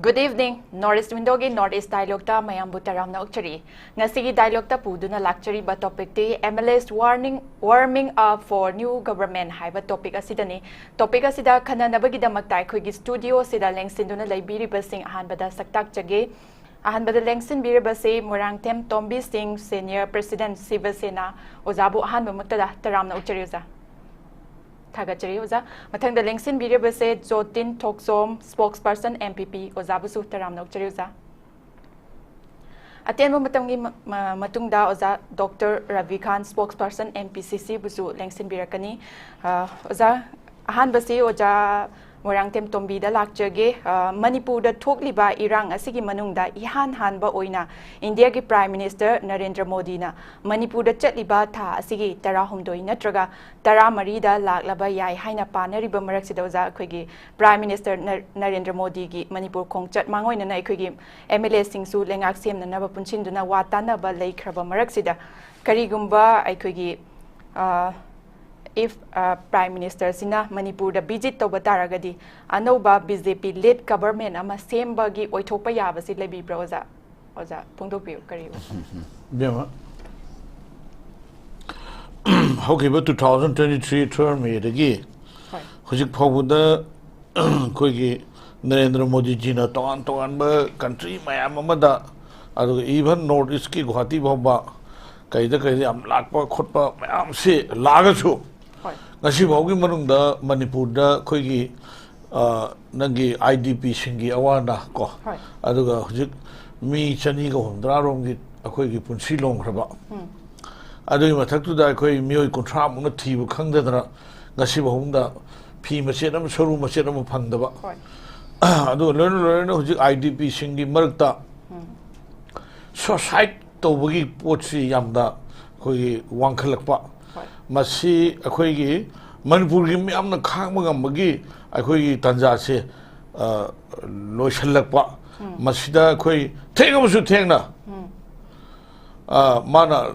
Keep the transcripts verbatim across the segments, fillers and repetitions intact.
Good evening. North East Window ꯒꯤ North East Dialogue ꯇ ꯃꯌꯥꯝꯕꯨ ꯇꯔꯥꯝꯅ ꯑꯣꯛꯆꯔꯤ꯫ ꯉꯁꯤꯒꯤ dialogue ꯇ ꯄꯨꯗꯨꯅ ꯂꯥꯛꯆꯔꯤꯕ topic T M L As warning, warming up for new government ꯍꯥꯏꯕ topic ꯑꯁꯤꯗꯅꯤ꯫ Topic ꯑꯁꯤꯗ ꯈꯟꯅꯅꯕꯒꯤꯗꯃꯛꯇ ꯑꯩꯈꯣꯏꯒꯤ studio ꯁꯤꯗ ꯂꯦꯡꯁꯤꯟꯗꯨꯅ ꯂꯩꯕꯤꯔꯤꯕꯁꯤꯡ ꯑꯍꯥꯟꯕꯗ ꯁꯛꯇꯥꯛꯆꯒꯦ꯫ ꯑꯍꯥꯟꯕꯗ ꯂꯦꯡꯁꯤꯟꯕꯤꯔꯤꯕꯁꯤ ꯃꯣꯏꯔꯥꯡꯊꯦꯝ ꯇꯣꯝꯕꯤ ꯁꯤꯡ, Senior President ꯁꯤꯕ ꯁꯦꯅꯥ꯫ ꯑꯣꯖꯥꯕꯨ ꯑꯍꯥꯟꯕꯃꯛꯇꯗ ꯇꯔꯥꯝꯅ ꯑꯣꯛꯆꯔꯤ ꯑꯣꯖꯥ꯫ ꯊꯥꯒꯠꯆꯔꯤ ꯑꯣꯖꯥ꯫ ꯃꯊꯪꯗ ꯂꯦꯡꯁꯤꯟꯕꯤꯔꯤꯕꯁꯦ ꯖꯣꯇꯤꯟ ꯊꯣꯛꯆꯣꯝ, Spokesperson M P P, ꯑꯣꯖꯥꯕꯨꯁꯨ ꯇꯔꯥꯝꯅ ꯑꯣꯛꯆꯔꯤ ꯑꯣꯖꯥ꯫ ꯑꯇꯦꯟꯕ ꯃꯇꯝꯒꯤ ꯃ-, ꯃ-, ꯃꯇꯨꯡꯗ ꯑꯣꯖꯥ Doctor ꯔꯕꯤꯀꯥꯟ, Spokesperson M P C C ꯕꯨꯁꯨ ꯂꯦꯡꯁꯤꯟꯕꯤꯔꯛꯀꯅꯤ꯫ ꯑ, ꯑꯣꯖꯥ, ꯑꯍꯥꯟꯕꯁꯤ ꯑꯣꯖꯥ ꯃꯣꯏꯔꯥꯡꯊꯦꯝ ꯇꯣꯝꯕꯤꯗ ꯂꯥꯛꯆꯒꯦ꯫ ꯑ, ꯃꯅꯤꯄꯨꯔꯗ ꯊꯣꯛꯂꯤꯕ ꯏꯔꯥꯡ ꯑꯁꯤꯒꯤ ꯃꯅꯨꯡꯗ ꯏꯍꯥꯟ ꯍꯥꯟꯕ ꯑꯣꯏꯅ ꯏꯟꯗꯤꯌꯥꯒꯤ Prime Minister ꯅꯔꯦꯟꯗ꯭ꯔ ꯃꯣꯗꯤꯅ ꯃꯅꯤꯄꯨꯔꯗ ꯆꯠꯂꯤꯕ ꯊꯥ ꯑꯁꯤꯒꯤ ꯇꯔꯥꯍꯨꯝꯗꯣꯏ ꯅꯠꯇ꯭ꯔꯒ ꯇꯔꯥꯃꯔꯤꯗ ꯂꯥꯛꯂꯕ ꯌꯥꯏ ꯍꯥꯏꯅ ꯄꯥꯅꯔꯤꯕ ꯃꯔꯛꯁꯤꯗ ꯑꯣꯖꯥ, ꯑꯩꯈꯣꯏꯒꯤ Prime Minister ꯅꯔ-, ꯅꯔꯦꯟꯗ꯭ꯔ ꯃꯣꯗꯤꯒꯤ ꯃꯅꯤꯄꯨꯔ ꯈꯣꯡꯆꯠ ꯃꯥꯡꯑꯣꯏꯅꯅ ꯑꯩꯈꯣꯏꯒꯤ M L A ꯁꯤꯡꯁꯨ ꯂꯩꯉꯥꯛ ꯁꯦꯝꯅꯅꯕ ꯄꯨꯟꯁꯤꯟꯗꯨꯅ ꯋꯥ ꯇꯥꯅꯕ ꯂꯩꯈ꯭ꯔꯕ ꯃꯔꯛꯁꯤꯗ, ꯀꯔꯤꯒꯨꯝꯕ ꯑꯩꯈꯣꯏꯒꯤ, ꯑ, if, ꯑ, Prime Minister ꯁꯤꯅ ꯃꯅꯤꯄꯨꯔꯗ visit ꯇꯧꯕ ꯇꯥꯔꯒꯗꯤ ꯑꯅꯧꯕ B J P led government ꯑꯃ ꯁꯦꯝꯕꯒꯤ ꯑꯣꯏꯊꯣꯛꯄ ꯌꯥꯕꯁꯤ ꯂꯩꯕꯤꯕ꯭ꯔꯥ ꯑꯣꯖꯥ? ꯑꯣꯖꯥ, ꯐꯣꯡꯗꯣꯛꯄꯤꯌꯨ, ꯀꯔꯤ? ꯏꯕꯦꯝꯃ, ꯍꯧꯈꯤꯕ two thousand twenty three term ꯗꯒꯤ ꯍꯣꯏ꯫ ꯍꯧꯖꯤꯛ ꯐꯥꯎꯕꯗ ꯑꯩꯈꯣꯏꯒꯤ ꯅꯔꯦꯟꯗ꯭ꯔ ꯃꯣꯗꯤꯖꯤꯅ ꯇꯣꯉꯥꯟ ꯇꯣꯉꯥꯟꯕ country ꯃꯌꯥꯝ ꯑꯃꯗ, ꯑꯗꯨꯒ even North East ꯀꯤ ꯒꯨꯍꯥꯇꯤ ꯐꯥꯎꯕ ꯀꯩꯗ ꯀꯩꯗ ꯌꯥꯝ ꯂꯥꯛꯄ ꯈꯣꯠꯄ ꯃꯌꯥꯝꯁꯤ ꯂꯥꯛꯑꯒꯁꯨ, ꯍꯣꯏ꯫ ꯉꯁꯤ ꯐꯥꯎꯒꯤ ꯃꯅꯨꯡꯗ ꯃꯅꯤꯄꯨꯔꯗ ꯑꯩꯈꯣꯏꯒꯤ, ꯑ, ꯅꯪꯒꯤ I D P ꯁꯤꯡꯒꯤ ꯑꯋꯥ ꯑꯅꯥ ꯀꯣ, ꯍꯣꯏ꯫ ꯑꯗꯨꯒ ꯍꯧꯖꯤꯛ ꯃꯤ ꯆꯅꯤꯒ ꯍꯨꯝꯗ꯭ꯔꯥ ꯔꯣꯝꯒꯤ ꯑꯩꯈꯣꯏꯒꯤ ꯄꯨꯟꯁꯤ ꯂꯣꯡꯈ꯭ꯔꯕ, ꯎꯝ꯫ ꯑꯗꯨꯒꯤ ꯃꯊꯛꯇꯨꯗ ꯑꯩꯈꯣꯏ ꯃꯤꯑꯣꯏ ꯀꯨꯟꯊ꯭ꯔꯥ ꯃꯨꯛꯅ ꯊꯤꯕ ꯈꯪꯗꯗꯅ ꯉꯁꯤ ꯐꯥꯎꯕꯗ ꯐꯤ ꯃꯆꯦꯠ ꯑꯃ, ꯁꯔꯨ ꯃꯆꯦꯠ ꯑꯃ ꯐꯪꯗꯕ, ꯍꯣꯏ꯫ ꯑꯗꯨꯒ ꯂꯣꯏꯅ ꯂꯣꯏꯅꯅ ꯍꯧꯖꯤꯛ I D P ꯁꯤꯡꯒꯤ ꯃꯔꯛꯇ, ꯎꯝ꯫ Suicide ꯇꯧꯕꯒꯤ ꯄꯣꯠꯁꯤ ꯌꯥꯝꯅ ꯑꯩꯈꯣꯏꯒꯤ ꯋꯥꯡꯈꯠꯂꯛꯄ, ꯍꯣꯏ꯫ ꯃꯁꯤ ꯑꯩꯈꯣꯏꯒꯤ ꯃꯅꯤꯄꯨꯔꯒꯤ ꯃꯤꯌꯥꯝꯅ ꯈꯥꯡꯕ ꯉꯝꯕꯒꯤ ꯑꯩꯈꯣꯏꯒꯤ ꯇꯥꯟꯖꯥꯁꯦ, ꯑ, ꯂꯣꯏꯁꯤꯜꯂꯛꯄ, ꯎꯝ꯫ ꯃꯁꯤꯗ ꯑꯩꯈꯣꯏ ꯊꯦꯡꯉꯕꯁꯨ ꯊꯦꯡꯅ, ꯎꯝ꯫ ꯑ, ꯃꯥꯅ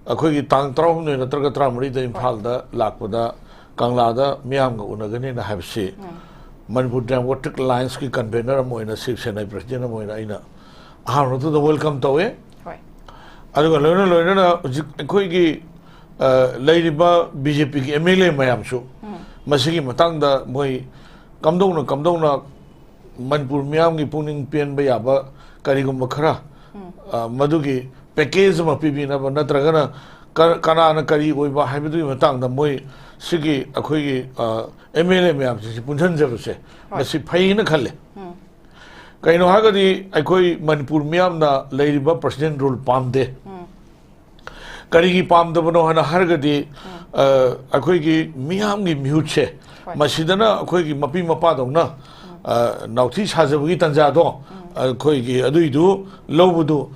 ꯑꯩꯈꯣꯏꯒꯤ ꯇꯥꯡ ꯇꯔꯥꯍꯨꯝꯗꯣꯏ ꯅꯠꯇ꯭ꯔꯒ ꯇꯔꯥꯃꯔꯤꯗ ꯏꯝꯐꯥꯜꯗ ꯂꯥꯛꯄꯗ ꯀꯪꯂꯥꯗ ꯃꯤꯌꯥꯝꯒ ꯎꯅꯒꯅꯤꯅ ꯍꯥꯏꯕꯁꯤ, ꯎꯝ꯫ ꯃꯅꯤꯄꯨꯔ ꯗꯦꯃꯣꯀ꯭ꯔꯦꯇꯤꯛ ꯑꯦꯂꯥꯏꯟꯁꯀꯤ ꯀꯟꯚꯦꯅꯔ ꯑꯃ ꯑꯣꯏꯅ, ꯁꯤꯕ ꯁꯦꯅꯥꯒꯤ ꯄ꯭ꯔꯁꯤꯗꯦꯟ ꯑꯃ ꯑꯣꯏꯅ ꯑꯩꯅ ꯑꯍꯥꯟꯕꯗꯨꯗ ꯋꯦꯜꯀꯝ ꯇꯧꯋꯦ꯫ ꯍꯣꯏ꯫ ꯑꯗꯨꯒ ꯂꯣꯏꯅ ꯂꯣꯏꯅꯅ ꯍꯧꯖꯤꯛ ꯑꯩꯈꯣꯏꯒꯤ ꯑ, ꯂꯩꯔꯤꯕ ꯕꯤ ꯖꯦ ꯄꯤꯒꯤ ꯑꯦꯝ ꯑꯦꯜ ꯑꯦ ꯃꯌꯥꯝꯁꯨ ꯃꯁꯤꯒꯤ ꯃꯇꯥꯡꯗ ꯃꯣꯏ ꯀꯝꯗꯧꯅ ꯀꯝꯗꯧꯅ ꯃꯅꯤꯄꯨꯔ ꯃꯤꯌꯥꯝꯒꯤ ꯄꯨꯛꯅꯤꯡ ꯄꯦꯟꯕ ꯌꯥꯕ ꯀꯔꯤꯒꯨꯝꯕ ꯈꯔ, ꯑ, ꯃꯗꯨꯒꯤ ꯄꯦꯀꯦꯖ ꯑꯃ ꯄꯤꯕꯤꯅꯕ, ꯅꯠꯇ꯭ꯔꯒꯅ ꯀ-, ꯀꯅꯥꯅ ꯀꯔꯤ ꯑꯣꯏꯕ ꯍꯥꯏꯕꯗꯨꯒꯤ ꯃꯇꯥꯡꯗ ꯃꯣꯏ ꯁꯤꯒꯤ ꯑꯩꯈꯣꯏꯒꯤ ꯑꯦꯝ ꯑꯦꯜ ꯑꯦ ꯃꯌꯥꯝꯁꯤꯡꯁꯤ ꯄꯨꯟꯁꯤꯟꯖꯕꯁꯦ, ꯍꯣꯏ꯫ ꯃꯁꯤ ꯐꯩꯅ ꯈꯜꯂꯦ꯫ ꯀꯩꯅꯣ ꯍꯥꯏꯔꯒꯗꯤ ꯑꯩꯈꯣꯏ ꯃꯅꯤꯄꯨꯔ ꯃꯤꯌꯥꯝꯅ ꯂꯩꯔꯤꯕ ꯄ꯭ꯔꯁꯤꯗꯦꯟ ꯔꯨꯜ ꯄꯥꯝꯗꯦ꯫ ꯀꯔꯤꯒꯤ ꯄꯥꯝꯗꯕꯅꯣ ꯍꯥꯏꯅ ꯍꯥꯏꯔꯒꯗꯤ, ꯑ, ꯑꯩꯈꯣꯏꯒꯤ ꯃꯤꯌꯥꯝꯒꯤ ꯃꯤꯍꯨꯠꯁꯦ, ꯍꯣꯏ꯫ ꯃꯁꯤꯗꯅ ꯑꯩꯈꯣꯏꯒꯤ ꯃꯄꯤ ꯃꯄꯥꯗꯧꯅ, ꯑ, ꯅꯥꯎꯊꯤ ꯁꯥꯖꯕꯒꯤ ꯇꯥꯟꯖꯥꯗꯣ, ꯑꯩꯈꯣꯏꯒꯤ ꯑꯗꯨꯏꯗꯨ ꯂꯧꯕꯗꯨ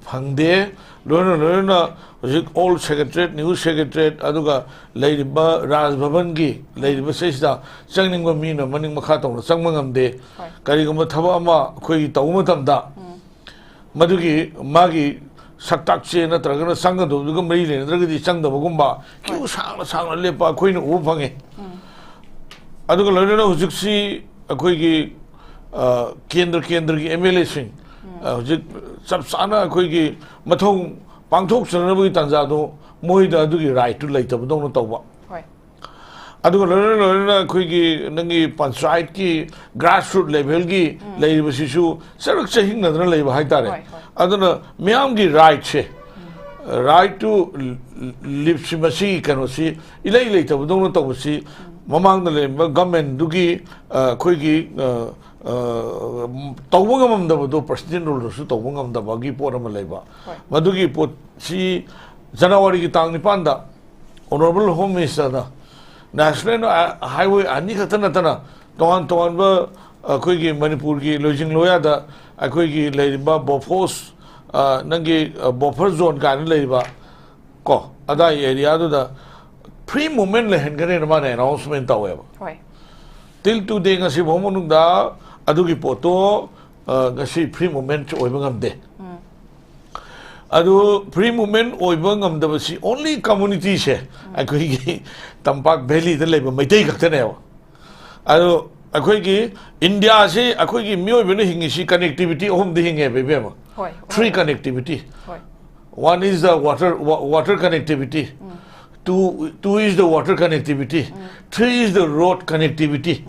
ꯐꯪꯗꯦ꯫ ꯂꯣꯏꯅ ꯂꯣꯏꯅꯅ ꯍꯧꯖꯤꯛ ꯑꯣꯜ ꯁꯦꯀ꯭ꯔꯦꯇꯔꯤꯌꯦꯠ, ꯅ꯭ꯌꯨ ꯁꯦꯀ꯭ꯔꯦꯇꯔꯤꯌꯦꯠ, ꯑꯗꯨꯒ ꯂꯩꯔꯤꯕ ꯔꯥꯖ ꯚꯕꯟꯒꯤ ꯂꯩꯔꯤꯕ ꯁꯤꯗꯩꯁꯤꯗ ꯆꯪꯅꯤꯡꯕ ꯃꯤꯅ ꯃꯅꯤꯡ ꯃꯈꯥ ꯇꯧꯅ ꯆꯪꯕ ꯉꯝꯗꯦ꯫ ꯍꯣꯏ꯫ ꯀꯔꯤꯒꯨꯝꯕ ꯊꯕꯛ ꯑꯃ ꯑꯩꯈꯣꯏꯒꯤ ꯇꯧꯕ ꯃꯇꯝꯗ, ꯃꯗꯨꯒꯤ ꯃꯥꯒꯤ ꯁꯛꯇꯥꯛꯁꯦ ꯅꯠꯇ꯭ꯔꯒꯅ ꯆꯪꯒꯗꯧꯕꯗꯨꯒ ꯃꯔꯤ ꯂꯩꯅꯗ꯭ꯔꯒꯗꯤ ꯆꯪꯗꯕꯒꯨꯝꯕ, ꯀ꯭ꯌꯨ ꯁꯥꯡꯅ ꯁꯥꯡꯅ ꯂꯦꯞꯄ ꯑꯩꯈꯣꯏꯅ ꯎꯕ ꯐꯪꯉꯤ꯫ ꯑꯗꯨꯒ ꯂꯣꯏꯅꯅ ꯍꯧꯖꯤꯛꯁꯤ ꯑꯩꯈꯣꯏꯒꯤ, ꯑ, ꯀꯦꯟꯗ꯭ꯔ ꯀꯦꯟꯗ꯭ꯔꯒꯤ ꯑꯦꯝ ꯑꯦꯜ ꯑꯦꯁꯤꯡ, ꯑ, ꯍꯧꯖꯤꯛ ꯆꯞ ꯆꯥꯅ ꯑꯩꯈꯣꯏꯒꯤ ꯃꯊꯧ ꯄꯥꯡꯊꯣꯛꯆꯅꯕꯒꯤ ꯇꯥꯟꯖꯥꯗꯣ ꯃꯣꯏꯗ ꯑꯗꯨꯒꯤ ꯔꯥꯏꯠꯇꯨ ꯂꯩꯇꯕꯗꯧꯅ ꯇꯧꯕ꯫ ꯍꯣꯏ꯫ ꯑꯗꯨꯒ ꯂꯣꯏꯅ ꯂꯣꯏꯅꯅ ꯑꯩꯈꯣꯏꯒꯤ ꯅꯪꯒꯤ ꯄꯟꯆꯥꯌꯠꯀꯤ ꯒ꯭ꯔꯥꯁꯔꯨꯠ ꯂꯦꯚꯦꯜꯒꯤ ꯂꯩꯔꯤꯕꯁꯤꯁꯨ ꯆꯔꯛ ꯆꯍꯤꯡꯅꯗꯅ ꯂꯩꯕ ꯍꯥꯏꯇꯥꯔꯦ꯫ ꯍꯣꯏ, ꯍꯣꯏ꯫ ꯑꯗꯨꯅ ꯃꯤꯌꯥꯝꯒꯤ ꯔꯥꯏꯠꯁꯦ, ꯔꯥꯏꯠ ꯇꯨ ꯂꯤꯞꯁꯤ ꯃꯁꯤꯒꯤ ꯀꯩꯅꯣꯁꯤ ꯏꯂꯩ ꯂꯩꯇꯕꯗꯧꯅ ꯇꯧꯕꯁꯤ ꯃꯃꯥꯡꯗ ꯂꯩꯔꯝꯕ ꯒꯃꯦꯟꯗꯨꯒꯤ, ꯑ, ꯑꯩꯈꯣꯏꯒꯤ, ꯑ, ꯑ, ꯇꯧꯕ ꯉꯝꯃꯝꯗꯕꯗꯣ ꯄ꯭ꯔꯁꯤꯗꯦꯟ ꯔꯨꯜꯗꯁꯨ ꯇꯧꯕ ꯉꯝꯗꯕꯒꯤ ꯄꯣꯠ ꯑꯃ ꯂꯩꯕ꯫ ꯍꯣꯏ꯫ ꯃꯗꯨꯒꯤ ꯄꯣꯠꯁꯤ ꯖꯅꯋꯥꯔꯤꯒꯤ ꯇꯥꯡ ꯅꯤꯄꯥꯟꯗ ꯑꯣꯅꯔꯦꯕꯜ ꯍꯣꯝ ꯃꯤꯅꯤꯁꯇꯔꯅ ꯅꯦꯁꯅꯦꯜ ꯍꯥꯏꯋꯦ ꯑꯅꯤ ꯈꯛꯇ ꯅꯠꯇꯅ ꯇꯣꯉꯥꯟ ꯇꯣꯉꯥꯟꯕ ꯑꯩꯈꯣꯏꯒꯤ ꯃꯅꯤꯄꯨꯔꯒꯤ ꯂꯣꯏꯖꯤꯡ ꯂꯣꯌꯥꯗ ꯑꯩꯈꯣꯏꯒꯤ ꯂꯩꯔꯤꯕ ꯕꯣꯐꯣꯁ, ꯑ, ꯅꯪꯒꯤ, ꯑ, ꯕꯣꯐꯔ ꯖꯣꯟ ꯀꯥꯏꯅ ꯂꯩꯔꯤꯕ ꯀꯣ, ꯑꯗꯥꯏ ꯑꯦꯔꯤꯌꯥꯗꯨꯗ ꯐ꯭ꯔꯤ ꯃꯨꯚꯃꯦꯟ ꯂꯩꯍꯟꯒꯅꯦꯅ ꯃꯥꯅ ꯑꯦꯅꯥꯎꯟꯁꯃꯦꯟ ꯇꯧꯋꯦꯕ꯫ ꯍꯣꯏ꯫ ꯇꯤꯜ ꯇꯨꯗꯦ ꯉꯁꯤ ꯐꯥꯎ ꯃꯅꯨꯡꯗ ꯑꯗꯨꯒꯤ ꯄꯣꯠꯇꯣ, ꯑ, ꯉꯁꯤ ꯐ꯭ꯔꯤ ꯃꯨꯚꯃꯦꯟ ꯑꯣꯏꯕ ꯉꯝꯗꯦ꯫ ꯑꯗꯨ ꯐ꯭ꯔꯤ ꯃꯨꯚꯃꯦꯟ ꯑꯣꯏꯕ ꯉꯝꯗꯕꯁꯤ ꯑꯣꯟꯂꯤ ꯀꯝꯃꯨꯅꯤꯇꯤꯁꯦ ꯑꯩꯈꯣꯏꯒꯤ ꯇꯝꯄꯥꯛ ꯚꯦꯂꯤꯗ ꯂꯩꯕ ꯃꯩꯇꯩ ꯈꯛꯇꯅꯦꯕ꯫ ꯑꯗꯨ ꯑꯩꯈꯣꯏꯒꯤ ꯏꯟꯗꯤꯌꯥꯁꯤ, ꯑꯩꯈꯣꯏꯒꯤ ꯃꯤꯑꯣꯏꯕꯅ ꯍꯤꯡꯉꯤꯁꯤ connectivity ꯑꯍꯨꯝꯗ ꯍꯤꯡꯉꯦꯕ, ꯏꯕꯦꯝꯃ꯫ ꯍꯣꯏ, Three ꯍꯣꯏ꯫ Connectivity. ꯍꯣꯏ꯫ One is the water, wa- water connectivity. Two, two is the water connectivity. Three is the road connectivity.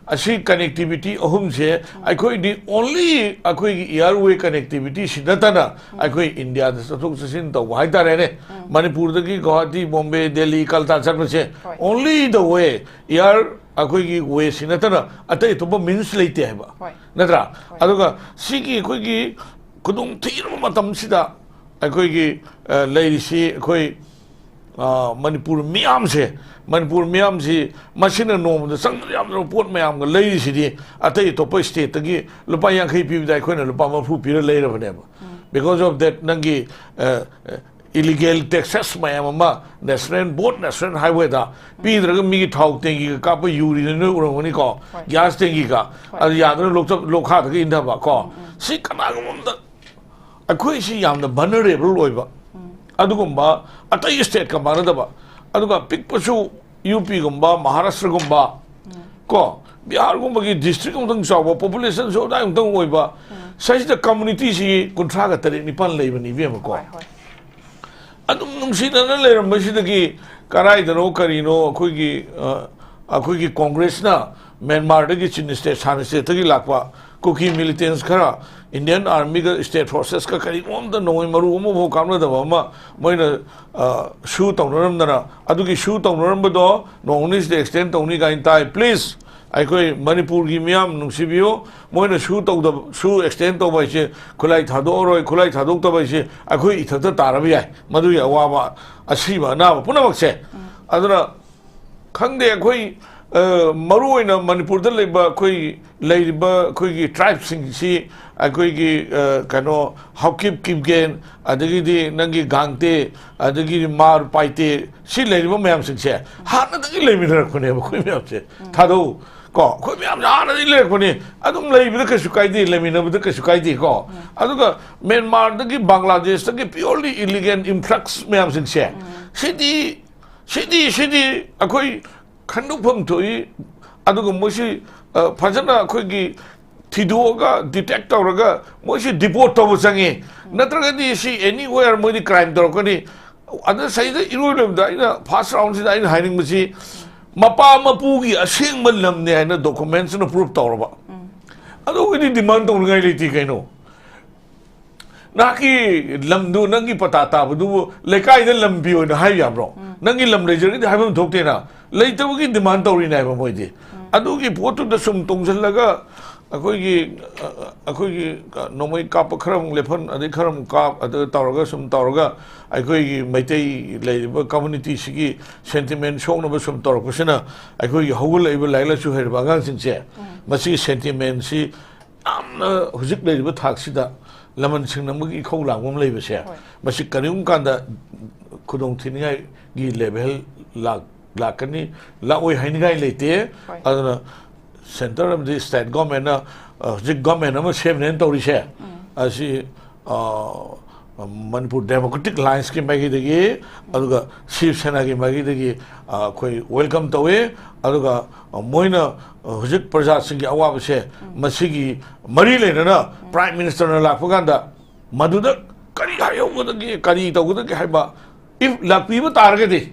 ꯑꯁꯤ connectivity ꯑꯍꯨꯝꯁꯦ ꯑꯩꯈꯣꯏꯗꯤ only ꯑꯩꯈꯣꯏꯒꯤ airway connectivity ꯁꯤ ꯅꯠꯇꯅ ꯑꯩꯈꯣꯏ ꯏꯟꯗꯤꯌꯥꯗ ꯆꯠꯊꯣꯛ ꯆꯠꯁꯤꯟ ꯇꯧꯕ ꯍꯥꯏꯇꯥꯔꯦꯅꯦ, ꯃꯅꯤꯄꯨꯔꯗꯒꯤ ꯒꯨꯋꯥꯍꯥꯇꯤ, ꯕꯣꯝꯕꯦ, ꯗꯦꯜꯂꯤ, ꯀꯜꯀꯇꯥ ꯆꯠꯄꯁꯦ ꯍꯣꯏ꯫ Only the way, air ꯑꯩꯈꯣꯏꯒꯤ way ꯁꯤ ꯅꯠꯇꯅ ꯑꯇꯩ ꯑꯇꯣꯞꯄ means ꯂꯩꯇꯦ ꯍꯥꯏꯕ, ꯍꯣꯏ꯫ ꯅꯠꯇ꯭ꯔꯥ? ꯍꯣꯏ꯫ ꯑꯗꯨꯒ ꯁꯤꯒꯤ ꯑꯩꯈꯣꯏꯒꯤ ꯈꯨꯗꯣꯡ ꯊꯤꯔꯕ ꯃꯇꯝꯁꯤꯗ ꯑꯩꯈꯣꯏꯒꯤ, ꯑ, ꯂꯩꯔꯤꯁꯤ ꯑꯩꯈꯣꯏ, ꯑ, ꯃꯅꯤꯄꯨꯔ ꯃꯤꯌꯥꯝꯁꯦ, ꯃꯅꯤꯄꯨꯔ ꯃꯤꯌꯥꯝꯁꯤ ꯃꯁꯤꯅ ꯅꯣꯡꯃꯗ ꯆꯪꯕꯗ ꯌꯥꯝꯗ꯭ꯔꯕ ꯄꯣꯠ ꯃꯌꯥꯝꯒ ꯂꯩꯔꯤꯁꯤꯗꯤ ꯑꯇꯩ ꯑꯇꯣꯞꯄ stateꯇꯒꯤ ꯂꯨꯄꯥ ꯌꯥꯡꯈꯩ ꯄꯤꯕꯗ ꯑꯩꯈꯣꯏꯅ ꯂꯨꯄꯥ ꯃꯔꯤꯐꯨ ꯄꯤꯔ ꯂꯩꯔꯕꯅꯦꯕ꯫ Because of that, ꯅꯪꯒꯤ, ꯑ, illegal taxes ꯃꯌꯥꯝ ꯑꯃ national, both national highwayꯗ ꯄꯤꯗ꯭ꯔꯒ ꯃꯤꯒꯤ ꯊꯥꯎ tankiꯒ ꯀꯥꯞꯄ ꯌꯨꯔꯤꯗꯨ ꯅꯣꯏ ꯎꯔꯝꯒꯅꯤꯀꯣ, ꯍꯣꯏ꯫ Gas tankiꯒ꯫ ꯍꯣꯏ꯫ ꯑꯗꯨ ꯌꯥꯗꯅ ꯂꯣꯛꯆ-, ꯂꯣꯛꯈꯥꯗꯒ ꯏꯟꯊꯕ ꯀꯣ꯫ ꯁꯤ ꯀꯅꯥꯒꯨꯝꯕ ꯑꯝꯇ, ꯑꯩꯈꯣꯏꯁꯤ ꯌꯥꯝꯅ vulnerable ꯑꯣꯏꯕ, ꯑꯗꯨꯒꯨꯝꯕ ꯑꯇꯩ stateꯀ ꯃꯥꯟꯅꯗꯕ, ꯑꯗꯨꯒ ꯄꯤꯛꯄꯁꯨ UPꯒꯨꯝꯕ, ꯃꯍꯥꯔꯥꯁꯇ꯭ꯔꯒꯨꯝꯕ, ꯀꯣ, ꯕꯤꯍꯥꯔꯒꯨꯝꯕꯒꯤ district ꯑꯃꯨꯛꯇꯪ ꯆꯥꯎꯕ, populationꯁꯨ ꯑꯗꯥꯏ ꯑꯃꯨꯛꯇꯪ ꯑꯣꯏꯕ, ꯁꯤꯗ communityꯁꯤ ꯀꯨꯟꯊ꯭ꯔꯥꯒ ꯇꯔꯦꯠ ꯅꯤꯄꯥꯟ ꯂꯩꯕꯅꯤ, ꯏꯕꯦꯝꯃꯀꯣ꯫ ꯍꯣꯏ, ꯍꯣꯏ꯫ ꯑꯗꯨꯝ ꯅꯨꯡꯁꯤꯅꯅ ꯂꯩꯔꯝꯕꯁꯤꯗꯒꯤ ꯀꯗꯥꯏꯗꯅꯣ ꯀꯔꯤꯅꯣ ꯑꯩꯈꯣꯏꯒꯤ, ꯑ, ꯑꯩꯈꯣꯏꯒꯤ Congressꯅ ꯃ꯭ꯌꯥꯟꯃꯥꯔꯗꯒꯤ, ꯆꯤꯟ state, ꯁꯥꯟ stateꯇꯒꯤ ꯂꯥꯛꯄ ꯀꯨꯀꯤ militants ꯈꯔ Indian Armyꯒ state forcesꯀ ꯀꯔꯤꯒꯨꯝꯕ ꯑꯝꯇ ꯅꯣꯡꯃꯩ ꯃꯔꯨ ꯑꯃꯐꯥꯎ ꯀꯥꯞꯅꯗꯕ ꯑꯃ ꯃꯣꯏꯅ, ꯑ, sue ꯇꯧꯅꯔꯝꯗꯅ, ꯑꯗꯨꯒꯤ sue ꯇꯧꯅꯔꯝꯕꯗꯣ ꯅꯣꯡ ꯅꯤꯅꯤꯁꯤꯗ extend ꯇꯧꯅꯤ ꯀꯥꯏꯅ ꯇꯥꯏ꯫ Please, ꯑꯩꯈꯣꯏ ꯃꯅꯤꯄꯨꯔꯒꯤ ꯃꯤꯌꯥꯝ ꯅꯨꯡꯁꯤꯕꯤꯌꯨ, ꯃꯣꯏꯅ sue ꯇꯧꯗꯕ, sue extend ꯇꯧꯕ ꯍꯥꯏꯁꯦ ꯈꯨꯠꯂꯥꯏ ꯊꯥꯗꯣꯛꯑꯔꯣꯏ, ꯈꯨꯠꯂꯥꯏ ꯊꯥꯗꯣꯛꯇꯕ ꯍꯥꯏꯁꯦ ꯑꯩꯈꯣꯏ ꯏꯊꯛꯇ ꯇꯥꯔꯕ ꯌꯥꯏ, ꯃꯗꯨꯒꯤ ꯑꯋꯥꯕ, ꯑꯁꯤꯕ ꯑꯅꯥꯕ ꯄꯨꯝꯅꯃꯛꯁꯦ꯫ ꯑꯗꯨꯅ ꯈꯪꯗꯦ, ꯑꯩꯈꯣꯏ, ꯑ, ꯃꯔꯨꯑꯣꯏꯅ ꯃꯅꯤꯄꯨꯔꯗ ꯂꯩꯕ ꯑꯩꯈꯣꯏ ꯂꯩꯔꯤꯕ ꯑꯩꯈꯣꯏꯒꯤ tribeꯁꯤꯡꯁꯤ, ꯑꯩꯈꯣꯏꯒꯤ, ꯑ, ꯀꯩꯅꯣ, ꯍꯥꯎꯀꯤꯞ ꯀꯤꯝꯒꯦꯟ, ꯑꯗꯒꯤꯗꯤ ꯅꯪꯒꯤ ꯒꯥꯡꯇꯦ, ꯑꯗꯒꯤꯗꯤ ꯃꯥꯔ ꯄꯥꯏꯇꯦ, ꯁꯤ ꯂꯩꯔꯤꯕ ꯃꯌꯥꯝꯁꯤꯡꯁꯦ ꯍꯥꯟꯅꯗꯒꯤ ꯂꯩꯃꯤꯟꯅꯔꯛꯄꯅꯦꯕ ꯑꯩꯈꯣꯏ ꯃꯌꯥꯝꯁꯦ꯫ ꯊꯥꯗꯧ ꯀꯣ, ꯑꯩꯈꯣꯏ ꯃꯌꯥꯝꯁꯦ ꯍꯥꯟꯅꯗꯒꯤ ꯂꯩꯔꯛꯄꯅꯤ꯫ ꯑꯗꯨꯝ ꯂꯩꯕꯗ ꯀꯩꯁꯨ ꯀꯥꯏꯗꯦ, ꯂꯩꯃꯤꯟꯅꯕꯗ ꯀꯩꯁꯨ ꯀꯥꯏꯗꯦ ꯀꯣ꯫ ꯑꯗꯨꯒ ꯃ꯭ꯌꯥꯟꯃꯥꯔꯗꯒꯤ, ꯕꯪꯒ꯭ꯂꯥꯗꯦꯁꯇꯒꯤ purely illegal influx ꯃꯌꯥꯝꯁꯤꯡꯁꯦ, ꯁꯤꯗꯤ, ꯁꯤꯗꯤ, ꯁꯤꯗꯤ ꯑꯩꯈꯣꯏ ꯈꯟꯗꯣꯛꯐꯝ ꯊꯣꯛꯏ꯫ ꯑꯗꯨꯒ ꯃꯣꯏꯁꯤ, ꯑ, ꯐꯖꯅ ꯑꯩꯈꯣꯏꯒꯤ ꯊꯤꯗꯣꯛꯑꯒ, detect ꯇꯧꯔꯒ ꯃꯣꯏꯁꯤ deport ꯇꯧꯕ ꯆꯪꯉꯤ꯫ ꯅꯠꯇ꯭ꯔꯒꯗꯤ ꯁꯤ anywhere ꯃꯣꯏꯗꯤ crime ꯇꯧꯔꯛꯀꯅꯤ꯫ ꯑꯗ ꯁꯤꯗ ꯏꯔꯣꯏ ꯂꯣꯏꯕꯗ ꯑꯩꯅ first round ꯁꯤꯗ ꯑꯩꯅ ꯍꯥꯏꯅꯤꯡꯕꯁꯤ, ꯃꯄꯥ ꯃꯄꯨꯒꯤ ꯑꯁꯦꯡꯕ ꯂꯝꯅꯦ ꯍꯥꯏꯅ documents ꯅ proof ꯇꯧꯔꯕ, ꯑꯗꯨꯒꯤꯗꯤ demand ꯇꯧꯅꯤꯡꯉꯥꯏ ꯂꯩꯇꯦ ꯀꯩꯅꯣ꯫ ꯅꯍꯥꯛꯀꯤ ꯂꯝꯗꯨ, ꯅꯪꯒꯤ ꯄꯇꯥ ꯇꯥꯕꯗꯨꯕꯨ ꯂꯩꯀꯥꯏꯗ ꯂꯝ ꯄꯤꯌꯣꯅ ꯍꯥꯏ ꯌꯥꯕ꯭ꯔꯣ? ꯅꯪꯒꯤ ꯂꯝ ꯂꯩꯖꯔꯒꯗꯤ ꯍꯥꯏꯐꯝ ꯊꯣꯛꯇꯦꯅ꯫ ꯂꯩꯇꯕꯒꯤ demand ꯇꯧꯔꯤꯅꯦ ꯍꯥꯏꯕ ꯃꯣꯏꯗꯤ꯫ ꯑꯗꯨꯒꯤ ꯄꯣꯠꯇꯨꯗ ꯁꯨꯝ ꯇꯣꯡꯁꯤꯜꯂꯒ ꯑꯩꯈꯣꯏꯒꯤ, ꯑ, ꯑꯩꯈꯣꯏꯒꯤ ꯅꯣꯡꯃꯩ ꯀꯥꯞꯄ ꯈꯔ ꯑꯃꯨꯛ ꯂꯦꯞꯍꯟ, ꯑꯗꯩ ꯈꯔ ꯑꯃꯨꯛ ꯀꯥꯞ, ꯑꯗꯨ ꯇꯧꯔꯒ ꯁꯨꯝ ꯇꯧꯔꯒ ꯑꯩꯈꯣꯏꯒꯤ ꯃꯩꯇꯩ ꯂꯩꯔꯤꯕ community ꯁꯤꯒꯤ sentiment ꯁꯣꯛꯅꯕ ꯁꯨꯝ ꯇꯧꯔꯛꯄꯁꯤꯅ ꯑꯩꯈꯣꯏꯒꯤ ꯍꯧꯒꯠꯂꯛꯏꯕ ꯂꯥꯏꯔꯤꯛ ꯂꯥꯏꯁꯨ ꯍꯩꯔꯕ ꯑꯉꯥꯡꯁꯤꯡꯁꯦ ꯃꯁꯤꯒꯤ sentiment ꯁꯤ ꯌꯥꯝꯅ ꯍꯧꯖꯤꯛ ꯂꯩꯔꯤꯕ ꯊꯥꯛꯁꯤꯗ ꯂꯃꯟ ꯁꯤꯡꯅꯕꯒꯤ ꯏꯈꯧ ꯂꯥꯡꯕ ꯑꯃ ꯂꯩꯕꯁꯦ, ꯍꯣꯏ꯫ ꯃꯁꯤ ꯀꯔꯤꯒꯨꯝꯕ ꯀꯥꯟꯗ ꯈꯨꯗꯣꯡ ꯊꯤꯅꯤꯡꯉꯥꯏꯒꯤ level ꯂꯥꯛ-, ꯂꯥꯛꯀꯅꯤ, ꯂꯥꯛꯑꯣꯏ ꯍꯥꯏꯅꯤꯡꯉꯥꯏ ꯂꯩꯇꯦ꯫ ꯍꯣꯏ꯫ ꯑꯗꯨꯅ centre ꯑꯃꯗꯤ state government ꯅ, ꯑ, ꯍꯧꯖꯤꯛ government ꯑꯃ ꯁꯦꯝꯅꯦꯅ ꯇꯧꯔꯤꯁꯦ, ꯑꯁꯤ, ꯑ, ꯃꯅꯤꯄꯨꯔ Democratic Alliance ꯀꯤ ꯃꯥꯏꯀꯩꯗꯒꯤ, ꯑꯗꯨꯒ ꯁꯤꯕ ꯁꯦꯅꯥꯒꯤ ꯃꯥꯏꯀꯩꯗꯒꯤ, ꯑ, ꯑꯩꯈꯣꯏ welcome ꯇꯧꯋꯤ꯫ ꯑꯗꯨꯒ, ꯑ, ꯃꯣꯏꯅ, ꯑ, ꯍꯧꯖꯤꯛ ꯄ꯭ꯔꯖꯥꯁꯤꯡꯒꯤ ꯑꯋꯥꯕꯁꯦ, ꯃꯁꯤꯒꯤ ꯃꯔꯤ ꯂꯩꯅꯅ Prime Minister ꯅ ꯂꯥꯛꯄ ꯀꯥꯟꯗ ꯃꯗꯨꯗ ꯀꯔꯤ ꯍꯥꯏꯍꯧꯒꯗꯒꯦ, ꯀꯔꯤ ꯇꯧꯒꯗꯒꯦ ꯍꯥꯏꯕ, if ꯂꯥꯛꯄꯤꯕ ꯇꯥꯔꯒꯗꯤ,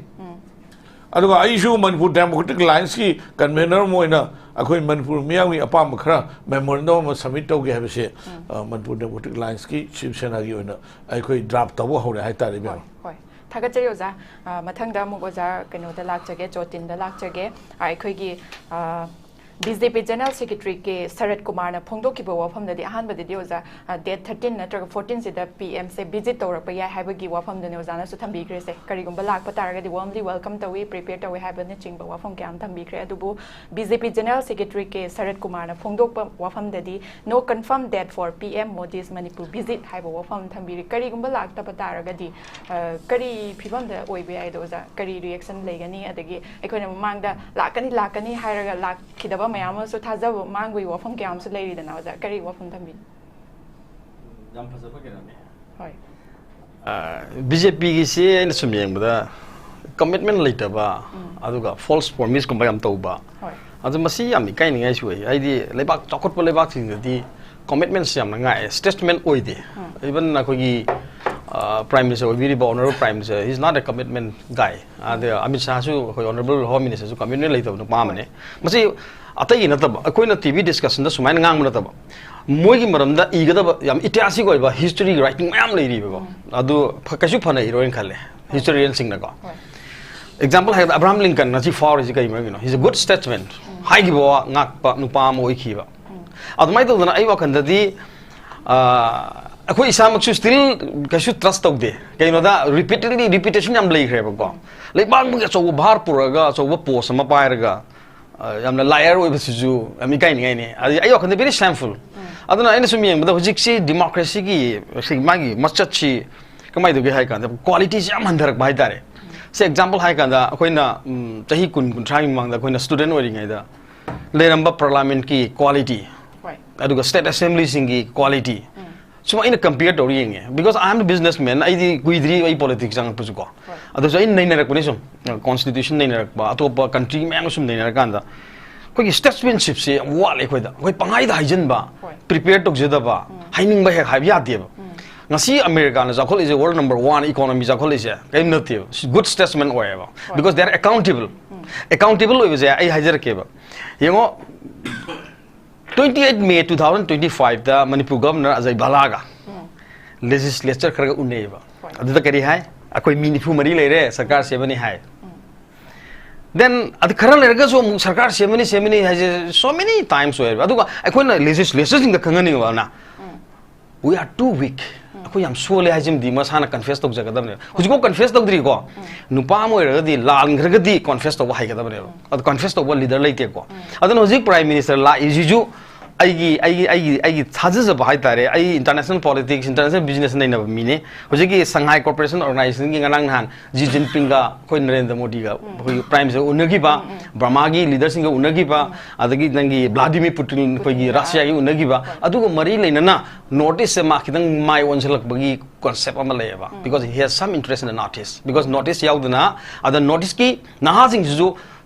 ꯑꯗꯨꯒ ꯑꯩꯁꯨ ꯃꯅꯤꯄꯨꯔ Democratic Alliance ꯀꯤ convener ꯑꯃ ꯑꯣꯏꯅ ꯑꯩꯈꯣꯏ ꯃꯅꯤꯄꯨꯔ ꯃꯤꯌꯥꯝꯒꯤ ꯑꯄꯥꯝꯕ ꯈꯔ memorandum ꯑꯃ submit ꯇꯧꯒꯦ ꯍꯥꯏꯕꯁꯦ, ꯑ, ꯃꯅꯤꯄꯨꯔ Democratic Alliance ꯀꯤ ꯁꯤꯕ ꯁꯦꯅꯥꯒꯤ ꯑꯣꯏꯅ ꯑꯩꯈꯣꯏ draft ꯇꯧꯕ ꯍꯧꯔꯦ ꯍꯥꯏꯇꯥꯔꯦ, ꯏꯕꯦꯝꯃ꯫ ꯍꯣꯏ, ꯍꯣꯏ꯫ ꯊꯥꯒꯠꯆꯔꯤ, ꯑꯣꯖꯥ꯫ ꯑ, ꯃꯊꯪꯗ ꯑꯃꯨꯛ ꯑꯣꯖꯥ ꯀꯩꯅꯣꯗ ꯂꯥꯛꯆꯒꯦ, ꯖꯣꯇꯤꯟꯗ ꯂꯥꯛꯆꯒꯦ꯫ ꯑ, ꯑꯩꯈꯣꯏꯒꯤ, ꯑ, BJP General Secretary ꯀꯦ ꯁꯔꯠ ꯀꯨꯃꯥꯔꯅ ꯐꯣꯡꯗꯣꯛꯈꯤꯕ ꯋꯥꯐꯝꯗꯗꯤ, ꯑꯍꯥꯟꯕꯗꯗꯤ ꯑꯣꯖꯥ, ꯑ, date thirteen ꯅꯠꯇ꯭ꯔꯒ fourteen ꯁꯤꯗ PM ꯁꯦ visit ꯇꯧꯔꯛꯄ ꯌꯥꯏ ꯍꯥꯏꯕꯒꯤ ꯋꯥꯐꯝꯗꯨꯅꯦ ꯑꯣꯖꯥꯅꯁꯨ ꯊꯝꯕꯤꯈ꯭ꯔꯤꯁꯦ꯫ ꯀꯔꯤꯒꯨꯝꯕ ꯂꯥꯛꯄ ꯇꯥꯔꯒꯗꯤ warmly welcome ꯇꯧꯏ, prepare ꯇꯧꯏ ꯍꯥꯏꯕꯅꯆꯤꯡꯕ ꯋꯥꯐꯝ ꯀꯌꯥ ꯑꯃ ꯊꯝꯕꯤꯈ꯭ꯔꯦ꯫ ꯑꯗꯨꯕꯨ BJP General Secretary ꯀꯦ ꯁꯔꯠ ꯀꯨꯃꯥꯔꯅ ꯐꯣꯡꯗꯣꯛꯄ ꯋꯥꯐꯝꯗꯗꯤ, "No confirm date for PM Modi's Manipur visit" ꯍꯥꯏꯕ ꯋꯥꯐꯝ ꯑꯃ ꯊꯝꯕꯤꯔꯤ꯫ ꯀꯔꯤꯒꯨꯝꯕ ꯂꯥꯛꯇꯕ ꯇꯥꯔꯒꯗꯤ, ꯑ, ꯀꯔꯤ ꯐꯤꯕꯝꯗ ꯑꯣꯏꯕ ꯌꯥꯏꯗꯣ ꯑꯣꯖꯥ? ꯀꯔꯤ reaction ꯂꯩꯒꯅꯤ? ꯑꯗꯒꯤ ꯑꯩꯈꯣꯏꯅ ꯃꯃꯥꯡꯗ ꯂꯥꯛꯀꯅꯤ, ꯂꯥꯛꯀꯅꯤ ꯍꯥꯏꯔꯒ ꯂꯥꯛꯈꯤꯗꯕ ꯃꯌꯥꯝ ꯑꯃꯁꯨ ꯊꯥꯖꯕ ꯃꯥꯡꯕꯒꯤ ꯋꯥꯐꯝ ꯀꯌꯥ ꯑꯃꯁꯨ ꯂꯩꯔꯤꯗꯅ ꯑꯣꯖꯥ, ꯀꯔꯤ ꯋꯥꯐꯝ ꯊꯝꯕꯤꯅꯤ? ꯌꯥꯝ ꯐꯖꯕ ꯀꯩꯅꯣꯅꯦ꯫ ꯍꯣꯏ꯫ ꯕꯤ ꯖꯦ ꯄꯤꯒꯤꯁꯤ ꯑꯩꯅ ꯁꯨꯝ ꯌꯦꯡꯕꯗ, ꯀꯃꯤꯠꯃꯦꯟ ꯂꯩꯇꯕ, ꯑꯗꯨꯒ ꯐꯣꯜꯁ ꯄ꯭ꯔꯣꯃꯤꯁꯀꯨꯝꯕ ꯌꯥꯝ ꯇꯧꯕ, ꯍꯣꯏ꯫ ꯑꯗꯨ ꯃꯁꯤ ꯌꯥꯝ ꯏꯀꯥꯏꯅꯤꯡꯉꯥꯏꯁꯨ ꯑꯣꯏ꯫ ꯍꯥꯏꯗꯤ ꯂꯩꯕꯥꯛ, ꯆꯥꯎꯈꯠꯄ ꯂꯩꯕꯥꯛꯁꯤꯡꯗꯗꯤ ꯀꯃꯤꯠꯃꯦꯟꯁ ꯌꯥꯝꯅ ꯉꯥꯛꯑꯦ, ꯁ꯭ꯇꯦꯠꯁꯃꯦꯟ ꯑꯣꯏꯗꯦ꯫ ꯏꯚꯟ ꯑꯩꯈꯣꯏꯒꯤ ꯄ꯭ꯔꯥꯏꯝ ꯃꯤꯅꯤꯁꯇꯔ ꯑꯣꯏꯕꯤꯔꯤꯕ honourable prime minister, he is not a commitment guy꯫ ꯑꯗ ꯑꯃꯤꯠ ꯁꯥꯍꯁꯨ ꯑꯩꯈꯣꯏ ꯑꯣꯅꯔꯦꯕꯜ ꯍꯣꯝ ꯃꯤꯅꯤꯁꯇꯔꯁꯨ ꯀꯃꯤꯠꯃꯦꯟ ꯂꯩꯇꯕ ꯅꯨꯄꯥ ꯑꯃꯅꯦ꯫ ꯃꯁꯤ ꯑꯇꯩꯒꯤ ꯅꯠꯇꯕ, ꯑꯩꯈꯣꯏꯅ ꯇꯤ ꯚꯤ ꯗꯤꯁꯀꯁꯟꯗ ꯁꯨꯃꯥꯏꯅ ꯉꯥꯡꯕ ꯅꯠꯇꯕ, ꯃꯣꯏꯒꯤ ꯃꯔꯝꯗ ꯏꯒꯗꯕ ꯌꯥꯝ ꯏꯇꯤꯍꯥꯁꯤꯛ ꯑꯣꯏꯕ ꯍꯤꯁꯇꯣꯔꯤ ꯔꯥꯏꯇꯤꯡ ꯃꯌꯥꯝ ꯂꯩꯔꯤꯕꯀꯣ꯫ ꯑꯗꯨ ꯐ-, ꯀꯩꯁꯨ ꯐꯅ ꯏꯔꯣꯏꯅ ꯈꯜꯂꯦ ꯍꯤꯁꯇꯣꯔꯤꯌꯟꯁꯤꯡꯅꯀꯣ꯫ ꯑꯦꯛꯖꯥꯝꯄꯜ ꯍꯥꯏꯔꯕꯗ ꯑꯕ꯭ꯔꯥꯍꯝ ꯂꯤꯡꯀꯟ ꯉꯁꯤ ꯐꯥꯎꯔꯤꯁꯤ ꯀꯩ ꯃꯔꯝꯒꯤꯅꯣ? He's a good statesman꯫ ꯍꯥꯏꯈꯤꯕ ꯋꯥ ꯉꯥꯛꯄ ꯅꯨꯄꯥ ꯑꯃ ꯑꯣꯏꯈꯤꯕ꯫ ꯑꯗꯨꯃꯥꯏꯅ ꯇꯧꯗꯅ ꯑꯩ ꯋꯥꯈꯜꯗꯗꯤ, ꯑ, ꯑꯩꯈꯣꯏ ꯏꯁꯥꯃꯛꯁꯨ ꯁ꯭ꯇꯤꯜ ꯀꯩꯁꯨ ꯇ꯭ꯔꯁ ꯇꯧꯗꯦ꯫ ꯀꯩꯅꯣꯗ ꯔꯤꯄꯤꯇꯦꯗꯂꯤ ꯔꯤꯄꯤꯇꯦꯁꯟ ꯌꯥꯝ ꯂꯩꯈ꯭ꯔꯦꯕꯀꯣ꯫ ꯂꯩꯕꯥꯛ ꯑꯃꯒꯤ ꯑꯆꯧꯕ ꯚꯥꯔ ꯄꯨꯔꯛꯑꯒ ꯑꯆꯧꯕ ꯄꯣꯁ ꯑꯃ ꯄꯥꯏꯔꯒ, ꯑ, ꯌꯥꯝꯅ ꯂꯥꯌꯔ ꯑꯣꯏꯕꯁꯤꯁꯨ ꯌꯥꯝ ꯏꯀꯥꯏꯅꯤꯡꯉꯥꯏꯅꯤ꯫ ꯑꯗꯨ ꯑꯩ ꯋꯥꯈꯜꯗ very shameful꯫ ꯑꯗꯨꯅ ꯑꯩꯅ ꯁꯨꯝ ꯌꯦꯡꯕꯗ ꯍꯧꯖꯤꯛꯁꯤ ꯗꯤꯃꯣꯀ꯭ꯔꯦꯁꯤꯒꯤ ꯁꯤ ꯃꯥꯒꯤ ꯃꯆꯠꯁꯤ ꯀꯃꯥꯏꯅ ꯇꯧꯒꯦ ꯍꯥꯏ ꯀꯥꯟꯗ ꯀ꯭ꯋꯥꯂꯤꯇꯤꯁꯤ ꯌꯥꯝ ꯍꯟꯊꯔꯛꯄ ꯍꯥꯏꯇꯥꯔꯦ꯫ ꯁꯤ ꯑꯦꯛꯖꯥꯝꯄꯜ ꯍꯥꯏ ꯀꯥꯟꯗ ꯑꯩꯈꯣꯏꯅ, ꯎꯝ, ꯆꯍꯤ ꯀꯨꯟ, ꯀꯨꯟꯊ꯭ꯔꯥꯒꯤ ꯃꯃꯥꯡꯗ ꯑꯩꯈꯣꯏꯅ ꯁ꯭ꯇꯨꯗꯦꯟ ꯑꯣꯏꯔꯤꯉꯩꯗ ꯂꯩꯔꯝꯕ ꯄꯥꯔꯂꯥꯃꯦꯟꯠꯀꯤ ꯀ꯭ꯋꯥꯂꯤꯇꯤ, ꯍꯣꯏ꯫ ꯑꯗꯨꯒ ꯁ꯭ꯇꯦꯠ ꯑꯦꯁꯦꯝꯕ꯭ꯂꯤꯁꯤꯡꯒꯤ ꯀ꯭ꯋꯥꯂꯤꯇꯤ, ꯁꯨꯝ ꯑꯩꯅ ꯀꯝꯄꯤꯌꯔ ꯇꯧꯔ ꯌꯦꯡꯉꯦ꯫ Because I am a businessman, ꯑꯩꯗꯤ ꯀꯨꯏꯗ꯭ꯔꯤ ꯑꯩ ꯄꯣꯂꯤꯇꯤꯛꯁ ꯆꯪꯉꯛꯄꯁꯨꯀꯣ꯫ ꯑꯗꯨꯁꯨ ꯑꯩꯅ ꯅꯩꯅꯔꯛꯄꯅꯤ ꯁꯨꯝ, ꯀꯣꯟꯁꯇꯤꯇ꯭ꯌꯨꯁꯟ ꯅꯩꯅꯔꯛꯄ, ꯑꯇꯣꯞꯄ ꯀꯟꯇ꯭ꯔꯤ ꯃꯌꯥꯝꯒ ꯁꯨꯝ ꯅꯩꯅꯔꯀꯥꯟꯗ ꯑꯩꯈꯣꯏꯒꯤ ꯁ꯭ꯇꯦꯠꯁꯃꯦꯟꯁꯤꯞꯁꯦ ꯌꯥꯝ ꯋꯥꯠꯂꯦ ꯑꯩꯈꯣꯏꯗ꯫ ꯑꯩꯈꯣꯏ ꯄꯪꯍꯥꯏꯗ ꯍꯥꯏꯖꯤꯟꯕ, ꯍꯣꯏ꯫ ꯄ꯭ꯔꯤꯄꯦꯌꯔ ꯇꯧꯖꯗꯕ, ꯍꯥꯏꯅꯤꯡꯕ ꯍꯦꯛ ꯍꯥꯏꯕ ꯌꯥꯗꯦꯕ꯫ ꯉꯁꯤ ꯑꯃꯦꯔꯤꯀꯥꯅ ꯆꯥꯎꯈꯠꯂꯤꯁꯦ, ꯋꯥꯔꯜ ꯅꯝꯕꯔ ꯋꯥꯟ ꯏꯀꯣꯅꯣꯃꯤ ꯆꯥꯎꯈꯠꯂꯤꯁꯦ ꯀꯔꯤꯝ ꯅꯠꯇꯦꯕ, ꯒꯨꯗ ꯁ꯭ꯇꯦꯠꯁꯃꯦꯟ ꯑꯣꯏꯌꯦꯕ꯫ Because they are accountable꯫ Accountable ꯑꯣꯏꯕꯁꯦ ꯑꯩ ꯍꯥꯏꯖꯔꯛꯀꯦꯕ꯫ ꯌꯦꯡꯉꯣ, twenty eight May two thousand twenty five ꯗ ꯃꯅꯤꯄꯨꯔ ꯒꯚꯔꯅꯔ ꯑꯖꯌ ꯚꯜꯂꯥꯒ ꯂꯦꯖꯤꯁꯂꯦꯆꯔ ꯈꯔꯒ ꯎꯅꯩꯌꯦꯕ꯫ ꯑꯗꯨꯗ ꯀꯔꯤ ꯍꯥꯏ? "ꯑꯩꯈꯣꯏ ꯃꯤ ꯅꯤꯐꯨ ꯃꯔꯤ ꯂꯩꯔꯦ, ꯁꯔꯀꯥꯔ ꯁꯦꯝꯃꯅꯤ" ꯍꯥꯏ꯫ Then ꯑꯗꯨ ꯈꯔ ꯂꯩꯔꯒꯁꯨ ꯑꯃꯨꯛ "ꯁꯔꯀꯥꯔ ꯁꯦꯝꯃꯅꯤ, ꯁꯦꯝꯃꯅꯤ" ꯍꯥꯏꯁꯦ, so many times ꯑꯣꯏꯌꯦꯕ꯫ ꯑꯗꯨꯒ ꯑꯩꯈꯣꯏꯅ ꯂꯦꯖꯤꯁꯂꯦꯆꯔꯁꯤꯡꯗ ꯈꯪꯍꯟꯅꯤꯡꯕꯅ, "We are too weak"꯫ ꯑꯩꯈꯣꯏ ꯌꯥꯝ ꯁꯣꯜꯂꯦ ꯍꯥꯏꯁꯤꯃꯗꯤ ꯃꯁꯥꯅ ꯀꯟꯐꯦꯁ ꯇꯧꯖꯒꯗꯕꯅꯦꯕ꯫ ꯍꯧꯖꯤꯛꯐꯥꯎ ꯀꯟꯐꯦꯁ ꯇꯧꯗ꯭ꯔꯤꯀꯣ꯫ ꯅꯨꯄꯥ ꯑꯃ ꯑꯣꯏꯔꯒꯗꯤ, ꯂꯥꯟꯈ꯭ꯔꯒꯗꯤ ꯀꯟꯐꯦꯁ ꯇꯧꯕ ꯍꯩꯒꯗꯕꯅꯦꯕ꯫ ꯑꯗꯨ ꯀꯟꯐꯦꯁ ꯇꯧꯕ ꯂꯤꯗꯔ ꯂꯩꯇꯦꯀꯣ꯫ ꯑꯗꯨꯅ ꯍꯧꯖꯤꯛ ꯄ꯭ꯔꯥꯏꯝ ꯃꯤꯅꯤꯁꯇꯔ ꯂꯥꯛꯏꯁꯤꯁꯨ ꯑꯩꯒꯤ ꯑꯩꯒꯤ ꯑꯩꯒꯤ ꯑꯩꯒꯤ ꯊꯥꯖꯖꯕ ꯍꯥꯏꯇꯥꯔꯦ, ꯑꯩ international politics, international business ꯅꯩꯅꯕ ꯃꯤꯅꯦ꯫ ꯍꯧꯖꯤꯛꯀꯤ Shanghai Cooperation Organization ꯒꯤ ꯉꯔꯥꯡ ꯅꯍꯥꯟ ꯖꯤ ꯖꯤꯟꯄꯤꯡꯒ ꯑꯩꯈꯣꯏ ꯅꯔꯦꯟꯗ꯭ꯔ ꯃꯣꯗꯤꯒ ꯑꯩꯈꯣꯏꯒꯤ Prime Minister ꯎꯅꯈꯤꯕ, ꯕꯔꯃꯥꯒꯤ leader ꯁꯤꯡꯒ ꯎꯅꯈꯤꯕ, ꯑꯗꯒꯤ ꯅꯪꯒꯤ ꯕ꯭ꯂꯥꯗꯤꯃꯤꯔ ꯄꯨꯇꯤꯟ ꯑꯩꯈꯣꯏꯒꯤ ꯔꯁꯤꯌꯥꯒꯤ ꯎꯅꯈꯤꯕ, ꯑꯗꯨꯒ ꯃꯔꯤ ꯂꯩꯅꯅ North East ꯁꯦ ꯃꯥ ꯈꯤꯇꯪ ꯃꯥꯏ ꯑꯣꯟꯁꯤꯜꯂꯛꯄꯒꯤ concept ꯑꯃ ꯂꯩꯌꯦꯕ꯫ Because he has some interest in the North East, because North East ꯌꯥꯎꯗꯅ, ꯑꯗ North East ꯀꯤ ꯅꯍꯥꯁꯤꯡꯁꯤꯁꯨ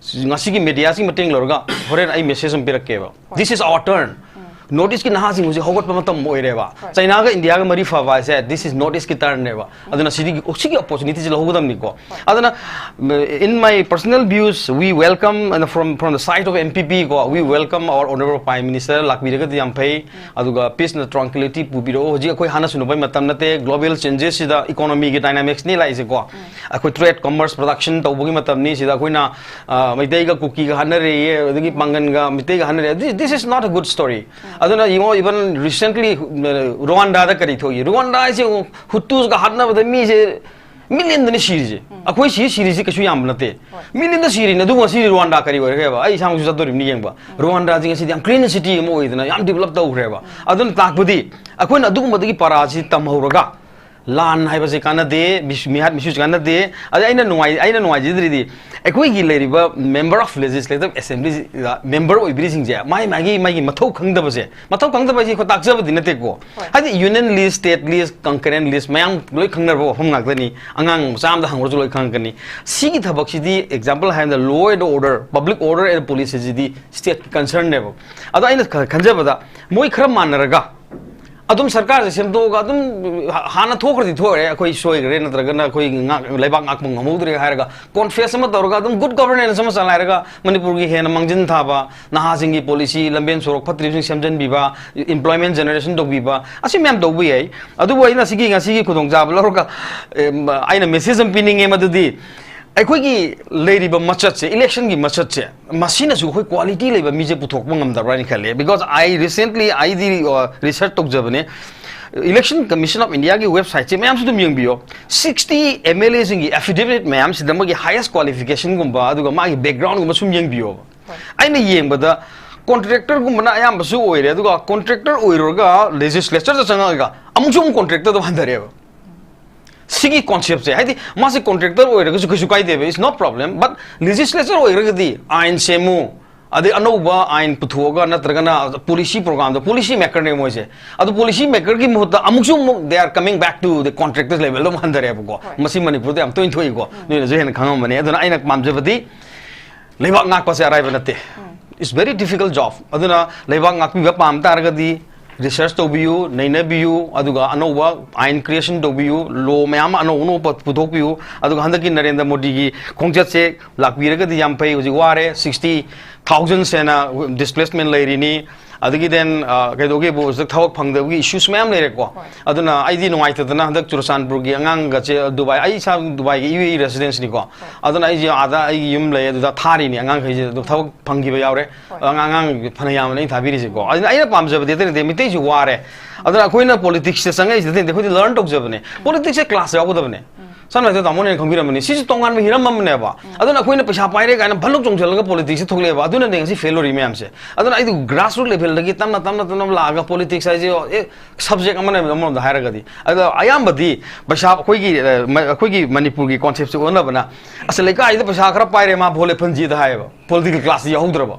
ꯉꯁꯤꯒꯤ media ꯁꯤꯒꯤ ꯃꯇꯦꯡ ꯂꯧꯔꯒ ꯍꯣꯔꯦꯟ ꯑꯩ message ꯑꯃ ꯄꯤꯔꯛꯀꯦꯕ꯫ This is our turn. North East ꯀꯤ ꯅꯍꯥꯁꯤꯡ ꯍꯧꯖꯤꯛ ꯍꯧꯒꯠꯄ ꯃꯇꯝ ꯑꯣꯏꯔꯦꯕ꯫ ꯆꯩꯅꯥꯒ ꯏꯟꯗꯤꯌꯥꯒ ꯃꯔꯤ ꯐꯕ ꯍꯥꯏꯁꯦ, this is North East ꯀꯤ turn ꯅꯦꯕ꯫ ꯑꯗꯨꯅ ꯁꯤꯗꯤ, ꯁꯤꯒꯤ opportunity ꯁꯤ ꯂꯧꯍꯧꯒꯗꯕꯅꯤꯀꯣ꯫ ꯑꯗꯨꯅ, in my personal views, we welcome, and from from the side of N P P ꯀꯣ, we welcome our honorable Prime Minister, ꯂꯥꯛꯄꯤꯔꯒꯗꯤ ꯌꯥꯝ ꯐꯩ꯫ ꯑꯗꯨꯒ peace and tranquility ꯄꯨꯕꯤꯔꯛꯑꯣ꯫ ꯍꯧꯖꯤꯛ ꯑꯩꯈꯣꯏ ꯍꯥꯟꯅ ꯁꯨꯅꯕꯩ ꯃꯇꯝ ꯅꯠꯇꯦ, global changes ꯁꯤꯗ economy ꯒꯤ dynamics ꯅꯤ ꯂꯥꯛꯏꯁꯦꯀꯣ꯫ ꯑꯩꯈꯣꯏ trade, commerce, production ꯇꯧꯕꯒꯤ ꯃꯇꯝꯅꯤ꯫ ꯁꯤꯗ ꯑꯩꯈꯣꯏꯅ, ꯑ, ꯃꯩꯇꯩꯒ ꯀꯨꯀꯤꯒ ꯍꯥꯠꯅꯔꯦꯌꯦ, ꯑꯗꯒꯤ ꯄꯥꯡꯒꯟꯒ ꯃꯩꯇꯩꯒ ꯍꯥꯠꯅꯔꯦ꯫ This, this is not a good story. ꯑꯗꯨꯅ ꯌꯦꯡꯉꯣ, even recently, ꯑ, ꯔ꯭ꯋꯥꯟꯗꯥꯗ ꯀꯔꯤ ꯊꯣꯛꯏ? ꯔ꯭ꯋꯥꯟꯗꯥ ꯍꯥꯏꯁꯦ ꯌꯦꯡꯉꯣ, ꯍꯨꯇꯨꯁꯒ ꯍꯥꯠꯅꯕꯗ ꯃꯤꯁꯦ million ꯗꯅꯤ ꯁꯤꯔꯤꯁꯦ꯫ ꯑꯩꯈꯣꯏ ꯁꯤ ꯁꯤꯔꯤꯁꯦ ꯀꯩꯁꯨ ꯌꯥꯝꯕ ꯅꯠꯇꯦ꯫ Million ꯗ ꯁꯤꯔꯤꯅꯦ꯫ ꯑꯗꯨꯕꯨ ꯉꯁꯤꯗꯤ ꯔ꯭ꯋꯥꯟꯗꯥ ꯀꯔꯤ ꯑꯣꯏꯔꯒꯦꯕ? ꯑꯩ ꯏꯁꯥꯃꯛꯁꯨ ꯆꯠꯇꯣꯔꯤꯕꯅꯤ ꯌꯦꯡꯕ꯫ ꯔ꯭ꯋꯥꯟꯗꯥꯁꯤ ꯉꯁꯤꯗꯤ ꯌꯥꯝ clean city ꯑꯃ ꯑꯣꯏꯗꯅ ꯌꯥꯝ develop ꯇꯧꯈ꯭ꯔꯦꯕ꯫ ꯑꯗꯨꯅ ꯇꯥꯛꯄꯗꯤ ꯑꯩꯈꯣꯏꯅ ꯑꯗꯨꯒꯨꯝꯕꯗꯒꯤ ꯄꯔꯥꯁꯤ ꯇꯝꯍꯧꯔꯒ, ꯂꯥꯟ ꯍꯥꯏꯕꯁꯦ ꯀꯥꯟꯅꯗꯦ, ꯃꯤꯁ-, ꯃꯤꯍꯥꯠ ꯃꯤꯁꯨꯁꯦ ꯀꯥꯟꯅꯗꯦ꯫ ꯑꯗ ꯑꯩꯅ ꯅꯨꯡꯉꯥꯏ-, ꯑꯩꯅ ꯅꯨꯡꯉꯥꯏꯖꯗ꯭ꯔꯤꯗꯤ, ꯑꯩꯈꯣꯏꯒꯤ ꯂꯩꯔꯤꯕ Member of Legislative Assembly the member ꯑꯣꯏꯕꯤꯔꯤꯁꯤꯡꯁꯦ ꯃꯥꯒꯤ, ꯃꯥꯒꯤ, ꯃꯥꯒꯤ ꯃꯊꯧ ꯈꯪꯗꯕꯁꯦ, ꯃꯊꯧ ꯈꯪꯗꯕ ꯍꯥꯏꯁꯦ ꯑꯩꯈꯣꯏ ꯇꯥꯛꯆꯕꯗꯤ ꯅꯠꯇꯦꯀꯣ꯫ ꯍꯥꯏꯗꯤ union list, state list, concurrent list ꯃꯌꯥꯝ ꯂꯣꯏ ꯈꯪꯅꯔꯕ ꯋꯥꯐꯝ ꯉꯥꯛꯇꯅꯤ꯫ ꯑꯉꯥꯡ ꯃꯆꯥ ꯑꯃꯗ ꯍꯪꯉꯨꯔꯁꯨ ꯂꯣꯏ ꯈꯪꯉꯛꯀꯅꯤ꯫ ꯁꯤꯒꯤ ꯊꯕꯛꯁꯤꯗꯤ example ꯍꯥꯏꯔꯕꯗ law and order, public order and policy CD state ꯀꯤ concern ꯅꯦꯕ꯫ ꯑꯗꯣ ꯑꯩꯅ ꯈ-, ꯈꯟꯖꯕꯗ ꯃꯣꯏ ꯈꯔ ꯃꯥꯟꯅꯔꯒ ꯑꯗꯨꯝ ꯁꯔꯀꯥꯔꯁꯦ ꯁꯦꯝꯗꯣꯛꯑꯒ ꯑꯗꯨꯝ ꯍ-, ꯍꯥꯟꯅ ꯊꯣꯛꯈ꯭ꯔꯗꯤ ꯊꯣꯛꯈ꯭ꯔꯦ, ꯑꯩꯈꯣꯏ ꯁꯣꯏꯈ꯭ꯔꯦ, ꯅꯠꯇ꯭ꯔꯒꯅ ꯑꯩꯈꯣꯏ ꯉꯥꯛ-, ꯂꯩꯕꯥꯛ ꯉꯥꯛꯄ ꯉꯝꯍꯧꯗ꯭ꯔꯦ ꯍꯥꯏꯔꯒ confess ꯑꯃ ꯇꯧꯔꯒ ꯑꯗꯨꯝ good governance ꯑꯃ ꯆꯂꯥꯏꯔꯒ ꯃꯅꯤꯄꯨꯔꯒꯤ ꯍꯦꯟꯅ ꯃꯥꯡꯖꯤꯟ ꯊꯥꯕ, ꯅꯍꯥꯁꯤꯡꯒꯤ policy, ꯂꯝꯕꯦꯟ ꯁꯣꯔꯣꯛ ꯐꯠꯇ꯭ꯔꯤꯕꯁꯤꯡ ꯁꯦꯝꯖꯤꯟꯕꯤꯕ, employment generation ꯇꯧꯕꯤꯕ, ꯑꯁꯤ ꯃꯌꯥꯝ ꯇꯧꯕ ꯌꯥꯏ꯫ ꯑꯗꯨꯕꯨ ꯑꯩꯅ ꯁꯤꯒꯤ ꯉꯁꯤꯒꯤ ꯈꯨꯗꯣꯡꯆꯥꯕ ꯂꯧꯔꯒ, ꯑꯦ, ꯑꯩꯅ message ꯑꯃ ꯄꯤꯅꯤꯡꯉꯦ, ꯃꯗꯨꯗꯤ ꯑꯩꯈꯣꯏꯒꯤ ꯂꯩꯔꯤꯕ ꯃꯆꯠꯁꯦ, election ꯒꯤ ꯃꯆꯠꯁꯦ, ꯃꯁꯤꯅꯁꯨ ꯑꯩꯈꯣꯏ quality ꯂꯩꯕ ꯃꯤꯁꯦ ꯄꯨꯊꯣꯛꯄ ꯉꯝꯗꯕ꯭ꯔꯥ ꯍꯥꯏꯅ ꯈꯜꯂꯦ꯫ Because I recently ꯑꯩꯗꯤ, ꯑ, research ꯇꯧꯖꯕꯅꯦ, Election Commission of India ꯒꯤ website ꯁꯦ ꯃꯌꯥꯝꯁꯨ ꯑꯗꯨꯝ ꯌꯦꯡꯕꯤꯌꯣ꯫ Sixty M L A ꯁꯤꯡꯒꯤ affidavit ꯃꯌꯥꯝꯁꯤꯗ ꯃꯣꯏꯒꯤ highest qualification ꯒꯨꯝꯕ, ꯑꯗꯨꯒ ꯃꯥꯒꯤ background ꯒꯨꯝꯕ ꯁꯨꯝ ꯌꯦꯡꯕꯤꯌꯣꯕ꯫ ꯑꯩꯅ ꯌꯦꯡꯕꯗ ꯀꯣꯟꯇ꯭ꯔꯦꯛꯇꯔꯒꯨꯝꯕꯅ ꯑꯌꯥꯝꯕꯁꯨ ꯑꯣꯏꯔꯦ, ꯑꯗꯨꯒ ꯀꯣꯟꯇ꯭ꯔꯦꯛꯇꯔ ꯑꯣꯏꯔꯨꯔꯒ ꯂꯦꯖꯤꯁꯂꯦꯆꯔꯗ ꯆꯪꯉꯛꯑꯒ ꯑꯃꯨꯛꯁꯨ ꯑꯃꯨꯛ ꯀꯣꯟꯇ꯭ꯔꯦꯛꯇꯔꯗ ꯍꯟꯊꯔꯛꯑꯦꯕ꯫ ꯁꯤꯒꯤ ꯀꯣꯟꯁꯦꯞꯁꯦ, ꯍꯥꯏꯗꯤ ꯃꯥꯁꯦ ꯀꯣꯟꯇ꯭ꯔꯦꯛꯇꯔ ꯑꯣꯏꯔꯒꯁꯨ ꯀꯩꯁꯨ ꯀꯥꯏꯗꯦꯕ, it's no problem, but ꯂꯦꯖꯤꯁꯂꯦꯆꯔ ꯑꯣꯏꯔꯒꯗꯤ ꯑꯥꯏꯟ ꯁꯦꯝꯃꯨ, ꯑꯗꯩ ꯑꯅꯧꯕ ꯑꯥꯏꯟ ꯄꯨꯊꯣꯛꯑꯒ, ꯅꯠꯇ꯭ꯔꯒꯅ ꯄꯣꯂꯤꯁꯤ ꯄ꯭ꯔꯣꯒ꯭ꯔꯥꯝꯗꯣ, ꯄꯣꯂꯤꯁꯤ ꯃꯦꯀꯔꯅꯦ ꯃꯣꯏꯁꯦ꯫ ꯑꯗꯨ ꯄꯣꯂꯤꯁꯤ ꯃꯦꯀꯔꯒꯤ ꯃꯍꯨꯠꯇ ꯑꯃꯨꯛꯁꯨ ꯑꯃꯨꯛ they are coming back to the contractors level ꯑꯗꯨꯝ ꯍꯟꯊꯔꯛꯑꯦꯕꯀꯣ꯫ ꯍꯣꯏ꯫ ꯃꯁꯤ ꯃꯅꯤꯄꯨꯔꯗ ꯌꯥꯝ ꯇꯣꯏꯅ ꯊꯣꯛꯏꯀꯣ, ꯅꯣꯏꯅꯁꯨ ꯍꯦꯟꯅ ꯈꯪꯉꯝꯕꯅꯤ꯫ ꯑꯗꯨꯅ ꯑꯩꯅ ꯄꯥꯝꯖꯕꯗꯤ ꯂꯩꯕꯥꯛ ꯉꯥꯛꯄꯁꯦ ꯑꯔꯥꯏꯕ ꯅꯠꯇꯦ꯫ It's very difficult job꯫ ꯑꯗꯨꯅ ꯂꯩꯕꯥꯛ ꯉꯥꯛꯄꯤꯕ ꯄꯥꯝ ꯇꯥꯔꯒꯗꯤ ꯔꯤꯁꯔꯁ ꯇꯧꯕꯤꯌꯨ, ꯅꯩꯅꯕꯤꯌꯨ, ꯑꯗꯨꯒ ꯑꯅꯧꯕ ꯑꯥꯏꯟ ꯀ꯭ꯔꯤꯌꯦꯁꯟ ꯇꯧꯕꯤꯌꯨ, ꯂꯣ ꯃꯌꯥꯝ ꯑꯃ ꯑꯅꯧ ꯑꯅꯧꯕ ꯄꯨꯊꯣꯛꯄꯤꯌꯨ꯫ ꯑꯗꯨꯒ ꯍꯟꯗꯛꯀꯤ ꯅꯔꯦꯟꯗ꯭ꯔ ꯃꯣꯗꯤꯒꯤ ꯈꯣꯡꯆꯠꯁꯦ ꯂꯥꯛꯄꯤꯔꯒꯗꯤ ꯌꯥꯝ ꯐꯩ꯫ ꯍꯧꯖꯤꯛ ꯋꯥꯔꯦ, ꯁꯤꯛꯁꯇꯤ ꯊꯥꯎꯖꯟ ꯍꯦꯟꯅ ꯗꯤꯁꯄ꯭ꯂꯦꯁꯃꯦꯟ ꯂꯩꯔꯤꯅꯤ꯫ ꯑꯗꯒꯤ then, ꯑ, ꯀꯩꯗꯧꯒꯦꯕꯨ, ꯍꯧꯖꯤꯛ ꯊꯕꯛ ꯐꯪꯗꯕꯒꯤ ꯏꯁꯨꯁ ꯃꯌꯥꯝ ꯂꯩꯔꯦꯀꯣ꯫ ꯍꯣꯏ꯫ ꯑꯗꯨꯅ ꯑꯩꯗꯤ ꯅꯨꯡꯉꯥꯏꯇꯗꯅ ꯍꯟꯗꯛ ꯆꯨꯔꯆꯥꯟꯄꯨꯔꯒꯤ ꯑꯉꯥꯡꯒꯁꯦ ꯗꯨꯕꯥꯏ, ꯑꯩ ꯏꯁꯥ ꯗꯨꯕꯥꯏꯒꯤ ꯌꯨ ꯑꯦ ꯏ ꯔꯦꯁꯤꯗꯦꯟꯁꯅꯤꯀꯣ꯫ ꯍꯣꯏ꯫ ꯑꯗꯨꯅ ꯑꯩꯁꯦ ꯑꯥꯗ ꯑꯩꯒꯤ ꯌꯨꯝ ꯂꯩ, ꯑꯗꯨꯗ ꯊꯥꯔꯤꯅꯤ ꯑꯉꯥꯡꯈꯩꯁꯦ꯫ ꯑꯗꯨ ꯊꯕꯛ ꯐꯪꯈꯤꯕ ꯌꯥꯎꯔꯦ꯫ ꯍꯣꯏ꯫ ꯑꯉꯥꯡ, ꯑꯉꯥꯡ ꯐꯅ ꯌꯥꯝꯕꯅ ꯑꯩꯅ ꯊꯥꯕꯤꯔꯤꯁꯦꯀꯣ꯫ ꯑꯗꯨꯅ ꯑꯩꯅ ꯄꯥꯝꯖꯕꯗꯤ ꯑꯇꯩ ꯅꯠꯇꯦ, ꯃꯤꯇꯩꯁꯨ ꯋꯥꯔꯦ꯫ ꯑꯗꯨꯅ ꯑꯩꯈꯣꯏꯅ ꯄꯣꯂꯤꯇꯤꯛꯁꯇ ꯆꯪꯉꯛꯏꯁꯦ ꯑꯇꯩ ꯅꯠꯇꯦ, ꯑꯩꯈꯣꯏꯗꯤ ꯂꯔꯟ ꯇꯧꯖꯕꯅꯦ꯫ ꯄꯣꯂꯤꯇꯤꯛꯁꯁꯦ ꯀ꯭ꯂꯥꯁ ꯌꯥꯎꯒꯗꯕꯅꯦ꯫ ꯁꯝꯅ ꯍꯥꯏꯔꯕꯗ ꯇꯥꯃꯣꯅ ꯍꯦꯟꯅ ꯈꯪꯕꯤꯔꯝꯃꯅꯤ, ꯁꯤꯁꯨ ꯇꯣꯉꯥꯟꯕ ꯍꯤꯔꯝ ꯑꯃꯅꯦꯕ꯫ ꯑꯗꯨꯅ ꯑꯩꯈꯣꯏꯅ ꯄꯩꯁꯥ ꯄꯥꯏꯔꯦ ꯀꯥꯏꯅ ꯚꯟꯂꯨꯛ ꯆꯣꯡꯁꯤꯜꯂꯒ ꯄꯣꯂꯤꯇꯤꯛꯁꯇ ꯊꯣꯛꯂꯛꯑꯦꯕ꯫ ꯑꯗꯨꯅꯅꯦ ꯉꯁꯤ ꯐꯦꯜ ꯑꯣꯏꯔꯤ ꯃꯌꯥꯝꯁꯦ꯫ ꯑꯗꯨꯅ ꯑꯩꯗꯤ ꯒ꯭ꯔꯥꯁꯔꯨꯠ ꯂꯦꯚꯦꯜꯗꯒꯤ ꯇꯞꯅ, ꯇꯞꯅ, ꯇꯞꯅ ꯂꯥꯛꯑꯒ ꯄꯣꯂꯤꯇꯤꯛꯁ ꯍꯥꯏꯁꯦ, ꯑꯦ, ꯁꯕꯖꯦꯛ ꯑꯃꯅꯦꯕ ꯑꯃꯔꯣꯝꯗ ꯍꯥꯏꯔꯒꯗꯤ꯫ ꯑꯗꯣ ꯑꯌꯥꯝꯕꯗꯤ ꯄꯩꯁꯥ ꯑꯩꯈꯣꯏꯒꯤ, ꯑ, ꯃ-, ꯑꯩꯈꯣꯏꯒꯤ ꯃꯅꯤꯄꯨꯔꯒꯤ ꯀꯣꯟꯁꯦꯞꯁꯦ ꯑꯣꯟꯅꯕꯅ, "ꯑꯁ, ꯂꯩꯀꯥꯏꯗ ꯄꯩꯁꯥ ꯈꯔ ꯄꯥꯏꯔꯦ, ꯃꯥ ꯚꯣꯠ ꯂꯦꯞꯍꯟꯁꯤꯗ" ꯍꯥꯏꯌꯦꯕ꯫ ꯄꯣꯂꯤꯇꯤꯀꯦꯜ ꯀ꯭ꯂꯥꯁꯇ ꯌꯥꯎꯍꯧꯗ꯭ꯔꯕ꯫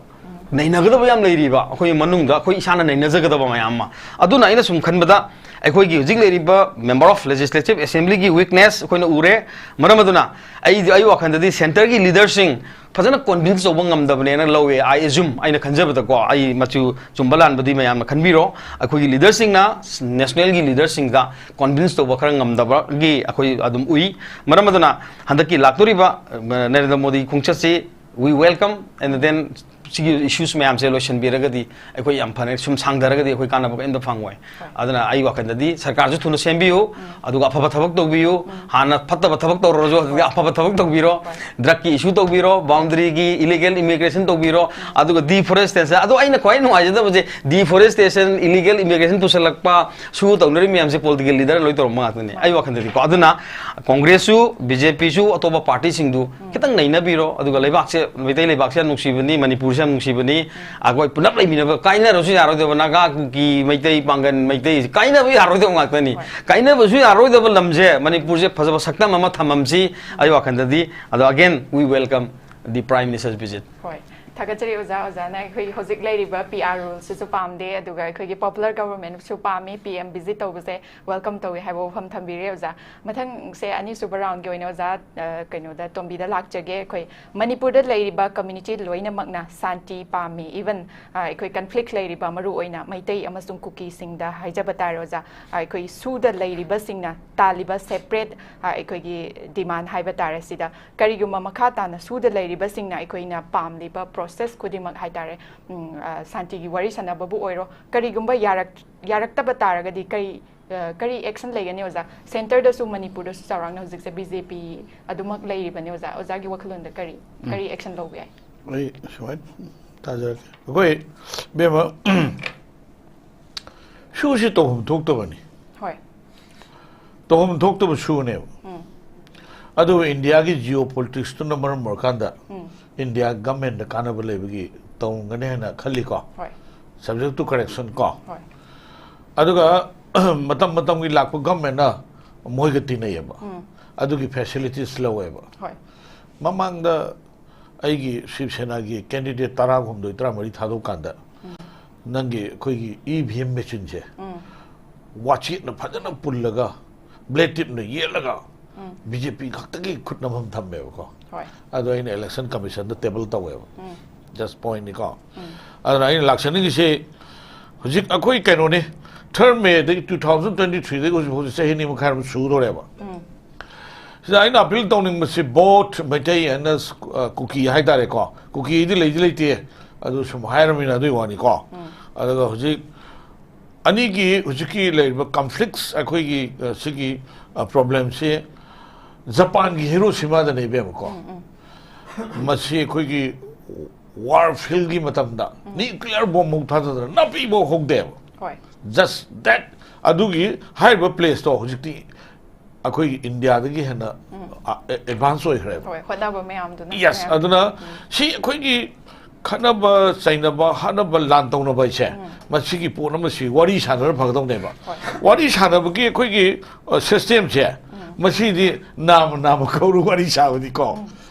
ꯅꯩꯅꯒꯗꯕ ꯌꯥꯝ ꯂꯩꯔꯤꯕ, ꯑꯩꯈꯣꯏ ꯃꯅꯨꯡꯗ ꯑꯩꯈꯣꯏ ꯏꯁꯥꯅ ꯅꯩꯅꯖꯒꯗꯕ ꯃꯌꯥꯝ ꯑꯃ꯫ ꯑꯗꯨꯅ ꯑꯩꯅ ꯁꯨꯝ ꯈꯟꯕꯗ, ꯑꯩꯈꯣꯏꯒꯤ ꯍꯧꯖꯤꯛ ꯂꯩꯔꯤꯕ Member of Legislative Assemblyꯒꯤ weakness ꯑꯩꯈꯣꯏꯅ ꯎꯔꯦ꯫ ꯃꯔꯝ ꯑꯗꯨꯅ ꯑꯩꯗꯤ, ꯑꯩ ꯋꯥꯈꯜꯗꯗꯤ centreꯒꯤ leaderꯁꯤꯡ ꯐꯖꯅ convince ꯇꯧꯕ ꯉꯝꯗꯕꯅꯦꯅ ꯂꯧꯋꯦ, I assume, ꯑꯩꯅ ꯈꯟꯖꯕꯗꯀꯣ꯫ ꯑꯩ ꯃꯆꯨ ꯆꯨꯝꯕ ꯂꯥꯟꯕꯗꯤ ꯃꯌꯥꯝꯅ ꯈꯟꯕꯤꯔꯣ꯫ ꯑꯩꯈꯣꯏꯒꯤ leaderꯁꯤꯡꯅ nationalꯒꯤ leaderꯁꯤꯡꯗ convince ꯇꯧꯕ ꯈꯔ ꯉꯝꯗꯕꯒꯤ ꯑꯩꯈꯣꯏ ꯑꯗꯨꯝ ꯎꯏ꯫ ꯃꯔꯝ ꯑꯗꯨꯅ ꯍꯟꯗꯛꯀꯤ ꯂꯥꯛꯇꯣꯔꯤꯕ, ꯑ, Narendra Modi ꯈꯣꯡꯆꯠꯁꯤ we welcome, and then ꯁꯤꯒꯤ issues ꯃꯌꯥꯝꯁꯦ ꯂꯣꯏꯁꯤꯟꯕꯤꯔꯒꯗꯤ ꯑꯩꯈꯣꯏ ꯌꯥꯝ ꯐꯅ, ꯁꯨꯝ ꯁꯥꯡꯊꯔꯒꯗꯤ ꯑꯩꯈꯣꯏ ꯀꯥꯟꯅꯕ ꯀꯩꯝꯇ ꯐꯪꯉꯣꯏ꯫ ꯑꯗꯨꯅ ꯑꯩ ꯋꯥꯈꯜꯗꯗꯤ ꯁꯔꯀꯥꯔꯁꯨ ꯊꯨꯅ ꯁꯦꯝꯕꯤꯌꯨ, ꯑꯗꯨꯒ ꯑꯐꯕ ꯊꯕꯛ ꯇꯧꯕꯤꯌꯨ꯫ ꯍꯥꯟꯅ ꯐꯠꯇꯕ ꯊꯕꯛ ꯇꯧꯔꯨꯔꯁꯨ ꯍꯧꯖꯤꯛꯇꯤ ꯑꯐꯕ ꯊꯕꯛ ꯇꯧꯕꯤꯔꯣ꯫ ꯗ꯭ꯔꯒꯀꯤ issue ꯇꯧꯕꯤꯔꯣ, boundaryꯒꯤ illegal immigration ꯇꯧꯕꯤꯔꯣ, ꯑꯗꯨꯒ deforestation꯫ ꯑꯗꯣ ꯑꯩꯅ ꯈ꯭ꯋꯥꯏ ꯅꯨꯡꯉꯥꯏꯖꯗꯕꯁꯦ deforestation, illegal immigration ꯄꯨꯁꯜꯂꯛꯄ, ꯁꯨ ꯇꯧꯅꯔꯤ ꯃꯌꯥꯝꯁꯦ political leaderꯅ ꯂꯣꯏ ꯇꯧꯔꯝꯕ ꯉꯥꯛꯇꯅꯦ ꯑꯩ ꯋꯥꯈꯜꯗꯗꯤꯀꯣ꯫ ꯑꯗꯨꯅ ꯀꯣꯡꯒ꯭ꯔꯦꯁꯁꯨ, ꯕꯤ ꯖꯦ ꯄꯤꯁꯨ, ꯑꯇꯣꯞꯄ partyꯁꯤꯡꯗꯨ ꯈꯤꯇꯪ ꯅꯩꯅꯕꯤꯔꯣ꯫ ꯑꯗꯨꯒ ꯂꯩꯕꯥꯛꯁꯦ, ꯃꯩꯇꯩ ꯂꯩꯕꯥꯛꯁꯦ ꯌꯥꯝ ꯅꯨꯡꯁꯤꯕꯅꯤ, ꯃꯅꯤꯄꯨꯔꯁꯦ ꯌꯥꯝ ꯅꯨꯡꯁꯤꯕꯅꯤ꯫ ꯑꯩꯈꯣꯏ ꯄꯨꯂꯞ ꯂꯩꯃꯤꯟꯅꯕ, ꯀꯥꯏꯅꯔꯁꯨ ꯌꯥꯔꯣꯏꯗꯕ ꯅꯥꯒꯥ, ꯀꯨꯀꯤ, ꯃꯩꯇꯩ, ꯄꯥꯡꯒꯟ, ꯃꯩꯇꯩ ꯀꯥꯏꯅꯕ ꯌꯥꯔꯣꯏꯗꯕ ꯉꯥꯛꯇꯅꯤ꯫ ꯍꯣꯏ꯫ ꯀꯥꯏꯅꯕꯁꯨ ꯌꯥꯔꯣꯏꯗꯕ ꯂꯝꯁꯦ ꯃꯅꯤꯄꯨꯔꯁꯦ ꯐꯖꯕ ꯁꯛꯇꯝ ꯑꯃ ꯊꯝꯃꯝꯁꯤ ꯑꯩ ꯋꯥꯈꯜꯗꯗꯤ꯫ ꯑꯗꯣ again, we welcome the Prime Minister's visit. ꯍꯣꯏ, ꯊꯥꯒꯠꯆꯔꯤ ꯑꯣꯖꯥ꯫ ꯑꯣꯖꯥꯅ ꯑꯩꯈꯣꯏ ꯍꯧꯖꯤꯛ ꯂꯩꯔꯤꯕ P R rule ꯁꯤꯁꯨ ꯄꯥꯝꯗꯦ, ꯑꯗꯨꯒ ꯑꯩꯈꯣꯏꯒꯤ popular government ꯁꯨ ꯄꯥꯝꯃꯤ, P M visit ꯇꯧꯕꯁꯦ welcome ꯇꯧꯋꯤ ꯍꯥꯏꯕ ꯋꯥꯐꯝ ꯊꯝꯕꯤꯔꯦ ꯑꯣꯖꯥ꯫ ꯃꯊꯪꯁꯦ ꯑꯅꯤꯁꯨꯕ round ꯒꯤ ꯑꯣꯏꯅ ꯑꯣꯖꯥ, ꯑ, ꯀꯩꯅꯣꯗ, ꯇꯣꯝꯕꯤꯗ ꯂꯥꯛꯆꯒꯦ꯫ ꯑꯩꯈꯣꯏ ꯃꯅꯤꯄꯨꯔꯗ ꯂꯩꯔꯤꯕ community ꯂꯣꯏꯅꯃꯛꯅ ꯁꯥꯟꯇꯤ ꯄꯥꯝꯃꯤ, even, ꯑ, ꯑꯩꯈꯣꯏ conflict ꯂꯩꯔꯤꯕ ꯃꯔꯨ ꯑꯣꯏꯅ ꯃꯩꯇꯩ ꯑꯃꯁꯨꯡ ꯀꯨꯀꯤꯁꯤꯡꯗ ꯍꯥꯏꯖꯕ ꯇꯥꯔꯦ ꯑꯣꯖꯥ꯫ ꯑ, ꯑꯩꯈꯣꯏ ꯁꯨꯗ ꯂꯩꯔꯤꯕꯁꯤꯡꯅ ꯇꯥꯜꯂꯤꯕ separate, ꯑ, ꯑꯩꯈꯣꯏꯒꯤ demand ꯍꯥꯏꯕ ꯇꯥꯔꯦ, ꯁꯤꯗ ꯀꯔꯤꯒꯨꯝꯕ ꯃꯈꯥ ꯇꯥꯅ ꯁꯨꯗ ꯂꯩꯔꯤꯕꯁꯤꯡꯅ ꯑꯩꯈꯣꯏꯅ ꯄꯥꯝꯂꯤꯕ process ꯈꯨꯗꯤꯡꯃꯛ ꯍꯥꯏ ꯇꯥꯔꯦ, ꯎꯝ, ꯑ, ꯁꯥꯟꯇꯤꯒꯤ ꯋꯥꯔꯤ ꯁꯥꯟꯅꯕꯕꯨ ꯑꯣꯏꯔꯣ, ꯀꯔꯤꯒꯨꯝꯕ ꯌꯥꯔꯛ-, ꯌꯥꯔꯛꯇꯕ ꯇꯥꯔꯒꯗꯤ ꯀꯔꯤ, ꯑ, ꯀꯔꯤ action ꯂꯩꯒꯅꯤ ꯑꯣꯖꯥ? Centre ꯗꯁꯨ ꯃꯅꯤꯄꯨꯔꯗꯁꯨ ꯆꯥꯎꯔꯥꯛꯅ ꯍꯧꯖꯤꯛꯁꯦ B J P ꯑꯗꯨꯃꯛ ꯂꯩꯔꯤꯕꯅꯤ ꯑꯣꯖꯥ꯫ ꯑꯣꯖꯥꯒꯤ ꯋꯥꯈꯜꯂꯣꯟꯗ ꯀꯔꯤ, ꯎꯝ꯫ ꯀꯔꯤ action ꯂꯧꯕ ꯌꯥꯏ? ꯑꯩ ꯁꯨꯃꯥꯏꯅ ꯇꯥꯖꯔꯛꯀꯦ꯫ ꯑꯩꯈꯣꯏ, ꯏꯕꯦꯝꯃ, ꯁꯨꯁꯤ ꯇꯧꯐꯝ ꯊꯣꯛꯇꯕꯅꯤ꯫ ꯍꯣꯏ꯫ ꯇꯧꯐꯝ ꯊꯣꯛꯇꯕ ꯁꯨꯅꯦꯕ꯫ ꯎꯝ꯫ ꯑꯗꯨꯕꯨ ꯏꯟꯗꯤꯌꯥꯒꯤ geopolitics ꯇꯨꯅ ꯃꯔꯝ ꯑꯣꯏꯔꯀꯥꯟꯗ ꯎꯝ꯫ ꯏꯟꯗꯤꯌꯥ government ꯗ ꯀꯥꯟꯅꯕ ꯂꯩꯕꯒꯤ ꯇꯧꯔꯝꯒꯅꯤ ꯍꯥꯏꯅ ꯈꯜꯂꯤꯀꯣ꯫ ꯍꯣꯏ꯫ Subject to correction ꯀꯣ꯫ ꯍꯣꯏ꯫ ꯑꯗꯨꯒ ꯃꯇꯝ ꯃꯇꯝꯒꯤ ꯂꯥꯛꯄ government ꯅ ꯃꯣꯏꯒ ꯇꯤꯟꯅꯩꯌꯦꯕ꯫ ꯎꯝ꯫ ꯑꯗꯨꯒꯤ facilities ꯂꯧꯋꯦꯕ꯫ ꯍꯣꯏ꯫ ꯃꯃꯥꯡꯗ ꯑꯩꯒꯤ ꯁꯤꯕ ꯁꯦꯅꯥꯒꯤ candidate ꯇꯔꯥꯍꯨꯝꯗꯣꯏ, ꯇꯔꯥꯃꯔꯤ ꯊꯥꯗꯣꯛꯀꯥꯟꯗ ꯎꯝ꯫ ꯅꯪꯒꯤ ꯑꯩꯈꯣꯏꯒꯤ E V M machine ꯁꯦ ꯎꯝ꯫ ꯋꯥꯆꯦꯠꯅ ꯐꯖꯅ ꯄꯨꯜꯂꯒ, blade tip ꯅ ꯌꯦꯠꯂꯒ, ꯎꯝ꯫ B J P ꯈꯛꯇꯒꯤ ꯈꯨꯠ ꯅꯝꯐꯝ ꯊꯝꯃꯦꯕꯀꯣ꯫ ꯍꯣꯏ꯫ ꯑꯗꯣ ꯑꯩꯅ Election Commission ꯗ table ꯇꯧꯋꯦꯕ꯫ ꯎꯝ꯫ Just point ꯅꯤꯀꯣ꯫ ꯎꯝ꯫ ꯑꯗꯨꯅ ꯑꯩꯅ ꯂꯥꯛꯆꯅꯤꯡꯉꯤꯁꯦ ꯍꯧꯖꯤꯛ ꯑꯩꯈꯣꯏ ꯀꯩꯅꯣꯅꯤ, third May ꯗꯒꯤ two thousand twenty three ꯗꯒꯤ ꯍꯧꯖꯤꯛ ꯐꯥꯎꯁꯦ ꯆꯍꯤ ꯑꯅꯤ ꯃꯈꯥꯏ ꯑꯃ ꯁꯨꯗꯣꯔꯦꯕ꯫ ꯎꯝ꯫ ꯁꯤꯗ ꯑꯩꯅ appeal ꯇꯧꯅꯤꯡꯕꯁꯤ both ꯃꯩꯇꯩ and, ꯑ, ꯀꯨꯀꯤ ꯍꯥꯏꯇꯥꯔꯦꯀꯣ꯫ ꯀꯨꯀꯤꯗꯤ ꯂꯩꯗꯤ ꯂꯩꯇꯦ, ꯑꯗꯨ ꯁꯨꯝ ꯍꯥꯏꯔꯃꯤꯅ ꯑꯗꯨꯒꯤ ꯋꯥꯅꯤꯀꯣ꯫ ꯎꯝ꯫ ꯑꯗꯨꯒ ꯍꯧꯖꯤꯛ ꯑꯅꯤꯒꯤ ꯍꯧꯖꯤꯛꯀꯤ ꯂꯩꯔꯤꯕ conflicts ꯑꯩꯈꯣꯏꯒꯤ, ꯑ, ꯁꯤꯒꯤ, ꯑ, problem ꯁꯤ ꯖꯄꯥꯟꯒꯤ ꯍꯤꯔꯣꯁꯤꯃꯥꯗꯅꯦ ꯏꯕꯦꯝꯃꯀꯣ꯫ ꯎꯝ, ꯎꯝ꯫ ꯃꯁꯤ ꯑꯩꯈꯣꯏꯒꯤ war field ꯀꯤ ꯃꯇꯝꯗ ꯎꯝ꯫ Nuclear bomb ꯐꯥꯎ ꯊꯥꯗꯗꯅ ꯅꯥꯄꯤ ꯐꯥꯎ ꯍꯧꯗꯦꯕ꯫ ꯍꯣꯏ꯫ Just that, ꯑꯗꯨꯒꯤ ꯍꯥꯏꯔꯤꯕ place ꯇꯣ ꯍꯧꯖꯤꯛꯇꯤ ꯑꯩꯈꯣꯏꯒꯤ ꯏꯟꯗꯤꯌꯥꯗꯒꯤ ꯍꯦꯟꯅ, ꯎꯝ꯫ ꯑ, ꯑꯦ-, advance ꯑꯣꯏꯈ꯭ꯔꯦꯕ꯫ ꯍꯣꯏ, ꯍꯣꯠꯅꯕ ꯃꯌꯥꯝꯗꯨꯅ Yes, ꯃꯌꯥꯝ ꯑꯗꯨꯅ ꯎꯝ꯫ ꯁꯤ ꯑꯩꯈꯣꯏꯒꯤ ꯈꯠꯅꯕ ꯆꯩꯅꯕ, ꯍꯥꯠꯅꯕ, ꯂꯥꯟ ꯇꯧꯅꯕ ꯍꯥꯏꯁꯦ, ꯃꯁꯤꯒꯤ ꯄꯣꯠ ꯑꯃꯁꯤ ꯋꯥꯔꯤ ꯁꯥꯟꯅꯔ ꯐꯒꯗꯧꯅꯦꯕ꯫ ꯋꯥꯔꯤ ꯁꯥꯟꯅꯕꯒꯤ ꯑꯩꯈꯣꯏꯒꯤ, ꯑ, system ꯁꯦ, ꯃꯁꯤꯗꯤ ꯅꯥꯝꯃ ꯅꯥꯝꯃ ꯀꯧꯔ ꯋꯥꯔꯤ ꯁꯥꯕꯗꯤꯀꯣ,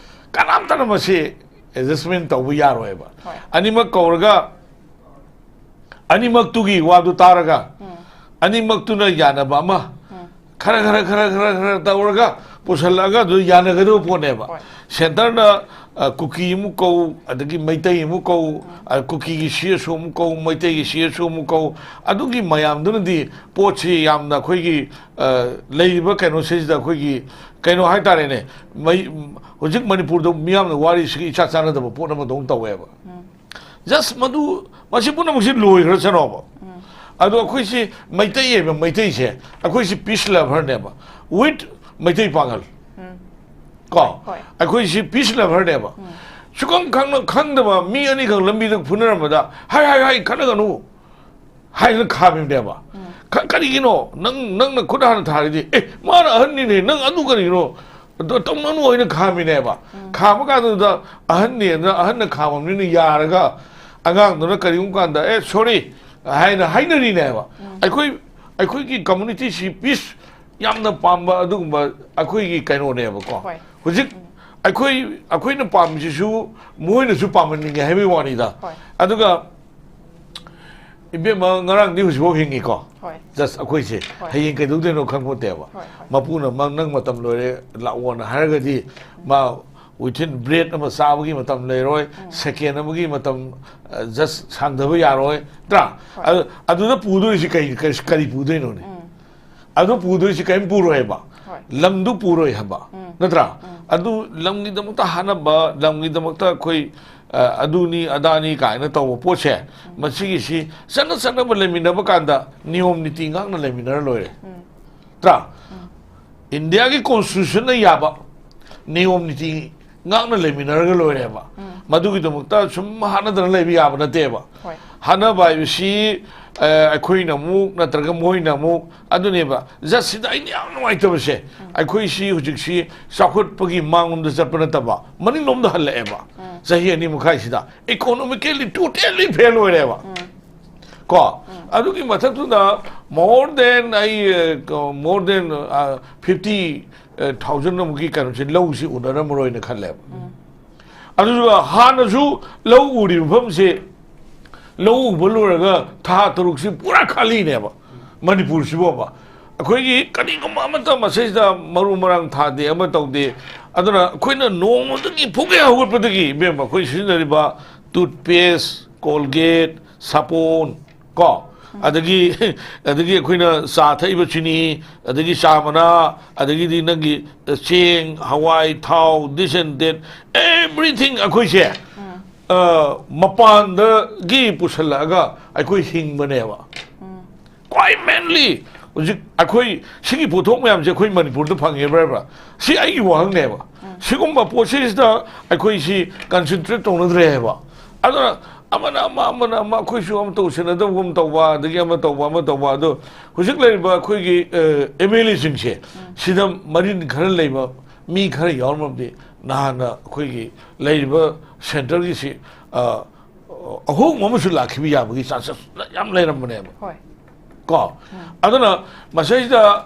ꯀꯅꯥꯝꯇꯅ ꯃꯁꯤ adjustment ꯇꯧꯕ ꯌꯥꯔꯣꯏꯕ꯫ ꯑꯅꯤꯃꯛ ꯀꯧꯔꯒ, ꯑꯅꯤꯃꯛꯇꯨꯒꯤ ꯋꯥꯗꯨ ꯇꯥꯔꯒ, ꯑꯅꯤꯃꯛꯇꯨꯅ ꯌꯥꯅꯕ ꯑꯃ ꯈꯔ, ꯈꯔ, ꯈꯔ, ꯈꯔ, ꯈꯔ ꯇꯧꯔꯒ ꯄꯨꯁꯜꯂꯛꯑꯒ ꯑꯗꯨ ꯌꯥꯅꯒꯗꯕ ꯄꯣꯠꯅꯦꯕ꯫ ꯍꯣꯏ꯫ Centre ꯅ, ꯑ, ꯀꯨꯀꯤ ꯑꯃꯨꯛ ꯀꯧ, ꯑꯗꯒꯤ ꯃꯩꯇꯩ ꯑꯃꯨꯛ ꯀꯧ, ꯑ, ꯀꯨꯀꯤꯒꯤ C S O ꯑꯃꯨꯛ ꯀꯧ, ꯃꯩꯇꯩꯒꯤ C S O ꯑꯃꯨꯛ ꯀꯧ, ꯑꯗꯨꯒꯤ ꯃꯌꯥꯝꯗꯨꯅꯗꯤ ꯄꯣꯠꯁꯤ ꯌꯥꯝꯅ ꯑꯩꯈꯣꯏꯒꯤ, ꯑ, ꯂꯩꯔꯤꯕ ꯀꯩꯅꯣꯁꯤꯗ ꯑꯩꯈꯣꯏꯒꯤ ꯀꯩꯅꯣ ꯍꯥꯏꯇꯥꯔꯦꯅꯦ, ꯃꯩ-, ꯍꯧꯖꯤꯛ ꯃꯅꯤꯄꯨꯔꯗ ꯃꯤꯌꯥꯝꯅ ꯋꯥꯔꯤꯁꯤꯒ ꯏꯆꯥ ꯆꯥꯟꯅꯗꯕ ꯄꯣꯠ ꯑꯃꯗꯧꯅ ꯇꯧꯋꯦꯕ꯫ Just ꯃꯗꯨ, ꯃꯁꯤ ꯄꯨꯝꯅꯃꯛꯁꯤ ꯂꯣꯏꯈ꯭ꯔꯁꯅꯣꯕ꯫ ꯑꯗꯣ ꯑꯩꯈꯣꯏꯁꯤ ꯃꯩꯇꯩ ꯍꯥꯏꯕ ꯃꯩꯇꯩꯁꯦ, ꯑꯩꯈꯣꯏꯁꯤ peace lover ꯅꯦꯕ, with ꯃꯩꯇꯩ ꯄꯥꯉꯜ꯫ ꯀꯣ? ꯍꯣꯏ꯫ ꯑꯩꯈꯣꯏꯁꯤ peace lover ꯅꯦꯕ꯫ ꯁꯨꯈꯪ ꯈꯪꯅ ꯈꯪꯗꯕ ꯃꯤ ꯑꯅꯤꯈꯛ ꯂꯝꯕꯤꯗ ꯐꯨꯅꯔꯝꯕꯗ, "ꯍꯥꯏ, ꯍꯥꯏ, ꯍꯥꯏ, ꯈꯠꯅꯒꯅꯨ" ꯍꯥꯏꯅ ꯈꯥꯝꯃꯤꯕꯅꯦꯕ꯫ ꯀ-, ꯀꯔꯤꯒꯤꯅꯣ? ꯅꯪ, ꯅꯪꯅ ꯈꯨꯠ ꯍꯥꯟꯅ ꯊꯥꯔꯤꯗꯤ, "ꯑꯦ, ꯃꯥꯅ ꯑꯍꯟꯅꯤꯅꯦ, ꯅꯪ ꯑꯗꯨ ꯀꯔꯤꯒꯤꯅꯣ? ꯑꯗꯣ ꯇꯧꯅꯅꯨ" ꯍꯥꯏꯅ ꯈꯥꯝꯃꯤꯅꯦꯕ꯫ ꯈꯥꯝꯕ ꯀꯥꯟꯗꯨꯗ ꯑꯍꯟꯅꯦꯅ, ꯑꯍꯟꯅ ꯈꯥꯝꯃꯕꯅꯤꯅ ꯌꯥꯔꯒ, ꯑꯉꯥꯡꯗꯨꯅ ꯀꯔꯤꯒꯨꯝꯕ ꯀꯥꯟꯗ, "ꯑꯦ, sorry" ꯍꯥꯏꯅ ꯍꯥꯏꯅꯔꯤꯅꯦꯕ꯫ ꯑꯩꯈꯣꯏ, ꯑꯩꯈꯣꯏꯒꯤ community ꯁꯤ peace ꯌꯥꯝꯅ ꯄꯥꯝꯕ ꯑꯗꯨꯒꯨꯝꯕ ꯑꯩꯈꯣꯏꯒꯤ ꯀꯩꯅꯣꯅꯦꯕꯀꯣ꯫ ꯍꯣꯏ꯫ ꯍꯧꯖꯤꯛ ꯑꯩꯈꯣꯏ, ꯑꯩꯈꯣꯏꯅ ꯄꯥꯝꯃꯤꯁꯤꯁꯨ ꯃꯣꯏꯅꯁꯨ ꯄꯥꯝꯍꯟꯅꯤꯡꯉꯦ ꯍꯥꯏꯕꯒꯤ ꯋꯥꯅꯤꯗ꯫ ꯍꯣꯏ꯫ ꯑꯗꯨꯒ ꯏꯕꯦꯝꯃ, ꯉꯔꯥꯡꯗꯤ ꯍꯧꯖꯤꯛꯐꯥꯎ ꯍꯤꯡꯉꯤꯀꯣ꯫ ꯍꯣꯏ꯫ Just ꯑꯩꯈꯣꯏꯁꯦ ꯍꯣꯏ꯫ ꯍꯌꯦꯡ ꯀꯩꯗꯧꯗꯣꯏꯅꯣ ꯈꯪꯄꯣꯠꯇꯦꯕ꯫ ꯍꯣꯏ, ꯍꯣꯏ꯫ ꯃꯄꯨꯅ, "ꯃꯪ, ꯅꯪ ꯃꯇꯝ ꯂꯣꯏꯔꯦ, ꯂꯥꯛꯑꯣꯅ" ꯍꯥꯏꯔꯒꯗꯤ, ꯃꯥ within breath ꯑꯃ ꯆꯥꯕꯒꯤ ꯃꯇꯝ ꯂꯩꯔꯣꯏ, second ꯑꯃꯒꯤ ꯃꯇꯝ, ꯑ, just ꯁꯥꯡꯊꯕ ꯌꯥꯔꯣꯏ, ꯅꯠꯇ꯭ꯔꯥ? ꯍꯣꯏ꯫ ꯑꯗꯨ, ꯑꯗꯨꯗ ꯄꯨꯗꯣꯏꯁꯤ ꯀꯔꯤ, ꯀꯔꯤ, ꯀꯔꯤ ꯄꯨꯗꯣꯏꯅꯣꯅꯦ? ꯑꯗꯨ ꯄꯨꯗꯣꯏꯁꯤ ꯀꯔꯤꯝ ꯄꯨꯔꯣꯏ ꯍꯥꯏꯕ꯫ ꯍꯣꯏ꯫ ꯂꯝꯗꯨ ꯄꯨꯔꯣꯏ ꯍꯥꯏꯕ꯫ ꯅꯠꯇ꯭ꯔꯥ? ꯑꯗꯨ ꯂꯝꯒꯤꯗꯃꯛꯇ ꯍꯥꯠꯅꯕ, ꯂꯝꯒꯤꯗꯃꯛꯇ ꯑꯩꯈꯣꯏ, ꯑ, ꯑꯗꯨꯅꯤ ꯑꯗꯥꯅꯤ ꯀꯥꯏꯅ ꯇꯧꯕ ꯄꯣꯠꯁꯦ, ꯃꯁꯤꯒꯤꯁꯤ ꯆꯠꯅ ꯆꯠꯅꯕ ꯂꯩꯃꯤꯟꯅꯕ ꯀꯥꯟꯗ ꯅꯤꯌꯣꯝ ꯅꯤꯇꯤ ꯉꯥꯛꯅ ꯂꯩꯃꯤꯟꯅꯔ ꯂꯣꯏꯔꯦ꯫ ꯅꯠꯇ꯭ꯔꯥ? ꯏꯟꯗꯤꯌꯥꯒꯤ constitution ꯅ ꯌꯥꯕ ꯅꯤꯌꯣꯝ ꯅꯤꯇꯤ ꯉꯥꯛꯅ ꯂꯩꯃꯤꯟꯅꯔꯒ ꯂꯣꯏꯔꯦꯕ꯫ ꯃꯗꯨꯒꯤꯗꯃꯛꯇ ꯁꯨꯝ ꯍꯥꯠꯅꯗꯅ ꯂꯩꯕ ꯌꯥꯕ ꯅꯠꯇꯦꯕ꯫ ꯍꯣꯏ꯫ ꯍꯥꯠꯅꯕ ꯍꯥꯏꯕꯁꯤ, ꯑ, ꯑꯩꯈꯣꯏꯅ ꯑꯃꯨꯛ ꯅꯠꯇ꯭ꯔꯒ ꯃꯣꯏꯅ ꯑꯃꯨꯛ, ꯑꯗꯨꯅꯦꯕ꯫ ꯖꯁꯁꯤꯗ ꯑꯩꯅ ꯌꯥꯝ ꯅꯨꯡꯉꯥꯏꯇꯕꯁꯦ, ꯑꯩꯈꯣꯏꯁꯤ ꯍꯧꯖꯤꯛꯁꯤ ꯆꯥꯎꯈꯠꯄꯒꯤ ꯃꯥꯡꯂꯣꯝꯗ ꯆꯠꯄ ꯅꯠꯇꯕ ꯃꯅꯤꯡꯂꯣꯝꯗ ꯍꯜꯂꯛꯑꯦꯕ꯫ ꯆꯍꯤ ꯑꯅꯤ ꯃꯈꯥꯏꯁꯤꯗ economically totally fail ꯑꯣꯏꯔꯦꯕ꯫ ꯀꯣ, ꯑꯗꯨꯒꯤ ꯃꯊꯛꯇꯨꯗ more than, ꯑꯩ, ꯑ, more than, ꯑ, fifty thousand ꯑꯃꯨꯛꯀꯤ ꯀꯩꯅꯣꯁꯦ, ꯂꯧꯁꯤ ꯎꯅꯔꯝꯃꯔꯣꯏꯅ ꯈꯜꯂꯦꯕ꯫ ꯑꯗꯨꯒ ꯍꯥꯟꯅꯁꯨ ꯂꯧ ꯎꯔꯤꯕ ꯃꯐꯝꯁꯦ, ꯂꯧ ꯎꯕ ꯂꯣꯏꯔꯒ ꯊꯥ ꯇꯔꯨꯛꯁꯤ ꯄꯨꯔꯥ ꯈꯥꯂꯤꯅꯦꯕ ꯃꯅꯤꯄꯨꯔꯁꯤꯕꯣꯕ꯫ ꯑꯩꯈꯣꯏꯒꯤ ꯀꯔꯤꯒꯨꯝꯕ ꯑꯃꯠꯇ ꯃꯁꯤꯗ ꯃꯔꯨ ꯃꯔꯥꯡ ꯊꯥꯗꯦ, ꯑꯃ ꯇꯧꯗꯦ꯫ ꯑꯗꯨꯅ ꯑꯩꯈꯣꯏꯅ ꯅꯣꯡꯃꯗꯒꯤ ꯐꯨꯒꯦ ꯍꯧꯒꯠꯄꯗꯒꯤ, ꯏꯕꯦꯝꯃ, ꯑꯩꯈꯣꯏ ꯁꯤꯖꯤꯟꯅꯔꯤꯕ toothpaste, Colgate, ꯁꯥꯄꯣꯟ, ꯀꯣ, ꯑꯗꯒꯤ, ꯑꯗꯒꯤ ꯑꯩꯈꯣꯏꯅ ꯆꯥ ꯊꯛꯏꯕ ꯆꯤꯅꯤ, ꯑꯗꯒꯤ ꯆꯥ ꯃꯅꯥ, ꯑꯗꯒꯤꯗꯤ ꯅꯪꯒꯤ ꯆꯦꯡ, ꯍꯋꯥꯏ, ꯊꯥꯎ, this and that, everything ꯑꯩꯈꯣꯏꯁꯦ, ꯑ, ꯃꯄꯥꯟꯗꯒꯤ ꯄꯨꯁꯜꯂꯛꯑꯒ ꯑꯩꯈꯣꯏ ꯍꯤꯡꯕꯅꯦꯕ꯫ ꯈ꯭ꯋꯥꯏ mainly ꯍꯧꯖꯤꯛ ꯑꯩꯈꯣꯏ ꯁꯤꯒꯤ ꯄꯣꯠꯊꯣꯛ ꯃꯌꯥꯝꯁꯦ ꯑꯩꯈꯣꯏ ꯃꯅꯤꯄꯨꯔꯗ ꯐꯪꯉꯦꯕ꯭ꯔꯕ? ꯁꯤ ꯑꯩꯒꯤ ꯋꯥꯍꯪꯅꯦꯕ꯫ ꯁꯤꯒꯨꯝꯕ ꯄꯣꯠꯁꯤꯗ ꯑꯩꯈꯣꯏ ꯁꯤ concentrate ꯇꯧꯅꯗ꯭ꯔꯦ ꯍꯥꯏꯕ꯫ ꯑꯗꯨꯅ ꯑꯃꯅ ꯑꯃ, ꯑꯃꯅ ꯑꯃ, ꯑꯩꯈꯣꯏꯁꯨ ꯑꯃ ꯇꯧꯁꯤꯟꯅꯗꯕꯒꯨꯝ ꯇꯧꯕ, ꯑꯗꯒꯤ ꯑꯃ ꯇꯧꯕ, ꯑꯃ ꯇꯧꯕ꯫ ꯑꯗꯣ ꯍꯧꯖꯤꯛ ꯂꯩꯔꯤꯕ ꯑꯩꯈꯣꯏꯒꯤ, ꯑ, MLAꯁꯤꯡꯁꯦ, ꯁꯤꯗ ꯃꯔꯤꯟ ꯈꯔ ꯂꯩꯕ ꯃꯤ ꯈꯔ ꯌꯥꯎꯔꯝꯃꯕꯗꯤ ꯅꯍꯥꯟꯅ ꯑꯩꯈꯣꯏꯒꯤ ꯂꯩꯔꯤꯕ centreꯒꯤꯁꯤ, ꯑ, ꯑꯍꯣꯡꯕ ꯑꯃꯁꯨ ꯂꯥꯛꯈꯤꯕ ꯌꯥꯕꯒꯤ chances ꯌꯥꯝ ꯂꯩꯔꯝꯕꯅꯦꯕ꯫ ꯍꯣꯏ꯫ ꯀꯣ, ꯑꯗꯨꯅ ꯃꯁꯤꯗ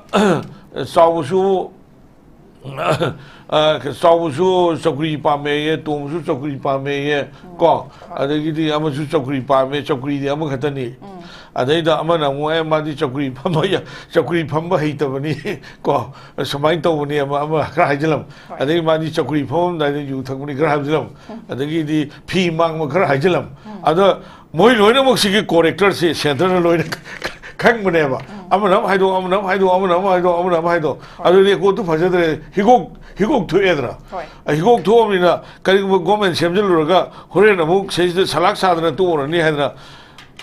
ꯆꯥꯎꯕꯁꯨ, ꯑ, ꯆꯥꯎꯕꯁꯨ ꯆꯧꯀ꯭ꯔꯤ ꯄꯥꯝꯃꯦꯌꯦ, ꯇꯣꯝꯕꯁꯨ ꯆꯧꯀ꯭ꯔꯤ ꯄꯥꯝꯃꯦꯌꯦ, ꯀꯣ, ꯑꯗꯒꯤꯗꯤ ꯑꯃꯁꯨ ꯆꯧꯀ꯭ꯔꯤ ꯄꯥꯝꯃꯦ, ꯆꯧꯀ꯭ꯔꯤꯗꯤ ꯑꯃꯈꯛꯇꯅꯤ꯫ ꯑꯗꯩꯗ ꯑꯃꯅ ꯑꯃꯨꯛ, "ꯑꯦ, ꯃꯥꯗꯤ ꯆꯧꯀ꯭ꯔꯤ ꯐꯝꯕ ꯌꯥ-, ꯆꯧꯀ꯭ꯔꯤ ꯐꯝꯕ ꯍꯩꯇꯕꯅꯤ", ꯀꯣ, "ꯁꯨꯃꯥꯏꯅ ꯇꯧꯕꯅꯤ", ꯑꯃ, ꯑꯃ ꯈꯔ ꯍꯥꯏꯖꯤꯜꯂꯝ꯫ ꯑꯗꯒꯤ "ꯃꯥꯗꯤ ꯆꯧꯀ꯭ꯔꯤ ꯐꯝꯃꯝꯗꯥꯏꯗ ꯌꯨ ꯊꯛꯄꯅꯤ", ꯈꯔ ꯍꯥꯏꯖꯤꯜꯂꯝ꯫ ꯑꯗꯒꯤꯗꯤ ꯐꯤ ꯃꯥꯡꯕ ꯈꯔ ꯍꯥꯏꯖꯤꯜꯂꯝ꯫ ꯑꯗ ꯃꯣꯏ ꯂꯣꯏꯅꯃꯛꯁꯤꯒꯤ characterꯁꯦ centreꯅ ꯂꯣꯏꯅ ꯈꯪꯕꯅꯦꯕ꯫ ꯑꯃꯅ ꯑꯃ ꯍꯥꯏꯗꯣꯛ, ꯑꯃꯅ ꯑꯃ ꯍꯥꯏꯗꯣꯛ, ꯑꯃꯅ ꯑꯃ ꯍꯥꯏꯗꯣꯛ, ꯑꯃꯅ ꯑꯃ ꯍꯥꯏꯗꯣꯛ꯫ ꯑꯗꯨꯗꯤ recordꯇꯨ ꯐꯖꯗ꯭ꯔꯦ, ꯍꯤꯒꯣꯛ, ꯍꯤꯒꯣꯛ ꯊꯣꯛꯑꯦꯗꯅ꯫ ꯍꯣꯏ꯫ ꯍꯤꯒꯣꯛ ꯊꯣꯛꯑꯕꯅꯤꯅ ꯀꯔꯤꯒꯨꯝꯕ government ꯁꯦꯝꯖꯤꯜꯂꯨꯔꯒ ꯍꯣꯔꯦꯟ ꯑꯃꯨꯛ ꯁꯤꯗꯩꯁꯤꯗ ꯁꯂꯥꯛ ꯁꯥꯗꯅ ꯇꯣꯛꯎꯔꯅꯤ ꯍꯥꯏꯗꯅ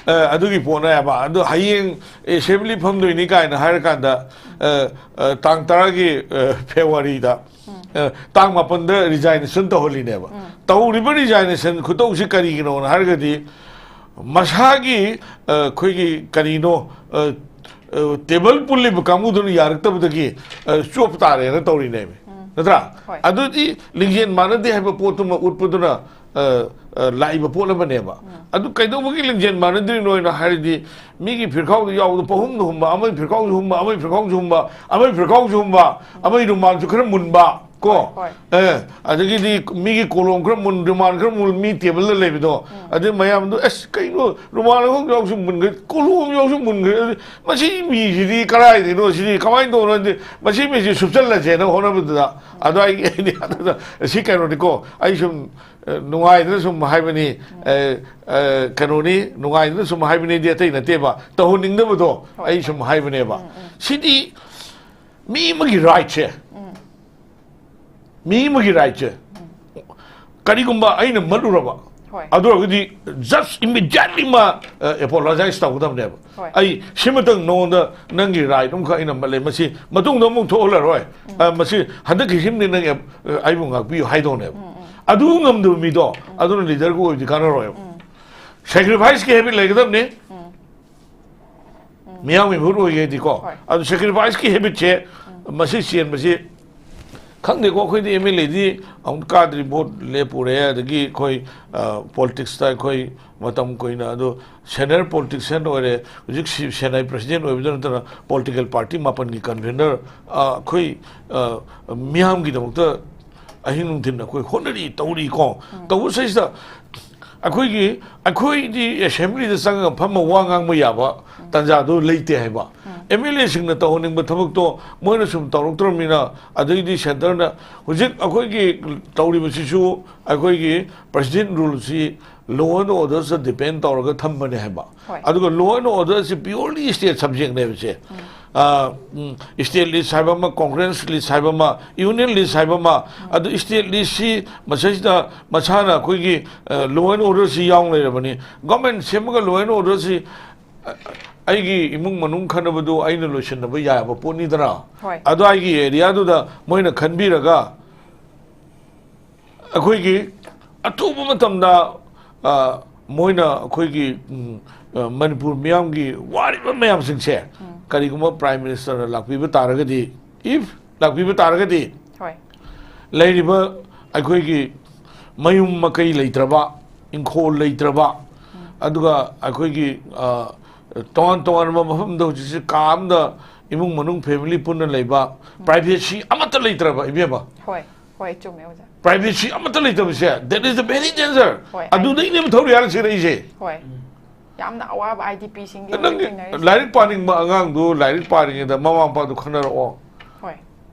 ꯑ, ꯑꯗꯨꯒꯤ ꯄꯣꯠꯅꯦꯕ꯫ ꯑꯗꯣ ꯍꯌꯦꯡ ꯑꯦꯁꯦꯝꯕ꯭ꯂꯤ ꯐꯝꯗꯣꯏꯅꯤ ꯀꯥꯏꯅ ꯍꯥꯏꯔꯀꯥꯟꯗ, ꯑ, ꯑ, ꯇꯥꯡ ꯇꯔꯥꯒꯤ, ꯑ, ꯐꯦꯕ꯭ꯔꯨꯋꯥꯔꯤꯗ, ꯑ, ꯇꯥꯡ ꯃꯥꯄꯟꯗ ꯔꯤꯖꯥꯏꯅꯦꯁꯟ ꯇꯧꯍꯜꯂꯤꯅꯦꯕ꯫ ꯇꯧꯔꯤꯕ ꯔꯤꯖꯥꯏꯅꯦꯁꯟ ꯈꯨꯇꯧꯁꯤ ꯀꯔꯤꯒꯤꯅꯣꯅ ꯍꯥꯏꯔꯒꯗꯤ, ꯃꯁꯥꯒꯤ, ꯑ, ꯑꯩꯈꯣꯏꯒꯤ ꯀꯔꯤꯅꯣ, ꯑ, ꯑ, ꯇꯦꯕꯜ ꯄꯨꯜꯂꯤꯕ ꯀꯥꯡꯕꯨꯗꯨꯅ ꯌꯥꯔꯛꯇꯕꯗꯒꯤ, ꯑ, ꯆꯣꯞ ꯇꯥꯔꯦꯅ ꯇꯧꯔꯤꯅꯦꯕ꯫ ꯅꯠꯇ꯭ꯔꯥ? ꯍꯣꯏ꯫ ꯑꯗꯨꯗꯤ ꯂꯤꯡꯖꯦꯜ ꯃꯥꯟꯅꯗꯦ ꯍꯥꯏꯕ ꯄꯣꯠꯇꯨꯃ ꯎꯠꯄꯗꯨꯅ, ꯑ, ꯑ, ꯂꯥꯛꯏꯕ ꯄꯣꯠ ꯑꯃꯅꯦꯕ꯫ ꯑꯗꯨ ꯀꯩꯗꯧꯕꯒꯤ ꯂꯤꯡꯖꯦꯜ ꯃꯥꯟꯅꯗ꯭ꯔꯤꯅꯣ ꯍꯥꯏꯅ ꯍꯥꯏꯔꯗꯤ, ꯃꯤꯒꯤ ꯐꯤꯔꯈꯥꯎꯗ ꯌꯥꯎꯕꯗꯣ ꯄꯍꯨꯝꯗ ꯍꯨꯝꯕ, ꯑꯃꯒꯤ ꯐꯤꯔꯈꯥꯎꯁꯨ ꯍꯨꯝꯕ, ꯑꯃꯒꯤ ꯐꯤꯔꯈꯥꯎꯁꯨ ꯍꯨꯝꯕ, ꯑꯃꯒꯤ ꯐꯤꯔꯈꯥꯎꯁꯨ ꯍꯨꯝꯕ, ꯑꯃꯒꯤ ꯔꯨꯃꯥꯜꯁꯨ ꯈꯔ ꯃꯨꯟꯕ, ꯀꯣ? ꯍꯣꯏ, ꯍꯣꯏ꯫ ꯑꯦ, ꯑꯗꯒꯤꯗꯤ ꯃꯤꯒꯤ ꯀꯣꯂꯣꯝ ꯈꯔ ꯃꯨꯟ, ꯔꯨꯃꯥꯜ ꯈꯔ ꯃꯨꯟ, ꯃꯤ ꯇꯦꯕꯜꯗ ꯂꯩꯕꯗꯣ, ꯑꯗꯨ ꯃꯌꯥꯝꯗꯣ, "ꯑꯁ, ꯀꯩꯅꯣ, ꯔꯨꯃꯥꯜ ꯑꯃꯈꯛ ꯌꯥꯎꯁꯨ ꯃꯨꯟꯈ꯭ꯔꯦ, ꯀꯣꯂꯣꯝ ꯌꯥꯎꯁꯨ ꯃꯨꯟꯈ꯭ꯔꯦ, ꯑꯗꯨ ꯃꯁꯤ ꯃꯤꯁꯤꯗꯤ ꯀꯗꯥꯏꯗꯩꯅꯣ, ꯁꯤꯗꯤ ꯀꯃꯥꯏꯅ ꯇꯧꯕꯅꯣ?" ꯍꯥꯏꯗꯤ, "ꯃꯁꯤ ꯃꯤꯁꯤ ꯁꯨꯞꯆꯜꯂꯁꯦꯅ" ꯍꯣꯠꯅꯕꯗꯨꯗ, ꯑꯗꯣ ꯑꯩ, ꯑꯩꯗꯤ ꯑꯗꯨꯗ, ꯁꯤ ꯀꯩꯅꯣꯅꯤꯀꯣ, ꯑꯩ ꯁꯨꯝ, ꯑ, ꯅꯨꯡꯉꯥꯏꯗꯅ ꯁꯨꯝ ꯍꯥꯏꯕꯅꯤ, ꯑ, ꯑ, ꯀꯩꯅꯣꯅꯤ, ꯅꯨꯡꯉꯥꯏꯗꯅ ꯁꯨꯝ ꯍꯥꯏꯕꯅꯤꯗꯤ ꯑꯇꯩ ꯅꯠꯇꯦꯕ, ꯇꯧꯍꯟꯅꯤꯡꯗꯕꯗꯣ ꯑꯩ ꯁꯨꯝ ꯍꯥꯏꯕꯅꯦꯕ꯫ ꯁꯤꯗꯤ ꯃꯤ ꯑꯃꯒꯤ ꯔꯥꯏꯠꯁꯦ, ꯃꯤ ꯑꯃꯒꯤ ꯔꯥꯏꯠꯁꯦ, ꯀꯔꯤꯒꯨꯝꯕ ꯑꯩꯅ ꯃꯠꯂꯨꯔꯕ, ꯍꯣꯏ꯫ ꯑꯗꯨ ꯑꯣꯏꯔꯒꯗꯤ just immediately ꯃꯥ, ꯑ, apologize ꯇꯧꯒꯗꯕꯅꯦꯕ꯫ ꯍꯣꯏ꯫ "ꯑꯩ ꯁꯤꯃꯇꯪ ꯅꯉꯣꯟꯗ ꯅꯪꯒꯤ ꯔꯥꯏꯠ ꯑꯃꯈꯛ ꯑꯩꯅ ꯃꯠꯂꯦ, ꯃꯁꯤ ꯃꯇꯨꯡꯗ ꯑꯃꯨꯛ ꯊꯣꯛꯍꯜꯂꯔꯣꯏ꯫ ꯑ, ꯃꯁꯤ ꯍꯟꯗꯛꯀꯤ ꯁꯤꯃꯗꯤ ꯅꯪ ꯑꯦꯞ-, ꯑ, ꯑꯩꯕꯨ ꯉꯥꯛꯄꯤꯌꯨ" ꯍꯥꯏꯗꯧꯅꯦꯕ꯫ ꯑꯗꯨ ꯉꯝꯗꯕ ꯃꯤꯗꯣ, ꯑꯗꯨꯅ ꯂꯤꯗꯔꯒ ꯑꯣꯏꯕꯗꯤ ꯀꯥꯟꯅꯔꯣꯏꯕ꯫ Sacrificeꯀꯤ habit ꯂꯩꯒꯗꯕꯅꯤ꯫ ꯃꯤꯌꯥꯝꯒꯤ ꯃꯤꯍꯨꯠ ꯑꯣꯏꯒꯦꯗꯤꯀꯣ꯫ ꯍꯣꯏ꯫ ꯑꯗꯨ sacrificeꯀꯤ habitꯁꯦ, ꯃꯁꯤ ꯆꯦꯟꯕꯁꯤ ꯈꯪꯗꯦꯀꯣ, ꯑꯩꯈꯣꯏꯗꯤ MLAꯗꯤ ꯑꯃꯨꯛ ꯀꯥꯗ꯭ꯔꯤ, ꯚꯣꯠ ꯂꯦꯞꯄꯨꯔꯦ, ꯑꯗꯒꯤ ꯑꯩꯈꯣꯏ, ꯑ, politicsꯇ ꯑꯩꯈꯣꯏ ꯃꯇꯝ ꯀꯨꯏꯅ ꯑꯗꯨ senior politician ꯑꯣꯏꯔꯦ, ꯍꯧꯖꯤꯛ ꯁꯤ-, ꯁꯦꯅꯥꯏ president ꯑꯣꯏꯕꯗ ꯅꯠꯇꯅ political party ꯃꯥꯄꯟꯒꯤ convener, ꯑ, ꯑꯩꯈꯣꯏ, ꯑ, ꯃꯤꯌꯥꯝꯒꯤꯗꯃꯛꯇ ꯑꯍꯤꯡ ꯅꯨꯡꯊꯤꯜ ꯑꯩꯈꯣꯏ ꯍꯣꯠꯅꯔꯤ, ꯇꯧꯔꯤꯀꯣ꯫ ꯇꯧꯕꯁꯤꯗꯩꯁꯤꯗ ꯑꯩꯈꯣꯏꯒꯤ, ꯑꯩꯈꯣꯏꯗꯤ assemblyꯗ ꯆꯪꯉꯒ ꯐꯝꯃ ꯋꯥ ꯉꯥꯡꯕ ꯌꯥꯕ ꯇꯥꯟꯖꯥꯗꯨ ꯂꯩꯇꯦ ꯍꯥꯏꯕ꯫ MLAꯁꯤꯡꯅ ꯇꯧꯍꯟꯅꯤꯡꯕ ꯊꯕꯛꯇꯣ ꯃꯣꯏꯅ ꯁꯨꯝ ꯇꯧꯔꯛꯇ꯭ꯔꯕꯅꯤꯅ, ꯑꯗꯩꯗꯤ centreꯅ ꯍꯧꯖꯤꯛ ꯑꯩꯈꯣꯏꯒꯤ ꯇꯧꯔꯤꯕꯁꯤꯁꯨ ꯑꯩꯈꯣꯏꯒꯤ president ruleꯁꯤ law and orderꯗ depend ꯇꯧꯔꯒ ꯊꯝꯕꯅꯦ ꯍꯥꯏꯕ꯫ ꯍꯣꯏ꯫ ꯑꯗꯨꯒ law and orderꯁꯤ purely state subjectꯅꯦꯕꯁꯦ꯫ ꯑ, ꯎꯝ, state list ꯍꯥꯏꯕ ꯑꯃ, conference list ꯍꯥꯏꯕ ꯑꯃ, union list ꯍꯥꯏꯕ ꯑꯃ, ꯑꯗꯨ state list ꯁꯤ ꯃꯁꯤꯗ ꯃꯁꯥꯅ ꯑꯩꯈꯣꯏꯒꯤ, ꯑ, law and order ꯁꯤ ꯌꯥꯎꯅ ꯂꯩꯔꯕꯅꯤ꯫ Government ꯁꯦꯝꯃꯒ law and order ꯁꯤ, ꯑ, ꯑꯩꯒꯤ ꯏꯃꯨꯡ ꯃꯅꯨꯡ ꯈꯠꯅꯕꯗꯨ ꯑꯩꯅ ꯂꯣꯏꯁꯤꯟꯅꯕ ꯌꯥꯕ ꯄꯣꯠꯅꯤꯗꯅ꯫ ꯍꯣꯏ꯫ ꯑꯗꯨꯋꯥꯏꯒꯤ area ꯗꯨꯗ ꯃꯣꯏꯅ ꯈꯟꯕꯤꯔꯒ ꯑꯩꯈꯣꯏꯒꯤ ꯑꯊꯨꯕ ꯃꯇꯝꯗ, ꯑ, ꯃꯣꯏꯅ ꯑꯩꯈꯣꯏꯒꯤ, ꯎꯝ, ꯑ, ꯃꯅꯤꯄꯨꯔ ꯃꯤꯌꯥꯝꯒꯤ ꯋꯥꯔꯤꯕ ꯃꯌꯥꯝꯁꯤꯡꯁꯦ ꯀꯔꯤꯒꯨꯝꯕ Prime Minister ꯅ ꯂꯥꯛꯄꯤꯕ ꯇꯥꯔꯒꯗꯤ, if ꯂꯥꯛꯄꯤꯕ ꯇꯥꯔꯒꯗꯤ, ꯍꯣꯏ꯫ ꯂꯩꯔꯤꯕ ꯑꯩꯈꯣꯏꯒꯤ ꯃꯌꯨꯝ ꯃꯀꯩ ꯂꯩꯇ꯭ꯔꯕ, ꯏꯪꯈꯣꯜ ꯂꯩꯇ꯭ꯔꯕ, ꯑꯗꯨꯒ ꯑꯩꯈꯣꯏꯒꯤ, ꯑ, ꯇꯣꯉꯥꯟ ꯇꯣꯉꯥꯟꯕ ꯃꯐꯝꯗ ꯍꯧꯖꯤꯛꯁꯦ ꯀꯥ ꯑꯃꯗ ꯏꯃꯨꯡ ꯃꯅꯨꯡ family ꯄꯨꯟꯅ ꯂꯩꯕ, privacy ꯑꯃꯠꯇ ꯂꯩꯇ꯭ꯔꯕ, ꯏꯕꯦꯝꯃ꯫ ꯍꯣꯏ꯫ ꯍꯣꯏ, ꯆꯨꯝꯃꯦ ꯑꯣꯖꯥ꯫ Privacy ꯑꯃꯠꯇ ꯂꯩꯇꯕꯁꯦ, that is the very danger. ꯍꯣꯏ, ꯑꯗꯨꯗꯩꯅꯦꯕ ꯊꯧꯔꯤ ꯍꯥꯜꯂ ꯁꯤꯔꯛꯏꯁꯦ꯫ ꯍꯣꯏ꯫ ꯌꯥꯝꯅ ꯑꯋꯥꯕ IDP ꯁꯤꯡꯒꯤ ꯅꯪꯒꯤ ꯊꯦꯡꯅꯔꯤꯁꯦ꯫ ꯂꯥꯏꯔꯤꯛ ꯄꯥꯅꯤꯡꯕ ꯑꯉꯥꯡꯗꯨ ꯂꯥꯏꯔꯤꯛ ꯄꯥꯔꯤꯉꯩꯗ ꯃꯃꯥ ꯃꯄꯥꯗꯨ ꯈꯟꯅꯔꯛꯑꯣ꯫ ꯍꯣꯏ꯫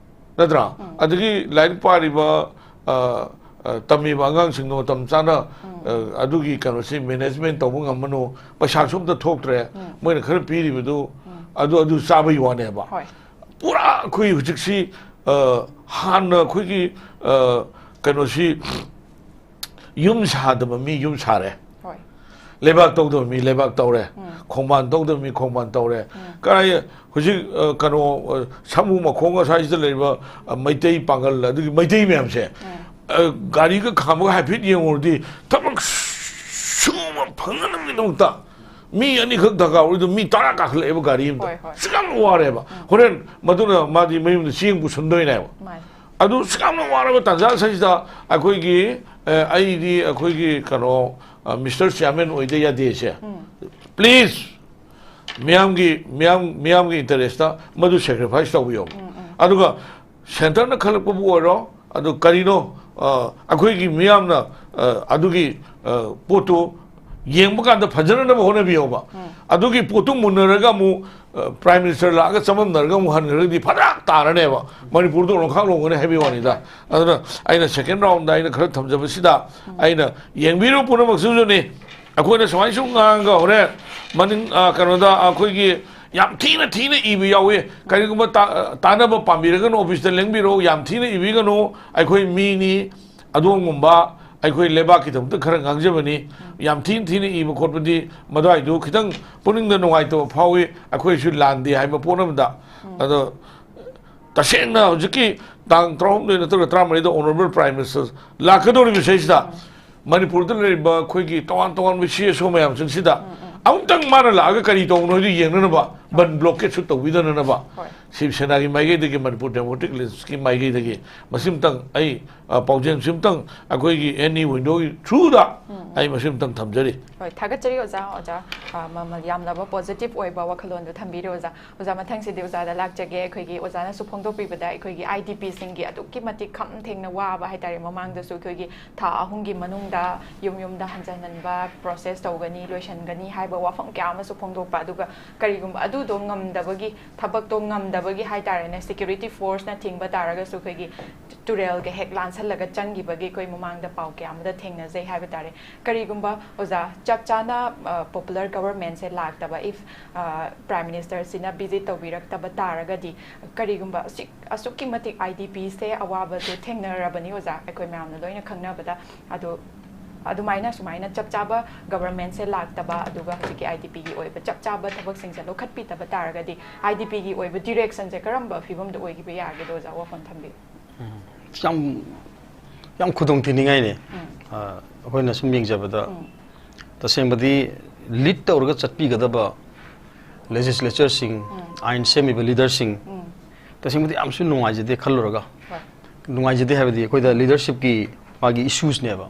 ꯅꯠꯇ꯭ꯔꯥ? ꯑꯗꯒꯤ ꯂꯥꯏꯔꯤꯛ ꯄꯥꯔꯤꯕ, ꯑ, ꯑ, ꯇꯝꯃꯤꯕ ꯑꯉꯥꯡꯁꯤꯡꯗꯣ ꯃꯇꯝ ꯆꯥꯅ, ꯑ, ꯑꯗꯨꯒꯤ ꯀꯩꯅꯣꯁꯤ management ꯇꯧꯕ ꯉꯝꯃꯅꯨ, ꯄꯩꯁꯥꯁꯨ ꯑꯝꯇ ꯊꯣꯛꯇ꯭ꯔꯦ, ꯃꯣꯏꯅ ꯈꯔ ꯄꯤꯔꯤꯕꯗꯨ ꯑꯗꯨ, ꯑꯗꯨ ꯆꯥꯕꯒꯤ ꯋꯥꯅꯦꯕ꯫ ꯍꯣꯏ꯫ ꯄꯨꯔꯥ ꯑꯩꯈꯣꯏ ꯍꯧꯖꯤꯛꯁꯤ, ꯑ, ꯍꯥꯟꯅ ꯑꯩꯈꯣꯏꯒꯤ, ꯑ, ꯀꯩꯅꯣꯁꯤ, ꯌꯨꯝ ꯁꯥꯗꯕ ꯃꯤ ꯌꯨꯝ ꯁꯥꯔꯦ꯫ ꯍꯣꯏ꯫ ꯂꯩꯕꯥꯛ ꯇꯧꯗꯕ ꯃꯤ ꯂꯩꯕꯥꯛ ꯇꯧꯔꯦ꯫ ꯈꯣꯡꯕꯥꯟ ꯇꯧꯗꯕ ꯃꯤ ꯈꯣꯡꯕꯥꯟ ꯇꯧꯔꯦ꯫ ꯀꯔꯥꯏ ꯍꯧꯖꯤꯛ, ꯑ, ꯀꯩꯅꯣ, ꯑ, ꯁꯥꯃꯨ ꯃꯈꯣꯡ ꯑꯁ꯭ꯋꯥꯏꯁꯤꯗ ꯂꯩꯔꯤꯕ, ꯑ, ꯃꯩꯇꯩ ꯄꯥꯡꯒꯜ, ꯑꯗꯨꯒꯤ ꯃꯩꯇꯩ ꯃꯌꯥꯝꯁꯦ, ꯑ, ꯒꯥꯔꯤꯒ ꯈꯥꯝꯃꯒ ꯍꯥꯏꯐꯦꯠ ꯌꯦꯡꯉꯨꯔꯗꯤ ꯊꯕꯛ ꯁꯨꯕ ꯐꯪꯅꯅꯕꯒꯤꯗꯃꯛꯇ ꯃꯤ ꯑꯅꯤꯈꯛ ꯗꯔꯀꯥꯔ ꯑꯣꯏꯗꯣ ꯃꯤ ꯇꯔꯥ ꯀꯥꯈꯠꯂꯛꯑꯦꯕ ꯒꯥꯔꯤ ꯑꯃꯗ꯫ ꯍꯣꯏ, ꯍꯣꯏ꯫ ꯁꯨꯛ ꯌꯥꯝꯅ ꯋꯥꯔꯦꯕ꯫ ꯍꯣꯔꯦꯟ ꯃꯗꯨꯅ ꯃꯥꯗꯤ ꯃꯌꯨꯝꯗ ꯆꯦꯡ ꯄꯨꯁꯟꯗꯣꯏꯅꯦꯕ꯫ ꯃꯥꯅꯤ꯫ ꯑꯗꯨ ꯁꯨꯛ ꯌꯥꯝꯅ ꯋꯥꯔꯕ ꯇꯥꯟꯖꯥ ꯑꯁꯤꯗ ꯑꯩꯈꯣꯏꯒꯤ, ꯑ, ꯑꯩꯗꯤ ꯑꯩꯈꯣꯏꯒꯤ ꯀꯩꯅꯣ, ꯑ, Mister Chairman ꯑꯣꯏꯗ ꯌꯥꯗꯦꯁꯦ꯫ Please, ꯃꯤꯌꯥꯝꯒꯤ, ꯃꯤꯌꯥꯝ, ꯃꯤꯌꯥꯝꯒꯤ interest ꯇ ꯃꯗꯨ sacrifice ꯇꯧꯕꯤꯌꯣ꯫ ꯑꯗꯨꯒ centre ꯅ ꯈꯜꯂꯛꯄꯕꯨ ꯑꯣꯏꯔꯣ, ꯑꯗꯨ ꯀꯔꯤꯅꯣ, ꯑ, ꯑꯩꯈꯣꯏꯒꯤ ꯃꯤꯌꯥꯝꯅ, ꯑ, ꯑꯗꯨꯒꯤ, ꯑ, ꯄꯣꯠꯇꯨ ꯌꯦꯡꯕ ꯀꯥꯟꯗ ꯐꯖꯅꯅꯕ ꯍꯣꯠꯅꯕꯤꯌꯣꯕ꯫ ꯑꯗꯨꯒꯤ ꯄꯣꯠꯇꯨ ꯃꯨꯟꯅꯔꯒ ꯑꯃꯨꯛ, ꯑ, Prime Minister ꯂꯥꯛꯑꯒ ꯆꯃꯝꯅꯔꯒ ꯑꯃꯨꯛ ꯍꯟꯈ꯭ꯔꯒꯗꯤ ꯐꯔꯛ ꯇꯥꯔꯅꯦꯕ꯫ ꯃꯅꯤꯄꯨꯔꯗ ꯑꯣꯟꯈꯥꯛ ꯂꯣꯡꯒꯅꯤ ꯍꯥꯏꯕꯒꯤ ꯋꯥꯅꯤꯗ꯫ ꯑꯗꯨꯅ ꯑꯩꯅ second round ꯗ ꯑꯩꯅ ꯈꯔ ꯊꯝꯖꯕꯁꯤꯗ ꯑꯩꯅ ꯌꯦꯡꯕꯤꯔꯤꯕ ꯄꯨꯝꯅꯃꯛꯁꯤꯁꯨꯅꯤ꯫ ꯑꯩꯈꯣꯏꯅ ꯁꯨꯃꯥꯏꯅ ꯁꯨꯝ ꯉꯥꯡꯉꯒ ꯍꯣꯔꯦꯟ ꯃꯅꯤꯡ, ꯑ, ꯀꯩꯅꯣꯗ ꯑꯩꯈꯣꯏꯒꯤ ꯌꯥꯝ ꯊꯤꯅ ꯊꯤꯅ ꯏꯕ ꯌꯥꯎꯏ꯫ ꯀꯔꯤꯒꯨꯝꯕ ꯇꯥ-, ꯇꯥꯟꯅꯕ ꯄꯥꯝꯕꯤꯔꯒꯅ ꯑꯣꯐꯤꯁꯇ ꯂꯦꯡꯕꯤꯔꯛꯎ, ꯌꯥꯝ ꯊꯤꯅ ꯏꯕꯤꯒꯅꯨ꯫ ꯑꯩꯈꯣꯏ ꯃꯤꯅꯤ, ꯑꯗꯣꯝꯒꯨꯝꯕ ꯑꯩꯈꯣꯏ ꯂꯩꯕꯥꯛꯀꯤꯗꯃꯛꯇ ꯈꯔ ꯉꯥꯡꯖꯕꯅꯤ꯫ ꯌꯥꯝ ꯊꯤꯅ ꯊꯤꯅ ꯏꯕ ꯈꯣꯠꯄꯗꯤ ꯃꯗꯨꯋꯥꯏꯗꯨ ꯈꯤꯇꯪ ꯄꯨꯛꯅꯤꯡꯗ ꯅꯨꯡꯉꯥꯏꯇꯕ ꯐꯥꯎꯏ, ꯑꯩꯈꯣꯏꯁꯨ ꯂꯥꯟꯗꯦ ꯍꯥꯏꯕ ꯄꯣꯠ ꯑꯃꯗ꯫ ꯑꯗꯣ ꯇꯁꯦꯡꯅ ꯍꯧꯖꯤꯛꯀꯤ ꯇꯥꯡ ꯇꯔꯥꯍꯨꯝꯗꯣꯏ ꯅꯠꯇ꯭ꯔꯒ ꯇꯔꯥꯃꯔꯤꯗ Honourable Prime Minister ꯂꯥꯛꯀꯗꯧꯔꯤꯕ ꯏꯁꯩꯁꯤꯗ ꯃꯅꯤꯄꯨꯔꯗ ꯂꯩꯔꯤꯕ ꯑꯩꯈꯣꯏꯒꯤ ꯇꯣꯉꯥꯟ ꯇꯣꯉꯥꯟꯕ C S O ꯃꯌꯥꯝꯁꯤꯡꯁꯤꯗ ꯑꯃꯨꯛꯇꯪ ꯃꯥꯅ ꯂꯥꯛꯑꯒ ꯀꯔꯤ ꯇꯧꯕꯅꯣ ꯍꯥꯏꯗꯨ ꯌꯦꯡꯅꯅꯕ, ꯕꯟ ꯕ꯭ꯂꯣꯀꯦꯠꯁꯨ ꯇꯧꯕꯤꯗꯅꯅꯕ, ꯍꯣꯏ꯫ ꯁꯤꯕ ꯁꯦꯅꯥꯒꯤ ꯃꯥꯏꯀꯩꯗꯒꯤ, ꯃꯅꯤꯄꯨꯔ ꯗꯦꯃꯣꯀ꯭ꯔꯦꯇꯤꯛ ꯑꯦꯂꯥꯏꯟꯁꯀꯤ ꯃꯥꯏꯀꯩꯗꯒꯤ ꯃꯁꯤꯃꯇꯪ ꯑꯩ, ꯑ, ꯄꯥꯎꯖꯦꯜꯁꯤꯃꯇꯪ ꯑꯩꯈꯣꯏꯒꯤ ꯑꯦꯅꯤ ꯋꯤꯟꯗꯣꯒꯤ ꯊ꯭ꯔꯨꯗ ꯑꯩ ꯃꯁꯤꯃꯇꯪ ꯊꯝꯖꯔꯤ꯫ ꯍꯣꯏ, ꯊꯥꯒꯠꯆꯔꯤ ꯑꯣꯖꯥ꯫ ꯑꯣꯖꯥ, ꯑ, ꯃꯃꯜ ꯌꯥꯝꯂꯕ ꯄꯣꯖꯤꯇꯤꯚ ꯑꯣꯏꯕ ꯋꯥꯈꯜꯂꯣꯟꯗꯨ ꯊꯝꯕꯤꯔꯦ ꯑꯣꯖꯥ꯫ ꯑꯣꯖꯥ, ꯃꯊꯪꯁꯤꯗꯤ ꯑꯣꯖꯥꯗ ꯂꯥꯛꯆꯒꯦ꯫ ꯑꯩꯈꯣꯏꯒꯤ ꯑꯣꯖꯥꯅꯁꯨ ꯐꯣꯡꯗꯣꯛꯄꯤꯕꯗ ꯑꯩꯈꯣꯏꯒꯤ I D Pꯁꯤꯡꯒꯤ ꯑꯗꯨꯛꯀꯤ ꯃꯇꯤꯛ ꯈꯝ ꯊꯦꯡꯅ ꯋꯥꯕ ꯍꯥꯏꯇꯥꯔꯦ, ꯃꯃꯥꯡꯗꯁꯨ ꯑꯩꯈꯣꯏꯒꯤ ꯊꯥ ꯑꯍꯨꯝꯒꯤ ꯃꯅꯨꯡꯗ ꯌꯨꯝ ꯌꯨꯝꯗ ꯍꯟꯖꯟ ꯍꯟꯕ ꯄ꯭ꯔꯣꯁꯦꯁ ꯇꯧꯒꯅꯤ, ꯂꯣꯏꯁꯟꯒꯅꯤ ꯍꯥꯏꯕ ꯋꯥꯐꯝ ꯀꯌꯥ ꯑꯃꯁꯨ ꯐꯣꯡꯗꯣꯛꯄ꯫ ꯑꯗꯨꯒ ꯀꯔꯤꯒꯨꯝꯕ ꯑꯗꯨꯗꯣ ꯉꯝꯗꯕꯒꯤ, ꯊꯕꯛꯇꯣ ꯉꯝꯗꯕꯒꯤ ꯍꯥꯏꯇꯥꯔꯦꯅꯦ, ꯁꯦꯀ꯭ꯌꯨꯔꯤꯇꯤ ꯐꯣꯔꯁꯅ ꯊꯤꯡꯕ ꯇꯥꯔꯒꯁꯨ ꯑꯩꯈꯣꯏꯒꯤ ꯇꯨꯔꯦꯜꯒ ꯍꯦꯛ ꯂꯥꯟꯁꯜꯂꯒ ꯆꯪꯈꯤꯕꯒꯤ ꯑꯩꯈꯣꯏ ꯃꯃꯥꯡꯗ ꯄꯥꯎ ꯀꯌꯥ ꯑꯃꯗ ꯊꯦꯡꯅꯖꯩ ꯍꯥꯏꯕ ꯇꯥꯔꯦ꯫ ꯀꯔꯤꯒꯨꯝꯕ ꯑꯣꯖꯥ, ꯆꯞ ꯆꯥꯅ, ꯑ, ꯄꯣꯄꯨꯂꯔ ꯒꯕꯔꯃꯦꯟꯁꯦ ꯂꯥꯛꯇꯕ, if, ꯑ, ꯄ꯭ꯔꯥꯏꯝ ꯃꯤꯅꯤꯁꯇꯔꯁꯤꯅ ꯚꯤꯖꯤꯠ ꯇꯧꯕꯤꯔꯛꯇꯕ ꯇꯥꯔꯒꯗꯤ, ꯀꯔꯤꯒꯨꯝꯕ ꯑꯁꯤ-, ꯑꯁꯨꯛꯀꯤ ꯃꯇꯤꯛ I D Pꯁꯦ ꯑꯋꯥꯕꯗꯣ ꯊꯦꯡꯅꯔꯕꯅꯤ ꯑꯣꯖꯥ, ꯑꯩꯈꯣꯏ ꯃꯌꯥꯝꯅ ꯂꯣꯏꯅ ꯈꯪꯅꯕꯗ꯫ ꯑꯗꯣ ꯑꯗꯨꯃꯥꯏꯅ ꯁꯨꯃꯥꯏꯅ ꯆꯞ ꯆꯥꯕ ꯒꯕꯔꯃꯦꯟꯁꯦ ꯂꯥꯛꯇꯕ, ꯑꯗꯨꯒ ꯍꯧꯖꯤꯛꯀꯤ I D Pꯒꯤ ꯑꯣꯏꯕ ꯆꯞ ꯆꯥꯕ ꯊꯕꯛꯁꯤꯡꯁꯦ ꯂꯧꯈꯠꯄꯤꯗꯕ ꯇꯥꯔꯒꯗꯤ, I D Pꯒꯤ ꯑꯣꯏꯕ ꯗꯤꯔꯦꯛꯁꯟꯁꯦ ꯀꯔꯝꯕ ꯐꯤꯕꯝꯗ ꯑꯣꯏꯈꯤꯕ ꯌꯥꯒꯦꯗꯣ ꯑꯣꯖꯥ, ꯋꯥꯐꯝ ꯊꯝꯕꯤꯌꯨ꯫ ꯌꯥꯝ, ꯌꯥꯝ ꯈꯨꯗꯣꯡ ꯊꯤꯅꯤꯡꯉꯥꯏꯅꯦ꯫ ꯑ, ꯑꯩꯈꯣꯏꯅ ꯁꯨꯝ ꯌꯦꯡꯖꯕꯗ, ꯇꯁꯦꯡꯕꯗꯤ ꯂꯤꯗ ꯇꯧꯔꯒ ꯆꯠꯄꯤꯒꯗꯕ ꯂꯦꯖꯤꯁꯂꯦꯆꯔꯁꯤꯡ, ꯑꯥꯏꯟ ꯁꯦꯝꯃꯤꯕ ꯂꯤꯗꯔꯁꯤꯡ, ꯇꯁꯦꯡꯕꯗꯤ ꯌꯥꯝꯁꯨ ꯅꯨꯡꯉꯥꯏꯖꯗꯦ ꯈꯜꯂꯨꯔꯒ꯫ ꯅꯨꯡꯉꯥꯏꯖꯗꯦ ꯍꯥꯏꯕꯗꯤ ꯑꯩꯈꯣꯏꯗ ꯂꯤꯗꯔꯁꯤꯞꯀꯤ ꯃꯥꯒꯤ ꯏꯁꯨꯁꯅꯦꯕ꯫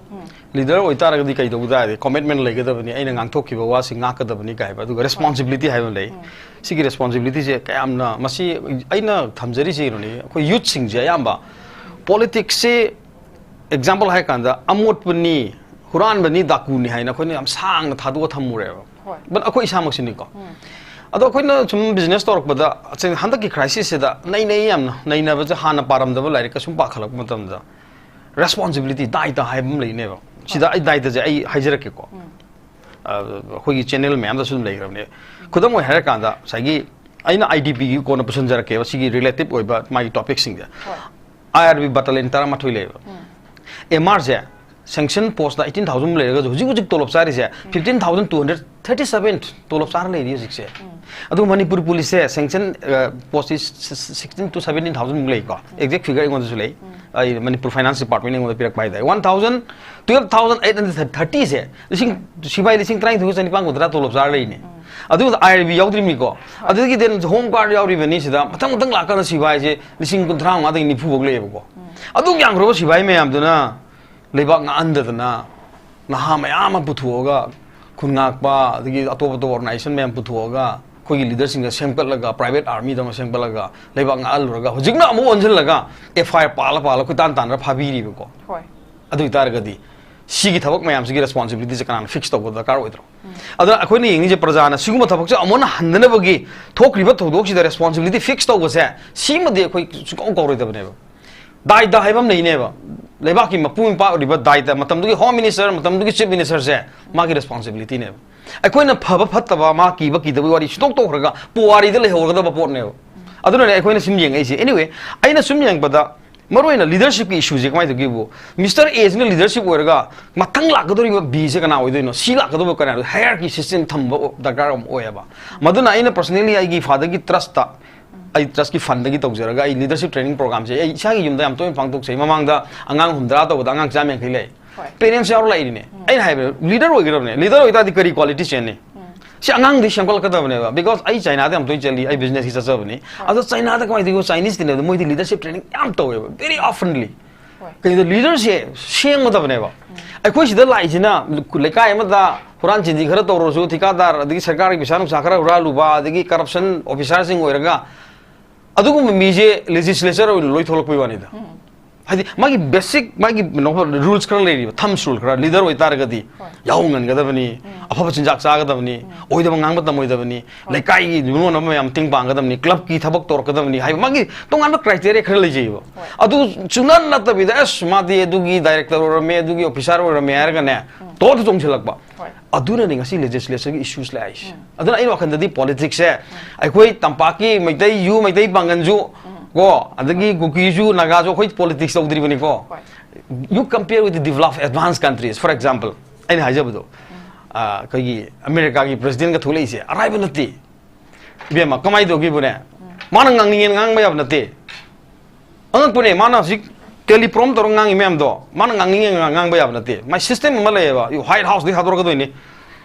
ꯂꯤꯗꯔ ꯑꯣꯏꯇꯥꯔꯒꯗꯤ ꯀꯩ ꯇꯧꯕ ꯇꯥꯔꯗꯤ, ꯀꯣꯃꯤꯠꯃꯦꯟ ꯂꯩꯒꯗꯕꯅꯤ, ꯑꯩꯅ ꯉꯥꯡꯊꯣꯛꯈꯤꯕ ꯋꯥꯁꯤ ꯉꯥꯛꯀꯗꯕꯅꯤ ꯀꯥꯏ ꯍꯥꯏꯕ, ꯑꯗꯨꯒ ꯔꯦꯁꯄꯣꯟꯁꯤꯕꯤꯂꯤꯇꯤ ꯍꯥꯏꯕ ꯑꯃ ꯂꯩ꯫ ꯁꯤꯒꯤ ꯔꯦꯁꯄꯣꯟꯁꯤꯕꯤꯂꯤꯇꯤꯁꯦ ꯀꯌꯥꯝꯅ, ꯃꯁꯤ ꯑꯩꯅ ꯊꯝꯖꯔꯤꯁꯦ ꯀꯩꯅꯣꯅꯤ, ꯑꯩꯈꯣꯏ ꯌꯨꯠꯁꯤꯡꯁꯦ ꯑꯌꯥꯝꯕ ꯄꯣꯂꯤꯇꯤꯛꯁꯁꯦ, ꯑꯦꯛꯖꯥꯝꯄꯜ ꯍꯥꯏꯔꯀꯥꯟꯗ, ꯑꯃꯣꯠꯄꯅꯤ, ꯍꯨꯔꯥꯟꯕꯅꯤ, ꯗꯥꯀꯨꯅꯤ ꯍꯥꯏꯅ ꯑꯩꯈꯣꯏꯅ ꯌꯥꯝ ꯁꯥꯡꯅ ꯊꯥꯗꯣꯛꯑ ꯊꯝꯃꯨꯔꯦꯕ꯫ ꯍꯣꯏ꯫ ꯕꯠ ꯑꯩꯈꯣꯏ ꯏꯁꯥꯃꯛꯁꯤꯅꯤꯀꯣ꯫ ꯑꯗꯣ ꯑꯩꯈꯣꯏꯅ ꯁꯨꯝ ꯕꯤꯖꯤꯅꯦꯁ ꯇꯧꯔꯛꯄꯗ, ꯍꯟꯗꯛꯀꯤ ꯀ꯭ꯔꯥꯏꯁꯤꯁꯁꯤꯗ ꯅꯩꯅꯩ ꯌꯥꯝꯅ꯫ ꯅꯩꯅꯕꯁꯦ ꯍꯥꯟꯅ ꯄꯥꯔꯝꯗꯕ ꯂꯥꯏꯔꯤꯛꯀ ꯁꯨꯝ ꯄꯥꯈꯠꯂꯛꯄ ꯃꯇꯝꯗ ꯔꯦꯁꯄꯣꯟꯁꯤꯕꯤꯂꯤꯇꯤ, ꯗꯥꯏꯇ ꯍꯥꯏꯕ ꯑꯃ ꯂꯩꯅꯦꯕ꯫ ꯁꯤꯗ ꯑꯩ ꯗꯥꯏꯇꯁꯦ ꯑꯩ ꯍꯥꯏꯖꯔꯛꯀꯦꯀꯣ꯫ ꯑꯩꯈꯣꯏꯒꯤ ꯆꯦꯅꯦꯜ ꯃꯌꯥꯝꯗꯁꯨ ꯑꯗꯨꯝ ꯂꯩꯈ꯭ꯔꯕꯅꯦ꯫ ꯈꯨꯗꯝ ꯑꯣꯏꯅ ꯍꯥꯏꯔꯀꯥꯟꯗ ꯉꯁꯥꯏꯒꯤ ꯑꯩꯅ ꯑꯥꯏ ꯗꯤ ꯄꯤꯒꯤ ꯀꯣꯟꯅ ꯄꯨꯁꯤꯟꯖꯔꯛꯀꯦꯕ, ꯁꯤꯒꯤ ꯔꯤꯂꯦꯇꯤꯞ ꯑꯣꯏꯕ ꯃꯥꯒꯤ ꯇꯣꯄꯤꯛꯁꯤꯡꯁꯦ꯫ ꯑꯥꯏ ꯑꯥꯔ ꯕꯤ ꯕꯇꯥꯂꯤꯌꯟ ꯇꯔꯥꯃꯥꯊꯣꯏ ꯂꯩꯌꯦꯕ꯫ ꯑꯦꯝ ꯑꯥꯔꯁꯦ ꯁꯦꯡꯁꯟ ꯄꯣꯁꯇ ꯑꯩꯠꯇꯤꯟ ꯊꯥꯎꯖꯟ ꯂꯩꯔꯒꯁꯨ ꯍꯧꯖꯤꯛ ꯍꯧꯖꯤꯛ ꯇꯣꯂꯣꯞ ꯆꯥꯔꯤꯁꯦ fifteen thousand two hundred thirty seven ꯇꯣꯂꯣꯞ ꯆꯥꯔ ꯂꯩꯔꯤ ꯍꯧꯖꯤꯛꯁꯦ꯫ ꯑꯗꯨ ꯃꯅꯤꯄꯨꯔ ꯄꯨꯂꯤꯁꯁꯦ ꯁꯦꯡꯁꯟ ꯄꯣꯁꯇꯤ ꯁꯤꯛꯁꯇꯤꯟ ꯇꯨ ꯁꯕꯦꯟꯇꯤꯟ ꯊꯥꯎꯖꯟꯃꯨꯛ ꯂꯩꯀꯣ꯫ ꯑꯦꯛꯖꯦꯛ ꯐꯤꯒꯔ ꯑꯩꯉꯣꯟꯗꯁꯨ ꯂꯩ꯫ ꯑꯩ ꯃꯅꯤꯄꯨꯔ ꯐꯥꯏꯅꯥꯟꯁ ꯗꯤꯄꯥꯔꯠꯃꯦꯟ ꯑꯩꯉꯣꯟꯗ ꯄꯤꯔꯛꯄ ꯍꯥꯏꯇꯥꯔꯦ꯫ One thousand, twelve thousand eight hundred ꯊꯥꯔꯇꯤꯁꯦ ꯂꯤꯁꯤꯡ, ꯁꯤꯐꯥꯏ ꯂꯤꯁꯤꯡ ꯇꯔꯥꯅꯤꯊꯣꯏꯒ ꯆꯅꯤꯄꯥꯟ ꯀꯨꯟꯊ꯭ꯔꯥ ꯇꯣꯂꯣꯞ ꯆꯥꯔ ꯂꯩꯅꯦ꯫ ꯑꯗꯨꯒ ꯑꯥꯏ ꯑꯥꯔ ꯕꯤ ꯌꯥꯎꯗ꯭ꯔꯤꯕꯅꯤꯀꯣ꯫ ꯑꯗꯨꯗꯒꯤ ꯗꯦꯟ ꯍꯣꯝ ꯒꯥꯔꯗ ꯌꯥꯎꯔꯤꯕꯅꯤ꯫ ꯁꯤꯗ ꯃꯊꯪ ꯃꯊꯪ ꯂꯥꯛꯀꯥꯟꯗ ꯁꯤꯐꯥꯏꯁꯦ ꯂꯤꯁꯤꯡ ꯀꯨꯟꯊ꯭ꯔꯥ ꯃꯉꯥꯗꯒꯤ ꯅꯤꯐꯨ ꯐꯥꯎ ꯂꯩꯌꯦꯕꯀꯣ꯫ ꯑꯗꯨꯛ ꯌꯥꯝꯈ꯭ꯔꯕ ꯁꯤꯐꯥꯏ ꯃꯌꯥꯝꯗꯨꯅ ꯂꯩꯕꯥꯛ ꯉꯥꯛꯍꯟꯗꯗꯅ ꯅꯍꯥ ꯃꯌꯥꯝ ꯑꯃ ꯄꯨꯊꯣꯛꯑꯒ, ꯈꯨꯟ ꯉꯥꯛꯄ, ꯑꯗꯒꯤ ꯑꯇꯣꯞ ꯑꯇꯣꯞꯄ ꯑꯣꯔꯒꯅꯥꯏꯖꯦꯁꯟ ꯃꯌꯥꯝ ꯄꯨꯊꯣꯛꯑꯒ ꯑꯩꯈꯣꯏꯒꯤ ꯂꯤꯗꯔꯁꯤꯡꯗ ꯁꯦꯝꯒꯠꯂꯒ, ꯄ꯭ꯔꯥꯏꯚꯦꯠ ꯑꯥꯔꯃꯤꯗꯧꯅ ꯁꯦꯝꯒꯠꯂꯒ ꯂꯩꯕꯥꯛ ꯉꯥꯛꯍꯜꯂꯨꯔꯒ ꯍꯧꯖꯤꯛꯅ ꯑꯃꯨꯛ ꯑꯣꯟꯁꯤꯜꯂꯒ ꯑꯦꯐ ꯑꯥꯏ ꯑꯥꯔ ꯄꯥꯜꯂ ꯄꯥꯜꯂ ꯀꯣꯏꯇꯥꯟ ꯇꯥꯟꯅ ꯐꯥꯕꯤꯔꯤꯕꯀꯣ꯫ ꯍꯣꯏ꯫ ꯑꯗꯨ ꯑꯣꯏꯇꯥꯔꯒꯗꯤ ꯁꯤꯒꯤ ꯊꯕꯛ ꯃꯌꯥꯝꯁꯤꯒꯤ ꯔꯦꯁꯄꯣꯟꯁꯤꯕꯤꯂꯤꯇꯤꯁꯦ ꯀꯅꯥꯅ ꯐꯤꯛꯁ ꯇꯧꯕ ꯗꯔꯀꯥꯔ ꯑꯣꯏꯗ꯭ꯔꯣ? ꯑꯗꯨꯅ ꯑꯩꯈꯣꯏꯅ ꯌꯦꯡꯅꯤꯡꯉꯤꯁꯦ ꯄ꯭ꯔꯖꯥꯅ ꯁꯤꯒꯨꯝꯕ ꯊꯕꯛꯁꯦ ꯑꯃꯨꯛ ꯍꯟꯅ ꯍꯟꯗꯅꯕꯒꯤ ꯊꯣꯛꯈ꯭ꯔꯤꯕ ꯊꯧꯗꯣꯛꯁꯤꯗ ꯔꯦꯁꯄꯣꯟꯁꯤꯕꯤꯂꯤꯇꯤ ꯐꯤꯛꯁ ꯇꯧꯕꯁꯦ, ꯁꯤꯃꯗꯤ ꯑꯩꯈꯣꯏ ꯁꯨꯡꯀꯧ ꯀꯧꯔꯣꯏꯗꯕꯅꯦꯕ꯫ ꯗꯥꯏꯇ ꯍꯥꯏꯕ ꯑꯃ ꯂꯩꯅꯦꯕ꯫ ꯂꯩꯕꯥꯛꯀꯤ ꯃꯄꯨ ꯃꯄꯥ ꯑꯣꯏꯔꯤꯕ ꯗꯥꯏꯇ, ꯃꯇꯝꯗꯨꯒꯤ ꯍꯣꯝ ꯃꯤꯅꯤꯁꯇꯔ, ꯃꯇꯝꯗꯨꯒꯤ ꯆꯤꯐ ꯃꯤꯅꯤꯁꯇꯔꯁꯦ ꯃꯥꯒꯤ ꯔꯦꯁꯄꯣꯟꯁꯤꯕꯤꯂꯤꯇꯤꯅꯦꯕ꯫ ꯑꯩꯈꯣꯏꯅ ꯐꯕ ꯐꯠꯇꯕ, ꯃꯥ ꯀꯤꯕ ꯀꯤꯗꯕꯒꯤ ꯋꯥꯔꯤ ꯁꯨꯡꯇꯣꯛ ꯇꯣꯛꯈ꯭ꯔꯒ ꯄꯨꯋꯥꯔꯤꯗ ꯂꯩꯍꯧꯔꯒꯗꯕ ꯄꯣꯠꯅꯦꯕ꯫ ꯑꯗꯨꯅꯅꯦ ꯑꯩꯈꯣꯏꯅ ꯁꯨꯝ ꯌꯦꯡꯉꯛꯏꯁꯦ꯫ ꯑꯦꯅꯤꯋꯦ, ꯑꯩꯅ ꯁꯨꯝ ꯌꯦꯡꯕꯗ ꯃꯔꯨꯑꯣꯏꯅ ꯂꯤꯗꯔꯁꯤꯞꯀꯤ ꯏꯁꯨꯁꯦ ꯀꯃꯥꯏꯅ ꯇꯧꯒꯦꯕꯨ, ꯃꯤꯁꯇꯔ ꯑꯦꯁꯤꯅ ꯂꯤꯗꯔꯁꯤꯞ ꯑꯣꯏꯔꯒ ꯃꯊꯪ ꯂꯥꯛꯀꯗꯧꯔꯤꯕ ꯕꯤꯁꯦ ꯀꯅꯥ ꯑꯣꯏꯗꯣꯏꯅꯣ, ꯁꯤ ꯂꯥꯛꯀꯗꯧꯕ ꯀꯅꯥꯅꯣ, ꯍꯥꯏꯌꯔꯀꯤ ꯁꯤꯁꯇꯦꯝ ꯊꯝꯕ ꯗꯔꯀꯥꯔ ꯑꯃ ꯑꯣꯏꯌꯦꯕ꯫ ꯃꯗꯨꯅ ꯑꯩꯅ ꯄꯔꯁꯅꯦꯂꯤ ꯑꯩꯒꯤ ꯐꯥꯗꯔꯒꯤ ꯇ꯭ꯔꯁꯇ, ꯑꯩ ꯇ꯭ꯔꯁꯀꯤ ꯐꯟꯗꯒꯤ ꯇꯧꯖꯔꯒ ꯑꯩ ꯂꯤꯗꯔꯁꯤꯞ ꯇ꯭ꯔꯦꯅꯤꯡ ꯄ꯭ꯔꯣꯒ꯭ꯔꯥꯝꯁꯦ ꯑꯩ ꯏꯁꯥꯒꯤ ꯌꯨꯝꯗ ꯌꯥꯝ ꯇꯣꯏꯅ ꯄꯥꯡꯊꯣꯛꯆꯩ꯫ ꯃꯃꯥꯡꯗ ꯑꯉꯥꯡ ꯍꯨꯝꯗ꯭ꯔꯥ ꯇꯧꯕꯗ ꯑꯉꯥꯡ ꯆꯥꯝ ꯌꯥꯡꯈꯩ ꯂꯩ꯫ ꯍꯣꯏ꯫ ꯄꯦꯔꯦꯟꯁ ꯌꯥꯎꯔ ꯂꯥꯛꯏꯅꯦ꯫ ꯑꯩꯅ ꯍꯥꯏꯕ, ꯂꯤꯗꯔ ꯑꯣꯏꯒꯗꯕꯅꯦ꯫ ꯂꯤꯗꯔ ꯑꯣꯏꯇꯥꯔꯗꯤ ꯀꯔꯤ ꯀ꯭ꯋꯥꯂꯤꯇꯤ ꯆꯦꯟꯅꯤ? ꯁꯤ ꯑꯉꯥꯡꯗꯤ ꯁꯦꯝꯒꯠꯂꯛꯀꯗꯕꯅꯦꯕ꯫ ꯕꯤꯀꯣꯁ ꯑꯩ ꯆꯥꯏꯅꯥꯗ ꯌꯥꯝ ꯇꯣꯏꯅ ꯆꯠꯂꯤ, ꯑꯩ ꯕꯤꯖꯤꯅꯦꯁꯀꯤ ꯆꯠꯆꯕꯅꯤ꯫ ꯑꯗꯣ ꯆꯥꯏꯅꯥꯗ ꯀꯃꯥꯏꯅ ꯇꯧꯒꯦ? ꯆꯥꯏꯅꯤꯁꯇꯤꯅꯦꯕ, ꯃꯣꯏꯗꯤ ꯂꯤꯗꯔꯁꯤꯞ ꯇ꯭ꯔꯦꯅꯤꯡ ꯌꯥꯝ ꯇꯧꯋꯦꯕ, ꯚꯦꯔꯤ ꯑꯣꯐꯟꯂꯤ꯫ ꯍꯣꯏ꯫ ꯀꯩꯅꯣ, ꯂꯤꯗꯔꯁꯦ ꯁꯦꯝꯒꯗꯕꯅꯦꯕ꯫ ꯑꯩꯈꯣꯏ ꯁꯤꯗ ꯂꯥꯛꯏꯁꯤꯅ ꯂꯩꯀꯥꯏ ꯑꯃꯗ ꯍꯨꯔꯥꯟ ꯆꯤꯟꯊꯤ ꯈꯔ ꯇꯧꯔꯁꯨ, ꯊꯤꯀꯥꯗꯥꯔ, ꯑꯗꯒꯤ ꯁꯔꯀꯥꯔꯒꯤ ꯄꯩꯁꯥ ꯅꯨꯡꯁꯥ ꯈꯔ ꯍꯨꯔꯥꯜꯂꯨꯕ, ꯑꯗꯒꯤ ꯀꯔꯞꯁꯟ ꯑꯣꯐꯤꯁꯥꯔꯁꯤꯡ ꯑꯣꯏꯔꯒ, ꯑꯗꯨꯒꯨꯝꯕ ꯃꯤꯁꯦ ꯂꯦꯖꯤꯁꯂꯦꯆꯔ ꯑꯣꯏꯅ ꯂꯣꯏ ꯊꯣꯛꯂꯛꯄꯩ ꯋꯥꯅꯤꯗ꯫ ꯍꯥꯏꯗꯤ ꯃꯥꯒꯤ ꯕꯦꯁꯤꯛ ꯃꯥꯒꯤ ꯀꯩꯅꯣ ꯔꯨꯜꯁ ꯈꯔ ꯂꯩꯔꯤꯕ, ꯊꯝꯁ ꯔꯨꯜ ꯈꯔ, ꯂꯤꯗꯔ ꯑꯣꯏꯇꯥꯔꯒꯗꯤ ꯍꯣꯏ. ꯌꯥꯍꯧ ꯉꯟꯒꯗꯕꯅꯤ, ꯎꯝ. ꯑꯐꯕ ꯆꯤꯟꯖꯥꯛ ꯆꯥꯒꯗꯕꯅꯤ, ꯎꯝ. ꯑꯣꯏꯗꯕ ꯉꯥꯡꯕ ꯇꯝꯃꯣꯏꯗꯕꯅꯤ, ꯍꯣꯏ. ꯂꯩꯀꯥꯏꯒꯤ ꯂꯨꯅꯣꯟꯅꯕ ꯃꯌꯥꯝ ꯃꯇꯦꯡ ꯄꯥꯡꯒꯗꯕꯅꯤ, ꯀ꯭ꯂꯕꯀꯤ ꯊꯕꯛ ꯇꯧꯔꯛꯀꯗꯕꯅꯤ ꯍꯥꯏꯕ ꯃꯥꯒꯤ ꯇꯣꯉꯥꯟꯕ ꯀ꯭ꯔꯥꯏꯇꯦꯔꯤꯌꯥ ꯈꯔ ꯂꯩꯖꯩꯕ. ꯍꯣꯏ. ꯑꯗꯨ ꯁꯨꯡꯅꯠ ꯅꯠꯇꯕꯤꯗ ꯑꯁ ꯃꯥꯗꯤ ꯑꯗꯨꯒꯤ ꯗꯥꯏꯔꯦꯛꯇꯔ ꯑꯣꯏꯔꯝꯃꯦ, ꯑꯗꯨꯒꯤ ꯑꯣꯐꯤꯁꯥꯔ ꯑꯣꯏꯔꯝꯃꯦ ꯍꯥꯏꯔꯒꯅꯦ, ꯎꯝ. ꯇꯣꯠꯇ ꯆꯣꯡꯁꯤꯜꯂꯛꯄ. ꯍꯣꯏ. ꯑꯗꯨꯅꯅꯤ ꯉꯁꯤ ꯂꯦꯖꯤꯁꯂꯦꯆꯔꯒꯤ ꯏꯁꯨꯁ ꯂꯥꯛꯏꯁꯦ. ꯎꯝ. ꯑꯗꯨꯅ ꯑꯩꯅ ꯋꯥꯈꯜꯗꯗꯤ ꯄꯣꯂꯤꯇꯤꯛꯁꯁꯦ ꯑꯩꯈꯣꯏ ꯇꯝꯄꯥꯛꯀꯤ ꯃꯩꯇꯩꯁꯨ, ꯃꯩꯇꯩ ꯄꯥꯡꯒꯜꯁꯨ ꯀꯣ, ꯑꯗꯒꯤ ꯀꯨꯀꯤꯁꯨ, ꯅꯥꯒꯥꯁꯨ ꯑꯩꯈꯣꯏ ꯄꯣꯂꯤꯇꯤꯛꯁ ꯇꯧꯗ꯭ꯔꯤꯕꯅꯤꯀꯣ. ꯍꯣꯏ. You compare with the developed advanced countries, for example, ꯑꯩꯅ ꯍꯥꯏꯖꯕꯗꯣ, ꯑ, ꯑꯩꯈꯣꯏꯒꯤ ꯑꯃꯦꯔꯤꯀꯥꯒꯤ ꯄ꯭ꯔꯦꯁꯤꯗꯦꯟꯠꯀ ꯊꯣꯛꯂꯛꯏꯁꯦ ꯑꯔꯥꯏꯕ ꯅꯠꯇꯦ. ꯏꯕꯦꯝꯃ, ꯀꯃꯥꯏꯅ ꯇꯧꯈꯤꯕꯅꯦ? ꯃꯥꯅ ꯉꯥꯡꯅꯤꯡꯉꯦꯅ ꯉꯥꯡꯕ ꯌꯥꯕ ꯅꯠꯇꯦ. ꯑꯉꯛꯄꯅꯦ, ꯃꯥꯅ ꯍꯧꯖꯤꯛ ꯇꯦꯂꯤꯄ꯭ꯔꯣꯝ ꯇꯧꯔꯒ ꯉꯥꯡꯉꯤ ꯃꯌꯥꯝꯗꯣ, ꯃꯥꯅ ꯉꯥꯡꯅꯤꯡꯉꯦꯅ ꯉꯥꯡꯕ ꯌꯥꯕ ꯅꯠꯇꯦ. ꯃꯥꯏ ꯁꯤꯁꯇꯦꯝ ꯑꯃ ꯂꯩꯌꯦꯕ, ꯍ꯭ꯋꯥꯏꯠ ꯍꯥꯎꯁꯇꯒꯤ ꯊꯥꯗꯣꯔꯛꯀꯗꯣꯏꯅꯤ.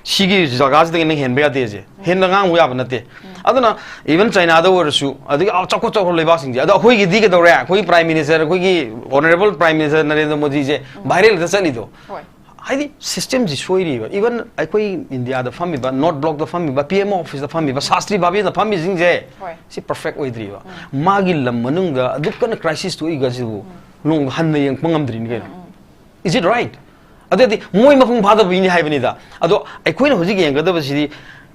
ꯁꯤꯒꯤ ꯖꯒꯥꯁꯤꯗꯒꯤ ꯅꯪ ꯍꯦꯟꯕ ꯌꯥꯗꯦꯁꯦ, ꯍꯦꯟꯅ ꯉꯥꯡꯕ ꯌꯥꯕ ꯅꯠꯇꯦ. ꯑꯗꯨꯅ ꯏꯚꯟ ꯆꯥꯏꯅꯥꯗ ꯑꯣꯏꯔꯁꯨ, ꯑꯗꯒꯤ ꯑ, ꯆꯥꯎꯈꯠ ꯆꯥꯎꯈꯠ ꯂꯩꯕꯥꯛꯁꯤꯡꯁꯦ, ꯑꯗꯣ ꯑꯩꯈꯣꯏꯒꯤꯗꯤ ꯀꯩꯗꯧꯔꯦ? ꯑꯩꯈꯣꯏꯒꯤ ꯄ꯭ꯔꯥꯏꯝ ꯃꯤꯅꯤꯁꯇꯔ, ꯑꯩꯈꯣꯏꯒꯤ ꯑꯣꯅꯔꯦꯕꯜ ꯄ꯭ꯔꯥꯏꯝ ꯃꯤꯅꯤꯁꯇꯔ ꯅꯔꯦꯟꯗ꯭ꯔ ꯃꯣꯗꯤꯁꯦ ꯚꯥꯏꯔꯦꯜꯗ ꯆꯠꯂꯤꯗꯣ. ꯍꯣꯏ. ꯍꯥꯏꯗꯤ ꯁꯤꯁꯇꯦꯝꯁꯤ ꯁꯣꯏꯔꯤꯕ. ꯏꯚꯟ ꯑꯩꯈꯣꯏ ꯏꯟꯗꯤꯌꯥꯗ ꯐꯝꯃꯤꯕ, ꯅꯣꯔꯠ ꯕ꯭ꯂꯣꯛꯇ ꯐꯝꯃꯤꯕ, ꯄꯤ ꯑꯦꯝ ꯑꯣ ꯑꯣꯐꯤꯁꯇ ꯐꯝꯃꯤꯕ, ꯁꯥꯁꯇ꯭ꯔꯤ ꯚꯥꯕꯤꯗ ꯐꯝꯃꯤꯁꯤꯡꯁꯦ, ꯍꯣꯏ. ꯁꯤ ꯄꯔꯐꯦꯛ ꯑꯣꯏꯗ꯭ꯔꯤꯕ. ꯃꯥꯒꯤ ꯂꯝ ꯃꯅꯨꯡꯗ ꯑꯗꯨꯛ ꯀꯟꯅ ꯀ꯭ꯔꯥꯏꯁꯤꯁ ꯊꯣꯛꯏꯒꯁꯤꯕꯨ ꯅꯣꯡ ꯍꯟꯅ ꯌꯦꯡꯕ ꯉꯝꯗ꯭ꯔꯤꯅꯤ ꯀꯩꯅꯣ. ꯎꯝ. Is it right? ꯑꯗꯨꯗꯤ ꯃꯣꯏ ꯃꯄꯨꯡ ꯐꯥꯗꯕꯒꯤꯅꯤ ꯍꯥꯏꯕꯅꯤꯗ. ꯑꯗꯣ ꯑꯩꯈꯣꯏꯅ ꯍꯧꯖꯤꯛ ꯌꯦꯡꯒꯗꯕꯁꯤꯗꯤ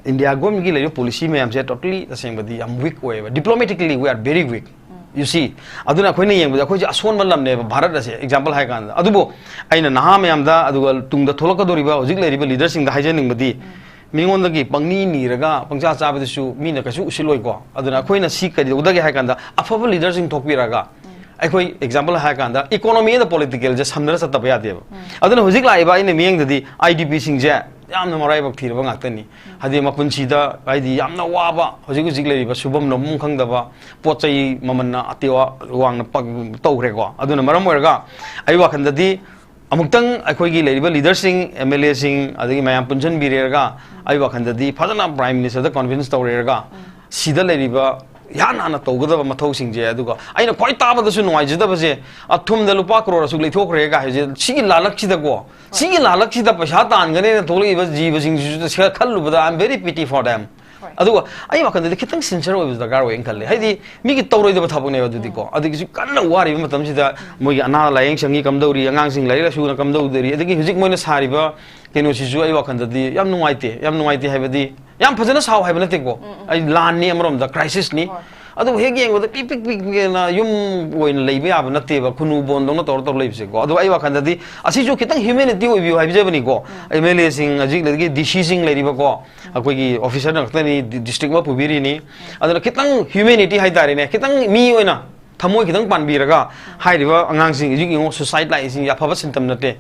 ꯏꯟꯗꯤꯌꯥ ꯒꯣꯔꯃꯦꯟꯒꯤ ꯂꯩꯔꯤꯕ ꯄꯣꯂꯤꯁꯤ ꯃꯌꯥꯝꯁꯦ totally ꯇꯁꯦꯡꯕꯗꯤ ꯌꯥꯝ ꯋꯤꯛ ꯑꯣꯏꯌꯦꯕ. Diplomatically we are very weak. You see? ꯑꯗꯨꯅ ꯑꯩꯈꯣꯏꯅ ꯌꯦꯡꯕꯗ ꯑꯩꯈꯣꯏꯁꯦ ꯑꯁꯣꯟꯕ ꯂꯝꯅꯦꯕ, ꯚꯥꯔꯠ ꯑꯁꯦ ꯑꯦꯛꯖꯥꯝꯄꯜ ꯍꯥꯏ ꯀꯥꯟꯗ. ꯑꯗꯨꯕꯨ ꯑꯩꯅ ꯅꯍꯥ ꯃꯌꯥꯝꯗ, ꯑꯗꯨꯒ ꯇꯨꯡꯗ ꯊꯣꯛꯂꯛꯀꯗꯧꯔꯤꯕ ꯍꯧꯖꯤꯛ ꯂꯩꯔꯤꯕ ꯂꯤꯗꯔꯁꯤꯡꯗ ꯍꯥꯏꯖꯅꯤꯡꯕꯗꯤ, ꯃꯤꯉꯣꯟꯗꯒꯤ ꯄꯪꯅꯤ ꯅꯤꯔꯒ ꯄꯪꯆꯥ ꯆꯥꯕꯗꯁꯨ ꯃꯤꯅ ꯀꯩꯁꯨ ꯎꯁꯤꯜꯂꯣꯏꯀꯣ. ꯑꯗꯨꯅ ꯑꯩꯈꯣꯏꯅ ꯁꯤ ꯀꯩꯗꯧꯗꯒꯦ ꯍꯥꯏ ꯀꯥꯟꯗ, ꯑꯐꯕ ꯂꯤꯗꯔꯁꯤꯡ ꯊꯣꯛꯄꯤꯔꯒ, ꯑꯩꯈꯣꯏ ꯑꯦꯛꯖꯥꯝꯄꯜ ꯍꯥꯏꯔ ꯀꯥꯟꯗ, ꯏꯀꯣꯅꯣꯃꯤ ꯑꯦꯟ ꯄꯣꯂꯤꯇꯤꯀꯦꯜꯁꯦ ꯁꯝꯅꯔ ꯆꯠꯇꯕ ꯌꯥꯗꯦꯕ. ꯑꯗꯨꯅ ꯍꯧꯖꯤꯛ ꯂꯥꯛꯏꯕ ꯑꯩꯅ ꯃꯤꯠꯌꯦꯡꯗꯗꯤ ꯑꯥꯏ ꯗꯤ ꯄꯤꯁꯤꯡꯁꯦ ꯌꯥꯝꯅ ꯃꯔꯥꯏꯕꯛ ꯊꯤꯔꯕ ꯉꯥꯛꯇꯅꯤ. ꯍꯥꯏꯗꯤ ꯃꯄꯨꯟꯁꯤꯗ, ꯍꯥꯏꯗꯤ ꯌꯥꯝꯅ ꯋꯥꯕ, ꯍꯧꯖꯤꯛ ꯍꯧꯖꯤꯛ ꯂꯩꯔꯤꯕ ꯁꯨꯐꯝ ꯅꯣꯝꯐꯝ ꯈꯪꯗꯕ, ꯄꯣꯠ ꯆꯩ ꯃꯃꯜꯅ ꯑꯇꯦꯛ ꯋꯥꯡꯅ ꯄ-, ꯇꯧꯈ꯭ꯔꯦꯀꯣ. ꯑꯗꯨꯅ ꯃꯔꯝ ꯑꯣꯏꯔꯒ ꯑꯩ ꯋꯥꯈꯜꯗꯗꯤ ꯑꯃꯨꯛꯇꯪ ꯑꯩꯈꯣꯏꯒꯤ ꯂꯩꯔꯤꯕ ꯂꯤꯗꯔꯁꯤꯡ, ꯑꯦꯝ ꯑꯦꯜ ꯑꯦꯁꯤꯡ, ꯑꯗꯒꯤ ꯃꯌꯥꯝ ꯄꯨꯟꯁꯤꯟꯕꯤꯔꯦꯔꯒ, ꯑꯩ ꯋꯥꯈꯜꯗꯗꯤ ꯐꯖꯅ ꯄ꯭ꯔꯥꯏꯝ ꯃꯤꯅꯤꯁꯇꯔꯗ ꯀꯟꯚꯤꯟꯁ ꯇꯧꯔꯦꯔꯒ, ꯁꯤꯗ ꯂꯩꯔꯤꯕ ꯏꯍꯥꯟ ꯍꯥꯟꯅ ꯇꯧꯒꯗꯕ ꯃꯊꯧꯁꯤꯡꯁꯦ, ꯑꯗꯨꯒ ꯑꯩꯅ ꯈ꯭ꯋꯥꯏ ꯇꯥꯕꯗꯁꯨ ꯅꯨꯡꯉꯥꯏꯖꯗꯕꯁꯦ, ꯑꯊꯨꯝꯗ ꯂꯨꯄꯥ ꯀ꯭ꯔꯣꯔ ꯑꯁꯨꯛ ꯂꯩꯊꯣꯛꯈ꯭ꯔꯦꯒ ꯍꯥꯏꯁꯦ, ꯁꯤꯒꯤ ꯂꯥꯜꯂꯛꯁꯤꯗꯀꯣ, ꯁꯤꯒꯤ ꯂꯥꯜꯂꯛꯁꯤꯗ ꯄꯩꯁꯥ ꯇꯥꯟꯒꯅꯦꯅ ꯊꯣꯛꯂꯛꯏꯕ ꯖꯤꯕꯁꯤꯡꯁꯤꯁꯨ ꯈꯜꯂꯨꯕꯗ, I am very pity for them. ꯑꯗꯨꯒ ꯑꯩ ꯋꯥꯈꯜꯗꯗꯤ ꯈꯤꯇꯪ ꯁꯤꯟꯁꯤꯌꯔ ꯑꯣꯏꯕꯁꯨ ꯗꯔꯀꯥꯔ ꯑꯣꯏꯅ ꯈꯜꯂꯦ꯫ ꯍꯥꯏꯗꯤ ꯃꯤꯒꯤ ꯇꯧꯔꯣꯏꯗꯕ ꯊꯕꯛꯅꯦꯕ ꯑꯗꯨꯗꯤꯀꯣ꯫ ꯑꯗꯒꯤꯁꯨ ꯀꯟꯅ ꯋꯥꯔꯤꯕ ꯃꯇꯝꯁꯤꯗ ꯃꯣꯏꯒꯤ ꯑꯅꯥ ꯂꯥꯏꯌꯦꯡ ꯁꯪꯒꯤ ꯀꯝꯗꯧꯔꯤ, ꯑꯉꯥꯡꯁꯤꯡ ꯂꯥꯏꯔꯤꯛ ꯂꯥꯏꯁꯨꯅ ꯀꯝꯗꯧꯗꯣꯔꯤ, ꯑꯗꯒꯤ ꯍꯧꯖꯤꯛ ꯃꯣꯏꯅ ꯁꯥꯔꯤꯕ ꯀꯩꯅꯣꯁꯤꯁꯨ ꯑꯩ ꯋꯥꯈꯜꯗꯗꯤ ꯌꯥꯝ ꯅꯨꯡꯉꯥꯏꯇꯦ꯫ ꯌꯥꯝ ꯅꯨꯡꯉꯥꯏꯇꯦ ꯍꯥꯏꯕꯗꯤ ꯌꯥꯝ ꯐꯖꯅ ꯁꯥꯎ ꯍꯥꯏꯕ ꯅꯠꯇꯦꯀꯣ꯫ ꯑꯩ ꯂꯥꯟꯅꯤ ꯑꯃꯔꯣꯝꯗ, ꯀ꯭ꯔꯥꯏꯁꯤꯁꯅꯤ꯫ ꯑꯗꯨꯕꯨ ꯍꯦꯛ ꯌꯦꯡꯕꯗ ꯄꯤꯛ ꯄꯤꯛ ꯄꯤꯛ ꯄꯤꯛꯅ ꯌꯨꯝ ꯑꯣꯏꯅ ꯂꯩꯕ ꯌꯥꯕ ꯅꯠꯇꯦꯕ, ꯈꯨꯅꯨ ꯕꯣꯟꯗꯧꯅ ꯇꯧꯔ ꯇꯧꯔ ꯂꯩꯕꯁꯦꯀꯣ꯫ ꯑꯗꯣ ꯑꯩ ꯋꯥꯈꯜꯗꯗꯤ ꯑꯁꯤꯁꯨ ꯈꯤꯇꯪ ꯍ꯭ꯌꯨꯃꯦꯅꯤꯇꯤ ꯑꯣꯏꯕꯤꯌꯨ ꯍꯥꯏꯕꯤꯖꯕꯅꯤꯀꯣ꯫ ꯑꯦꯝ ꯑꯦꯜ ꯑꯦꯁꯤꯡ, ꯍꯧꯖꯤꯛ ꯑꯗꯒꯤ ꯗꯤ ꯁꯤꯁꯤꯡ ꯂꯩꯔꯤꯕꯀꯣ, ꯑꯩꯈꯣꯏꯒꯤ ꯑꯣꯐꯤꯁꯔ ꯉꯥꯛꯇꯅꯤ, ꯗꯤ-, ꯗꯤꯁꯇ꯭ꯔꯤꯛ ꯑꯃ ꯄꯨꯕꯤꯔꯤꯅꯤ꯫ ꯑꯗꯨꯅ ꯈꯤꯇꯪ ꯍ꯭ꯌꯨꯃꯦꯅꯤꯇꯤ ꯍꯥꯏꯇꯥꯔꯦꯅꯦ, ꯈꯤꯇꯪ ꯃꯤ ꯑꯣꯏꯅ ꯊꯃꯣꯏ ꯈꯤꯇꯪ ꯄꯥꯟꯕꯤꯔꯒ ꯍꯥꯏꯔꯤꯕ ꯑꯉꯥꯡꯁꯤꯡ ꯍꯧꯖꯤꯛ ꯌꯦꯡꯉꯣ, ꯁꯨꯁꯥꯏꯠ ꯂꯥꯛꯏꯁꯤꯡꯁꯦ ꯑꯐꯕ ꯁꯤꯝꯇꯝ ꯅꯠꯇꯦ꯫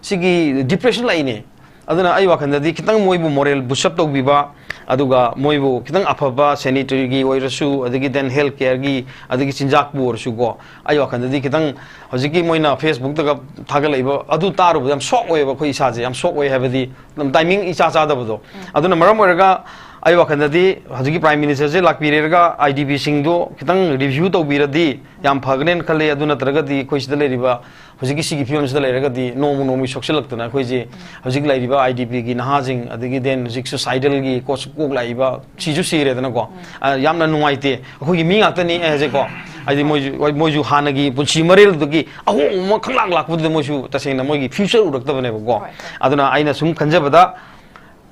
ꯁꯤꯒꯤ ꯗꯤꯄ꯭ꯔꯦꯁꯟ ꯂꯥꯛꯏꯅꯦ꯫ ꯑꯗꯨꯅ ꯑꯩ ꯋꯥꯈꯜꯗꯗꯤ ꯈꯤꯇꯪ ꯃꯣꯏꯕꯨ ꯃꯣꯔꯦꯜ ꯕꯨꯁ ꯑꯞ ꯇꯧꯕꯤꯕ, ꯑꯗꯨꯒ ꯃꯣꯏꯕꯨ ꯈꯤꯇꯪ ꯑꯐꯕ ꯁꯦꯅꯤꯇꯔꯤꯒꯤ ꯑꯣꯏꯔꯁꯨ, ꯑꯗꯒꯤ ꯗꯦꯟ ꯍꯦꯜꯊ ꯀꯦꯌꯔꯒꯤ, ꯑꯗꯒꯤ ꯆꯤꯟꯖꯥꯛꯄꯨ ꯑꯣꯏꯔꯁꯨꯀꯣ, ꯑꯩ ꯋꯥꯈꯜꯗꯗꯤ ꯈꯤꯇꯪ ꯍꯧꯖꯤꯛꯀꯤ ꯃꯣꯏꯅ ꯐꯦꯁꯕꯨꯛꯇꯒ ꯊꯥꯒꯠꯂꯛꯏꯕ ꯑꯗꯨ ꯇꯥꯔꯨꯕꯗ ꯌꯥꯝ ꯁꯣꯛ ꯑꯣꯏꯌꯦꯕ, ꯑꯩꯈꯣꯏ ꯏꯁꯥꯁꯦ ꯌꯥꯝ ꯁꯣꯛ ꯑꯣꯏ ꯍꯥꯏꯕꯗꯤ ꯑꯗꯨꯝ ꯇꯥꯏꯃꯤꯡ ꯏꯆꯥ ꯆꯥꯗꯕꯗꯣ꯫ ꯑꯗꯨꯅ ꯃꯔꯝ ꯑꯣꯏꯔꯒ ꯑꯩ ꯋꯥꯈꯜꯗꯗꯤ ꯍꯧꯖꯤꯛꯀꯤ ꯄ꯭ꯔꯥꯏꯝ ꯃꯤꯅꯤꯁꯇꯔꯁꯦ ꯂꯥꯛꯄꯤꯔꯒ ꯑꯥꯏ ꯗꯤ ꯕꯤꯁꯤꯡꯗꯣ ꯈꯤꯇꯪ ꯔꯤꯚ꯭ꯌꯨ ꯇꯧꯕꯤꯔꯗꯤ ꯌꯥꯝ ꯐꯒꯅꯦꯅ ꯈꯜꯂꯦ꯫ ꯑꯗꯨ ꯅꯠꯇ꯭ꯔꯒꯗꯤ ꯑꯩꯈꯣꯏ ꯁꯤꯗ ꯂꯩꯔꯤꯕ ꯍꯧꯖꯤꯛꯀꯤ ꯁꯤꯒꯤ ꯐꯤꯕꯝꯁꯤꯗ ꯂꯩꯔꯒꯗꯤ ꯅꯣꯡꯃ ꯅꯣꯡꯃꯒꯤ ꯁꯣꯛꯆꯤꯜꯂꯛꯇꯅ ꯑꯩꯈꯣꯏꯁꯦ ꯍꯧꯖꯤꯛ ꯂꯩꯔꯤꯕ ꯑꯥꯏ ꯗꯤ ꯕꯤꯒꯤ ꯅꯍꯥꯁꯤꯡ, ꯑꯗꯒꯤ ꯗꯦꯟ ꯍꯧꯖꯤꯛ ꯁꯨꯁꯥꯏꯗꯜꯒꯤ ꯀꯣꯛ ꯀꯣꯛ ꯂꯥꯛꯏꯕ ꯁꯤꯁꯨ ꯁꯤꯔꯦꯗꯅꯀꯣ꯫ ꯑ, ꯌꯥꯝꯅ ꯅꯨꯡꯉꯥꯏꯇꯦ꯫ ꯑꯩꯈꯣꯏꯒꯤ ꯃꯤ ꯉꯥꯛꯇꯅꯤ ꯑꯩ ꯍꯥꯏꯁꯦꯀꯣ꯫ ꯍꯥꯏꯗꯤ ꯃꯣꯏꯁꯨ, ꯃꯣꯏꯁꯨ ꯍꯥꯟꯅꯒꯤ ꯄꯨꯟꯁꯤ ꯃꯔꯦꯜꯗꯨꯗꯒꯤ ꯑꯍꯣꯡꯕ ꯑꯃ ꯈꯪꯂꯥꯛ ꯂꯥꯛꯄꯗꯨꯗ ꯃꯣꯏꯁꯨ ꯇꯁꯦꯡꯅ ꯃꯣꯏꯒꯤ ꯐ꯭ꯌꯨꯆꯔ ꯎꯔꯛꯇꯕꯅꯦꯕꯀꯣ꯫ ꯍꯣꯏ, ꯍꯣꯏ꯫ ꯑꯗꯨꯅ ꯑꯩꯅ ꯁꯨꯝ ꯈꯟꯖꯕꯗ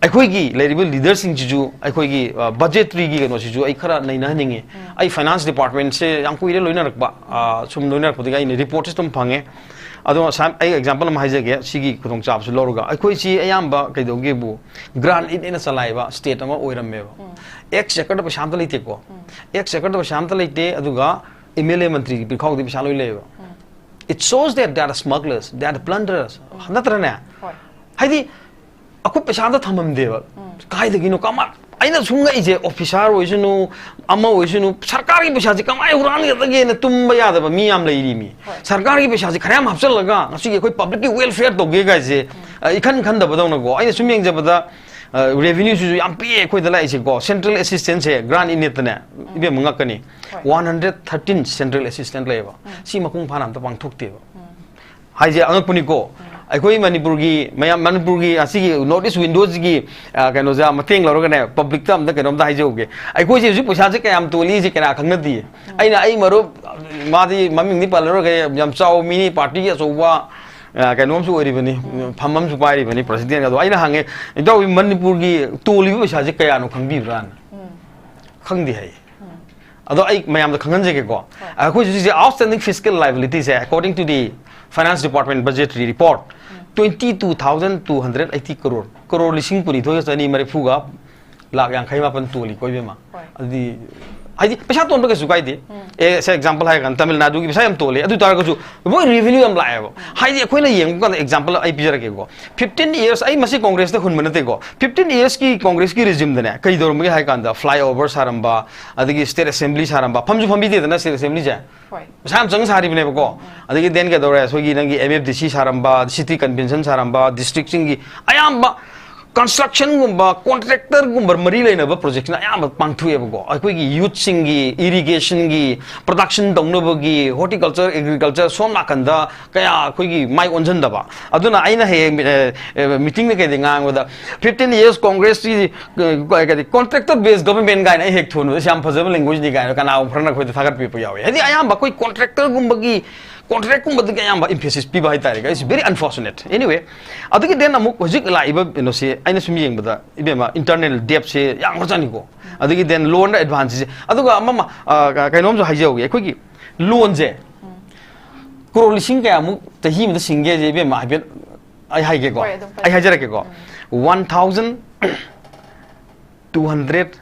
ꯑꯩꯈꯣꯏꯒꯤ ꯂꯩꯔꯤꯕ ꯂꯤꯗꯔꯁꯤꯡꯁꯤꯁꯨ ꯑꯩꯈꯣꯏꯒꯤ, ꯑ, ꯕꯖꯦꯠꯇ꯭ꯔꯤꯒꯤ ꯀꯩꯅꯣꯁꯤꯁꯨ ꯑꯩ ꯈꯔ ꯅꯩꯅꯍꯟꯅꯤꯡꯉꯤ꯫ ꯑꯩ ꯐꯥꯏꯅꯥꯟꯁ ꯗꯤꯄꯥꯔꯠꯃꯦꯟꯁꯦ ꯌꯥꯝ ꯀꯨꯏꯔꯦ ꯂꯣꯏꯅꯔꯛꯄ꯫ ꯑ, ꯁꯨꯝ ꯂꯣꯏꯅꯔꯛꯄꯗꯒꯤ ꯑꯩꯅ ꯔꯤꯄꯣꯔꯠꯁꯦ ꯑꯗꯨꯝ ꯐꯪꯉꯦ꯫ ꯑꯗꯣ ꯁꯥꯏ-, ꯑꯩ ꯑꯦꯛꯖꯥꯝꯄꯜ ꯑꯃ ꯍꯥꯏꯖꯒꯦ, ꯁꯤꯒꯤ ꯈꯨꯗꯣꯡꯆꯥꯕꯁꯨ ꯂꯧꯔꯒ꯫ ꯑꯩꯈꯣꯏꯁꯤ ꯑꯌꯥꯝꯕ ꯀꯩꯗꯧꯒꯦꯕꯨ ꯒ꯭ꯔꯥꯟ ꯏꯟ ꯑꯩꯅ ꯆꯂꯥꯏꯕ ꯁ꯭ꯇꯦꯠ ꯑꯃ ꯑꯣꯏꯔꯝꯃꯦꯕ꯫ ꯑꯦꯛꯁ ꯆꯦꯀꯔꯗ ꯄꯩꯁꯥ ꯑꯝꯇ ꯂꯩꯇꯦꯀꯣ꯫ ꯑꯦꯛꯁ ꯆꯦꯀꯔꯗ ꯄꯩꯁꯥ ꯑꯝꯇ ꯂꯩꯇꯦ, ꯑꯗꯨꯒ ꯑꯦꯝ ꯑꯦꯜ ꯑꯦ ꯃꯟꯇ꯭ꯔꯤꯒꯤ ꯄꯤꯈꯥꯎꯗꯤ ꯄꯩꯁꯥ ꯂꯣꯏ ꯂꯩꯌꯦꯕ꯫ It shows that they are smugglers, they are plunderers. ꯅꯠꯇ꯭ꯔꯅꯦ? ꯍꯣꯏ꯫ ꯍꯥꯏꯗꯤ ꯑꯩꯈꯣꯏ ꯄꯩꯁꯥ ꯑꯝꯇ ꯊꯝꯃꯝꯗꯦꯕ꯫ ꯀꯥꯏꯗꯒꯤꯅꯣ? ꯀꯃꯥꯏ? ꯑꯩꯅ ꯁꯨꯝ ꯉꯛꯏꯁꯦ, ꯑꯣꯐꯤꯁꯥꯔ ꯑꯣꯏꯁꯅꯨ, ꯑꯃ ꯑꯣꯏꯁꯅꯨ, ꯁꯔꯀꯥꯔꯒꯤ ꯄꯩꯁꯥꯁꯦ ꯀꯃꯥꯏꯅ ꯍꯨꯔꯥꯟꯒꯗꯒꯦꯅ ꯇꯨꯝꯕ ꯌꯥꯗꯕ ꯃꯤ ꯌꯥꯝ ꯂꯩꯔꯤ ꯃꯤ꯫ ꯍꯣꯏ꯫ ꯁꯔꯀꯥꯔꯒꯤ ꯄꯩꯁꯥꯁꯦ ꯈꯔ ꯌꯥꯝ ꯍꯥꯞꯆꯤꯜꯂꯒ ꯉꯁꯤꯒꯤ ꯑꯩꯈꯣꯏ ꯄꯕ꯭ꯂꯤꯛꯀꯤ ꯋꯦꯜꯐꯤꯌꯔ ꯇꯧꯒꯦ ꯀꯥꯏꯁꯦ, ꯑ, ꯏꯈꯟ ꯈꯟꯗꯕꯗꯧꯅꯀꯣ꯫ ꯑꯩꯅ ꯁꯨꯝ ꯌꯦꯡꯖꯕꯗ, ꯑ, ꯔꯦꯚꯤꯅ꯭ꯌꯨꯁꯤꯁꯨ ꯌꯥꯝ ꯄꯤꯛꯑꯦ ꯑꯩꯈꯣꯏꯗ ꯂꯥꯛꯏꯁꯦꯀꯣ꯫ ꯁꯦꯟꯇ꯭ꯔꯦꯜ ꯑꯦꯁꯤꯁꯇꯦꯟꯁꯁꯦ ꯒ꯭ꯔꯥꯟ ꯏꯟ ꯅꯠꯇꯅꯦ, ꯏꯕꯦꯝꯃ ꯉꯛꯀꯅꯤ꯫ ꯍꯣꯏ꯫ One hundred thirteen central assistant ꯂꯩꯌꯦꯕ꯫ ꯁꯤ ꯃꯄꯨꯡ ꯐꯥꯅ ꯑꯝꯇ ꯄꯥꯡꯊꯣꯛꯇꯦꯕ꯫ ꯍꯥꯏꯁꯦ ꯑꯉꯛꯄꯅꯤꯀꯣ꯫ ꯑꯩꯈꯣꯏ ꯃꯅꯤꯄꯨꯔꯒꯤ ꯃꯌꯥꯝ, ꯃꯅꯤꯄꯨꯔꯒꯤ ꯑꯁꯤꯒꯤ North East Window ꯁꯤꯒꯤ, ꯑ, ꯀꯩꯅꯣꯁꯦ ꯃꯇꯦꯡ ꯂꯧꯔꯒꯅꯦ, ꯄꯕ꯭ꯂꯤꯛꯇ ꯑꯝꯇ ꯀꯩꯅꯣꯝꯇ ꯍꯥꯏꯖꯍꯧꯒꯦ꯫ ꯑꯩꯈꯣꯏꯁꯦ ꯍꯧꯖꯤꯛ ꯄꯩꯁꯥꯁꯦ ꯀꯌꯥꯝ ꯇꯣꯜꯂꯤ ꯁꯤ ꯀꯅꯥ ꯈꯪꯅꯗꯦ꯫ ꯑꯩꯅ, ꯑꯩ ꯃꯔꯨꯞ, ꯃꯥꯗꯤ ꯃꯃꯤꯡꯗꯤ ꯄꯜꯂꯔꯣꯏꯒꯦ, ꯌꯥꯝ ꯆꯥꯎꯕ ꯃꯤꯅꯤ, ꯄꯥꯔꯇꯤꯒꯤ ꯑꯆꯧꯕ, ꯑ, ꯀꯩꯅꯣꯝꯁꯨ ꯑꯣꯏꯔꯤꯕꯅꯤ, ꯐꯝ ꯑꯃꯁꯨ ꯄꯥꯏꯔꯤꯕꯅꯤ, ꯄ꯭ꯔꯁꯤꯗꯦꯟ꯫ ꯑꯗꯣ ꯑꯩꯅ ꯍꯪꯉꯦ, "ꯏꯇꯥꯎꯒꯤ ꯃꯅꯤꯄꯨꯔꯒꯤ ꯇꯣꯜꯂꯤꯕ ꯄꯩꯁꯥꯁꯦ ꯀꯌꯥꯅꯣ ꯈꯪꯕꯤꯕ꯭ꯔꯥꯅ?" ꯈꯪꯗꯦ ꯍꯥꯏꯌꯦ꯫ ꯑꯗꯣ ꯑꯩ ꯃꯌꯥꯝꯗ ꯈꯪꯍꯟꯖꯒꯦꯀꯣ꯫ ꯑꯩꯈꯣꯏ ꯍꯧꯖꯤꯛ ꯍꯧꯖꯤꯛ outstanding fiscal liability say, according to the Finance Department budgetary report, twenty two thousand two hundred eighty crore, crore ꯂꯤꯁꯤꯡ ꯀꯨꯟꯅꯤꯊꯣꯏꯒ ꯆꯅꯤ ꯃꯔꯤꯐꯨꯒ ꯂꯥꯛ ꯌꯥꯡꯈꯩ ꯃꯥꯄꯟ ꯇꯣꯜꯂꯤ ꯀꯣ, ꯏꯕꯦꯝꯃ꯫ ꯍꯣꯏ꯫ ꯑꯗꯨꯗꯤ, ꯍꯥꯏꯗꯤ, ꯄꯩꯁꯥ ꯇꯣꯟꯕ ꯀꯩꯁꯨ ꯀꯥꯏꯗꯦ꯫ ꯑꯦ, ꯁꯦ, example ꯍꯥꯏꯔꯀꯥꯟꯗ ꯇꯥꯃꯤꯜ ꯅꯥꯗꯨꯒꯤ ꯄꯩꯁꯥ ꯌꯥꯝ ꯇꯣꯜꯂꯤ, ꯑꯗꯨ ꯑꯣꯏ ꯇꯥꯔꯒꯁꯨ ꯃꯣꯏ revenue ꯌꯥꯝ ꯂꯥꯛꯑꯦꯕ꯫ ꯍꯥꯏꯗꯤ, ꯑꯩꯈꯣꯏꯅ ꯌꯦꯡꯕ ꯀꯥꯟꯗ example ꯑꯩ ꯄꯤꯖꯔꯛꯀꯦꯀꯣ꯫ Fifteen years, ꯑꯩ ꯃꯁꯤ ꯀꯣꯡꯒ꯭ꯔꯦꯁꯇ ꯍꯨꯟꯕ ꯅꯠꯇꯦꯀꯣ꯫ Fifteen years ꯀꯤ ꯀꯣꯡꯒ꯭ꯔꯦꯁꯀꯤ regime ꯗꯅꯦ ꯀꯩ ꯇꯧꯔꯝꯕꯒꯦ ꯍꯥꯏ ꯀꯥꯟꯗ, flyover ꯁꯥꯔꯝꯕ, ꯑꯗꯒꯤ state assembly ꯁꯥꯔꯝꯕ, ꯐꯝꯁꯨ ꯐꯝꯕꯤꯗꯦꯗꯅ state assembly ꯁꯦ꯫ ꯍꯣꯏ꯫ ꯄꯩꯁꯥ ꯌꯥꯝ ꯆꯪ ꯁꯥꯔꯤꯕꯅꯦꯕꯀꯣ꯫ ꯑꯗꯒꯤ then ꯀꯩꯗꯧꯔꯦ, ꯑꯩꯈꯣꯏꯒꯤ ꯅꯪꯒꯤ M F D C ꯁꯥꯔꯝꯕ, city convention ꯁꯥꯔꯝꯕ, district ꯁꯤꯡꯒꯤ ꯑꯌꯥꯝꯕ construction ꯒꯨꯝꯕ, contractor ꯒꯨꯝꯕ ꯃꯔꯤ ꯂꯩꯅꯕ project ꯁꯤꯅ ꯑꯌꯥꯝꯕ ꯄꯥꯡꯊꯣꯛꯑꯦꯕꯀꯣ꯫ ꯑꯩꯈꯣꯏꯒꯤ youth ꯁꯤꯡꯒꯤ, irrigation ꯒꯤ, production ꯇꯧꯅꯕꯒꯤ, horticulture, agriculture, ꯁꯣꯝ ꯅꯥꯀꯟꯗ ꯀꯌꯥ ꯑꯩꯈꯣꯏꯒꯤ ꯃꯥꯏ ꯑꯣꯟꯁꯤꯟꯗꯕ꯫ ꯑꯗꯨꯅ ꯑꯩꯅ ꯍꯌꯦꯡ, ꯑꯦ, ꯑꯦ, meeting ꯗ ꯀꯩꯗ ꯉꯥꯡꯕꯗ, "Fifteen years Congress ꯀꯤ, ꯑꯦ, ꯀꯔꯤ, contractor based government" ꯀꯥꯏꯅ ꯑꯩ ꯍꯦꯛ ꯊꯣꯟꯕꯗ, "ꯑꯁ, ꯌꯥꯝ ꯐꯖꯕ language ꯅꯤ" ꯀꯥꯏꯅ ꯀꯅꯥꯒꯨꯝꯕ ꯈꯔꯅ ꯑꯩꯈꯣꯏꯗ ꯊꯥꯒꯠꯄꯤꯔꯛꯄ ꯌꯥꯎꯋꯦ꯫ ꯍꯥꯏꯗꯤ, ꯑꯌꯥꯝꯕ ꯑꯩꯈꯣꯏ contractor ꯒꯨꯝꯕꯒꯤ, contract ꯀꯨꯝꯕꯗꯒꯤ ꯑꯌꯥꯝꯕ emphasis ꯄꯤꯕ ꯍꯥꯏꯇꯥꯔꯦ꯫ It's very unfortunate. Anyway, ꯑꯗꯨꯒꯤ then ꯑꯃꯨꯛ ꯍꯧꯖꯤꯛ ꯂꯥꯛꯏꯕ ꯀꯩꯅꯣꯁꯦ ꯑꯩꯅ ꯁꯨꯝ ꯌꯦꯡꯕꯗ, ꯏꯕꯦꯝꯃ, internal debt ꯁꯦ ꯌꯥꯝꯈ꯭ꯔꯖꯥꯠꯅꯤꯀꯣ꯫ ꯑꯗꯒꯤ then loan advance ꯁꯦ, ꯑꯗꯨꯒ ꯑꯃ, ꯑꯃ, ꯑ, ꯀꯩꯅꯣꯝꯁꯨ ꯍꯥꯏꯖꯍꯧꯒꯦ꯫ ꯑꯩꯈꯣꯏꯒꯤ loan ꯁꯦ ꯀ꯭ꯔꯣꯔ ꯂꯤꯁꯤꯡ ꯀꯌꯥꯃꯨꯛ ꯆꯍꯤ ꯑꯃꯗ ꯁꯤꯡꯒꯦꯁꯦ, ꯏꯕꯦꯝꯃ, ꯍꯥꯏꯐꯦꯠ ꯑꯩ ꯍꯥꯏꯒꯦꯀꯣ꯫ ꯍꯣꯏ, ꯑꯗꯨꯝ ꯑꯩ ꯍꯥꯏꯖꯔꯛꯀꯦꯀꯣ꯫ One thousand two hundred,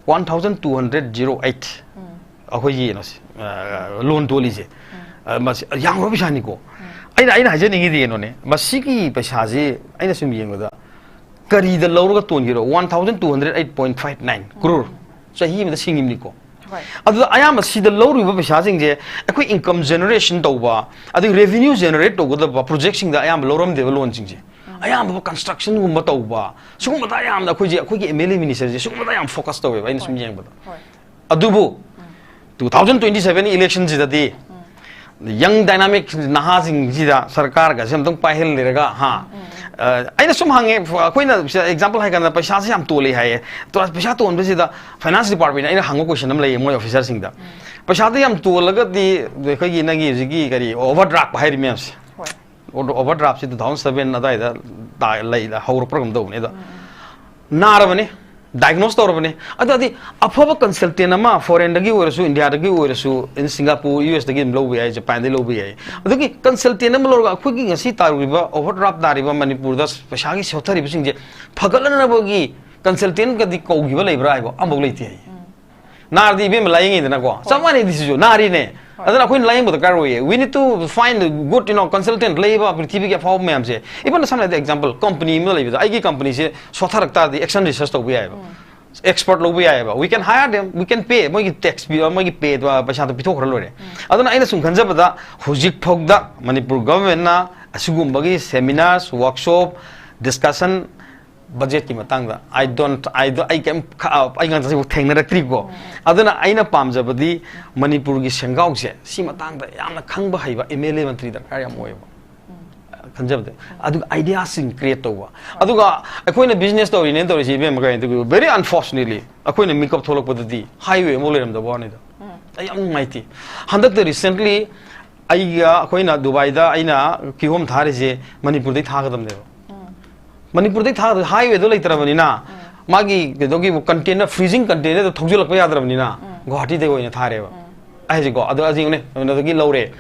one thousand two hundred zero eight ꯑꯩꯈꯣꯏꯒꯤ ꯀꯩꯅꯣꯁꯦ, ꯑ, loan ꯇꯣꯜꯂꯤꯁꯦ꯫ ꯑ, ꯃꯁꯤ ꯌꯥꯝꯈ꯭ꯔꯕ ꯄꯩꯁꯥꯅꯤꯀꯣ꯫ ꯑꯩꯅ, ꯑꯩꯅ ꯍꯥꯏꯖꯅꯤꯡꯉꯤꯗꯤ ꯀꯩꯅꯣꯅꯦ, ꯃꯁꯤꯒꯤ ꯄꯩꯁꯥꯁꯤ ꯑꯩꯅ ꯁꯨꯝ ꯌꯦꯡꯕꯗ ꯀꯔꯤꯗ ꯂꯧꯔꯒ ꯇꯣꯟꯈꯤꯔꯣ? One thousand two hundred eight point five nine crore ꯆꯍꯤ ꯑꯃꯗ ꯁꯤꯡꯉꯤꯕꯅꯤꯀꯣ꯫ ꯍꯣꯏ꯫ ꯑꯗꯨꯗ ꯑꯌꯥꯝꯕ ꯁꯤꯗ ꯂꯧꯔꯤꯕ ꯄꯩꯁꯥꯁꯤꯡꯁꯦ ꯑꯩꯈꯣꯏ income generation ꯇꯧꯕ, ꯑꯗꯒꯤ revenue generate ꯇꯧꯒꯗꯕ project ꯁꯤꯡꯗ ꯑꯌꯥꯝꯕ ꯂꯧꯔꯝꯗꯦꯕ loan ꯁꯤꯡꯁꯦ꯫ ꯑꯌꯥꯝꯕ construction ꯒꯨꯝꯕ ꯇꯧꯕ, ꯁꯤꯒꯨꯝꯕꯗ ꯑꯌꯥꯝꯕ ꯑꯩꯈꯣꯏꯁꯦ, ꯑꯩꯈꯣꯏꯒꯤ M L A minister ꯁꯦ ꯁꯤꯒꯨꯝꯕꯗ ꯌꯥꯝ focus ꯇꯧꯋꯦꯕ, ꯑꯩꯅ ꯁꯨꯝ ꯍꯣꯏ꯫ ꯌꯦꯡꯕꯗ꯫ ꯍꯣꯏ꯫ ꯑꯗꯨꯕꯨ two thousand twenty seven election ꯁꯤꯗꯗꯤ ꯌꯪ ꯗꯥꯏꯅꯥꯃꯤꯛ ꯅꯍꯥꯁꯤꯡꯁꯤꯗ ꯁꯔꯀꯥꯔꯒꯁꯦ ꯑꯝꯇꯪ ꯄꯥꯏꯍꯜꯂꯦꯔꯒ, ꯍꯥ? ꯑ, ꯑꯩꯅ ꯁꯨꯝ ꯍꯪꯉꯦ, ꯑꯩꯈꯣꯏꯅ ꯑꯦꯛꯖꯥꯝꯄꯜ ꯍꯥꯏ ꯀꯥꯟꯗ ꯄꯩꯁꯥꯁꯦ ꯌꯥꯝ ꯇꯣꯜꯂꯤ ꯍꯥꯏꯌꯦ꯫ ꯇꯣ-, ꯄꯩꯁꯥ ꯇꯣꯟꯕꯁꯤꯗ ꯐꯥꯏꯅꯥꯟꯁ ꯗꯤꯄꯥꯔꯠꯃꯦꯟ ꯑꯩꯅ ꯍꯪꯕ ꯀꯣꯏꯁꯟ ꯑꯃ ꯂꯩꯌꯦ ꯃꯣꯏ ꯑꯣꯐꯤꯁꯔꯁꯤꯡꯗ꯫ ꯄꯩꯁꯥꯗꯣ ꯌꯥꯝ ꯇꯣꯜꯂꯒꯗꯤ ꯑꯩꯈꯣꯏꯒꯤ ꯅꯪꯒꯤ ꯍꯧꯖꯤꯛꯀꯤ ꯀꯔꯤ ꯑꯣꯚꯔ ꯗ꯭ꯔꯥꯐ ꯍꯥꯏꯔꯤ ꯃꯌꯥꯝꯁꯦ꯫ ꯍꯣꯏ꯫ ꯑꯣꯚꯔ ꯗ꯭ꯔꯥꯐꯁꯤ ꯇꯨ ꯊꯥꯎꯖꯟ ꯁꯕꯦꯟ ꯑꯗꯨꯋꯥꯏꯗ ꯇꯥ-, ꯂꯩ-, ꯍꯧꯔꯛꯄ꯭ꯔꯥ ꯀꯩꯅꯣꯝ ꯇꯧꯕꯅꯦ꯫ ꯑꯗꯣ ꯅꯥꯔꯕꯅꯤ, ꯗꯥꯏꯒꯅꯣꯁ ꯇꯧꯔꯕꯅꯤ꯫ ꯑꯗꯨꯗꯤ ꯑꯐꯕ ꯀꯟꯁꯜꯇꯦꯟ ꯑꯃ ꯐꯣꯔꯦꯟꯗꯒꯤ ꯑꯣꯏꯔꯁꯨ, ꯏꯟꯗꯤꯌꯥꯗꯒꯤ ꯑꯣꯏꯔꯁꯨ, ꯏꯟ ꯁꯤꯡꯒꯥꯄꯨꯔ, ꯌꯨ ꯑꯦꯁꯇꯒꯤ ꯑꯗꯨꯝ ꯂꯧꯕ ꯌꯥꯏ, ꯖꯄꯥꯟꯗꯒꯤ ꯂꯧꯕ ꯌꯥꯏ꯫ ꯑꯗꯨꯒꯤ ꯀꯟꯁꯜꯇꯦꯟ ꯑꯃ ꯂꯧꯔꯒ ꯑꯩꯈꯣꯏꯒꯤ ꯉꯁꯤ ꯇꯥꯔꯨꯔꯤꯕ ꯑꯣꯚꯔ ꯗ꯭ꯔꯥꯐ ꯇꯥꯔꯤꯕ ꯃꯅꯤꯄꯨꯔꯗ ꯄꯩꯁꯥꯒꯤ ꯁꯣꯠꯊꯔꯤꯕꯁꯤꯡꯁꯦ ꯐꯒꯠꯂꯅꯕꯒꯤ ꯀꯟꯁꯜꯇꯦꯟꯒꯗꯤ ꯀꯧꯈꯤꯕ ꯂꯩꯕ꯭ꯔꯥ ꯍꯥꯏꯕ ꯑꯃꯐꯥꯎ ꯂꯩꯇꯦ ꯍꯥꯏꯌꯦ꯫ ꯅꯥꯔꯗꯤ ꯏꯕꯦꯝꯃ ꯂꯥꯏꯌꯦꯡꯉꯤꯗꯅꯀꯣ, ꯆꯞ ꯃꯥꯟꯅꯩꯗꯤ ꯁꯤꯁꯨ ꯅꯥꯔꯤꯅꯦ꯫ ꯑꯗꯨꯅ ꯑꯩꯈꯣꯏꯅ ꯂꯥꯏꯌꯦꯡꯕ ꯗꯔꯀꯥꯔ ꯑꯣꯏꯌꯦ꯫ We need to find good, you know, consultant ꯂꯩꯕ ꯄ꯭ꯔꯤꯊꯤꯕꯤꯒꯤ ꯑꯐꯥꯎꯕ ꯃꯌꯥꯝꯁꯦ꯫ Even ꯁꯝꯅ ꯍꯥꯏꯔꯕꯗ ꯑꯦꯛꯖꯥꯝꯄꯜ ꯀꯝꯄꯅꯤ ꯑꯃ ꯂꯩꯕꯗ ꯑꯩꯒꯤ ꯀꯝꯄꯅꯤꯁꯦ ꯁꯣꯠꯊꯔꯛ ꯇꯥꯔꯗꯤ ꯑꯦꯛꯁꯟ ꯔꯤꯁꯔꯁ ꯇꯧꯕ ꯌꯥꯏꯑꯕ꯫ ꯑꯦꯛꯁꯄꯔꯠ ꯂꯧꯕ ꯌꯥꯏꯑꯕ꯫ We can hire them, we can pay, ꯃꯣꯏꯒꯤ ꯇꯦꯛꯁ ꯄꯤꯕ, ꯃꯣꯏꯒꯤ ꯄꯦ ꯄꯩꯁꯥꯗꯣ ꯄꯤꯊꯣꯛꯈ꯭ꯔ ꯂꯣꯏꯔꯦ꯫ ꯑꯗꯨꯅ ꯑꯩꯅ ꯁꯨꯝ ꯈꯟꯖꯕꯗ ꯍꯧꯖꯤꯛ ꯐꯥꯎꯗ ꯃꯅꯤꯄꯨꯔ ꯒꯚꯔꯟꯃꯦꯟꯅ ꯑꯁꯤꯒꯨꯝꯕꯒꯤ ꯁꯦꯃꯤꯅꯥꯔꯁ, ꯋꯥꯔꯛꯁꯣꯞ, ꯗꯤꯁꯀꯁꯟ, ꯕꯖꯦꯠꯀꯤ ꯃꯇꯥꯡꯗ I don't, I don't, ꯑꯩ ꯀꯩꯝ ꯈ-, ꯑꯩ ꯉꯥꯡꯇꯁꯤꯕꯨ ꯊꯦꯡꯅꯔꯛꯇ꯭ꯔꯤꯀꯣ꯫ ꯑꯗꯨꯅ ꯑꯩꯅ ꯄꯥꯝꯖꯕꯗꯤ ꯃꯅꯤꯄꯨꯔꯒꯤ ꯁꯦꯡꯒꯥꯎꯁꯦ ꯁꯤ ꯃꯇꯥꯡꯗ ꯌꯥꯝꯅ ꯈꯪꯕ ꯍꯩꯕ ꯑꯦꯝ ꯑꯦꯜ ꯑꯦ ꯃꯟꯇ꯭ꯔꯤ ꯗꯔꯀꯥꯔ ꯌꯥꯝ ꯑꯣꯏꯌꯦꯕ ꯈꯟꯖꯕꯗ꯫ ꯑꯗꯨꯒ ꯑꯥꯏꯗꯤꯌꯥꯁꯤꯡ ꯀ꯭ꯔꯤꯌꯦꯠ ꯇꯧꯕ꯫ ꯑꯗꯨꯒ ꯑꯩꯈꯣꯏꯅ ꯕꯤꯖꯤꯅꯦꯁ ꯇꯧꯔꯤꯅꯦꯅ ꯇꯧꯔꯤꯁꯤ ꯏꯕꯦꯝꯃ ꯀꯩꯅꯣ ꯇꯧꯕꯤꯌꯨ, very unfortunately ꯑꯩꯈꯣꯏꯅ ꯃꯤꯀꯞ ꯊꯣꯛꯂꯛꯄꯗꯗꯤ ꯍꯥꯏꯋꯦ ꯑꯃꯐꯥꯎ ꯂꯩꯔꯝꯗꯕ ꯋꯥꯅꯤꯗ꯫ ꯑꯩ ꯌꯥꯝ ꯅꯨꯡꯉꯥꯏꯇꯦ꯫ ꯍꯟꯗꯛꯇ ꯔꯤꯁꯦꯟꯠꯂꯤ ꯑꯩꯒ ꯑꯩꯈꯣꯏꯅ ꯗꯨꯕꯥꯏꯗ ꯑꯩꯅ ꯀꯤꯍꯣꯝ ꯊꯥꯔꯤꯁꯦ ꯃꯅꯤꯄꯨꯔꯗꯩ ꯊꯥꯒꯗꯕꯅꯦꯕ꯫ ꯃꯅꯤꯄꯨꯔꯗꯩ ꯊꯥꯒꯗꯕ ꯍꯥꯏꯋꯦꯗꯣ ꯂꯩꯇ꯭ꯔꯕꯅꯤꯅ ꯃꯥꯒꯤ ꯀꯩꯅꯣꯒꯤ ꯀꯟꯇꯦꯅꯔ, ꯐ꯭ꯔꯤꯖꯤꯡ ꯀꯟꯇꯦꯅꯔꯗ ꯊꯧꯖꯤꯜꯂꯛꯄ ꯌꯥꯗ꯭ꯔꯕꯅꯤꯅ ꯒꯨꯋꯥꯍꯥꯇꯤꯗꯩ ꯑꯣꯏꯅ ꯊꯥꯔꯦꯕ꯫ ꯑꯩ ꯍꯥꯏꯁꯦꯀꯣ, ꯑꯗꯣ ꯑꯁꯤꯅꯦ, ꯀꯩꯅꯣꯗꯒꯤ ꯂꯧꯔꯦ,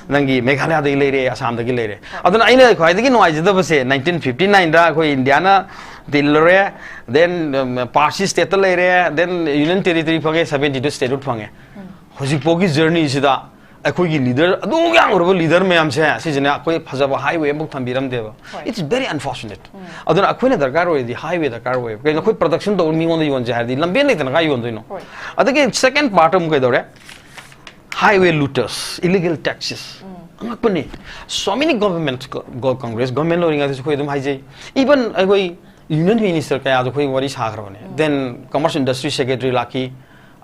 ꯅꯪꯒꯤ ꯃꯦꯘꯥꯂꯌꯥꯗꯒꯤ ꯂꯩꯔꯦ, ꯑꯁꯥꯝꯗꯒꯤ ꯂꯩꯔꯦ꯫ ꯑꯗꯨꯅ ꯑꯩꯅ ꯈ꯭ꯋꯥꯏꯗꯒꯤ ꯅꯨꯡꯉꯥꯏꯖꯗꯕꯁꯦ ꯅꯥꯏꯟꯇꯤꯟ ꯐꯤꯐꯇꯤ ꯅꯥꯏꯟꯗ ꯑꯩꯈꯣꯏ ꯏꯟꯗꯤꯌꯥꯅ ꯇꯤꯜꯂꯨꯔꯦ, then ꯄꯥꯔꯁꯤ ꯁ꯭ꯇꯦꯠꯇ ꯂꯩꯔꯦ, then ꯌꯨꯅꯤꯌꯟ ꯇꯦꯔꯤꯇꯣꯔꯤ ꯐꯪꯉꯦ, ꯁꯕꯦꯟꯇꯤ ꯇꯨ ꯁ꯭ꯇꯦꯠꯍꯨꯗ ꯐꯪꯉꯦ꯫ ꯍꯧꯖꯤꯛꯐꯥꯎꯒꯤ ꯖꯔꯅꯤꯁꯤꯗ ꯑꯩꯈꯣꯏꯒꯤ ꯂꯤꯗꯔ, ꯑꯗꯨꯛ ꯌꯥꯝꯈ꯭ꯔꯕ ꯂꯤꯗꯔ ꯃꯌꯥꯝꯁꯦ ꯁꯤꯁꯤꯅ ꯑꯩꯈꯣꯏ ꯐꯖꯕ ꯍꯥꯏꯋꯦ ꯑꯃꯐꯥꯎ ꯊꯝꯕꯤꯔꯝꯗꯦꯕ꯫ It's very unfortunate. ꯑꯗꯨꯅ ꯑꯩꯈꯣꯏꯅ ꯗꯔꯀꯥꯔ ꯑꯣꯏꯔꯗꯤ ꯍꯥꯏꯋꯦ ꯗꯔꯀꯥꯔ ꯑꯣꯏꯌꯦꯕ꯫ ꯀꯩꯅꯣ, ꯑꯩꯈꯣꯏ ꯄ꯭ꯔꯗꯛꯁꯟ ꯇꯧꯔ ꯃꯤꯉꯣꯟꯗ ꯌꯣꯟꯁꯦ ꯍꯥꯏꯔꯗꯤ ꯂꯝꯕꯦꯟ ꯂꯩꯇꯅ ꯀꯥꯏ ꯌꯣꯟꯗꯣꯏꯅꯣ? ꯑꯗꯒꯤ ꯁꯦꯀꯦꯟ ꯄꯥꯔꯠ ꯑꯃꯨꯛ ꯀꯩꯗꯧꯔꯦ? Highway looters, illegal taxes. ꯑꯉꯛꯄꯅꯤ꯫ So many government, Congress government ꯑꯣꯏꯔꯤꯉꯩꯗꯁꯨ ꯑꯩꯈꯣꯏ ꯑꯗꯨꯝ ꯍꯥꯏꯖꯩ꯫ Even ꯑꯩꯈꯣꯏ ꯌꯨꯅꯤꯌꯟ ꯃꯤꯅꯤꯁꯇꯔ ꯀꯌꯥꯗꯣ ꯑꯩꯈꯣꯏ ꯋꯥꯔꯤ ꯁꯥꯈ꯭ꯔꯕꯅꯦ꯫ Then commerce industry secretary ꯂꯥꯛꯈꯤ꯫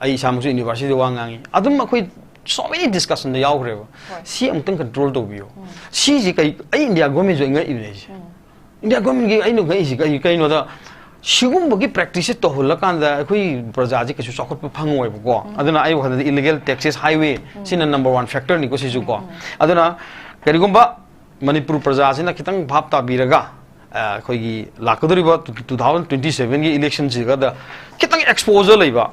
ꯑꯩ ꯏꯁꯥꯃꯛꯁꯨ ꯌꯨꯅꯤꯚꯔꯁꯤꯇꯤꯗ ꯋꯥ ꯉꯥꯡꯉꯤ꯫ ꯑꯗꯨꯝ ꯑꯩꯈꯣꯏ So many discussion ꯗ ꯌꯥꯎꯈ꯭ꯔꯦꯕ꯫ ꯁꯤ ꯑꯃꯨꯛꯇꯪ control ꯇꯧꯕꯤꯌꯨ꯫ ꯁꯤꯁꯤ ꯀꯩ, ꯑꯩ ꯏꯟꯗꯤꯌꯥ ꯒꯣꯔꯃꯦꯟꯁꯨ ꯑꯩ ꯉꯛꯏꯕꯅꯦ ꯑꯩꯁꯦ꯫ ꯏꯟꯗꯤꯌꯥ ꯒꯣꯔꯃꯦꯟꯒꯤ ꯑꯩꯅ ꯉꯛꯏꯁꯤ ꯀꯩ, ꯀꯩꯅꯣꯗ, ꯁꯤꯒꯨꯝꯕꯒꯤ practice ꯁꯦ ꯇꯧꯍꯜꯂꯀꯥꯟꯗ ꯑꯩꯈꯣꯏ ꯄ꯭ꯔꯖꯥꯁꯦ ꯀꯩꯁꯨ ꯆꯥꯎꯈꯠꯄ ꯐꯪꯉꯣꯏꯕꯀꯣ꯫ ꯑꯗꯨꯅ ꯑꯩ ꯋꯥꯈꯜꯗꯗꯤ illegal taxes, highway ꯁꯤꯅ number one factor ꯅꯤꯀꯣ ꯁꯤꯁꯨ ꯀꯣ꯫ ꯑꯗꯨꯅ ꯀꯔꯤꯒꯨꯝꯕ ꯃꯅꯤꯄꯨꯔ ꯄ꯭ꯔꯖꯥꯁꯤꯅ ꯈꯤꯇꯪ ꯚꯥꯞ ꯇꯥꯕꯤꯔꯒ, ꯑ, ꯑꯩꯈꯣꯏꯒꯤ ꯂꯥꯛꯀꯗꯧꯔꯤꯕ two thousand twenty seven ꯒꯤ election ꯁꯤꯒꯗ ꯈꯤꯇꯪ exposure ꯂꯩꯕ,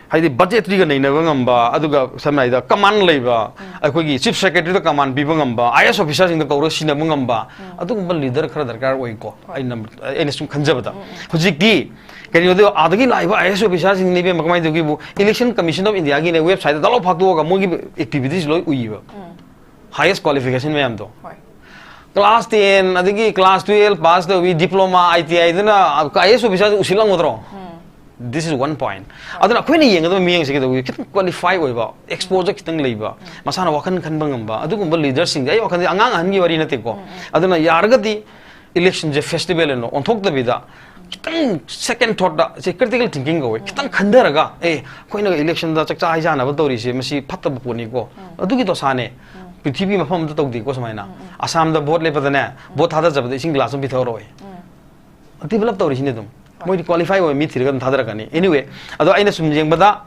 ꯍꯥꯏꯗꯤ budgetary ꯒ ꯅꯩꯅꯕ ꯉꯝꯕ, ꯑꯗꯨꯒ ꯁꯝꯅ ꯍꯥꯏꯔꯕꯗ command ꯂꯩꯕ, ꯑꯩꯈꯣꯏꯒꯤ chief secretary ꯗ command ꯄꯤꯕ ꯉꯝꯕ, IAS officer ꯁꯤꯡꯗ ꯀꯧꯔꯒ ꯁꯤꯟꯅꯕ ꯉꯝꯕ, ꯑꯗꯨꯒꯨꯝꯕ leader ꯈꯔ ꯗꯔꯀꯥꯔ ꯑꯣꯏꯀꯣ꯫ ꯑꯩꯅ, ꯑꯩꯅ ꯁꯨꯝ ꯈꯟꯖꯕꯗ꯫ ꯍꯧꯖꯤꯛꯇꯤ ꯀꯩꯅꯣꯗ ꯑꯥꯗꯒꯤ ꯂꯥꯛꯏꯕ IAS officer ꯁꯤꯡꯅ, ꯏꯕꯦꯝꯃ, ꯀꯃꯥꯏꯅ ꯇꯧꯒꯦꯕꯨ, Election Commission of India ꯒꯤꯅꯦ website ꯇ ꯗꯥꯎꯟꯂꯣꯗ ꯐꯥꯛꯇꯣꯛꯑꯒ ꯃꯣꯏꯒꯤ activities ꯂꯣꯏ ꯎꯏꯌꯦꯕ꯫ Highest qualification ꯃꯌꯥꯝꯗꯣ꯫ Class ten, ꯑꯗꯒꯤ class twelve pass ꯇꯧꯕꯤ, diploma, ITI ꯗꯨꯅ IAS officer ꯁꯤ ꯎꯁꯤꯜꯂꯝꯒꯗ꯭ꯔꯣ? This is one point. ꯑꯗꯨꯅ ꯑꯩꯈꯣꯏꯅ ꯌꯦꯡꯒꯗꯕ ꯃꯤꯠꯌꯦꯡꯁꯦ ꯀꯩꯗꯧꯒꯦ? ꯈꯤꯇꯪ qualify ꯑꯣꯏꯕ, exposure ꯈꯤꯇꯪ ꯂꯩꯕ, ꯃꯁꯥꯅ ꯋꯥꯈꯜ ꯈꯟꯕ ꯉꯝꯕ, ꯑꯗꯨꯒꯨꯝꯕ leader ꯁꯤꯡꯁꯦ, ꯑꯩ ꯋꯥꯈꯜꯗꯤ ꯑꯉꯥꯡ ꯑꯍꯟꯒꯤ ꯋꯥꯔꯤ ꯅꯠꯇꯦꯀꯣ꯫ ꯑꯗꯨꯅ ꯌꯥꯔꯒꯗꯤ election ꯁꯦ festival ꯑꯣꯏꯅ ꯑꯣꯟꯊꯣꯛꯇꯕꯤꯗ, ꯈꯤꯇꯪ second thought ꯇ, ꯁꯤ critical thinking ꯀꯧꯋꯦ, ꯈꯤꯇꯪ ꯈꯟꯊꯔꯒ, ꯑꯦ, ꯑꯩꯈꯣꯏꯅ election ꯗ ꯆꯥꯛꯆꯥ ꯍꯩꯖꯥꯅꯕ ꯇꯧꯔꯤꯁꯦ, ꯃꯁꯤ ꯐꯠꯇꯕ ꯄꯣꯠꯅꯤꯀꯣ, ꯑꯗꯨꯒꯤ ꯗꯣꯁꯥꯅꯦ꯫ ꯄ꯭ꯔꯤꯊꯤꯕꯤ ꯃꯐꯝ ꯑꯃꯗ ꯇꯧꯗꯦꯀꯣ ꯁꯨꯃꯥꯏꯅ꯫ ꯑꯁꯥꯝꯗ vote ꯂꯦꯞꯄꯗꯅꯦ, vote ꯊꯥꯗꯖꯕꯗ ꯏꯁꯤꯡ glass ꯑꯃ ꯄꯤꯊꯛꯑꯔꯣꯏ꯫ Develop ꯇꯧꯔꯤꯁꯤꯅꯦ ꯑꯗꯨꯝ꯫ ꯃꯣꯏꯗꯤ qualify ꯑꯣꯏꯕ ꯃꯤ ꯊꯤꯔꯒ ꯑꯗꯨꯝ ꯊꯥꯗꯔꯛꯀꯅꯤ꯫ Anyway, ꯑꯗꯣ ꯑꯩꯅ ꯁꯨꯝ ꯌꯦꯡꯕꯗ,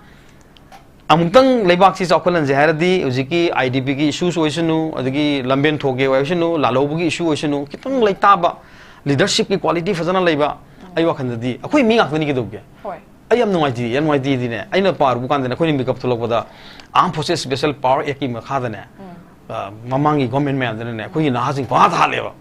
ꯑꯃꯨꯛꯇꯪ ꯂꯩꯕꯥꯛꯁꯤ ꯆꯥꯎꯈꯠꯍꯟꯁꯦ ꯍꯥꯏꯔꯗꯤ, ꯍꯧꯖꯤꯛꯀꯤ IDP ꯒꯤ issues ꯑꯣꯏꯁꯅꯨ, ꯑꯗꯒꯤ ꯂꯝꯕꯦꯟ ꯊꯣꯛꯀꯦ ꯑꯣꯏꯁꯅꯨ, ꯂꯥꯜꯍꯧꯕꯒꯤ issue ꯑꯣꯏꯁꯅꯨ, ꯈꯤꯇꯪ ꯂꯩꯇꯥꯕ, leadership ꯀꯤ quality ꯐꯖꯅ ꯂꯩꯕ, ꯑꯩ ꯋꯥꯈꯜꯗꯗꯤ ꯑꯩꯈꯣꯏ ꯃꯤ ꯉꯥꯛꯇꯅꯤ ꯀꯩꯗꯧꯒꯦ? ꯑꯩ ꯌꯥꯝ ꯅꯨꯡꯉꯥꯏꯇꯦ, ꯌꯥꯝ ꯅꯨꯡꯉꯥꯏꯇꯦꯗꯤꯅꯦ, ꯑꯩꯅ ꯄꯥꯔꯨꯕ ꯀꯥꯟꯗꯅꯦ, ꯑꯩꯈꯣꯏꯅ ꯃꯤꯀꯞ ꯊꯣꯛꯂꯛꯄꯗ Armed Forces Special Power Act ꯀꯤ ꯃꯈꯥꯗꯅꯦ, ꯑ, ꯃꯃꯥꯡꯒꯤ government ꯃꯌꯥꯝꯗꯨꯅꯅꯦ, ꯑꯩꯈꯣꯏꯒꯤ ꯅꯍꯥꯁꯤꯡ ꯄꯪꯍꯥꯠꯇ ꯍꯥꯠꯂꯦꯕ꯫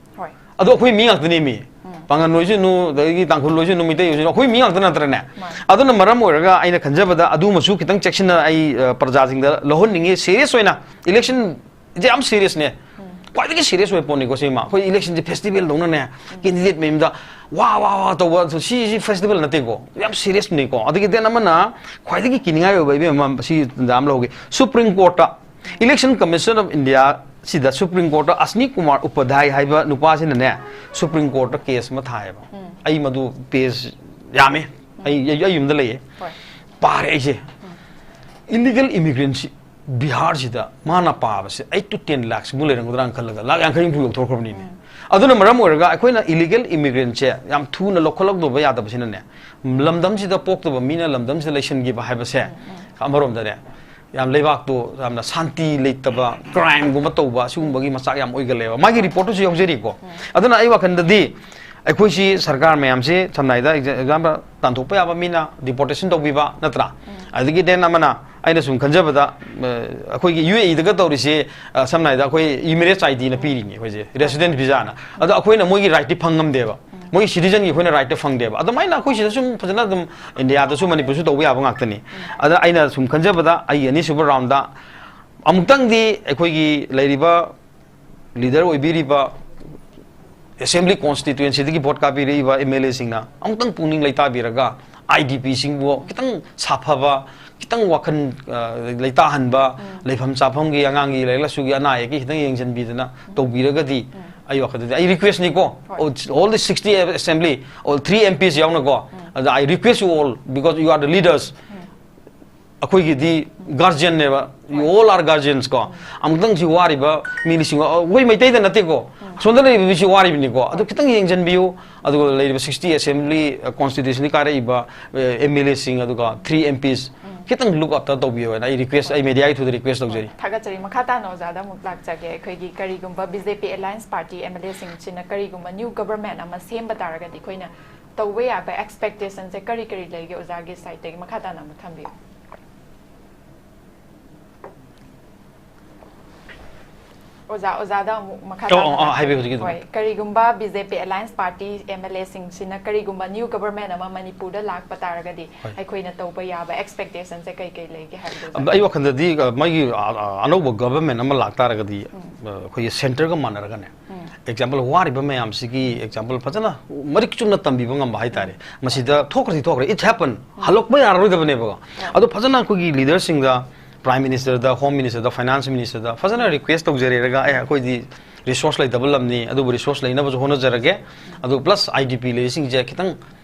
ꯑꯗꯣ ꯑꯩꯈꯣꯏ ꯃꯤ ꯉꯥꯛꯇꯅꯦ ꯃꯤ꯫ ꯄꯥꯡꯒꯟ ꯑꯣꯏꯁꯅꯨ, ꯑꯗꯒꯤ ꯇꯥꯡꯈꯨꯜ ꯑꯣꯏꯁꯅꯨ, ꯃꯩꯇꯩ ꯑꯣꯏꯁꯅꯨ, ꯑꯩꯈꯣꯏ ꯃꯤ ꯉꯥꯛꯇ ꯅꯠꯇ꯭ꯔꯅꯦ? ꯑꯗꯨꯅ ꯃꯔꯝ ꯑꯣꯏꯔꯒ ꯑꯩꯅ ꯈꯟꯖꯕꯗ ꯑꯗꯨꯃꯁꯨ ꯈꯤꯇꯪ ꯆꯦꯛꯁꯤꯟꯅ ꯑꯩ, ꯑ, ꯄ꯭ꯔꯖꯥꯁꯤꯡꯗ ꯂꯧꯍꯟꯅꯤꯡꯉꯤ, serious ꯑꯣꯏꯅ꯫ Election ꯁꯦ ꯌꯥꯝ serious ꯅꯦ꯫ ꯈ꯭ꯋꯥꯏꯗꯒꯤ serious ꯑꯣꯏꯕ ꯄꯣꯠꯅꯤꯀꯣ ꯁꯤꯃ꯫ ꯑꯩꯈꯣꯏ election ꯁꯦ festival ꯗꯧꯅꯅꯦ, candidate ꯃꯌꯨꯝꯗ ꯋꯥ ꯋꯥ ꯋꯥ ꯇꯧꯕ, ꯑꯗꯨ ꯁꯤ, ꯁꯤ festival ꯅꯠꯇꯦꯀꯣ, ꯌꯥꯝ serious ꯅꯤꯀꯣ꯫ ꯑꯗꯒꯤ then ꯑꯃꯅ ꯈ꯭ꯋꯥꯏꯗꯒꯤ ꯀꯤꯅꯤꯡꯉꯥꯏ ꯑꯣꯏꯕ, ꯏꯕꯦꯝꯃ, ꯁꯤ ꯇꯥꯟꯖꯥ ꯑꯃ ꯂꯧꯍꯧꯒꯦ꯫ Supreme Court ꯇ, Election Commission of India ꯁꯤꯗ Supreme Court ꯇ Ashwani Kumar Upadhyay ꯍꯥꯏꯕ ꯅꯨꯄꯥꯁꯤꯅꯅꯦ, Supreme Court ꯇ case ꯑꯃ ꯊꯥꯏꯌꯦꯕ꯫ ꯑꯩ ꯃꯗꯨ page ꯌꯥꯝꯃꯦ꯫ ꯑꯩ, ꯑꯩ, ꯑꯩ ꯌꯨꯝꯗ ꯂꯩꯌꯦ꯫ ꯄꯥꯔꯦ ꯑꯩꯁꯦ꯫ Illegal immigrant ꯁꯤ ꯕꯤꯍꯥꯔꯁꯤꯗ ꯃꯥꯅ ꯄꯥꯕꯁꯦ eight to ten lakhs ꯃꯨꯛ ꯂꯩꯔꯝꯒꯗ꯭ꯔꯥꯅ ꯈꯜꯂꯒ ꯂꯥꯛ ꯌꯥꯡꯈꯩ ꯍꯨꯝꯐꯨ ꯌꯧꯊꯣꯛꯈ꯭ꯔꯕꯅꯤꯅꯦ꯫ ꯑꯗꯨꯅ ꯃꯔꯝ ꯑꯣꯏꯔꯒ ꯑꯩꯈꯣꯏꯅ illegal immigrantꯁꯦ ꯌꯥꯝ ꯊꯨꯅ ꯂꯧꯈꯠꯂꯛꯇꯕ ꯌꯥꯗꯕꯁꯤꯅꯅꯦ, ꯂꯝꯗꯝꯁꯤꯗ ꯄꯣꯛꯇꯕ ꯃꯤꯅ ꯂꯝꯗꯝꯁꯤꯗ ꯂꯩꯁꯤꯟꯈꯤꯕ ꯍꯥꯏꯕꯁꯦ ꯑꯃꯔꯣꯝꯗꯅꯦ, ꯌꯥꯝ ꯂꯩꯕꯥꯛꯇꯣ ꯌꯥꯝꯅ ꯁꯥꯟꯇꯤ ꯂꯩꯇꯕ, crimeꯒꯨꯝꯕ ꯇꯧꯕ, ꯑꯁꯤꯒꯨꯝꯕꯒꯤ ꯃꯆꯥꯛ ꯌꯥꯝ ꯑꯣꯏꯒꯜꯂꯦꯕ꯫ ꯃꯥꯒꯤ reportꯇꯨꯁꯨ ꯌꯥꯎꯖꯔꯤꯀꯣ꯫ ꯑꯗꯨꯅ ꯑꯩ ꯋꯥꯈꯜꯗꯗꯤ ꯑꯩꯈꯣꯏꯁꯤ ꯁꯔꯀꯥꯔ ꯃꯌꯥꯝꯁꯤ, ꯁꯝꯅ ꯍꯥꯏꯗ, example, ꯇꯥꯟꯊꯣꯛꯄ ꯌꯥꯕ ꯃꯤꯅ deportation ꯇꯧꯕꯤꯕ ꯅꯠꯇ꯭ꯔꯥ? ꯑꯗꯒꯤ then ꯑꯃꯅ, ꯑꯩꯅ ꯁꯨꯝ ꯈꯟꯖꯕꯗ, ꯑ, ꯑꯩꯈꯣꯏꯒꯤ UAEꯗꯒ ꯇꯧꯔꯤꯁꯦ, ꯑ, ꯁꯝꯅ ꯍꯥꯏꯗ ꯑꯩꯈꯣꯏ Emirates IDꯅ ꯄꯤꯔꯤꯅꯤ ꯑꯩꯈꯣꯏꯁꯦ, resident visaꯅ꯫ ꯑꯗꯣ ꯑꯩꯈꯣꯏꯅ ꯃꯣꯏꯒꯤ rightꯇꯤ ꯐꯪ ꯉꯝꯗꯦꯕ꯫ ꯃꯣꯏꯒꯤ citizenꯒꯤ ꯑꯩꯈꯣꯏꯅ rightꯇ ꯐꯪꯗꯦꯕ꯫ ꯑꯗꯨꯃꯥꯏꯅ ꯑꯩꯈꯣꯏ ꯁꯤꯗ ꯁꯨꯝ ꯐꯖꯅ ꯑꯗꯨꯝ ꯏꯟꯗꯤꯌꯥꯗꯁꯨ ꯃꯅꯤꯄꯨꯔꯁꯨ ꯇꯧꯕ ꯌꯥꯕ ꯉꯥꯛꯇꯅꯤ꯫ ꯑꯗ ꯑꯩꯅ ꯁꯨꯝ ꯈꯟꯖꯕꯗ ꯑꯩꯒꯤ ꯑꯅꯤꯁꯨꯕ roundꯗ ꯑꯃꯨꯛꯇꯪꯗꯤ ꯑꯩꯈꯣꯏꯒꯤ ꯂꯩꯔꯤꯕ leader ꯑꯣꯏꯕꯤꯔꯤꯕ assembly constituencyꯗꯒꯤ vote ꯀꯥꯕꯤꯔꯛꯏꯕ MLAꯁꯤꯡꯅ ꯑꯃꯨꯛꯇꯪ ꯄꯨꯛꯅꯤꯡ ꯂꯩꯇꯥꯕꯤꯔꯒ IDPꯁꯤꯡꯕꯨ ꯈꯤꯇꯪ ꯁꯥꯐꯕ, ꯈꯤꯇꯪ ꯋꯥꯈꯜ, ꯑ, ꯂꯩꯇꯥꯍꯟꯕ, ꯂꯩꯐꯝ ꯆꯥꯐꯝꯒꯤ, ꯑꯉꯥꯡꯒꯤ ꯂꯥꯏꯔꯤꯛ ꯂꯥꯏꯁꯨꯒꯤ, ꯑꯅꯥ ꯑꯌꯦꯛꯀꯤ ꯈꯤꯇꯪ ꯌꯦꯡꯁꯤꯟꯕꯤꯗꯅ ꯇꯧꯕꯤꯔꯒꯗꯤ, ꯑꯩ ꯋꯥꯈꯜꯗꯗꯤ, ꯑꯩ requestꯅꯤꯀꯣ, ꯍꯣꯏ꯫ All, all the sixty assembly, all three MPs ꯌꯥꯎꯅꯀꯣ, ꯑꯗ I request you all, because you are the leaders. ꯑꯩꯈꯣꯏꯒꯤꯗꯤ guardianꯅꯦꯕ, you all are guardians ꯀꯣ꯫ ꯑꯃꯨꯛꯇꯪ ꯁꯤ ꯋꯥꯔꯤꯕ ꯃꯤ ꯂꯤꯁꯤꯡ, ꯑ, ꯑꯩꯈꯣꯏ ꯃꯩꯇꯩꯗ ꯅꯠꯇꯦꯀꯣ, ꯑꯁꯣꯝꯗ ꯂꯩꯔꯤꯕ ꯃꯤꯁꯨ ꯋꯥꯔꯤꯕꯅꯤꯀꯣ꯫ ꯑꯗꯨ ꯈꯤꯇꯪ ꯌꯦꯡꯁꯤꯟꯕꯤꯌꯨ꯫ ꯑꯗꯨꯒ ꯂꯩꯔꯤꯕ sixty assembly, ꯑ, constituencyꯗꯒꯤ ꯀꯥꯔꯛꯏꯕ, ꯑ, MLAꯁꯤꯡ, ꯑꯗꯨꯒ three MPs ꯈꯤꯇꯪ look after ꯇꯧꯕꯤꯌꯣ ꯍꯥꯏꯅ ꯑꯩ request, ꯑꯩ mediaꯒꯤ throughꯗ request ꯇꯧꯖꯔꯤ꯫ ꯊꯥꯒꯠꯆꯔꯤ꯫ ꯃꯈꯥ ꯇꯥꯅ ꯑꯣꯖꯥꯗ ꯑꯃꯨꯛ ꯂꯥꯛꯆꯒꯦ꯫ ꯑꯩꯈꯣꯏꯒꯤ ꯀꯔꯤꯒꯨꯝꯕ BJP alliance party MLAꯁꯤꯡꯁꯤꯅ ꯀꯔꯤꯒꯨꯝꯕ new government ꯑꯃ ꯁꯦꯝꯕ ꯇꯥꯔꯒꯗꯤ ꯑꯩꯈꯣꯏꯅ ꯇꯧꯕ ꯌꯥꯕ expectationꯁꯦ ꯀꯔꯤ ꯀꯔꯤ ꯂꯩꯒꯦ? ꯑꯣꯖꯥꯒꯤ sideꯇꯒꯤ ꯃꯈꯥ ꯇꯥꯅ ꯑꯃꯨꯛ ꯊꯝꯕꯤꯌꯨ꯫ ꯑꯣꯖꯥ, ꯑꯣꯖꯥꯗ ꯑꯃꯨꯛ ꯃꯈꯥ ꯑꯣ, ꯇꯥꯅ ꯑꯣ, ꯑꯣ, ꯂꯥꯛꯆꯒꯦ꯫ ꯍꯥꯏꯕꯤꯌꯨ, ꯍꯧꯖꯤꯛꯀꯤꯗꯣ꯫ ꯍꯣꯏ, ꯀꯔꯤꯒꯨꯝꯕ BJP alliance party MLAꯁꯤꯡꯁꯤꯅ ꯀꯔꯤꯒꯨꯝꯕ new government ꯑꯃ ꯃꯅꯤꯄꯨꯔꯗ ꯂꯥꯛꯄ ꯇꯥꯔꯒꯗꯤ ꯍꯣꯏ꯫ ꯑꯩꯈꯣꯏꯅ ꯇꯧꯕ ꯌꯥꯕ expectationꯁꯦ ꯀꯩ ꯀꯩ ꯂꯩꯒꯦ ꯍꯥꯏꯕꯗꯣ ꯑꯣꯖꯥ? ꯑꯩ ꯋꯥꯈꯜꯗꯗꯤ, ꯑ, ꯃꯥꯒꯤ, ꯑ, ꯑ, ꯑꯅꯧꯕ government ꯑꯃ ꯂꯥꯛꯇꯥꯔꯒꯗꯤ, ꯑ, ꯑꯩꯈꯣꯏꯒꯤ centreꯒ ꯃꯥꯟꯅꯔꯒꯅꯦ, example, ꯋꯥꯔꯤꯕ ꯃꯌꯥꯝꯁꯤꯒꯤ example ꯐꯖꯅ ꯃꯔꯤꯛ ꯆꯨꯝꯅ ꯇꯝꯕꯤꯕ ꯉꯝꯕ ꯍꯥꯏꯇꯥꯔꯦ꯫ ꯃꯁꯤꯗ ꯊꯣꯛꯈ꯭ꯔꯗꯤ ꯊꯣꯛꯈ꯭ꯔꯦ, it happen, ꯍꯜꯂꯛꯄ ꯌꯥꯔꯔꯣꯏꯗꯕꯅꯦꯕꯀꯣ꯫ ꯑꯗꯣ ꯐꯖꯅ ꯑꯩꯈꯣꯏꯒꯤ leaderꯁꯤꯡꯗ, Prime Ministerꯗ, Home Ministerꯗ, Finance Ministerꯗ ꯐꯖꯅ request ꯇꯧꯖꯔꯦꯔꯒ, "ꯑꯦ, ꯑꯩꯈꯣꯏꯗꯤ resource ꯂꯩꯇꯕ ꯂꯝꯅꯤ, ꯑꯗꯨꯕꯨ resource ꯂꯩꯅꯕꯁꯨ ꯍꯣꯠꯅꯖꯔꯒꯦ꯫ ꯑꯗꯨ plus IDP ꯂꯩꯔꯤꯁꯤꯡꯁꯦ ꯈꯤꯇꯪ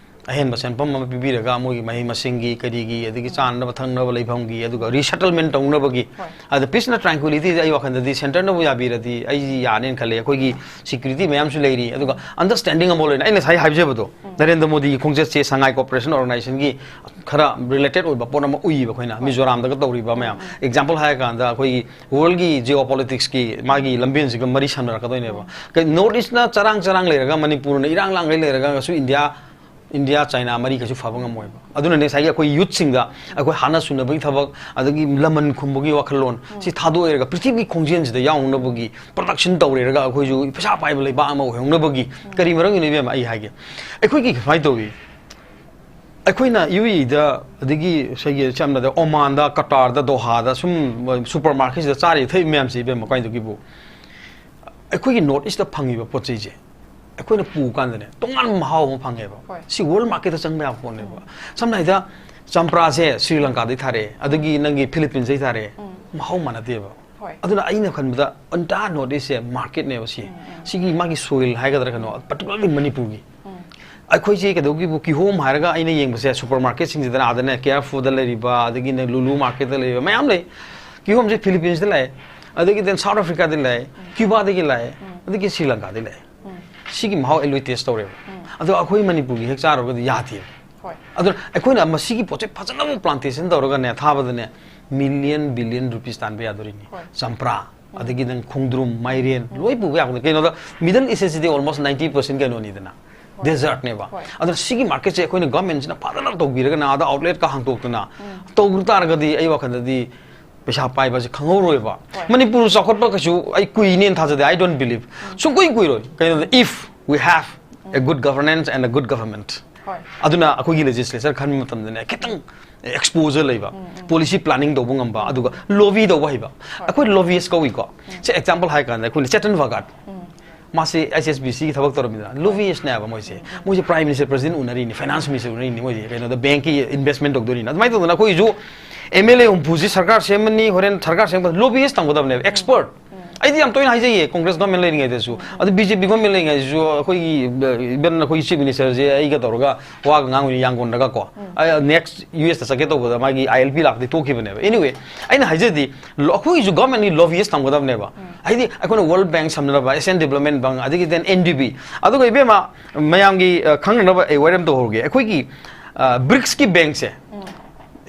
ꯑꯍꯦꯟꯕ ꯁꯦꯟꯐꯝ ꯑꯃ ꯄꯤꯕꯤꯔꯒ ꯃꯣꯏꯒꯤ ꯃꯍꯩ ꯃꯁꯤꯡꯒꯤ, ꯀꯔꯤꯒꯤ, ꯑꯗꯒꯤ ꯆꯥꯅꯅꯕ ꯊꯛꯅꯕ ꯂꯩꯐꯝꯒꯤ, ꯑꯗꯨꯒ resettlement ꯇꯧꯅꯕꯒꯤ, ꯍꯣꯏ꯫ ꯑꯗ peace ꯅ tranquility ꯁꯦ ꯑꯩ ꯋꯥꯈꯜꯗꯗꯤ centre ꯅꯕꯨ ꯌꯥꯕꯤꯔꯗꯤ ꯑꯩ ꯌꯥꯅꯦꯅ ꯈꯜꯂꯦ꯫ ꯑꯩꯈꯣꯏꯒꯤ security ꯃꯌꯥꯝꯁꯨ ꯂꯩꯔꯤ, ꯑꯗꯨꯒ understanding ꯑꯃ ꯂꯩꯅ, ꯑꯩ ꯉꯁꯥꯏ ꯍꯥꯏꯖꯕꯗꯣ, ꯅꯔꯦꯟꯗ꯭ꯔ ꯃꯣꯗꯤꯒꯤ ꯈꯣꯡꯆꯠꯁꯦ Shanghai Cooperation Organization ꯒꯤ ꯈꯔ related ꯑꯣꯏꯕ ꯄꯣꯠ ꯑꯃ ꯎꯏꯌꯦꯕ ꯑꯩꯈꯣꯏꯅ, ꯃꯤꯖꯣꯔꯥꯝꯗꯒ ꯇꯧꯔꯤꯕ ꯃꯌꯥꯝ꯫ Example ꯍꯥꯏꯔꯀꯥꯟꯗ ꯑꯩꯈꯣꯏꯒꯤ world ꯒꯤ geopolitics ꯀꯤ ꯃꯥꯒꯤ ꯂꯝꯕꯦꯟꯁꯤꯒ ꯃꯔꯤ ꯁꯝꯅꯔꯛꯀꯗꯣꯏꯅꯦꯕ꯫ ꯀꯩ-, North East ꯅ ꯆꯔꯥꯡ ꯆꯔꯥꯡ ꯂꯩꯔꯒ, ꯃꯅꯤꯄꯨꯔꯅ ꯏꯔꯥꯡ ꯂꯥꯡꯒꯩ ꯂꯩꯔꯒꯁꯨ ꯏꯟꯗꯤꯌꯥ, ꯏꯟꯗꯤꯌꯥ ꯆꯥꯏꯅꯥ ꯃꯔꯤ ꯀꯩꯁꯨ ꯐꯕ ꯉꯝꯃꯣꯏꯕ꯫ ꯑꯗꯨꯅꯅꯦ ꯉꯁꯥꯏꯒꯤ ꯑꯩꯈꯣꯏ youth ꯁꯤꯡꯗ ꯑꯩꯈꯣꯏ ꯍꯥꯟꯅ ꯁꯨꯅꯕꯒꯤ ꯊꯕꯛ, ꯑꯗꯒꯤ ꯂꯃꯟ ꯈꯨꯝꯕꯒꯤ ꯋꯥꯈꯜꯂꯣꯟ ꯁꯤ ꯊꯥꯗꯣꯛꯑꯦꯔꯒ ꯄ꯭ꯔꯤꯊꯤꯕꯤꯒꯤ ꯈꯣꯡꯖꯦꯜꯁꯤꯗ ꯌꯥꯎꯅꯕꯒꯤ production ꯇꯧꯔꯦꯔꯒ ꯑꯩꯈꯣꯏꯁꯨ ꯄꯩꯁꯥ ꯄꯥꯏꯕ ꯂꯩꯕꯥꯛ ꯑꯃ ꯑꯣꯏꯍꯧꯅꯕꯒꯤ꯫ ꯀꯔꯤ ꯃꯔꯝꯒꯤꯅꯣ ꯏꯕꯦꯝꯃ ꯑꯩ ꯍꯥꯏꯒꯦ꯫ ꯑꯩꯈꯣꯏꯒꯤ ꯁꯨꯃꯥꯏꯅ ꯇꯧꯏ, ꯑꯩꯈꯣꯏꯅ ꯌꯨ ꯑꯦ ꯏꯗ, ꯑꯗꯒꯤ ꯁꯤꯒꯤ ꯁꯝꯅ ꯍꯥꯏꯔꯕꯗ ꯑꯣꯃꯥꯟꯗ, ꯀꯇꯥꯔꯗ, ꯗꯣꯍꯥꯗ ꯁꯨꯝ supermarket ꯁꯤꯗ ꯆꯥꯔꯤ ꯊꯛꯏ ꯃꯌꯥꯝꯁꯤ ꯏꯕꯦꯝꯃ ꯀꯃꯥꯏꯅ ꯇꯧꯒꯦꯕꯨ, ꯑꯩꯈꯣꯏꯒꯤ North East ꯇ ꯐꯪꯉꯤꯕ ꯄꯣꯠ ꯆꯩꯁꯦ ꯑꯩꯈꯣꯏꯅ ꯄꯨ ꯀꯥꯟꯗꯅꯦ ꯇꯣꯉꯥꯟꯕ ꯃꯍꯥꯎ ꯑꯃ ꯐꯪꯉꯦꯕ꯫ ꯍꯣꯏ꯫ ꯁꯤ world market ꯇ ꯆꯪꯕ ꯌꯥꯕ ꯄꯣꯠꯅꯦꯕ꯫ ꯁꯝꯅ ꯍꯥꯏꯗ ꯆꯝꯄ꯭ꯔꯥꯁꯦ ꯁ꯭ꯔꯤ ꯂꯪꯀꯥꯗꯩ ꯊꯥꯔꯛꯑꯦ, ꯑꯗꯒꯤ ꯅꯪꯒꯤ ꯐꯤꯂꯤꯄꯤꯟꯁꯇꯩ ꯊꯥꯔꯛꯑꯦ, ꯃꯍꯥꯎ ꯃꯥꯟꯅꯗꯦꯕ꯫ ꯍꯣꯏ꯫ ꯑꯗꯨꯅ ꯑꯩꯅ ꯈꯟꯕꯗ entire North East ꯁꯦ market ꯅꯦꯕ ꯁꯤ꯫ ꯁꯤꯒꯤ ꯃꯥꯒꯤ soil ꯍꯥꯏꯒꯗ꯭ꯔꯥ ꯀꯩꯅꯣ, particularly ꯃꯅꯤꯄꯨꯔꯒꯤ꯫ ꯑꯩꯈꯣꯏꯁꯦ ꯀꯩꯗꯧꯒꯤꯕꯨ ꯀꯤꯍꯣꯝ ꯍꯥꯏꯔꯒ ꯑꯩꯅ ꯌꯦꯡꯕꯁꯦ supermarket ꯁꯤꯡꯁꯤꯗꯅ, ꯑꯥꯗꯅꯦ Carrefour ꯗ ꯂꯩꯔꯤꯕ, ꯑꯗꯒꯤ ꯅꯪ Lulu market ꯇ ꯂꯩꯔꯤꯕ ꯃꯌꯥꯝ ꯂꯩ꯫ ꯀꯤꯍꯣꯝꯁꯦ ꯐꯤꯂꯤꯄꯤꯟꯁꯇ ꯂꯥꯛꯑꯦ, ꯑꯗꯒꯤ then South Africa ꯗ ꯂꯥꯛꯑꯦ, ꯀ꯭ꯌꯨꯕꯥꯗꯒꯤ ꯂꯥꯛꯑꯦ, ꯑꯗꯒꯤ ꯁ꯭ꯔꯤ ꯂꯪꯀꯥꯗꯒꯤ ꯂꯥꯛꯑꯦ꯫ ꯁꯤꯒꯤ ꯃꯍꯥꯎ ꯑꯩ ꯂꯣꯏ taste ꯇꯧꯔꯦꯕ꯫ ꯑꯗꯣ ꯑꯩꯈꯣꯏ ꯃꯅꯤꯄꯨꯔꯒꯤ ꯍꯦꯛ ꯆꯥꯔꯨꯔꯒꯗꯤ ꯌꯥꯗꯦꯕ꯫ ꯍꯣꯏ꯫ ꯑꯗꯨꯅ ꯑꯩꯈꯣꯏꯅ ꯃꯁꯤꯒꯤ ꯄꯣꯠꯁꯦ ꯐꯖꯅ ꯑꯃꯨꯛ plantation ꯇꯧꯔꯒꯅꯦ ꯊꯥꯕꯗꯅꯦ million billion rupees ꯇꯥꯟꯕ ꯌꯥꯗꯣꯔꯤꯅꯤ꯫ ꯍꯣꯏ꯫ ꯆꯝꯄ꯭ꯔꯥ, ꯑꯗꯒꯤ ꯅꯪ ꯈꯣꯡꯗ꯭ꯔꯨꯝ, ꯃꯥꯏꯔꯦꯟ, ꯂꯣꯏ ꯄꯨꯕ ꯌꯥꯕꯅꯤ꯫ ꯀꯩꯅꯣꯗ Middle East ꯁꯤꯗꯤ almost ninety percent ꯀꯩꯅꯣꯅꯤꯗꯅ, desert ꯅꯦꯕ꯫ ꯍꯣꯏ꯫ ꯑꯗꯨꯅ ꯁꯤꯒꯤ market ꯁꯦ ꯑꯩꯈꯣꯏꯅ government ꯁꯤꯅ ꯐꯖꯅ ꯇꯧꯕꯤꯔꯒꯅ ꯑꯥꯗ outlet ꯀ ꯍꯥꯡꯗꯣꯛꯇꯅ ꯇꯧꯕ ꯇꯥꯔꯒꯗꯤ ꯑꯩ ꯋꯥꯈꯜꯗꯗꯤ ꯄꯩꯁꯥ ꯄꯥꯏꯕꯁꯦ ꯈꯪꯍꯧꯔꯣꯏꯕ꯫ ꯍꯣꯏ꯫ ꯃꯅꯤꯄꯨꯔ ꯆꯥꯎꯈꯠꯄ ꯀꯩꯁꯨ ꯑꯩ ꯀꯨꯏꯅꯦꯅ ꯊꯥꯖꯗꯦ, I don't believe꯫ ꯁꯨꯡꯀꯨꯏ ꯀꯨꯏꯔꯣꯏ꯫ ꯀꯩꯅꯣꯗ if we have a good governance and a good government꯫ ꯍꯣꯏ꯫ ꯑꯗꯨꯅ ꯑꯩꯈꯣꯏꯒꯤ legislature ꯈꯟꯕ ꯃꯇꯝꯗꯅꯦ ꯈꯤꯇꯪ exposure ꯂꯩꯕ, policy planning ꯇꯧꯕ ꯉꯝꯕ, ꯑꯗꯨꯒ lobby ꯇꯧꯕ ꯍꯩꯕ꯫ ꯑꯩꯈꯣꯏ lobbyist ꯀꯧꯏꯀꯣ꯫ ꯁꯦ example ꯍꯥꯏ ꯀꯥꯟꯗ ꯑꯩꯈꯣꯏꯅ ꯆꯦꯇꯟ ꯚꯒꯠ, ꯃꯥꯁꯦ H S B C ꯒꯤ ꯊꯕꯛ ꯇꯧꯔꯝꯃꯤꯗꯅ, lobbyist ꯅꯦꯕ ꯃꯣꯏꯁꯦ꯫ ꯃꯣꯏꯁꯦ Prime Minister, President ꯎꯅꯔꯤꯅꯤ, Finance Minister ꯎꯅꯔꯤꯅꯤ, ꯃꯣꯏꯁꯦ ꯀꯩꯅꯣꯗ bank ꯀꯤ investment ꯇꯧꯗꯣꯏꯅꯤꯅ꯫ ꯑꯗꯨꯃꯥꯏꯅ ꯇꯧꯗꯅ ꯑꯩꯈꯣꯏꯁꯨ M L A ꯍꯨꯝꯐꯨꯁꯤ ꯁꯔꯀꯥꯔ ꯁꯦꯝꯃꯅꯤ, ꯍꯣꯔꯦꯟ ꯁꯔꯀꯥꯔ ꯁꯦꯝꯕ lobbyist ꯊꯝꯒꯗꯕꯅꯦꯕ, expert꯫ ꯑꯩꯗꯤ ꯌꯥꯝ ꯇꯣꯏꯅ ꯍꯥꯏꯖꯩꯌꯦ, ꯀꯣꯡꯒ꯭ꯔꯦꯁ ꯒꯣꯔꯃꯦꯟ ꯂꯩꯔꯤꯉꯩꯗꯁꯨ, ꯑꯗꯨ ꯕꯤ ꯖꯦ ꯄꯤ ꯒꯣꯔꯃꯦꯟ ꯂꯩꯔꯤꯉꯩꯗꯁꯨ, ꯑꯩꯈꯣꯏꯒꯤ, even ꯑꯩꯈꯣꯏꯒꯤ ꯆꯤꯐ ꯃꯤꯅꯤꯁꯇꯔꯁꯦ ꯑꯩꯒ ꯇꯧꯔꯒ ꯋꯥꯒ ꯉꯥꯡꯉꯨꯏꯅꯤ ꯌꯥꯡꯒꯣꯟꯗꯒꯀꯣ꯫ ꯑꯩ next ꯌꯨ ꯑꯦꯁꯇ ꯆꯠꯀꯦ ꯇꯧꯕꯗ ꯃꯥꯒꯤ ꯑꯥꯏ ꯑꯦꯜ ꯄꯤ ꯂꯥꯛꯄꯗꯤ ꯇꯣꯛꯈꯤꯕꯅꯦꯕ꯫ Anyway, ꯑꯩꯅ ꯍꯥꯏꯖꯗꯤ, ꯂꯣ-, ꯑꯩꯈꯣꯏꯒꯤꯁꯨ ꯒꯣꯔꯃꯦꯟꯒꯤ ꯂꯣꯕꯤꯌꯁ ꯊꯝꯒꯗꯕꯅꯦꯕ꯫ ꯍꯥꯏꯗꯤ ꯑꯩꯈꯣꯏꯅ ꯋꯥꯔꯜ ꯕꯦꯡꯛ ꯁꯝꯅꯔꯕ, ꯑꯦꯁꯤꯌꯥꯟ ꯗꯤꯕꯂꯞꯃꯦꯟ ꯕꯦꯡꯛ, ꯑꯗꯒꯤ then ꯑꯦꯟ ꯗꯤ ꯕꯤ, ꯑꯗꯨꯒ ꯏꯕꯦꯝꯃ, ꯃꯌꯥꯝꯒꯤ, ꯑ, ꯈꯪꯅꯅꯕ ꯑꯩ ꯋꯥꯔꯤ ꯑꯃ ꯇꯧꯍꯧꯔꯒꯦ꯫ ꯑꯩꯈꯣꯏꯒꯤ, ꯑ, ꯕ꯭ꯔꯤꯛꯁꯀꯤ ꯕꯦꯡꯛꯁꯦ,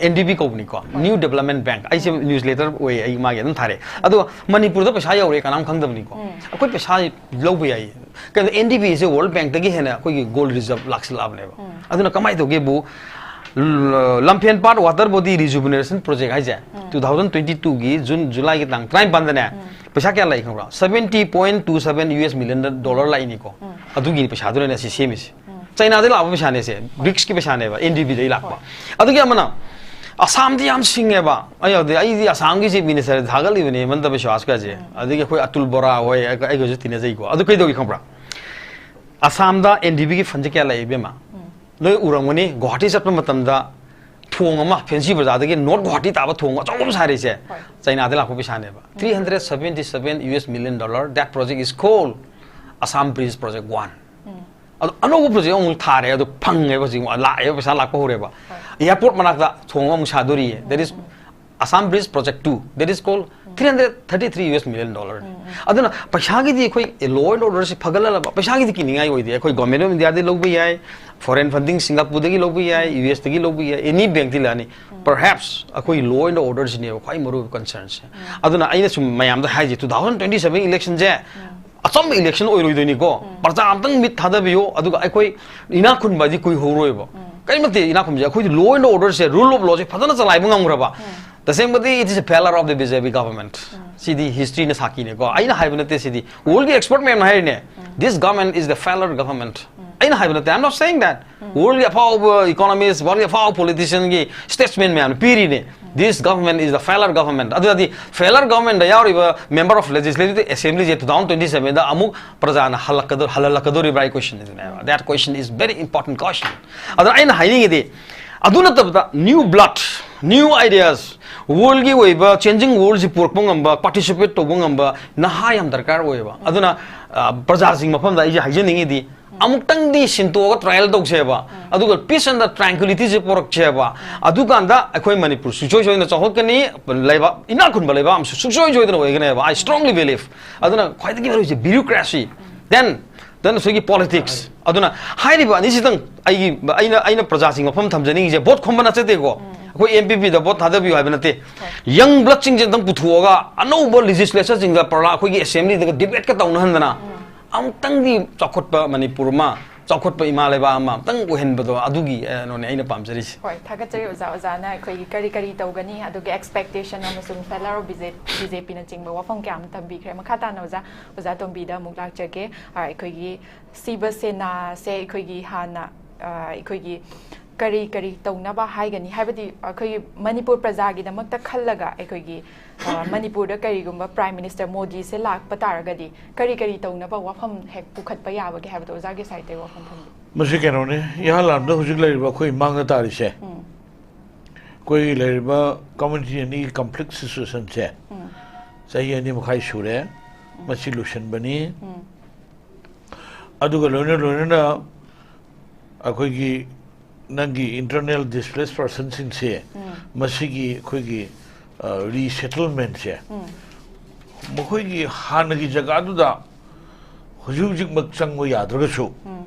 ꯑꯦꯟ ꯗꯤ ꯕꯤ ꯀꯧꯕꯅꯤꯀꯣ, New Development Bank꯫ ꯑꯩꯁꯦ ꯅ꯭ꯌꯨꯁ ꯂꯦꯇꯔ ꯑꯣꯏ, ꯑꯩ ꯃꯥꯒꯤ ꯑꯗꯨꯝ ꯊꯥꯔꯛꯑꯦ꯫ ꯑꯗꯣ ꯃꯅꯤꯄꯨꯔꯗ ꯄꯩꯁꯥ ꯌꯧꯔꯦ ꯀꯅꯥꯝ ꯈꯪꯗꯕꯅꯤꯀꯣ꯫ ꯑꯩꯈꯣꯏ ꯄꯩꯁꯥ ꯂꯧꯕ ꯌꯥꯏ꯫ ꯀꯩꯅꯣ, and D B say world ꯕꯦꯡꯛꯇꯒꯤ ꯍꯦꯟꯅ ꯑꯩꯈꯣꯏꯒꯤ ꯒꯣꯜ ꯔꯤꯖꯔꯕ ꯂꯥꯛꯁꯤꯜꯂꯛꯑꯕꯅꯦꯕ꯫ ꯑꯗꯨꯅ ꯀꯃꯥꯏꯅ ꯇꯧꯒꯦꯕꯨ, ꯂ-, ꯂꯝꯐꯦꯟ ꯄꯥꯠ ꯋꯥꯇꯔ ꯕꯣꯗꯤ ꯔꯤꯖꯨꯕꯤꯅꯦꯁꯟ ꯄ꯭ꯔꯣꯖꯦꯛ ꯍꯥꯏꯁꯦ, ꯇꯨ ꯊꯥꯎꯖꯟ ꯇ꯭ꯋꯦꯟꯇꯤ ꯇꯨꯒꯤ ꯖꯨꯟ, ꯖꯨꯂꯥꯏꯒꯤ ꯇꯥꯡ ꯇꯔꯥꯅꯤꯄꯥꯟꯗꯅꯦ, ꯄꯩꯁꯥ ꯀꯌꯥ ꯂꯥꯛꯏ ꯈꯪꯕ꯭ꯔꯥ? Seventy point two seven U S million dollar ꯂꯥꯛꯏꯅꯤꯀꯣ꯫ ꯑꯗꯨꯒꯤ ꯄꯩꯁꯥꯗꯨꯅꯅꯦ ꯁꯤ ꯁꯦꯝꯃꯤꯁꯦ꯫ ꯆꯩꯅꯥꯗꯩ ꯂꯥꯛꯄ ꯄꯩꯁꯥꯅꯦ ꯁꯦ, ꯕ꯭ꯔꯤꯛꯁꯀꯤ ꯄꯩꯁꯥꯅꯦꯕ, ꯑꯦꯟ ꯗꯤ ꯕꯤꯗꯩ ꯂꯥꯛꯄ꯫ ꯑꯗꯨꯒꯤ ꯑꯃꯅ, ꯑꯁꯥꯝꯗꯤ ꯌꯥꯝ ꯁꯤꯡꯉꯦꯕ꯫ ꯑꯩ ꯍꯧꯗꯤ-, ꯑꯩꯗꯤ ꯑꯁꯥꯝꯒꯤ ꯆꯤꯐ ꯃꯤꯅꯤꯁꯇꯔ ꯊꯥꯒꯠꯂꯤꯕꯅꯦ, ꯍꯤꯃꯟꯇ ꯕꯤꯁ꯭ꯋꯥꯁꯀꯁꯦ꯫ ꯑꯗꯒꯤ ꯑꯩꯈꯣꯏ ꯑꯇꯨꯜ ꯕꯣꯔꯥ ꯍꯣꯏ, ꯑꯩ-, ꯑꯩꯒꯁꯨ ꯇꯤꯟꯅꯖꯩꯀꯣ꯫ ꯑꯗꯨ ꯀꯩꯗꯧꯒꯦ ꯈꯪꯕ꯭ꯔꯥ? ꯑꯁꯥꯝꯗ ꯑꯦꯟ ꯗꯤ ꯕꯤꯒꯤ ꯐꯟꯁꯦ ꯀꯌꯥ ꯂꯥꯛꯏ, ꯏꯕꯦꯝꯃ? ꯂꯣꯏ ꯎꯔꯝꯒꯅꯤ, ꯒꯨꯋꯥꯍꯥꯇꯤ ꯆꯠꯄ ꯃꯇꯝꯗ ꯊꯣꯡ ꯑꯃ, ꯐꯦꯟꯁꯤ ꯕꯖꯥꯔꯗꯒꯤ ꯅꯣꯔꯠ ꯒꯨꯋꯥꯍꯥꯇꯤ ꯇꯥꯕ ꯊꯣꯡ ꯑꯆꯧꯕ ꯑꯃ ꯁꯥꯔꯤꯁꯦ, ꯆꯩꯅꯥꯗ ꯂꯥꯛꯄ ꯄꯩꯁꯥꯅꯦꯕ꯫ Three hundred seventy seven U S million dollar, that project is called Assam Bridge Project One. ꯑꯗꯣ ꯑꯅꯧꯕ ꯄ꯭ꯔꯣꯖꯦꯛ ꯑꯃꯨꯛ ꯊꯥꯔꯦ, ꯑꯗꯣ ꯐꯪꯉꯦꯕ ꯍꯧꯖꯤꯛ, ꯂꯥꯛꯑꯦꯕ, ꯄꯩꯁꯥ ꯂꯥꯛꯄ ꯍꯧꯔꯦꯕ꯫ ꯑꯦꯌꯥꯔꯄꯣꯔꯠ ꯃꯅꯥꯛꯇ ꯊꯣꯡ ꯑꯃ ꯑꯃꯨꯛ ꯁꯥꯗꯣꯔꯤꯌꯦ, that is Assam Bridge Project Two, that is called three hundred thirty three U S million dollar. ꯑꯗꯨꯅ ꯄꯩꯁꯥꯒꯤꯗꯤ ꯑꯩꯈꯣꯏ law and order ꯁꯤ ꯐꯒꯠꯍꯜꯂꯕ, ꯄꯩꯁꯥꯒꯤꯗꯤ ꯀꯤꯅꯤꯡꯉꯥꯏ ꯑꯣꯏꯗꯦ꯫ ꯑꯩꯈꯣꯏ Government of India ꯗꯒꯤ ꯂꯧꯕ ꯌꯥꯏ, foreign funding ꯁꯤꯡꯒꯥꯄꯨꯔꯗꯒꯤ ꯂꯧꯕ ꯌꯥꯏ, ꯌꯨ ꯑꯦꯁ ꯇꯒꯤ ꯂꯧꯕ ꯌꯥꯏ, any bank ꯇꯤ ꯂꯥꯛꯑꯅꯤ꯫ Perhaps ꯑꯩꯈꯣꯏ law and order ꯁꯤꯅꯦꯕ ꯈ꯭ꯋꯥꯏ ꯃꯔꯨꯑꯣꯏꯕ concern ꯁꯦ꯫ ꯑꯗꯨꯅ ꯑꯩꯅ ꯁꯨꯝ ꯃꯌꯥꯝꯗ ꯍꯥꯏꯁꯦ, two thousand twenty seven election ꯁꯦ ꯑꯆꯝꯕ election ꯑꯣꯏꯔꯣꯏꯗꯣꯏꯅꯤꯀꯣ꯫ ꯎꯝ꯫ ꯄ꯭ꯔꯖꯥ ꯑꯝꯇꯪ ꯃꯤꯠ ꯊꯥꯗꯕꯤꯌꯣ, ꯑꯗꯨꯒ ꯑꯩꯈꯣꯏ ꯏꯅꯥꯛ ꯈꯨꯟꯕ ꯍꯥꯏꯗꯤ ꯀꯨꯏꯍꯧꯔꯣꯏꯕ꯫ ꯎꯝ꯫ ꯀꯔꯤꯃꯠꯇꯦ ꯏꯅꯥꯛ ꯈꯨꯟꯕꯁꯦ, ꯑꯩꯈꯣꯏꯗꯤ law and order say, rule of law ꯁꯦ ꯐꯖꯅ ꯆꯂꯥꯏꯕ ꯉꯝꯈ꯭ꯔꯕ꯫ ꯎꯝ꯫ ꯇꯁꯦꯡꯕꯗꯤ it is a failure of the B J P government꯫ Um. CD history ꯅ ꯁꯥꯈꯤꯅꯦꯀꯣ, ꯑꯩꯅ ꯍꯥꯏꯕ ꯅꯠꯇꯦ ꯁꯤꯗꯤ꯫ World ꯒꯤ expert ꯃꯌꯥꯝꯅ ꯍꯥꯏꯔꯤꯅꯦ, ꯎꯝ꯫ This government is the failure government꯫ ꯎꯝ꯫ ꯑꯩꯅ ꯍꯥꯏꯕ ꯅꯠꯇꯦ, I'm not saying that꯫ Um. World ꯒꯤ ꯑꯐꯥꯎꯕ economist, world ꯒꯤ ꯑꯐꯥꯎꯕ politician ꯒꯤ statement ꯃꯌꯥꯝꯅ ꯄꯤꯔꯤꯅꯦ꯫ This government is the failure government꯫ ꯑꯗꯨꯗꯤ failure government ꯗ ꯌꯥꯎꯔꯤꯕ member of legislative assembly say two thousand twenty seven ꯗ ꯑꯃꯨꯛ ꯄ꯭ꯔꯖꯥꯅ ꯍꯜꯂꯛꯀꯗꯧ-, ꯍꯜꯍꯜꯂꯛꯀꯗꯧꯔꯤꯕ꯭ꯔꯥ ꯍꯥꯏ question ꯁꯤꯅꯦꯕ꯫ That question is very important question꯫ ꯑꯗ ꯑꯩꯅ ꯍꯥꯏꯅꯤꯡꯉꯤꯗꯤ, ꯑꯗꯨ ꯅꯠꯇꯕꯗ new blood, New ideas, worldꯒꯤ ꯑꯣꯏꯕ changing worldꯁꯤ ꯄꯨꯔꯛꯄ ꯉꯝꯕ, participate ꯇꯧꯕ ꯉꯝꯕ ꯅꯍꯥ ꯌꯥꯝ ꯗꯔꯀꯥꯔ ꯑꯣꯏꯌꯦꯕ꯫ ꯑꯗꯨꯅ, ꯑ, ꯄ꯭ꯔꯖꯥꯁꯤꯡ ꯃꯐꯝꯗ ꯑꯩꯁꯦ ꯍꯥꯏꯖꯅꯤꯡꯉꯤꯗꯤ, ꯑꯃꯨꯛꯇꯪꯗꯤ ꯁꯤꯟꯇꯣꯛꯑꯒ trial ꯇꯧꯁꯦꯕ꯫ ꯑꯗꯨꯒ peace and tranquilityꯁꯦ ꯄꯨꯔꯛꯁꯦꯕ꯫ ꯑꯗꯨꯀꯥꯟꯗ ꯑꯩꯈꯣꯏ ꯃꯅꯤꯄꯨꯔ ꯁꯨꯡꯁꯣꯏ ꯁꯣꯏꯗꯅ ꯆꯥꯎꯈꯠꯀꯅꯤ, ꯂꯩꯕꯥꯛ, ꯏꯅꯥꯛ ꯈꯨꯟꯕ ꯂꯩꯕꯥꯛ ꯑꯃꯁꯨ ꯁꯨꯡꯁꯣꯏ ꯁꯣꯏꯗꯅ ꯑꯣꯏꯒꯅꯦꯕ꯫ I strongly believe꯫ ꯑꯗꯨꯅ ꯈ꯭ꯋꯥꯏꯗꯒꯤ ꯃꯔꯨꯑꯣꯏꯁꯦ bureaucracy, then, then ꯉꯁꯥꯏꯒꯤ politics꯫ ꯑꯗꯨꯅ ꯍꯥꯏꯔꯤꯕ ꯑꯅꯤꯁꯤꯗꯪ ꯑꯩꯒꯤ, ꯑꯩꯅ, ꯑꯩꯅ ꯄ꯭ꯔꯖꯥꯁꯤꯡ ꯃꯐꯝ ꯊꯝꯖꯅꯤꯡꯉꯤꯁꯦ꯫ Vote ꯈꯣꯝꯕ ꯅꯠꯆꯗꯦꯀꯣ꯫ ꯑꯩꯈꯣꯏ M P Pꯗ vote ꯊꯥꯗꯕꯤꯌꯨ ꯍꯥꯏꯕ ꯅꯠꯇꯦ꯫ Young bloodꯁꯤꯡꯁꯦ ꯑꯝꯇꯪ ꯄꯨꯊꯣꯛꯑꯒ ꯑꯅꯧꯕ legislatureꯁꯤꯡꯗ ꯄ꯭ꯔꯖꯥ ꯑꯩꯈꯣꯏꯒꯤ assemblyꯗꯒ debateꯀ ꯇꯧꯅꯍꯟꯗꯅ ꯑꯃꯨꯛꯇꯪꯗꯤ ꯆꯥꯎꯈꯠꯄ ꯃꯅꯤꯄꯨꯔ ꯑꯃ, ꯆꯥꯎꯈꯠꯄ ꯏꯃꯥ ꯂꯩꯕꯥꯛ ꯑꯃ ꯑꯝꯇꯪ ꯑꯣꯏꯍꯟꯕꯗꯣ, ꯑꯗꯨꯒꯤ, ꯑ, ꯀꯩꯅꯣꯅꯦ ꯑꯩꯅ ꯄꯥꯝꯖꯔꯤꯁꯦ꯫ ꯍꯣꯏ, ꯊꯥꯒꯠꯆꯔꯤ ꯑꯣꯖꯥ꯫ ꯑꯣꯖꯥꯅ ꯑꯩꯈꯣꯏꯒꯤ ꯀꯔꯤ ꯀꯔꯤ ꯇꯧꯒꯅꯤ, ꯑꯗꯨꯒ expectation ꯑꯃꯁꯨꯡ failure of B J P, B J Pꯅꯆꯤꯡꯕ ꯋꯥꯐꯝ ꯀꯌꯥ ꯑꯃ ꯊꯝꯕꯤꯈ꯭ꯔꯦ꯫ ꯃꯈꯥ ꯇꯥꯅ ꯑꯣꯖꯥ, ꯑꯣꯖꯥ ꯇꯣꯝꯕꯤꯗ ꯑꯃꯨꯛ ꯂꯥꯛꯆꯒꯦ꯫ ꯑ, ꯑꯩꯈꯣꯏꯒꯤ ꯁꯤꯕ ꯁꯦꯅꯥꯁꯦ ꯑꯩꯈꯣꯏꯒꯤ ꯍꯥꯟꯅ, ꯑ, ꯑꯩꯈꯣꯏꯒꯤ ꯀꯔꯤ ꯀꯔꯤ ꯇꯧꯅꯕ ꯍꯥꯏꯒꯅꯤ? ꯍꯥꯏꯕꯗꯤ ꯑꯩꯈꯣꯏꯒꯤ ꯃꯅꯤꯄꯨꯔ ꯄ꯭ꯔꯖꯥꯒꯤꯗꯃꯛꯇ ꯈꯜꯂꯒ ꯑꯩꯈꯣꯏꯒꯤ, ꯑ, ꯃꯅꯤꯄꯨꯔꯗ ꯀꯔꯤꯒꯨꯝꯕ Prime Minister ꯃꯣꯗꯤꯁꯦ ꯂꯥꯛꯄ ꯇꯥꯔꯒꯗꯤ ꯀꯔꯤ ꯀꯔꯤ ꯇꯧꯅꯕ ꯋꯥꯐꯝ ꯍꯦꯛ ꯄꯨꯈꯠꯄ ꯌꯥꯕꯒꯦ ꯍꯥꯏꯕꯗꯣ ꯑꯣꯖꯥꯒꯤ sideꯇꯒꯤ ꯋꯥꯐꯝ ꯊꯝꯕꯤꯌꯨ꯫ ꯃꯁꯤ ꯀꯩꯅꯣꯅꯤ, ꯏꯍꯥꯟ ꯍꯥꯟꯕꯗ ꯍꯧꯖꯤꯛ ꯂꯩꯔꯤꯕ ꯑꯩꯈꯣꯏ ꯃꯥꯡꯗ ꯇꯥꯔꯤꯁꯦ, ꯎꯝ꯫ ꯑꯩꯈꯣꯏꯒꯤ ꯂꯩꯔꯤꯕ community ꯑꯅꯤꯒꯤ conflict situationꯁꯦ ꯎꯝ꯫ ꯆꯍꯤ ꯑꯅꯤ ꯃꯈꯥꯏ ꯁꯨꯔꯦ꯫ ꯎꯝ꯫ ꯃꯁꯤ ꯂꯣꯏꯁꯤꯟꯕꯅꯤ꯫ ꯎꯝ꯫ ꯑꯗꯨꯒ ꯂꯣꯏꯅ ꯂꯣꯏꯅꯅ ꯑꯩꯈꯣꯏꯒꯤ ꯅꯪꯒꯤ internal displaced personꯁꯤꯡꯁꯦ, ꯎꯝ꯫ ꯃꯁꯤꯒꯤ ꯑꯩꯈꯣꯏꯒꯤ, ꯑ, resettlementꯁꯦ, ꯎꯝ꯫ ꯃꯈꯣꯏꯒꯤ ꯍꯥꯟꯅꯒꯤ ꯖꯒꯥꯗꯨꯗ ꯍꯧꯖꯤꯛ ꯍꯧꯖꯤꯛꯃꯛ ꯆꯪꯕ ꯌꯥꯗ꯭ꯔꯒꯁꯨ, ꯎꯝ꯫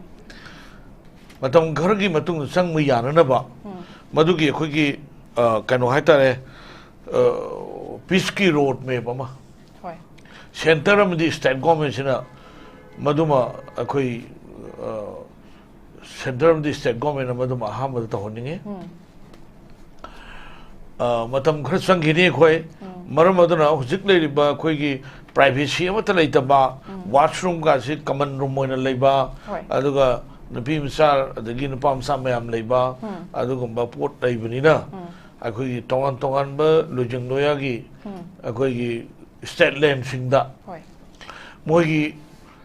ꯃꯇꯝ ꯈꯔꯒꯤ ꯃꯇꯨꯡꯗ ꯆꯪꯕ ꯌꯥꯅꯅꯕ, ꯎꯝ꯫ ꯃꯗꯨꯒꯤ ꯑꯩꯈꯣꯏꯒꯤ, ꯑ, ꯀꯩꯅꯣ ꯍꯥꯏꯇꯥꯔꯦ, ꯑ, peaceꯀꯤ road map ꯑꯃ, ꯍꯣꯏ꯫ Centre ꯑꯃꯗꯤ state governmentꯁꯤꯅ ꯃꯗꯨꯃ ꯑꯩꯈꯣꯏ, ꯑ, centre ꯑꯃꯗꯤ state governmentꯅ ꯃꯗꯨꯃ ꯑꯍꯥꯟꯕꯗ ꯇꯧꯍꯟꯅꯤꯡꯉꯤ꯫ ꯎꯝ꯫ ꯑ, ꯃꯇꯝ ꯈꯔ ꯆꯪꯈꯤꯅꯤ ꯑꯩꯈꯣꯏ꯫ ꯎꯝ꯫ ꯃꯔꯝ ꯑꯗꯨꯅ ꯍꯧꯖꯤꯛ ꯂꯩꯔꯤꯕ ꯑꯩꯈꯣꯏꯒꯤ privacy ꯑꯃꯠꯇ ꯂꯩꯇꯕ, ꯎꯝ꯫ Washroomꯒꯁꯤ common room ꯑꯣꯏꯅ ꯂꯩꯕ, ꯍꯣꯏ꯫ ꯑꯗꯨꯒ ꯅꯨꯄꯤ ꯃꯆꯥ ꯑꯗꯒꯤ ꯅꯨꯄꯥ ꯃꯆꯥ ꯃꯌꯥꯝ ꯂꯩꯕ, ꯎꯝ꯫ ꯑꯗꯨꯒꯨꯝꯕ ꯄꯣꯠ ꯂꯩꯕꯅꯤꯅ, ꯎꯝ꯫ ꯑꯩꯈꯣꯏꯒꯤ ꯇꯣꯉꯥꯟ ꯇꯣꯉꯥꯟꯕ ꯂꯨꯆꯤꯡ ꯂꯣꯌꯥꯒꯤ ꯎꯝ꯫ ꯑꯩꯈꯣꯏꯒꯤ state landꯁꯤꯡꯗ ꯍꯣꯏ꯫ ꯃꯣꯏꯒꯤ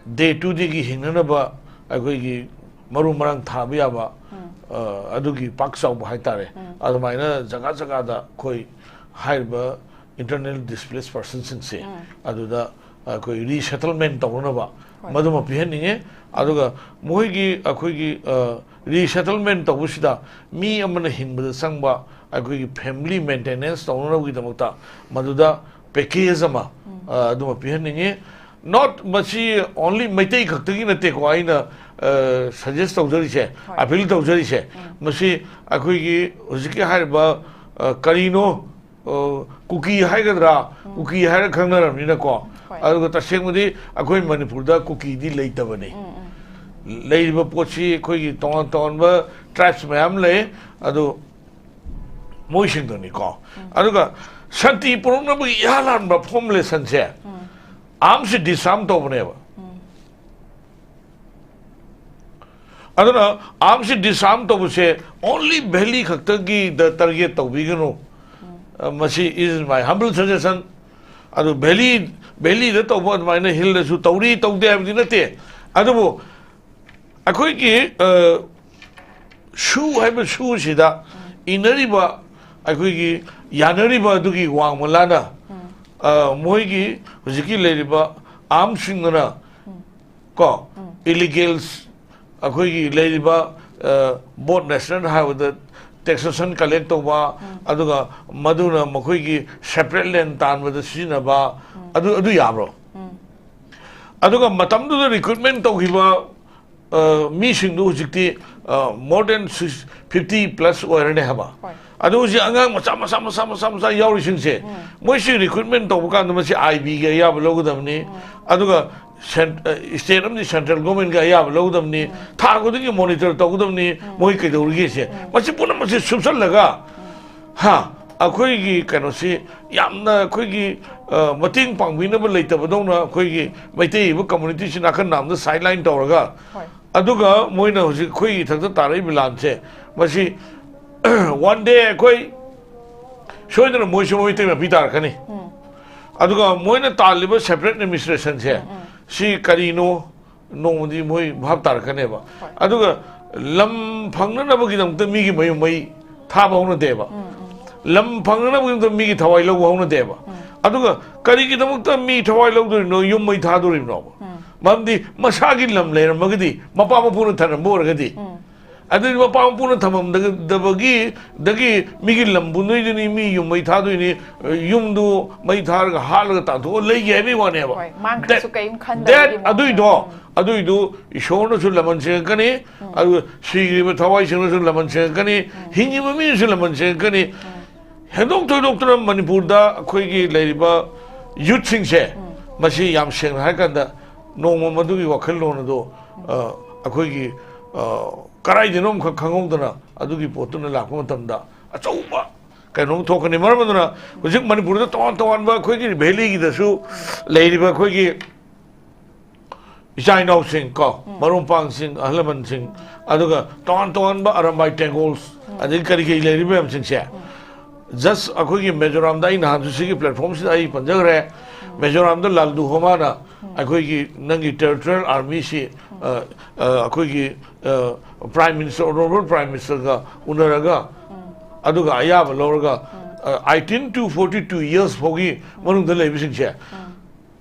day to dayꯒꯤ ꯍꯤꯡꯅꯅꯕ ꯑꯩꯈꯣꯏꯒꯤ ꯃꯔꯨ ꯃꯔꯥꯡ ꯊꯥꯕ ꯌꯥꯕ, ꯎꯝ꯫ ꯑ, ꯑꯗꯨꯒꯤ ꯄꯥꯛ ꯆꯥꯎꯕ ꯍꯥꯏꯇꯥꯔꯦ꯫ ꯑꯗꯨꯃꯥꯏꯅ ꯖꯒꯥ ꯖꯒꯥꯗ ꯑꯩꯈꯣꯏ ꯍꯥꯏꯔꯤꯕ internally displaced personꯁꯤꯡꯁꯦ ꯑꯗꯨꯗ ꯑꯩꯈꯣꯏ resettlement ꯇꯧꯅꯅꯕ ꯃꯗꯨꯃ ꯄꯤꯍꯟꯅꯤꯡꯉꯦ꯫ ꯑꯗꯨꯒ ꯃꯈꯣꯏꯒꯤ, ꯑꯩꯈꯣꯏꯒꯤ, ꯑ, resettlement ꯇꯧꯕꯁꯤꯗ ꯃꯤ ꯑꯃꯅ ꯍꯤꯡꯕꯗ ꯆꯪꯕ ꯑꯩꯈꯣꯏꯒꯤ family maintenance ꯇꯧꯅꯅꯕꯒꯤꯗꯃꯛꯇ ꯃꯗꯨꯗ package ꯑꯃ, ꯑ, ꯑꯗꯨꯃ ꯄꯤꯍꯟꯅꯤꯡꯉꯤ꯫ Not ꯃꯁꯤ only ꯃꯩꯇꯩ ꯈꯛꯇꯒꯤ ꯅꯠꯇꯦꯀꯣ ꯑꯩꯅ, ꯑ, suggest ꯇꯧꯖꯔꯤꯁꯦ, appeal ꯇꯧꯖꯔꯤꯁꯦ꯫ ꯃꯁꯤ ꯑꯩꯈꯣꯏꯒꯤ ꯍꯧꯖꯤꯛꯀꯤ ꯍꯥꯏꯔꯤꯕ, ꯑ, ꯀꯔꯤꯅꯣ, ꯑ, ꯀꯨꯀꯤ ꯍꯥꯏꯒꯗ꯭ꯔꯥ, ꯀꯨꯀꯤ ꯍꯥꯏꯔ ꯈꯪꯅꯔꯕꯅꯤꯅꯀꯣ꯫ ꯑꯗꯨꯒ ꯇꯁꯦꯡꯕꯗꯤ ꯑꯩꯈꯣꯏ ꯃꯅꯤꯄꯨꯔꯗ ꯀꯨꯀꯤꯗꯤ ꯂꯩꯇꯕꯅꯤ꯫ ꯂꯩꯔꯤꯕ ꯄꯣꯠꯁꯤ ꯑꯩꯈꯣꯏꯒꯤ ꯇꯣꯉꯥꯟ ꯇꯣꯉꯥꯟꯕ tribes ꯃꯌꯥꯝ ꯂꯩ, ꯑꯗꯨ ꯃꯣꯏꯁꯤꯡꯗꯨꯅꯤꯀꯣ꯫ ꯑꯗꯨꯒ ꯁꯥꯟꯇꯤ ꯄꯨꯔꯛꯅꯕꯒꯤ ꯏꯍꯥꯟ ꯍꯥꯟꯕ formulationꯁꯦ armsꯁꯤ disarm ꯇꯧꯕꯅꯦꯕ꯫ ꯑꯗꯨꯅ armsꯁꯤ disarm ꯇꯧꯕꯁꯦ only valley ꯈꯛꯇꯒꯤꯗ target ꯇꯧꯕꯤꯒꯅꯨ꯫ ꯑ, ꯃꯁꯤ is my humble suggestion꯫ ꯑꯗꯨ valley, valleyꯗ ꯇꯧꯕ ꯑꯗꯨꯃꯥꯏꯅ hillꯗꯁꯨ ꯇꯧꯔꯤ ꯇꯧꯗꯦ ꯍꯥꯏꯕꯗꯤ ꯅꯠꯇꯦ꯫ ꯑꯗꯨꯕꯨ ꯑꯩꯈꯣꯏꯒꯤ, ꯑ, ꯁꯨ ꯍꯥꯏꯕ ꯁꯨꯁꯤꯗ ꯏꯟꯅꯔꯤꯕ, ꯑꯩꯈꯣꯏꯒꯤ ꯌꯥꯅꯔꯤꯕ ꯑꯗꯨꯒꯤ ꯋꯥꯡꯃ ꯂꯥꯅ, ꯑ, ꯃꯣꯏꯒꯤ ꯍꯧꯖꯤꯛꯀꯤ ꯂꯩꯔꯤꯕ armꯁꯤꯡꯗꯨꯅ ꯀꯣ, illegals, ꯑꯩꯈꯣꯏꯒꯤ ꯂꯩꯔꯤꯕ, ꯑ, both national highwayꯗ taxation collect ꯇꯧꯕ, ꯑꯗꯨꯒ ꯃꯗꯨꯅ ꯃꯈꯣꯏꯒꯤ separate land ꯇꯥꯟꯕꯗ ꯁꯤꯖꯤꯟꯅꯕ, ꯑꯗꯨ, ꯑꯗꯨ ꯌꯥꯕ꯭ꯔꯣ? ꯑꯗꯨꯒ ꯃꯇꯝꯗꯨꯗ recruitment ꯇꯧꯈꯤꯕ, ꯑ, ꯃꯤꯁꯤꯡꯗꯨ ꯍꯧꯖꯤꯛꯇꯤ, ꯑ, more than fifty plus ꯑꯣꯏꯔꯅꯤ ꯍꯥꯏꯕ꯫ ꯑꯗꯨ ꯍꯧꯖꯤꯛ ꯑꯉꯥꯡ ꯃꯆꯥ, ꯃꯆꯥ, ꯃꯆꯥ, ꯃꯆꯥ, ꯃꯆꯥ ꯌꯥꯎꯔꯤꯁꯤꯡꯁꯦ, ꯃꯣꯏꯁꯤ recruitment ꯇꯧꯕ ꯀꯥꯟꯗ ꯃꯁꯤ IBꯒꯤ ꯑꯌꯥꯕ ꯂꯧꯒꯗꯕꯅꯤ꯫ ꯑꯗꯨꯒ cent-, ꯑ, state ꯑꯃꯗꯤ central governmentꯀꯤ ꯑꯌꯥꯕ ꯂꯧꯒꯗꯕꯅꯤ꯫ ꯊꯥ ꯈꯨꯗꯤꯡꯒꯤ monitor ꯇꯧꯒꯗꯕꯅꯤ꯫ ꯃꯣꯏ ꯀꯩꯗꯧꯔꯤꯒꯦꯁꯦ꯫ ꯃꯁꯤ ꯄꯨꯝꯅꯃꯛꯁꯦ ꯁꯨꯞꯆꯜꯂꯒ, ꯍꯥ, ꯑꯩꯈꯣꯏꯒꯤ ꯀꯩꯅꯣꯁꯤ ꯌꯥꯝꯅ ꯑꯩꯈꯣꯏꯒꯤ, ꯑ, ꯃꯇꯦꯡ ꯄꯥꯡꯕꯤꯅꯕ ꯂꯩꯇꯕꯗꯧꯅ ꯑꯩꯈꯣꯏꯒꯤ ꯃꯩꯇꯩ ꯑꯣꯏꯕ communityꯁꯤ ꯅꯥꯀꯟ ꯅꯥꯝꯗ sideline ꯇꯧꯔꯒ, ꯑꯗꯨꯒ ꯃꯣꯏꯅ ꯍꯧꯖꯤꯛ ꯑꯩꯈꯣꯏꯒꯤ ꯏꯊꯛꯇ ꯇꯥꯔꯛꯏꯕ ꯂꯥꯟꯁꯦ, ꯃꯁꯤ one day ꯑꯩꯈꯣꯏ ꯁꯣꯏꯗꯅ ꯃꯣꯏꯁꯨ ꯃꯩꯇꯩ ꯃꯄꯤ ꯇꯥꯔꯛꯀꯅꯤ꯫ ꯑꯗꯨꯒ ꯃꯣꯏꯅ ꯇꯥꯜꯂꯤꯕ separate administrationꯁꯦ, ꯁꯤ ꯀꯔꯤꯅꯣ ꯅꯣꯡꯃꯗꯤ ꯃꯣꯏ ꯚꯥꯞ ꯇꯥꯔꯛꯀꯅꯦꯕ꯫ ꯑꯗꯨꯒ ꯂꯝ ꯐꯪꯅꯅꯕꯒꯤꯗꯃꯛꯇ ꯃꯤꯒꯤ ꯃꯌꯨꯝ ꯃꯩ ꯊꯥꯕ ꯍꯧꯅꯗꯦꯕ꯫ ꯎꯝ, ꯎꯝ꯫ ꯂꯝ ꯐꯪꯅꯅꯕꯒꯤꯗꯃꯛꯇ ꯃꯤꯒꯤ ꯊꯋꯥꯏ ꯂꯧꯕ ꯍꯧꯅꯗꯦꯕ꯫ ꯎꯝ꯫ ꯑꯗꯨꯒ ꯀꯔꯤꯒꯤꯗꯃꯛꯇ ꯃꯤ ꯊꯋꯥꯏ ꯂꯧꯗꯣꯔꯤꯅꯣ, ꯌꯨꯝ ꯃꯩ ꯊꯥꯗꯣꯔꯤꯕꯅꯣꯕ? ꯎꯝ꯫ ꯃꯔꯝꯗꯤ ꯃꯁꯥꯒꯤ ꯂꯝ ꯂꯩꯔꯝꯃꯒꯗꯤ, ꯃꯄꯥ ꯃꯄꯨꯅ ꯊꯝꯂꯝꯕ ꯑꯣꯏꯔꯒꯗꯤ, ꯎꯝ꯫ ꯑꯗꯨꯗꯤ ꯃꯄꯥ ꯃꯄꯨꯅ ꯊꯝꯃꯝꯗꯕꯒꯤ, ꯗꯒꯤ ꯃꯤꯒꯤ ꯂꯝꯕꯨ ꯅꯣꯏꯗꯣꯏꯅꯤ, ꯃꯤ ꯌꯨꯝ ꯃꯩ ꯊꯥꯗꯣꯏꯅꯤ, ꯌꯨꯝꯗꯨ ꯃꯩ ꯊꯥꯔꯒ ꯍꯥꯠꯂꯒ ꯇꯥꯟꯊꯣꯛꯑ ꯂꯩꯒꯦ ꯍꯥꯏꯕꯒꯤ ꯋꯥꯅꯦꯕ꯫ ꯍꯣꯏ, ꯃꯥꯡꯈ꯭ꯔꯁꯨ that, ꯀꯔꯤꯝ ꯈꯟꯗꯕꯒꯤ that ꯃꯑꯣꯡꯗ꯫ ꯑꯗꯨꯏꯗꯣ, ꯎꯝ꯫ ꯑꯗꯨꯏꯗꯨ ꯏꯁꯣꯔꯅꯁꯨ ꯂꯃꯟ ꯁꯦꯡꯉꯛꯀꯅꯤ, ꯎꯝ꯫ ꯑꯗꯨꯒ ꯁꯤꯈ꯭ꯔꯤꯕ ꯊꯋꯥꯏꯁꯤꯡꯅꯁꯨ ꯂꯃꯟ ꯁꯦꯡꯉꯛꯀꯅꯤ, ꯎꯝ꯫ ꯍꯤꯡꯉꯤꯕ ꯃꯤꯅꯁꯨ ꯂꯃꯟ ꯁꯦꯡꯉꯛꯀꯅꯤ꯫ ꯎꯝ꯫ ꯍꯦꯟꯗꯣꯛ ꯊꯣꯏꯗꯣꯛꯇꯅ ꯃꯅꯤꯄꯨꯔꯗ ꯑꯩꯈꯣꯏꯒꯤ ꯂꯩꯔꯤꯕ ꯌꯨꯠꯁꯤꯡꯁꯦ, ꯎꯝ꯫ ꯃꯁꯤ ꯌꯥꯝ ꯁꯦꯡꯅ ꯍꯥꯏꯔꯀꯥꯟꯗ ꯅꯣꯡꯃ ꯃꯗꯨꯒꯤ ꯋꯥꯈꯜꯂꯣꯟ ꯑꯗꯨ, ꯎꯝ꯫ ꯑ, ꯑꯩꯈꯣꯏꯒꯤ, ꯑ, ꯀꯗꯥꯏꯗꯅꯣ ꯑꯃꯈꯛ ꯈꯪꯍꯧꯗꯅ ꯑꯗꯨꯒꯤ ꯄꯣꯠꯇꯨꯅ ꯂꯥꯛꯄ ꯃꯇꯝꯗ ꯑꯆꯧꯕ ꯀꯩꯅꯣꯝ ꯊꯣꯛꯀꯅꯤ꯫ ꯃꯔꯝ ꯑꯗꯨꯅ ꯍꯧꯖꯤꯛ ꯃꯅꯤꯄꯨꯔꯗ ꯇꯣꯉꯥꯟ ꯇꯣꯉꯥꯟꯕ ꯑꯩꯈꯣꯏꯒꯤ ꯚꯦꯂꯤꯒꯤꯗꯁꯨ ꯂꯩꯔꯤꯕ ꯑꯩꯈꯣꯏꯒꯤ ꯏꯆꯥ ꯏꯅꯥꯎꯁꯤꯡ ꯀꯣ, ꯎꯝ꯫ ꯃꯔꯨꯞ ꯃꯄꯥꯡꯁꯤꯡ, ꯑꯍꯜ ꯂꯃꯟꯁꯤꯡ, ꯑꯗꯨꯒ ꯇꯣꯉꯥꯟ ꯇꯣꯉꯥꯟꯕ ꯑꯔꯝꯕꯥꯏ ꯇꯦꯡꯒꯣꯜꯁ, ꯎꯝ꯫ ꯑꯗꯒꯤ ꯀꯔꯤ ꯀꯔꯤ ꯂꯩꯔꯤꯕ ꯃꯌꯥꯝꯁꯤꯡꯁꯦ, ꯎꯝ꯫ Just ꯑꯩꯈꯣꯏꯒꯤ ꯃꯤꯖꯣꯔꯥꯝꯗ, ꯑꯩ ꯅꯍꯥꯟꯁꯨ ꯁꯤꯒꯤ platformꯁꯤꯗ ꯑꯩ ꯄꯟꯖꯈ꯭ꯔꯦ, ꯎꯝ꯫ ꯃꯤꯖꯣꯔꯥꯝꯗ ꯂꯥꯜꯗꯨ ꯍꯣꯃꯥꯅ ꯎꯝ꯫ ꯑꯩꯈꯣꯏꯒꯤ ꯅꯪꯒꯤ territorial armyꯁꯤ, ꯎꯝ꯫ ꯑ, ꯑ, ꯑꯩꯈꯣꯏꯒꯤ, ꯑ, Prime Minister, Honorable Prime Ministerꯒ ꯎꯅꯔꯒ, ꯎꯝ꯫ ꯑꯗꯨꯒ ꯑꯌꯥꯕ ꯂꯧꯔꯒ, ꯎꯝ꯫ ꯑ, eighteen to forty two years ꯐꯥꯎꯒꯤ ꯃꯅꯨꯡꯗ ꯂꯩꯕꯁꯤꯡꯁꯦ, ꯎꯝ꯫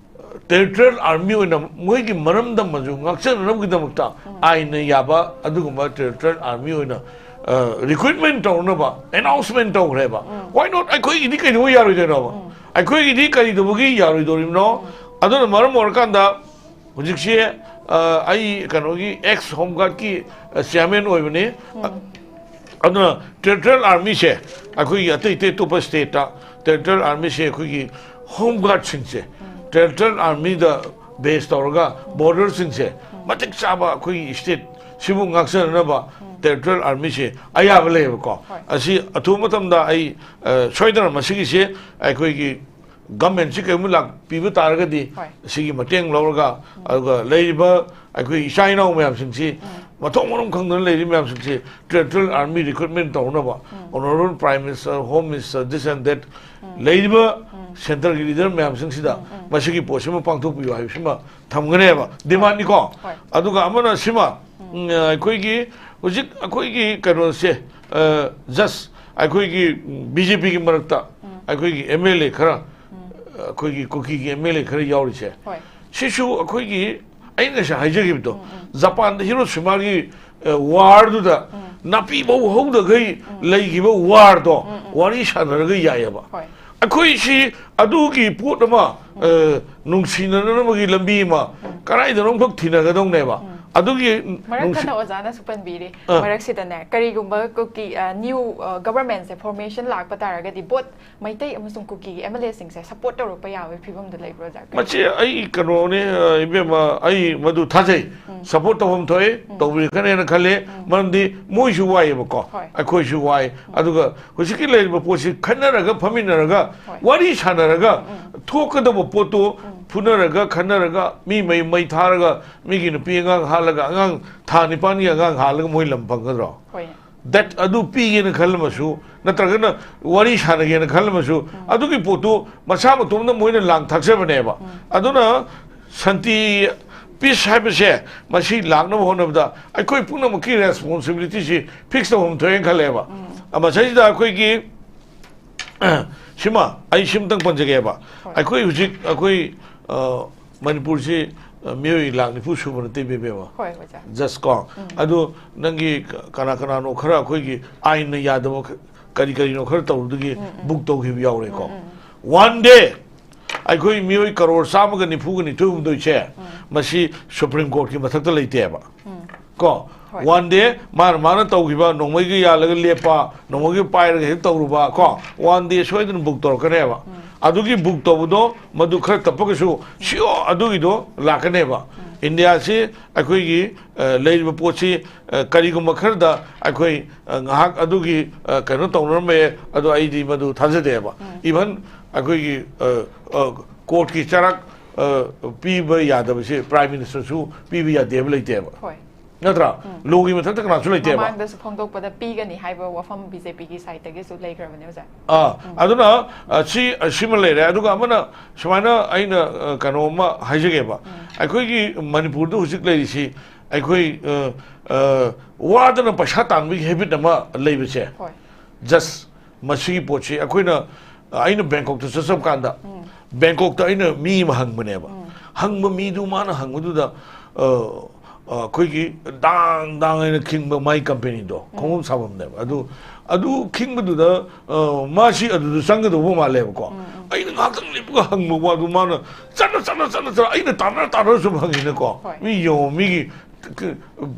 Territorial Army ꯑꯣꯏꯅ ꯃꯣꯏꯒꯤ ꯃꯔꯝꯗꯝ ꯑꯗꯨ ꯉꯥꯛꯆꯅꯅꯕꯒꯤꯗꯃꯛꯇ ꯎꯝ꯫ ꯑꯥꯏꯟꯅ ꯌꯥꯕ ꯑꯗꯨꯒꯨꯝꯕ Territorial Army ꯑꯣꯏꯅ, ꯑ, recruitment ꯇꯧꯅꯕ announcement ꯇꯧꯈ꯭ꯔꯦꯕ꯫ ꯎꯝ꯫ Why not? ꯑꯩꯈꯣꯏꯒꯤꯗꯤ ꯀꯩꯗꯧꯕ ꯌꯥꯔꯣꯏꯗꯣꯏꯅꯣꯕ? ꯎꯝ꯫ ꯑꯩꯈꯣꯏꯒꯤꯗꯤ ꯀꯔꯤꯗꯧꯕꯒꯤ ꯌꯥꯔꯣꯏꯗꯧꯔꯤꯕꯅꯣ? ꯎꯝ꯫ ꯑꯗꯨꯅ ꯃꯔꯝ ꯑꯣꯏꯔꯀꯥꯟꯗ ꯍꯧꯖꯤꯛꯁꯦ, ꯑ, ꯑꯩ ꯀꯩꯅꯣꯒꯤ ex Home Guardꯀꯤ, ꯑ, chairman ꯑꯣꯏꯕꯅꯤ꯫ ꯎꯝ꯫ ꯑꯗꯨꯅ Territorial Armyꯁꯦ ꯑꯩꯈꯣꯏꯒꯤ ꯑꯇꯩ ꯑꯇꯩ ꯑꯇꯣꯞꯄ stateꯇ Territorial Armyꯁꯦ ꯑꯩꯈꯣꯏꯒꯤ Home Guardꯁꯤꯡꯁꯦ ꯎꯝ꯫ Territorial Armyꯗ base ꯇꯧꯔꯒ borderꯁꯤꯡꯁꯦ ꯎꯝ꯫ ꯃꯇꯤꯛ ꯆꯥꯕ ꯑꯩꯈꯣꯏꯒꯤ state ꯁꯤꯕꯨ ꯉꯥꯛꯆꯅꯅꯕ ꯎꯝ꯫ Territorial Armyꯁꯦ ꯑꯌꯥꯕ ꯂꯩꯌꯦꯕꯀꯣ꯫ ꯍꯣꯏ꯫ ꯑꯁꯤ ꯑꯊꯨꯕ ꯃꯇꯝꯗ ꯑꯩ, ꯑ, ꯁꯣꯏꯗꯅ ꯃꯁꯤꯒꯤꯁꯦ ꯑꯩꯈꯣꯏꯒꯤ governmentꯁꯤ ꯀꯩꯒꯨꯝꯕ ꯂꯥꯛꯄꯤꯕ ꯇꯥꯔꯒꯗꯤ ꯍꯣꯏ꯫ ꯁꯤꯒꯤ ꯃꯇꯦꯡ ꯂꯧꯔꯒ, ꯎꯝ꯫ ꯑꯗꯨꯒ ꯂꯩꯔꯤꯕ ꯑꯩꯈꯣꯏ ꯏꯆꯥ ꯏꯅꯥꯎ ꯃꯌꯥꯝꯁꯤꯡꯁꯤ, ꯎꯝ꯫ ꯃꯊꯣꯡ ꯃꯔꯝ ꯈꯪꯗꯅ ꯂꯩꯔꯤꯕ ꯃꯌꯥꯝꯁꯤꯡꯁꯤ Territorial Army recruitment ꯇꯧꯅꯕ ꯎꯝ꯫ Honorable Prime Minister, Home Minister, this and that ꯎꯝ꯫ ꯂꯩꯔꯤꯕ ꯎꯝ꯫ centreꯒꯤ leader ꯃꯌꯥꯝꯁꯤꯡꯁꯤꯗ ꯎꯝ, ꯎꯝ꯫ ꯃꯁꯤꯒꯤ ꯄꯣꯠꯁꯤꯃ ꯄꯥꯡꯊꯣꯛꯄꯤꯌꯨ ꯍꯥꯏꯕꯁꯤꯃ ꯊꯝꯒꯅꯦꯕ, ꯗꯤꯃꯥꯟꯅꯤꯀꯣ꯫ ꯍꯣꯏ꯫ ꯑꯗꯨꯒ ꯑꯃꯅ ꯁꯤꯃ, ꯎꯝ, ꯑꯩꯈꯣꯏꯒꯤ ꯍꯧꯖꯤꯛ ꯑꯩꯈꯣꯏꯒꯤ ꯀꯩꯅꯣꯁꯦ, ꯑ, ꯖꯁ ꯑꯩꯈꯣꯏꯒꯤ ꯕꯤ ꯖꯦ ꯄꯤꯒꯤ ꯃꯔꯛꯇ ꯑꯩꯈꯣꯏꯒꯤ ꯑꯦꯝ ꯑꯦꯜ ꯑꯦ ꯈꯔ, ꯑꯩꯈꯣꯏꯒꯤ ꯀꯨꯀꯤꯒꯤ ꯑꯦꯝ ꯑꯦꯜ ꯑꯦ ꯈꯔ ꯌꯥꯎꯔꯤꯁꯦ, ꯍꯣꯏ꯫ ꯁꯤꯁꯨ ꯑꯩꯈꯣꯏꯒꯤ, ꯑꯩꯅ ꯉꯁꯥꯏ ꯍꯥꯏꯖꯈꯤꯕꯗꯣ, ꯖꯄꯥꯟꯗ ꯍꯤꯔꯣꯁꯤꯃꯥꯒꯤ, ꯑ, ꯋꯥꯔꯗꯨꯗ ꯅꯥꯄꯤ ꯐꯧ ꯍꯧꯗꯈꯩ ꯂꯩꯈꯤꯕ ꯋꯥꯔꯗꯣ ꯋꯥꯔꯤ ꯁꯥꯟꯅꯔꯒ ꯌꯥꯏꯑꯕ꯫ ꯍꯣꯏ꯫ ꯑꯩꯈꯣꯏꯁꯤ ꯑꯗꯨꯒꯤ ꯄꯣꯠ ꯑꯃ, ꯑ, ꯅꯨꯡꯁꯤꯅꯅꯕꯒꯤ ꯂꯝꯕꯤ ꯑꯃ ꯀꯗꯥꯏꯗꯅꯣꯝꯈꯛ ꯊꯤꯅꯒꯗꯧꯅꯦꯕ꯫ ꯑꯗꯨꯒꯤ ꯃꯔꯛ ꯅꯨꯡꯁꯤ- ꯊꯠꯅ ꯑꯣꯖꯥꯅꯁꯨ ꯄꯟꯕꯤꯔꯦ꯫ ꯑꯥ꯫ ꯃꯔꯛꯁꯤꯗꯅꯦ, ꯀꯔꯤꯒꯨꯝꯕ ꯀꯨꯀꯤ, ꯑ, new, ꯑ, government ꯁꯦ formation ꯂꯥꯛꯄ ꯇꯥꯔꯒꯗꯤ ꯚꯣꯠ ꯃꯩꯇꯩ ꯑꯃꯁꯨꯡ ꯀꯨꯀꯤꯒꯤ ꯑꯦꯝ ꯑꯦꯜ ꯑꯦꯁꯤꯡꯁꯦ ꯁꯄꯣꯔꯠ ꯇꯧꯔꯛꯄ ꯌꯥꯕꯒꯤ ꯐꯤꯕꯝꯗ ꯂꯩꯕ꯭ꯔꯣ, ꯑꯣꯖꯥ? ꯃꯁꯤ ꯑꯩ ꯀꯩꯅꯣꯅꯦ, ꯑ, ꯏꯕꯦꯝꯃ, ꯑꯩ ꯃꯗꯨ ꯊꯥꯖꯩ꯫ ꯁꯄꯣꯔꯠ ꯇꯧꯐꯝ ꯊꯣꯛꯑꯦ, ꯇꯧꯕꯤꯔꯛꯀꯅꯦꯅ ꯈꯜꯂꯦ꯫ ꯃꯔꯝꯗꯤ ꯃꯣꯏꯁꯨ ꯋꯥꯏꯑꯦꯕꯀꯣ, ꯍꯣꯏ꯫ ꯑꯩꯈꯣꯏꯁꯨ ꯋꯥꯏ꯫ ꯑꯗꯨꯒ ꯍꯧꯖꯤꯛꯀꯤ ꯂꯩꯔꯤꯕ ꯄꯣꯠꯁꯤ ꯈꯟꯅꯔꯒ, ꯐꯝꯃꯤꯟꯅꯔꯒ, ꯍꯣꯏ꯫ ꯋꯥꯔꯤ ꯁꯥꯟꯅꯔꯒ ꯊꯣꯛꯀꯗꯕ ꯄꯣꯠꯇꯣ ꯐꯨꯅꯔꯒ, ꯈꯟꯅꯔꯒ, ꯃꯤ ꯃꯩ, ꯃꯩ ꯊꯥꯔꯒ, ꯃꯤꯒꯤ ꯅꯨꯄꯤ ꯑꯉꯥꯡ ꯍꯥꯠꯂꯒ, ꯑꯉꯥꯡ ꯊꯥ ꯅꯤꯄꯥꯟꯒꯤ ꯑꯉꯥꯡ ꯍꯥꯠꯂꯒ ꯃꯣꯏ ꯂꯝ ꯐꯪꯒꯗ꯭ꯔꯣ? ꯍꯣꯏ꯫ ꯗꯦꯠ ꯑꯗꯨ ꯄꯤꯒꯦꯅ ꯈꯜꯂꯝꯃꯁꯨ, ꯅꯠꯇ꯭ꯔꯒꯅ ꯋꯥꯔꯤ ꯁꯥꯟꯅꯒꯦꯅ ꯈꯜꯂꯝꯃꯁꯨ, ꯑꯗꯨꯒꯤ ꯄꯣꯠꯇꯨ ꯃꯁꯥ ꯃꯇꯣꯝꯗ ꯃꯣꯏꯅ ꯂꯥꯡ ꯊꯥꯛꯆꯕꯅꯦꯕ꯫ ꯑꯗꯨꯅ ꯁꯥꯟꯇꯤ, ꯄꯤꯁ ꯍꯥꯏꯕꯁꯦ, ꯃꯁꯤ ꯂꯥꯛꯅꯕ ꯍꯣꯠꯅꯕꯗ ꯑꯩꯈꯣꯏ ꯄꯨꯝꯅꯃꯛꯀꯤ ꯔꯦꯁꯄꯣꯟꯁꯤꯕꯤꯂꯤꯇꯤꯁꯤ ꯐꯤꯛꯁ ꯇꯧꯐꯝ ꯊꯣꯛꯑꯦꯅ ꯈꯜꯂꯦꯕ꯫ ꯃꯁꯤꯗꯩꯁꯤꯗ ꯑꯩꯈꯣꯏꯒꯤ, ꯁꯤꯃ ꯑꯩ ꯁꯤꯃꯇꯪ ꯄꯟꯖꯒꯦꯕ꯫ ꯍꯣꯏ꯫ ꯑꯩꯈꯣꯏ ꯍꯧꯖꯤꯛ ꯑꯩꯈꯣꯏ, ꯑ, ꯃꯅꯤꯄꯨꯔꯁꯤ, ꯑ, ꯃꯤꯑꯣꯏ ꯂꯥꯛ ꯅꯤꯐꯨ ꯁꯨꯕ ꯅꯠꯇꯦ, ꯏꯕꯦꯝꯃ꯫ ꯍꯣꯏ, ꯑꯣꯖꯥ꯫ ꯖꯁ ꯀꯣ꯫ ꯑꯗꯨ ꯅꯪꯒꯤ ꯀ-, ꯀꯅꯥ ꯀꯅꯥꯅꯣ ꯈꯔ ꯑꯩꯈꯣꯏꯒꯤ ꯑꯥꯏꯟꯅ ꯌꯥꯗꯕ ꯈ-, ꯀꯔꯤ ꯀꯔꯤꯅꯣ ꯈꯔ ꯇꯧꯔꯨꯕꯗꯒꯤ ꯕꯨꯛ ꯇꯧꯈꯤꯕ ꯌꯥꯎꯔꯦꯀꯣ꯫ One day ꯑꯩꯈꯣꯏ ꯃꯤꯑꯣꯏ ꯀꯔꯣꯔ ꯆꯥꯝꯃꯒ ꯅꯤꯐꯨꯒ ꯅꯤꯊꯣꯏ ꯍꯨꯝꯗꯣꯏꯁꯦ, ꯃꯁꯤ ꯁꯨꯄ꯭ꯔꯤꯝ ꯀꯣꯔꯠꯀꯤ ꯃꯊꯛꯇ ꯂꯩꯇꯦꯕ꯫ ꯀꯣ? ꯍꯣꯏ꯫ One day ꯃꯥꯅ, ꯃꯥꯅ ꯇꯧꯈꯤꯕ, ꯅꯣꯡꯃꯩꯒ ꯌꯥꯜꯂꯒ ꯂꯦꯞꯄ, ꯅꯣꯡꯃꯩꯒ ꯄꯥꯏꯔꯒ ꯍꯦꯛ ꯇꯧꯔꯨꯕ, ꯀꯣ? One day ꯁꯣꯏꯗꯅ ꯕꯨꯛ ꯇꯧꯔꯛꯀꯅꯦꯕ꯫ ꯑꯗꯨꯒꯤ ꯕꯨꯛ ꯇꯧꯕꯗꯣ, ꯃꯗꯨ ꯈꯔ ꯇꯞꯄꯒꯁꯨ, ꯁꯤꯌꯣ ꯑꯗꯨꯒꯤꯗꯣ ꯂꯥꯛꯀꯅꯦꯕ꯫ ꯏꯟꯗꯤꯌꯥꯁꯤ ꯑꯩꯈꯣꯏꯒꯤ, ꯑ, ꯂꯩꯔꯤꯕ ꯄꯣꯠꯁꯤ, ꯑ, ꯀꯔꯤꯒꯨꯝꯕ ꯈꯔꯗ ꯑꯩꯈꯣꯏ, ꯑ, ꯉꯥꯏꯍꯥꯛ ꯑꯗꯨꯒꯤ, ꯑ, ꯀꯩꯅꯣ ꯇꯧꯅꯔꯝꯕ ꯌꯥꯏ, ꯑꯗꯣ ꯑꯩꯗꯤ ꯃꯗꯨ ꯊꯥꯖꯗꯦꯕ꯫ Even ꯑꯩꯈꯣꯏꯒꯤ, ꯑ, ꯑ, ꯀꯣꯔꯠꯀꯤ ꯆꯔꯥꯛ, ꯑ, ꯄꯤꯕ ꯌꯥꯗꯕꯁꯦ ꯄ꯭ꯔꯥꯏꯝ ꯃꯤꯅꯤꯁꯇꯔꯁꯨ ꯄꯤꯕ ꯌꯥꯗꯦ ꯍꯥꯏꯕ ꯂꯩꯇꯦꯕ꯫ ꯍꯣꯏ꯫ ꯅꯠꯇ꯭ꯔꯥ? ꯂꯣꯒꯤ ꯃꯊꯛꯇ ꯀꯅꯥꯁꯨ ꯂꯩꯇꯦꯕ꯫ ꯃꯃꯥꯡꯗꯁꯨ ꯐꯣꯡꯗꯣꯛꯄꯗ ꯄꯤꯒꯅꯤ ꯍꯥꯏꯕ ꯋꯥꯐꯝ ꯕꯤ ꯖꯦ ꯄꯤꯒꯤ ꯁꯥꯏꯠꯇꯒꯤꯁꯨ ꯂꯩꯈ꯭ꯔꯕꯅꯦ ꯑꯣꯖꯥ꯫ ꯑꯥ, ꯑꯗꯨꯅ ꯑ, ꯁꯤ ꯑ, ꯁꯤꯃ ꯂꯩꯔꯦ꯫ ꯑꯗꯨꯒ ꯑꯃꯅ ꯁꯨꯃꯥꯏꯅ ꯑꯩꯅ ꯑ, ꯀꯩꯅꯣ ꯑꯃ ꯍꯥꯏꯖꯒꯦꯕ꯫ ꯑꯩꯈꯣꯏꯒꯤ ꯃꯅꯤꯄꯨꯔꯗ ꯍꯧꯖꯤꯛ ꯂꯩꯔꯤꯁꯤ ꯑꯩꯈꯣꯏ ꯑ, ꯑ, ꯋꯥꯗꯅ ꯄꯩꯁꯥ ꯇꯥꯟꯕꯒꯤ ꯍꯦꯕꯤꯠ ꯑꯃ ꯂꯩꯕꯁꯦ꯫ ꯍꯣꯏ꯫ ꯖꯁ ꯃꯁꯤꯒꯤ ꯄꯣꯠꯁꯤ ꯑꯩꯈꯣꯏꯅ, ꯑꯩꯅ ꯕꯦꯡꯀꯣꯛꯇ ꯆꯠꯆꯕ ꯀꯥꯟꯗ, ꯕꯦꯡꯀꯣꯛꯇ ꯑꯩꯅ ꯃꯤ ꯑꯃ ꯍꯪꯕꯅꯦꯕ꯫ ꯍꯪꯕ ꯃꯤꯗꯨ ꯃꯥꯅ ꯍꯪꯕꯗꯨꯗ, ꯑ, ꯑ, ꯑꯩꯈꯣꯏꯒꯤ ꯗꯥꯡ ꯗꯥꯡ ꯍꯥꯏꯅ ꯈꯤꯡꯕ ꯃꯥꯏ ꯀꯝꯄꯦꯅꯤꯗꯣ, ꯈꯣꯡꯎꯞ ꯁꯥꯐꯝꯅꯦꯕ꯫ ꯑꯗꯨ, ꯑꯗꯨ ꯈꯤꯡꯕꯗꯨꯗ, ꯑ, ꯃꯥꯁꯤ ꯑꯗꯨꯗ ꯆꯪꯒꯗꯧꯕ ꯃꯥꯜꯂꯦꯕꯀꯣ꯫ ꯑꯩꯅ ꯉꯥꯏꯍꯥꯛꯇꯪ ꯂꯦꯞꯄꯒ ꯍꯪꯕ ꯋꯥꯗꯨ ꯃꯥꯅ ꯆꯠꯂ, ꯆꯠꯂ, ꯆꯠꯂ, ꯆꯠꯂ, ꯑꯩꯅ ꯇꯥꯟꯅꯔ, ꯇꯥꯟꯅꯔ ꯁꯨꯝ ꯍꯪꯉꯤꯅꯀꯣ꯫ ꯍꯣꯏ꯫ ꯃꯤ ꯌꯦꯡꯉꯣ, ꯃꯤꯒꯤ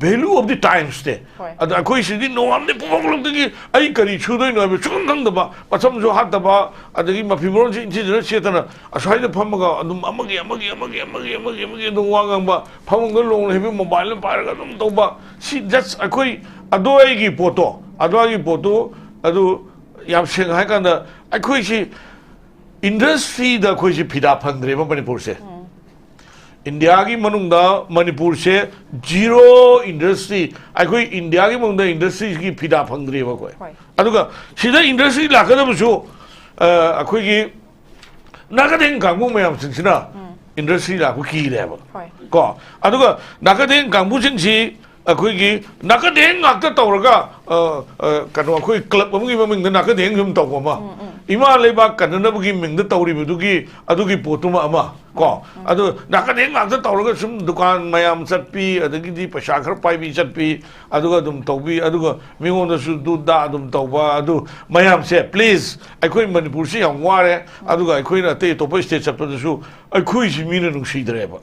value of the times ꯁꯦ꯫ ꯍꯣꯏ꯫ ꯑꯗ ꯑꯩꯈꯣꯏ ꯁꯤꯗꯤ ꯅꯣꯡꯉꯥꯟꯕꯗꯩ ꯄꯨꯡꯐꯥꯎ ꯐꯥꯎꯂꯛꯇꯒꯤ ꯑꯩ ꯀꯔꯤ ꯁꯨꯗꯣꯏꯅꯣ ꯍꯥꯏꯕ ꯁꯨꯈꯪ ꯈꯪꯗꯕ, ꯃꯁꯝꯁꯨ ꯍꯥꯠꯇꯕ, ꯑꯗꯒꯤ ꯃꯐꯤ ꯃꯔꯣꯟꯁꯨ ꯏꯟꯊꯤꯖꯅ ꯁꯦꯠꯇꯅ ꯑꯁ꯭ꯋꯥꯏꯗ ꯐꯝꯃꯒ ꯑꯗꯨꯝ ꯑꯃꯒꯤ, ꯑꯃꯒꯤ, ꯑꯃꯒꯤ, ꯑꯃꯒꯤ, ꯑꯃꯒꯤ, ꯑꯃꯒꯤ ꯑꯗꯨꯝ ꯋꯥ ꯉꯥꯡꯕ, ꯐꯃꯨꯡꯗ ꯂꯣꯡꯅ ꯍꯤꯞꯄꯤ mobile ꯑꯃ ꯄꯥꯏꯔꯒ ꯑꯗꯨꯝ ꯇꯧꯕ꯫ ꯁꯤ just ꯑꯩꯈꯣꯏ ꯑꯗ꯭ꯋꯥꯏꯒꯤ ꯄꯣꯠꯇꯣ, ꯑꯗ꯭ꯋꯥꯏꯒꯤ ꯄꯣꯠꯇꯣ ꯑꯗꯨ ꯌꯥꯝ ꯁꯦꯡꯅ ꯍꯥꯏꯀꯥꯟꯗ ꯑꯩꯈꯣꯏꯁꯤ industry ꯗ ꯑꯩꯈꯣꯏꯁꯤ ꯐꯤꯗꯥ ꯐꯪꯗ꯭ꯔꯦꯕ ꯃꯅꯤꯄꯨꯔꯁꯦ꯫ ꯏꯟꯗꯤꯌꯥꯒꯤ ꯃꯅꯨꯡꯗ ꯃꯅꯤꯄꯨꯔꯁꯦ zero industry, ꯑꯩꯈꯣꯏ ꯏꯟꯗꯤꯌꯥꯒꯤ ꯃꯅꯨꯡꯗ industry ꯒꯤ ꯐꯤꯗꯥ ꯐꯪꯗ꯭ꯔꯤꯕ ꯑꯩꯈꯣꯏ꯫ ꯍꯣꯏ꯫ ꯑꯗꯨꯒ ꯁꯤꯗ industry ꯂꯥꯛꯀꯗꯕꯁꯨ, ꯑ, ꯑꯩꯈꯣꯏꯒꯤ ꯅꯥꯀꯗꯦꯡ ꯀꯥꯡꯕꯨ ꯃꯌꯥꯝꯁꯤꯡꯁꯤꯅ industry ꯂꯥꯛꯄ ꯀꯤꯔꯦꯕ꯫ ꯍꯣꯏ꯫ ꯀꯣ? ꯑꯗꯨꯒ ꯅꯥꯀꯗꯦꯡ ꯀꯥꯡꯕꯨꯁꯤꯡꯁꯤ ꯑꯩꯈꯣꯏꯒꯤ ꯅꯥꯀꯗꯦꯡ ꯉꯥꯛꯇ ꯇꯧꯔꯒ, ꯑ, ꯑ, ꯀꯩꯅꯣ, ꯑꯩꯈꯣꯏ club ꯑꯃꯒꯤ ꯃꯃꯤꯡꯗ ꯅꯥꯀꯗꯦꯡ ꯁꯨꯝ ꯇꯧꯕ ꯑꯃ, ꯏꯃꯥ ꯂꯩꯕꯥꯛ ꯀꯟꯅꯅꯕꯒꯤ ꯃꯤꯡꯗ ꯇꯧꯔꯤꯕꯗꯨꯒꯤ, ꯑꯗꯨꯒꯤ ꯄꯣꯠꯇꯨꯃ ꯑꯃ, ꯀꯣ? ꯑꯗꯨ ꯅꯥꯀꯗꯦꯡ ꯉꯥꯛꯇ ꯇꯧꯔꯒ ꯁꯨꯝ ꯗꯨꯀꯥꯟ ꯃꯌꯥꯝ ꯆꯠꯄꯤ, ꯑꯗꯒꯤꯗꯤ ꯄꯩꯁꯥ ꯈꯔ ꯄꯥꯏꯕꯤ ꯆꯠꯄꯤ, ꯑꯗꯨꯒ ꯑꯗꯨꯝ ꯇꯧꯕꯤ, ꯑꯗꯨꯒ ꯃꯤꯉꯣꯟꯗꯁꯨ ꯗꯨ ꯗꯥ ꯑꯗꯨꯝ ꯇꯧꯕ, ꯑꯗꯨ ꯃꯌꯥꯝꯁꯦ, please, ꯑꯩꯈꯣꯏ ꯃꯅꯤꯄꯨꯔꯁꯤ ꯌꯥꯝ ꯋꯥꯔꯦ꯫ ꯑꯗꯨꯒ ꯑꯩꯈꯣꯏꯅ ꯑꯇꯩ ꯑꯇꯣꯞꯄ state ꯆꯠꯄꯗꯁꯨ ꯑꯩꯈꯣꯏꯁꯤ ꯃꯤꯅ ꯅꯨꯡꯁꯤꯗ꯭ꯔꯦꯕ꯫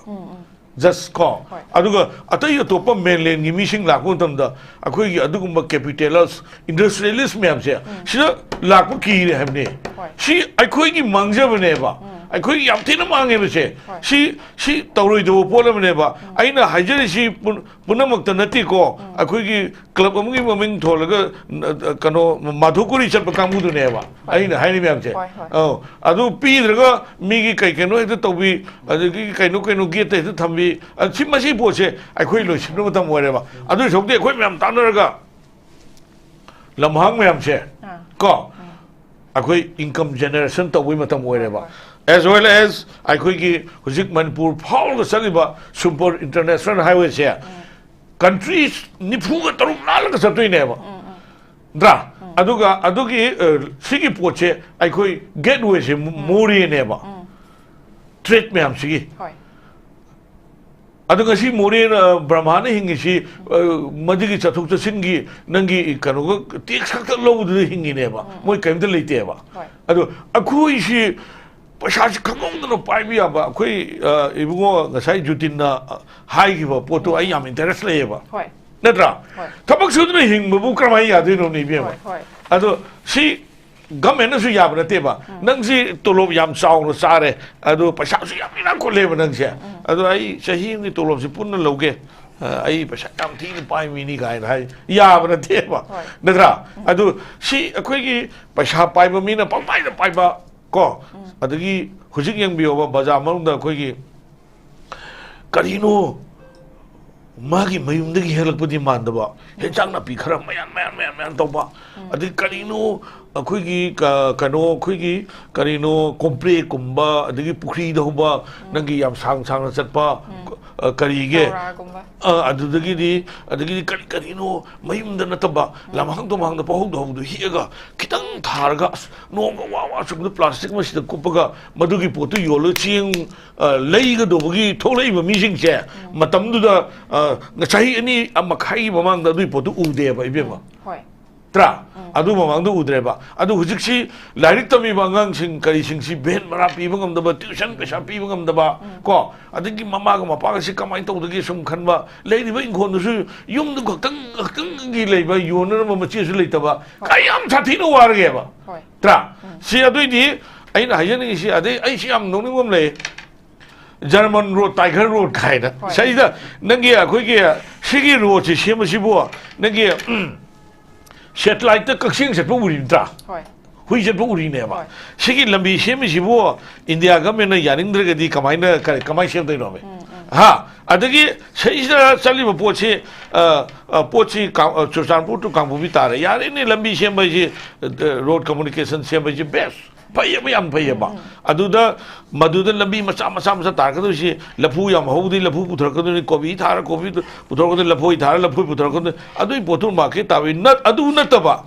Just ꯀꯣ꯫ ꯍꯣꯏ꯫ ꯑꯗꯨꯒ ꯑꯇꯩ ꯑꯇꯣꯞꯄ mainland ꯒꯤ ꯃꯤꯁꯤꯡ ꯂꯥꯛꯄ ꯃꯇꯝꯗ ꯑꯩꯈꯣꯏꯒꯤ ꯑꯗꯨꯒꯨꯝꯕ capitalist, industrialist ꯃꯌꯥꯝꯁꯦ ꯁꯤꯗ ꯂꯥꯛꯄ ꯀꯤꯔꯦ ꯍꯥꯏꯕꯅꯤ꯫ ꯍꯣꯏ꯫ ꯁꯤ ꯑꯩꯈꯣꯏꯒꯤ ꯃꯥꯡꯖꯕꯅꯦꯕ꯫ ꯑꯩꯈꯣꯏ ꯌꯥꯝ ꯊꯤꯅ ꯃꯥꯡꯉꯦꯕ ꯁꯦ꯫ ꯍꯣꯏ꯫ ꯁꯤ, ꯁꯤ ꯇꯧꯔꯣꯏꯗꯕ ꯄꯣꯠ ꯑꯃꯅꯦꯕ꯫ ꯎꯝ꯫ ꯑꯩꯅ ꯍꯥꯏꯖꯔꯤꯁꯤ ꯄꯨꯝ-, ꯄꯨꯝꯅꯃꯛꯇ ꯅꯠꯇꯦꯀꯣ꯫ ꯎꯝ꯫ ꯑꯩꯈꯣꯏꯒꯤ club ꯑꯃꯒꯤ ꯃꯃꯤꯡ ꯊꯣꯜꯂꯒ, ꯅ-, ꯀꯩꯅꯣ, ꯃꯥꯙꯣꯀꯨꯔꯤ ꯆꯠꯄ ꯀꯥꯡꯕꯨꯗꯨꯅꯦꯕ꯫ ꯍꯣꯏ꯫ ꯑꯩꯅ ꯍꯥꯏꯔꯤ ꯃꯌꯥꯝꯁꯦ꯫ ꯍꯣꯏ, ꯍꯣꯏ꯫ ꯑꯧ꯫ ꯑꯗꯨ ꯄꯤꯗ꯭ꯔꯒ ꯃꯤꯒꯤ ꯀꯩ ꯀꯩꯅꯣ ꯍꯦꯛꯇ ꯇꯧꯕꯤ, ꯑꯗꯒꯤ ꯀꯩꯅꯣ ꯀꯩꯅꯣ gate ꯇ ꯍꯦꯛꯇ ꯊꯝꯕꯤ꯫ ꯑ, ꯁꯤ, ꯃꯁꯤ ꯄꯣꯠꯁꯦ ꯑꯩꯈꯣꯏ ꯂꯣꯏꯁꯤꯟꯕ ꯃꯇꯝ ꯑꯣꯏꯔꯦꯕ꯫ ꯑꯗꯨ ꯁꯔꯨꯛꯇꯤ ꯑꯩꯈꯣꯏ ꯃꯌꯥꯝ ꯇꯥꯟꯅꯔꯒ ꯂꯝꯍꯥꯡ ꯃꯌꯥꯝꯁꯦ, ꯑꯥ꯫ ꯀꯣ, ꯎꯝ꯫ ꯑꯩꯈꯣꯏ income generation ꯇꯧꯕꯒꯤ ꯃꯇꯝ ꯑꯣꯏꯔꯦꯕ꯫ ꯍꯣꯏ, ꯍꯣꯏ꯫ As well as ꯑꯩꯈꯣꯏꯒꯤ ꯍꯧꯖꯤꯛ ꯃꯅꯤꯄꯨꯔ ꯐꯥꯎꯔꯒ ꯆꯠꯂꯤꯕ super international highway ꯁꯦ, ꯎꯝ꯫ Countries ꯅꯤꯐꯨꯒ ꯇꯔꯨꯛ ꯂꯥꯜꯂꯒ ꯆꯠꯇꯣꯏꯅꯦꯕ꯫ ꯎꯝ, ꯎꯝ꯫ ꯅꯠꯇ꯭ꯔꯥ? ꯎꯝ꯫ ꯑꯗꯨꯒ ꯑꯗꯨꯒꯤ, ꯑ, ꯁꯤꯒꯤ ꯄꯣꯠꯁꯦ ꯑꯩꯈꯣꯏ gateway ꯁꯦ ꯃꯣ-, ꯎꯝ꯫ ꯃꯣꯔꯦꯅꯦꯕ꯫ ꯎꯝ꯫ Trade ꯃꯌꯥꯝꯁꯤꯒꯤ꯫ ꯍꯣꯏ꯫ ꯑꯗꯣ ꯉꯁꯤ ꯃꯣꯔꯦꯅ, ꯕ꯭ꯔꯍꯃꯥꯅ ꯍꯤꯡꯉꯤꯁꯤ, ꯑ, ꯃꯗꯨꯒꯤ ꯆꯠꯊꯣꯛ ꯆꯠꯁꯤꯟꯒꯤ ꯅꯪꯒꯤ ꯀꯩꯅꯣꯒ tax ꯈꯛꯇ ꯂꯧꯕꯗꯨꯗ ꯍꯤꯡꯉꯤꯅꯦꯕ꯫ ꯎꯝ, ꯎꯝ꯫ ꯃꯣꯏ ꯀꯔꯤꯝꯇ ꯂꯩꯇꯦꯕ꯫ ꯍꯣꯏ꯫ ꯑꯗꯣ ꯑꯩꯈꯣꯏꯁꯤ ꯄꯩꯁꯥꯁꯤ ꯈꯪꯍꯧꯗꯅ ꯄꯥꯏꯕ ꯌꯥꯕ꯫ ꯑꯩꯈꯣꯏ, ꯑ, ꯏꯕꯨꯡꯉꯣ ꯉꯁꯥꯏ ꯖꯨꯇꯤꯟꯅ, ꯑ, ꯍꯥꯏꯈꯤꯕ ꯄꯣꯠꯇꯣ ꯑꯩ ꯌꯥꯝ interest ꯂꯩꯌꯦꯕ꯫ ꯍꯣꯏ꯫ ꯅꯠꯇ꯭ꯔꯥ? ꯍꯣꯏ꯫ ꯊꯕꯛ ꯁꯨꯗꯅ ꯍꯤꯡꯕꯕꯨ ꯀꯔꯝꯍꯥꯏꯅ ꯌꯥꯗꯣꯏꯅꯣꯅꯦ, ꯏꯕꯦꯝꯃ? ꯍꯣꯏ, ꯍꯣꯏ꯫ ꯑꯗꯣ ꯁꯤ government ꯅꯁꯨ ꯌꯥꯕ ꯅꯠꯇꯦꯕ꯫ ꯎꯝ꯫ ꯅꯪꯁꯤ ꯇꯣꯂꯣꯞ ꯌꯥꯝ ꯆꯥꯎꯅ ꯆꯥꯔꯦ, ꯑꯗꯣ ꯄꯩꯁꯥꯁꯨ ꯌꯥꯝ ꯏꯅꯥꯛ ꯈꯨꯜꯂꯦꯕ ꯅꯪꯁꯦ꯫ ꯎꯝ꯫ ꯑꯗꯣ ꯑꯩ ꯆꯍꯤ ꯑꯃꯒꯤ ꯇꯣꯂꯣꯞꯁꯦ ꯄꯨꯟꯅ ꯂꯧꯒꯦ, ꯑ, ꯑꯩ ꯄꯩꯁꯥ ꯌꯥꯝ ꯊꯤꯅ ꯄꯥꯏ ꯃꯤꯅꯤ ꯀꯥꯏꯅ ꯍꯥꯏ, ꯌꯥꯕ ꯅꯠꯇꯦꯕ꯫ ꯍꯣꯏ꯫ ꯅꯠꯇ꯭ꯔꯥ? ꯎꯝ꯫ ꯑꯗꯨ ꯁꯤ ꯑꯩꯈꯣꯏꯒꯤ ꯄꯩꯁꯥ ꯄꯥꯏꯕ ꯃꯤꯅ ꯄꯪꯄꯥꯏꯗ ꯄꯥꯏꯕ ꯀꯣ, ꯎꯝ꯫ ꯑꯗꯒꯤ ꯍꯧꯖꯤꯛ ꯌꯦꯡꯕꯤꯌꯣꯕ, ꯕꯖꯥꯔ ꯃꯅꯨꯡꯗ ꯑꯩꯈꯣꯏꯒꯤ ꯀꯔꯤꯅꯣ ꯃꯥꯒꯤ ꯃꯌꯨꯝꯗꯒꯤ ꯍꯦꯛꯂꯛꯄꯗꯤ ꯃꯥꯟꯗꯕ, ꯍꯦꯟꯖꯥꯡ ꯅꯥꯄꯤ ꯈꯔ ꯃꯌꯥꯝ, ꯃꯌꯥꯝ, ꯃꯌꯥꯝ, ꯃꯌꯥꯝ ꯇꯧꯕ, ꯎꯝ꯫ ꯑꯗꯩ ꯀꯔꯤꯅꯣ ꯑꯩꯈꯣꯏꯒꯤ ꯀ-, ꯀꯩꯅꯣ, ꯑꯩꯈꯣꯏꯒꯤ ꯀꯔꯤꯅꯣ, ꯀꯣꯝꯄ꯭ꯔꯦꯛꯀꯨꯝꯕ, ꯑꯗꯒꯤ ꯄꯨꯈ꯭ꯔꯤꯗ ꯍꯧꯕ, ꯎꯝ꯫ ꯅꯪꯒꯤ ꯌꯥꯝ ꯁꯥꯡ ꯁꯥꯡꯅ ꯆꯠꯄ, ꯎꯝ꯫ ꯑ, ꯀꯔꯤꯒꯦ? ꯆꯧꯔꯥꯒꯨꯝꯕ꯫ ꯑ, ꯑꯗꯨꯗꯒꯤꯗꯤ, ꯑꯗꯒꯤꯗꯤ ꯀꯔꯤ ꯀꯔꯤꯅꯣ ꯃꯌꯨꯝꯗ ꯅꯠꯇꯕ, ꯎꯝ꯫ ꯂꯝꯍꯥꯡ ꯇꯨꯝꯍꯥꯡꯗ ꯄꯪꯍꯧꯗ ꯍꯧꯕꯗꯣ ꯍꯦꯛꯑꯒ ꯈꯤꯇꯪ ꯊꯥꯔꯒ, ꯑꯁ, ꯅꯣꯡꯒ ꯋꯥ ꯋꯥ ꯆꯨꯕꯗ plastic ꯑꯃꯁꯤꯗ ꯀꯨꯞꯄꯒ ꯃꯗꯨꯒꯤ ꯄꯣꯠꯇꯨ ꯌꯣꯜꯂꯒ ꯆꯦꯡ, ꯑ, ꯂꯩꯒꯗꯧꯕꯒꯤ ꯊꯣꯛꯂꯛꯏꯕ ꯃꯤꯁꯤꯡꯁꯦ, ꯎꯝ꯫ ꯃꯇꯝꯗꯨꯗ, ꯑ, ꯆꯍꯤ ꯑꯅꯤ ꯃꯈꯥꯏꯒꯤ ꯃꯃꯥꯡꯗ ꯑꯗꯨꯒꯤ ꯄꯣꯠꯇꯨ ꯎꯗꯦꯕ, ꯏꯕꯦꯝꯃ꯫ ꯎꯝ, ꯍꯣꯏ꯫ ꯅꯠꯇ꯭ꯔꯥ? ꯎꯝ꯫ ꯑꯗꯨ ꯃꯃꯥꯡꯗ ꯎꯗ꯭ꯔꯦꯕ꯫ ꯑꯗꯨ ꯍꯧꯖꯤꯛꯁꯤ ꯂꯥꯏꯔꯤꯛ ꯇꯝꯃꯤꯕ ꯑꯉꯥꯡꯁꯤꯡ ꯀꯔꯤꯁꯤꯡꯁꯤ van ꯚꯔꯥ ꯄꯤꯕ ꯉꯝꯗꯕ, tuition ꯄꯩꯁꯥ ꯄꯤꯕ ꯉꯝꯗꯕ, ꯎꯝ꯫ ꯀꯣ, ꯑꯗꯒꯤ ꯃꯃꯥꯒ ꯃꯄꯥꯒꯁꯤ ꯀꯃꯥꯏꯅ ꯇꯧꯗꯒꯦ ꯁꯨꯝ ꯈꯟꯕ, ꯂꯩꯔꯤꯕ ꯏꯪꯈꯣꯜꯗꯨꯁꯨ ꯌꯨꯝꯗꯨ ꯈꯛꯇꯪ, ꯈꯛꯇꯪꯒꯤ ꯂꯩꯕ, ꯌꯣꯟꯅꯅꯕ ꯃꯆꯦꯁꯨ ꯂꯩꯇꯕ, ꯍꯣꯏ꯫ ꯀꯌꯥꯝ ꯁꯥꯊꯤꯅ ꯋꯥꯔꯒꯦꯕ꯫ ꯍꯣꯏ꯫ ꯅꯠꯇ꯭ꯔꯥ? ꯎꯝ꯫ ꯁꯤ ꯑꯗꯨꯏꯗꯤ ꯑꯩꯅ ꯍꯥꯏꯖꯅꯤꯡꯉꯤꯁꯤ, ꯑꯗꯩ ꯑꯩꯁꯤ ꯌꯥꯝ ꯅꯣꯛꯅꯤꯡꯕ ꯑꯃ ꯂꯩ, ꯖꯔꯃꯟ ꯔꯣꯗ, ꯇꯥꯏꯒꯔ ꯔꯣꯗ ꯀꯥꯏꯅ꯫ ꯍꯣꯏ꯫ ꯁꯤꯗ ꯅꯪꯒꯤ, ꯑꯩꯈꯣꯏꯒꯤ ꯁꯤꯒꯤ ꯔꯣꯗꯁꯤ ꯁꯦꯝꯕꯁꯤꯕꯨ ꯅꯪꯒꯤ, ꯎꯝ, ꯁꯦꯇꯦꯂꯥꯏꯠꯇ ꯀꯛꯆꯦꯡ ꯆꯠꯄ ꯎꯔꯤ ꯅꯠꯇ꯭ꯔꯥ? ꯍꯣꯏ꯫ ꯍꯨꯏ ꯆꯠꯄ ꯎꯔꯤꯅꯦꯕ꯫ ꯍꯣꯏ꯫ ꯁꯤꯒꯤ ꯂꯝꯕꯤ ꯁꯦꯝꯃꯤꯁꯤꯕꯨ ꯏꯟꯗꯤꯌꯥ ꯒꯃꯦꯟꯅ ꯌꯥꯅꯤꯡꯗ꯭ꯔꯒꯗꯤ ꯀꯃꯥꯏꯅ, ꯀꯔꯤ, ꯀꯃꯥꯏꯅ ꯁꯦꯝꯗꯣꯏꯅꯣꯃꯦ? ꯎꯝ, ꯎꯝ꯫ ꯍꯥ? ꯑꯗꯒꯤ ꯁꯤꯗ ꯆꯠꯂꯤꯕ ꯄꯣꯠꯁꯤ, ꯑ, ꯑ, ꯄꯣꯠꯁꯤ ꯀꯥ-, ꯑ, ꯆꯨꯔꯆꯥꯟꯄꯨꯔ to ꯀꯥꯡꯄꯣꯛꯄꯤ ꯇꯥꯔꯦ꯫ ꯌꯥꯔꯦꯅꯦ, ꯂꯝꯕꯤ ꯁꯦꯝꯕ ꯍꯥꯏꯁꯤ, ꯑ, ꯔꯣꯗ ꯀꯝꯃꯨꯅꯤꯀꯦꯁꯟ ꯁꯦꯝꯕ ꯍꯥꯏꯁꯤ ꯕꯦꯁ꯫ ꯐꯩꯌꯦꯕ, ꯌꯥꯝ ꯐꯩꯌꯦꯕ꯫ ꯎꯝ, ꯎꯝ꯫ ꯑꯗꯨꯗ, ꯃꯗꯨꯗ ꯂꯝꯕꯤ ꯃꯆꯥ, ꯃꯆꯥ, ꯃꯆꯥ ꯇꯥꯔꯛꯀꯗꯣꯏꯁꯤ, ꯂꯐꯨ ꯌꯥꯝ ꯍꯧꯗꯤ ꯂꯐꯨ ꯄꯨꯊꯔꯛꯀꯗꯣꯏꯅꯤ, ꯀꯣꯕꯤ ꯊꯥꯔ ꯀꯣꯕꯤ ꯄꯨꯊꯔꯛꯀꯗꯣꯏꯅꯤ, ꯂꯐꯣꯏ ꯊꯥꯔ ꯂꯐꯣꯏ ꯄꯨꯊꯔꯛꯀꯗꯣꯏꯅꯤ꯫ ꯑꯗꯨꯒꯤ ꯄꯣꯠꯇꯨ ꯃꯥꯔꯀꯦꯠ ꯇꯥꯕꯩ ꯅꯠ-, ꯑꯗꯨ ꯅꯠꯇꯕ,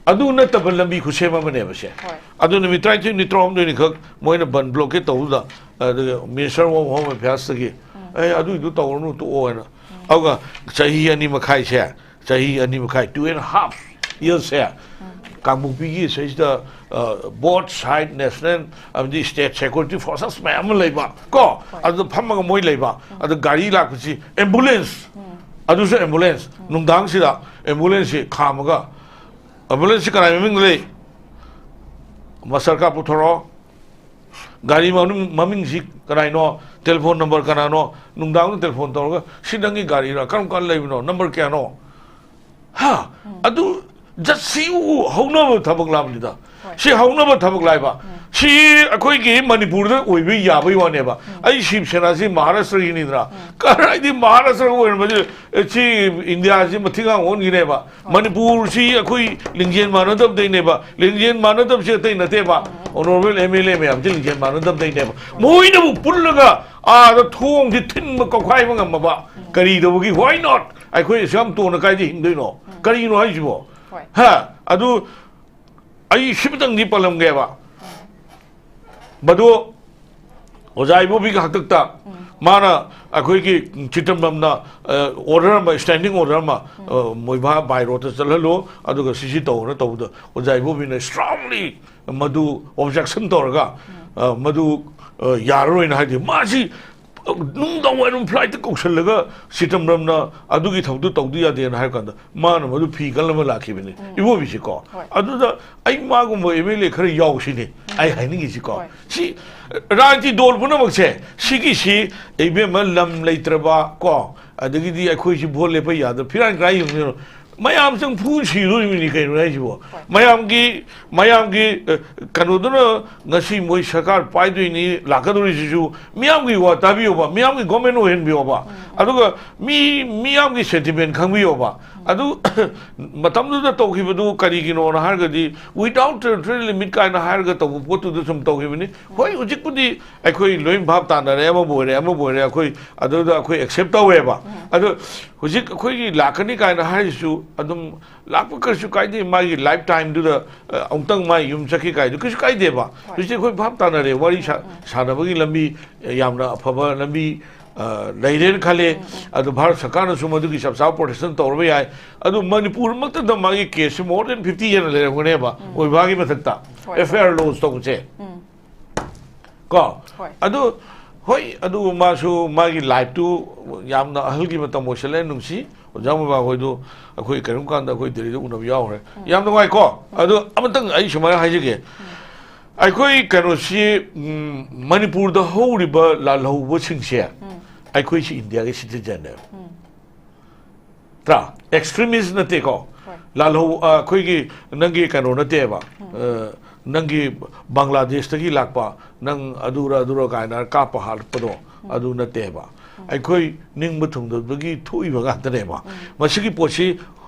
ꯑꯗꯨ ꯅꯠꯇꯕ ꯂꯝꯕꯤ ꯈꯨꯠꯁꯦꯝ ꯑꯃꯅꯦꯕ ꯁꯦ꯫ ꯍꯣꯏ꯫ ꯑꯗꯨ ꯅꯨꯃꯤꯠ ꯇꯔꯥꯅꯤꯊꯣꯏꯅꯤ, ꯇꯔꯥꯍꯨꯝꯗꯣꯏꯅꯤꯈꯛ ꯃꯣꯏꯅ ꯕꯟ ꯕ꯭ꯂꯣꯀꯦꯠ ꯇꯧꯕꯗ, ꯑꯗꯨꯒ Minister of Home Affairsꯇꯒꯤ, ꯎꯝ꯫ "ꯑꯦ, ꯑꯗꯨꯏꯗꯨ ꯇꯧꯔꯅꯨ, ꯇꯣꯛꯑꯣ" ꯍꯥꯏꯅ꯫ ꯎꯝ꯫ ꯑꯗꯨꯒ ꯆꯍꯤ ꯑꯅꯤ ꯃꯈꯥꯏꯁꯦ, ꯆꯍꯤ ꯑꯅꯤ ꯃꯈꯥꯏ, two and a half yearsꯁꯦ, ꯎꯝ꯫ ꯀꯥꯡꯄꯣꯛꯄꯤꯒꯤ ꯁꯤꯗꯩꯁꯤꯗ, ꯑ, both side national ꯑꯃꯗꯤ state security forces ꯃꯌꯥꯝ ꯑꯃ ꯂꯩꯕ, ꯀꯣ? ꯍꯣꯏ꯫ ꯑꯗꯨꯗ ꯐꯝꯃꯒ ꯃꯣꯏ ꯂꯩꯕ꯫ ꯎꯝ꯫ ꯑꯗꯨ ꯒꯥꯔꯤ ꯂꯥꯛꯄꯁꯤ ambulance, ꯎꯝ꯫ ꯑꯗꯨꯁꯨ ambulance, ꯎꯝ꯫ ꯅꯨꯡꯗꯥꯡꯁꯤꯗ ambulanceꯁꯤ ꯈꯥꯝꯃꯒ, "Ambulanceꯁꯤ ꯀꯅꯥꯏ ꯃꯃꯤꯡꯗ ꯂꯩ? ꯃꯁꯇꯔ ꯀꯥꯔꯗ ꯄꯨꯊꯣꯔꯛꯑꯣ꯫ ꯒꯥꯔꯤ ꯃꯃꯤꯡ, ꯃꯃꯤꯡꯁꯤ ꯀꯅꯥꯏꯅꯣ? ꯇꯦꯂꯤꯐꯣꯟ ꯅꯝꯕꯔ ꯀꯅꯥꯅꯣ?" ꯅꯨꯡꯗꯥꯡꯗ ꯇꯦꯂꯤꯐꯣꯟ ꯇꯧꯔꯒ, "ꯁꯤ ꯅꯪꯒꯤ ꯒꯥꯔꯤꯔꯥ? ꯀꯔꯝ ꯀꯥꯟꯗ ꯂꯩꯕꯅꯣ? ꯅꯝꯕꯔ ꯀꯌꯥꯅꯣ?" ꯍꯥ? ꯎꯝ꯫ ꯑꯗꯨ just ꯁꯤ ꯎ ꯍꯧꯅꯕ ꯊꯕꯛ ꯂꯥꯛꯕꯅꯤꯗ꯫ ꯍꯣꯏ꯫ ꯁꯤ ꯍꯧꯅꯕ ꯊꯕꯛ ꯂꯥꯛꯏꯕ꯫ ꯎꯝ꯫ ꯁꯤ ꯑꯩꯈꯣꯏꯒꯤ ꯃꯅꯤꯄꯨꯔꯗ ꯑꯣꯏꯕ ꯌꯥꯕꯩ ꯋꯥꯅꯦꯕ꯫ ꯎꯝ꯫ ꯑꯩ ꯁꯤꯕ ꯁꯦꯅꯥꯁꯤ ꯃꯍꯥꯔꯥꯁꯇ꯭ꯔꯒꯤꯅꯤꯗꯅ꯫ ꯎꯝ꯫ ꯀꯗꯥꯏꯗꯤ ꯃꯍꯥꯔꯥꯁꯇ꯭ꯔꯒ ꯑꯣꯏꯔꯝꯕꯁꯦ, ꯑꯦ, ꯁꯤ ꯏꯟꯗꯤꯌꯥꯁꯤ ꯃꯊꯤꯒꯥꯡ ꯑꯣꯟꯈꯤꯅꯦꯕ꯫ ꯍꯣꯏ꯫ ꯃꯅꯤꯄꯨꯔꯁꯤ ꯑꯩꯈꯣꯏ ꯂꯤꯡꯖꯦꯜ ꯃꯥꯟꯅꯗꯕꯗꯩꯅꯦꯕ꯫ ꯂꯤꯡꯖꯦꯜ ꯃꯥꯟꯅꯗꯕꯁꯤ ꯑꯇꯩ ꯅꯠꯇꯦꯕ꯫ ꯎꯝ꯫ Honourable M L A ꯃꯌꯥꯝꯁꯤ ꯂꯤꯡꯖꯦꯜ ꯃꯥꯟꯅꯗꯕꯗꯩꯅꯦꯕ꯫ ꯃꯣꯏꯅꯕꯨ ꯄꯨꯜꯂꯒ ꯑꯥꯗ ꯊꯣꯡꯁꯤ ꯊꯤꯟꯕ ꯀꯧꯈꯥꯏꯕ ꯉꯝꯃꯕ ꯎꯝ꯫ ꯀꯔꯤ ꯇꯧꯕꯒꯤ? Why not? ꯑꯩꯈꯣꯏ ꯑꯁꯨꯛ ꯌꯥꯝ ꯇꯣꯟꯅ ꯀꯥꯏꯗ ꯍꯤꯡꯗꯣꯏꯅꯣ? ꯎꯝ꯫ ꯀꯔꯤꯅꯣ ꯍꯥꯏꯁꯤꯕꯣ? ꯍꯣꯏ꯫ ꯍꯥ? ꯑꯗꯨ ꯑꯩ ꯁꯤꯃꯇꯪꯗꯤ ꯄꯜꯂꯝꯒꯦꯕ꯫ ꯃꯗꯨ ꯑꯣꯖꯥ ꯏꯕꯣꯕꯤꯒꯤ ꯍꯥꯛꯇꯛꯇ ꯎꯝ꯫ ꯃꯥꯅ ꯑꯩꯈꯣꯏꯒꯤ ꯆꯤꯇꯝꯕꯝꯅ, ꯑ, order ꯑꯃ, standing order ꯑꯃ, ꯎꯝ꯫ ꯑ, ꯃꯣꯏꯕꯥ by roadꯇ ꯆꯠꯍꯜꯂꯨ, ꯑꯗꯨꯒ ꯁꯤꯁꯤ ꯇꯧꯅ ꯇꯧꯕꯗ ꯑꯣꯖꯥ ꯏꯕꯣꯕꯤꯅ strongly ꯃꯗꯨ objection ꯇꯧꯔꯒ, ꯎꯝ꯫ ꯑ, ꯃꯗꯨ, ꯑ, ꯌꯥꯔꯔꯣꯏꯅ ꯍꯥꯏꯗꯤ ꯃꯥꯁꯤ ꯅꯨꯡꯗꯥꯡ ꯋꯥꯏꯔꯝ ꯐ꯭ꯂꯥꯏꯠꯇ ꯀꯧꯁꯜꯂꯒ ꯁꯤꯇꯝꯔꯝꯅ ꯑꯗꯨꯒꯤ ꯊꯕꯛꯇꯨ ꯇꯧꯗ ꯌꯥꯗꯦꯅ ꯍꯥꯏꯔ ꯀꯥꯟꯗ ꯃꯥꯅ ꯃꯗꯨ ꯐꯤ ꯀꯜꯂꯝꯃ ꯂꯥꯛꯈꯤꯕꯅꯤ꯫ ꯎꯝ꯫ ꯏꯕꯣꯕꯤꯁꯤꯀꯣ꯫ ꯍꯣꯏ꯫ ꯑꯗꯨꯗ ꯑꯩ ꯃꯥꯒꯨꯝꯕ ꯑꯦꯝ ꯑꯦꯜ ꯑꯦ ꯈꯔ ꯌꯥꯎꯁꯤꯅꯦ ꯑꯩ ꯍꯥꯏꯅꯤꯡꯉꯤꯁꯤꯀꯣ꯫ ꯍꯣꯏ꯫ ꯁꯤ ꯔꯥꯖꯅꯤꯇꯤ ꯗꯣꯜ ꯄꯨꯝꯅꯃꯛꯁꯦ ꯁꯤꯒꯤꯁꯤ ꯏꯕꯦꯝꯃ ꯂꯝ ꯂꯩꯇ꯭ꯔꯕ ꯀꯣ, ꯑꯗꯒꯤꯗꯤ ꯑꯩꯈꯣꯏꯁꯤ ꯚꯣꯠ ꯂꯦꯞꯄ ꯌꯥꯗꯕ ꯐꯤꯔꯥꯟ ꯀꯔꯥꯏ ꯌꯦꯡꯗꯣꯏꯅꯣ? ꯃꯌꯥꯝ ꯆꯪ ꯐꯨ ꯁꯤꯗꯣꯔꯤꯕꯅꯤ ꯀꯩꯅꯣ ꯍꯥꯏꯁꯤꯕꯣ꯫ ꯍꯣꯏ꯫ ꯃꯌꯥꯝꯒꯤ, ꯃꯌꯥꯝꯒꯤ, ꯑ, ꯀꯩꯅꯣꯗꯨꯅ ꯉꯁꯤ ꯃꯣꯏ ꯁꯔꯀꯥꯔ ꯄꯥꯏꯗꯣꯏꯅꯤ ꯂꯥꯛꯀꯗꯧꯔꯤꯁꯤꯁꯨ ꯃꯤꯌꯥꯝꯒꯤ ꯋꯥ ꯇꯥꯕꯤꯌꯣꯕ, ꯃꯤꯌꯥꯝꯒꯤ ꯒꯣꯔꯃꯦꯟ ꯑꯣꯏꯍꯟꯕꯤꯌꯣꯕ꯫ ꯎꯝ, ꯎꯝ꯫ ꯑꯗꯨꯒ ꯃꯤ, ꯃꯤꯌꯥꯝꯒꯤ ꯁꯦꯟꯇꯤꯃꯦꯟ ꯈꯪꯕꯤꯌꯣꯕ꯫ ꯎꯝ꯫ ꯑꯗꯨ ꯃꯇꯝꯗꯨꯗ ꯇꯧꯈꯤꯕꯗꯨ ꯀꯔꯤꯒꯤꯅꯣꯅ ꯍꯥꯏꯔꯒꯗꯤ without territorial limit ꯀꯥꯏꯅ ꯍꯥꯏꯔꯒ ꯇꯧꯕ ꯄꯣꯠꯇꯨꯗ ꯁꯨꯝ ꯇꯧꯈꯤꯕꯅꯤ꯫ ꯍꯣꯏ, ꯎꯝ꯫ ꯍꯧꯖꯤꯛꯄꯨꯗꯤ ꯑꯩꯈꯣꯏ ꯂꯣꯏ ꯚꯥꯞ ꯇꯥꯅꯔꯦ, ꯑꯃꯕꯨ ꯑꯣꯏꯔꯦ, ꯑꯃꯕꯨ ꯑꯣꯏꯔꯦ, ꯑꯩꯈꯣꯏ ꯑꯗꯨꯗ ꯑꯩꯈꯣꯏ ꯑꯦꯛꯁꯦꯞ ꯇꯧꯋꯦꯕ꯫ ꯎꯝ꯫ ꯑꯗꯣ ꯍꯧꯖꯤꯛ ꯑꯩꯈꯣꯏꯒꯤ ꯂꯥꯛꯀꯅꯤ ꯀꯥꯏꯅ ꯍꯥꯏꯔꯤꯁꯤꯁꯨ ꯑꯗꯨꯝ ꯂꯥꯛꯄ ꯀꯔꯤꯁꯨ ꯀꯥꯏꯗꯦ, ꯃꯥꯒꯤ ꯂꯥꯏꯐ ꯇꯥꯏꯝꯗꯨꯗ, ꯑ, ꯑꯃꯨꯛꯇꯪ ꯃꯥ ꯌꯨꯝ ꯆꯠꯈꯤ ꯀꯥꯏꯗꯨ ꯀꯩꯁꯨ ꯀꯥꯏꯗꯦꯕ꯫ ꯍꯣꯏ꯫ ꯍꯧꯖꯤꯛꯇꯤ ꯑꯩꯈꯣꯏ ꯚꯥꯞ ꯇꯥꯅꯔꯦ, ꯋꯥꯔꯤ ꯁꯥ-, ꯎꯝ, ꯎꯝ꯫ ꯁꯥꯟꯅꯕꯒꯤ ꯂꯝꯕꯤ, ꯑ, ꯌꯥꯝꯅ ꯑꯐꯕ ꯂꯝꯕꯤ, ꯑ, ꯂꯩꯔꯦꯅ ꯈꯜꯂꯦ꯫ ꯎꯝ, ꯎꯝ꯫ ꯑꯗꯨ ꯚꯥꯔꯠ ꯁꯔꯀꯥꯔꯅꯁꯨ ꯃꯗꯨꯒꯤ ꯆꯞ ꯆꯥꯕ ꯄ꯭ꯔꯣꯇꯦꯛꯁꯟ ꯇꯧꯔꯕ ꯌꯥꯏ꯫ ꯑꯗꯨ ꯃꯅꯤꯄꯨꯔꯃꯛꯇꯗ ꯃꯥꯒꯤ ꯀꯦꯁꯁꯤ more than fifty ꯍꯦꯟꯅ ꯂꯩꯔꯝꯒꯅꯦꯕ, ꯎꯝ꯫ ꯑꯣꯏꯕꯒꯤ ꯃꯊꯛꯇ ꯍꯣꯏ, ꯍꯣꯏ꯫ ꯑꯦꯐ ꯑꯥꯏ ꯑꯥꯔ ꯂꯣꯟꯁ ꯇꯧꯕꯁꯦ꯫ ꯎꯝ꯫ ꯀꯣ? ꯍꯣꯏ꯫ ꯑꯗꯨ, ꯍꯣꯏ, ꯑꯗꯨ ꯃꯥꯁꯨ ꯃꯥꯒꯤ ꯂꯥꯏꯐꯇꯨ ꯌꯥꯝꯅ ꯑꯍꯜꯒꯤ ꯃꯇꯝ ꯑꯣꯏꯁꯜꯂꯛꯑꯦ, ꯅꯨꯡꯁꯤ꯫ ꯑꯣꯖꯥ ꯃꯣꯏꯕꯥꯡ ꯍꯣꯏꯗꯨ ꯑꯩꯈꯣꯏ ꯀꯔꯤꯒꯨꯝꯕ ꯀꯥꯟꯗ ꯑꯩꯈꯣꯏ ꯗꯦꯜꯂꯤꯗ ꯎꯅꯕ ꯌꯥꯎꯈ꯭ꯔꯦ꯫ ꯎꯝ꯫ ꯌꯥꯝ ꯅꯨꯡꯉꯥꯏꯀꯣ? ꯎꯝ꯫ ꯑꯗꯨ ꯑꯃꯇꯪ ꯑꯩ ꯁꯨꯃꯥꯏꯅ ꯍꯥꯏꯖꯒꯦ꯫ ꯎꯝ꯫ ꯑꯩꯈꯣꯏ ꯀꯩꯅꯣꯁꯤ, ꯎꯝ, ꯃꯅꯤꯄꯨꯔꯗ ꯍꯧꯔꯤꯕ ꯂꯥꯜꯍꯧꯕꯁꯤꯡꯁꯦ ꯎꯝ꯫ ꯑꯩꯈꯣꯏꯁꯤ ꯏꯟꯗꯤꯌꯥꯒꯤ ꯁꯤꯇꯤꯖꯟꯅꯦꯕ꯫ ꯎꯝ꯫ ꯅꯠꯇ꯭ꯔꯥ? ꯑꯦꯛꯁꯇ꯭ꯔꯤꯃꯤꯁ ꯅꯠꯇꯦꯀꯣ꯫ ꯍꯣꯏ꯫ ꯂꯥꯜꯍꯧ-, ꯑ, ꯑꯩꯈꯣꯏꯒꯤ ꯅꯪꯒꯤ ꯀꯩꯅꯣ ꯅꯠꯇꯦꯕ꯫ ꯎꯝ꯫ ꯑ, ꯅꯪꯒꯤ ꯕꯪꯒ꯭ꯂꯥꯗꯦꯁꯇꯒꯤ ꯂꯥꯛꯄ, ꯅꯪ ꯑꯗꯨꯔ ꯑꯗꯨꯔ ꯀꯥꯏꯅ ꯀꯥꯞꯄ ꯍꯥꯠꯄꯗꯣ, ꯎꯝ꯫ ꯑꯗꯨ ꯅꯠꯇꯦꯕ꯫ ꯎꯝ꯫ ꯑꯩꯈꯣꯏ ꯅꯤꯡꯕ ꯊꯨꯡꯗꯕꯒꯤ ꯊꯣꯛꯏꯕ ꯉꯥꯛꯇꯅꯦꯕ꯫ ꯎꯝ꯫ ꯃꯁꯤꯒꯤ ꯄꯣꯠꯁꯤ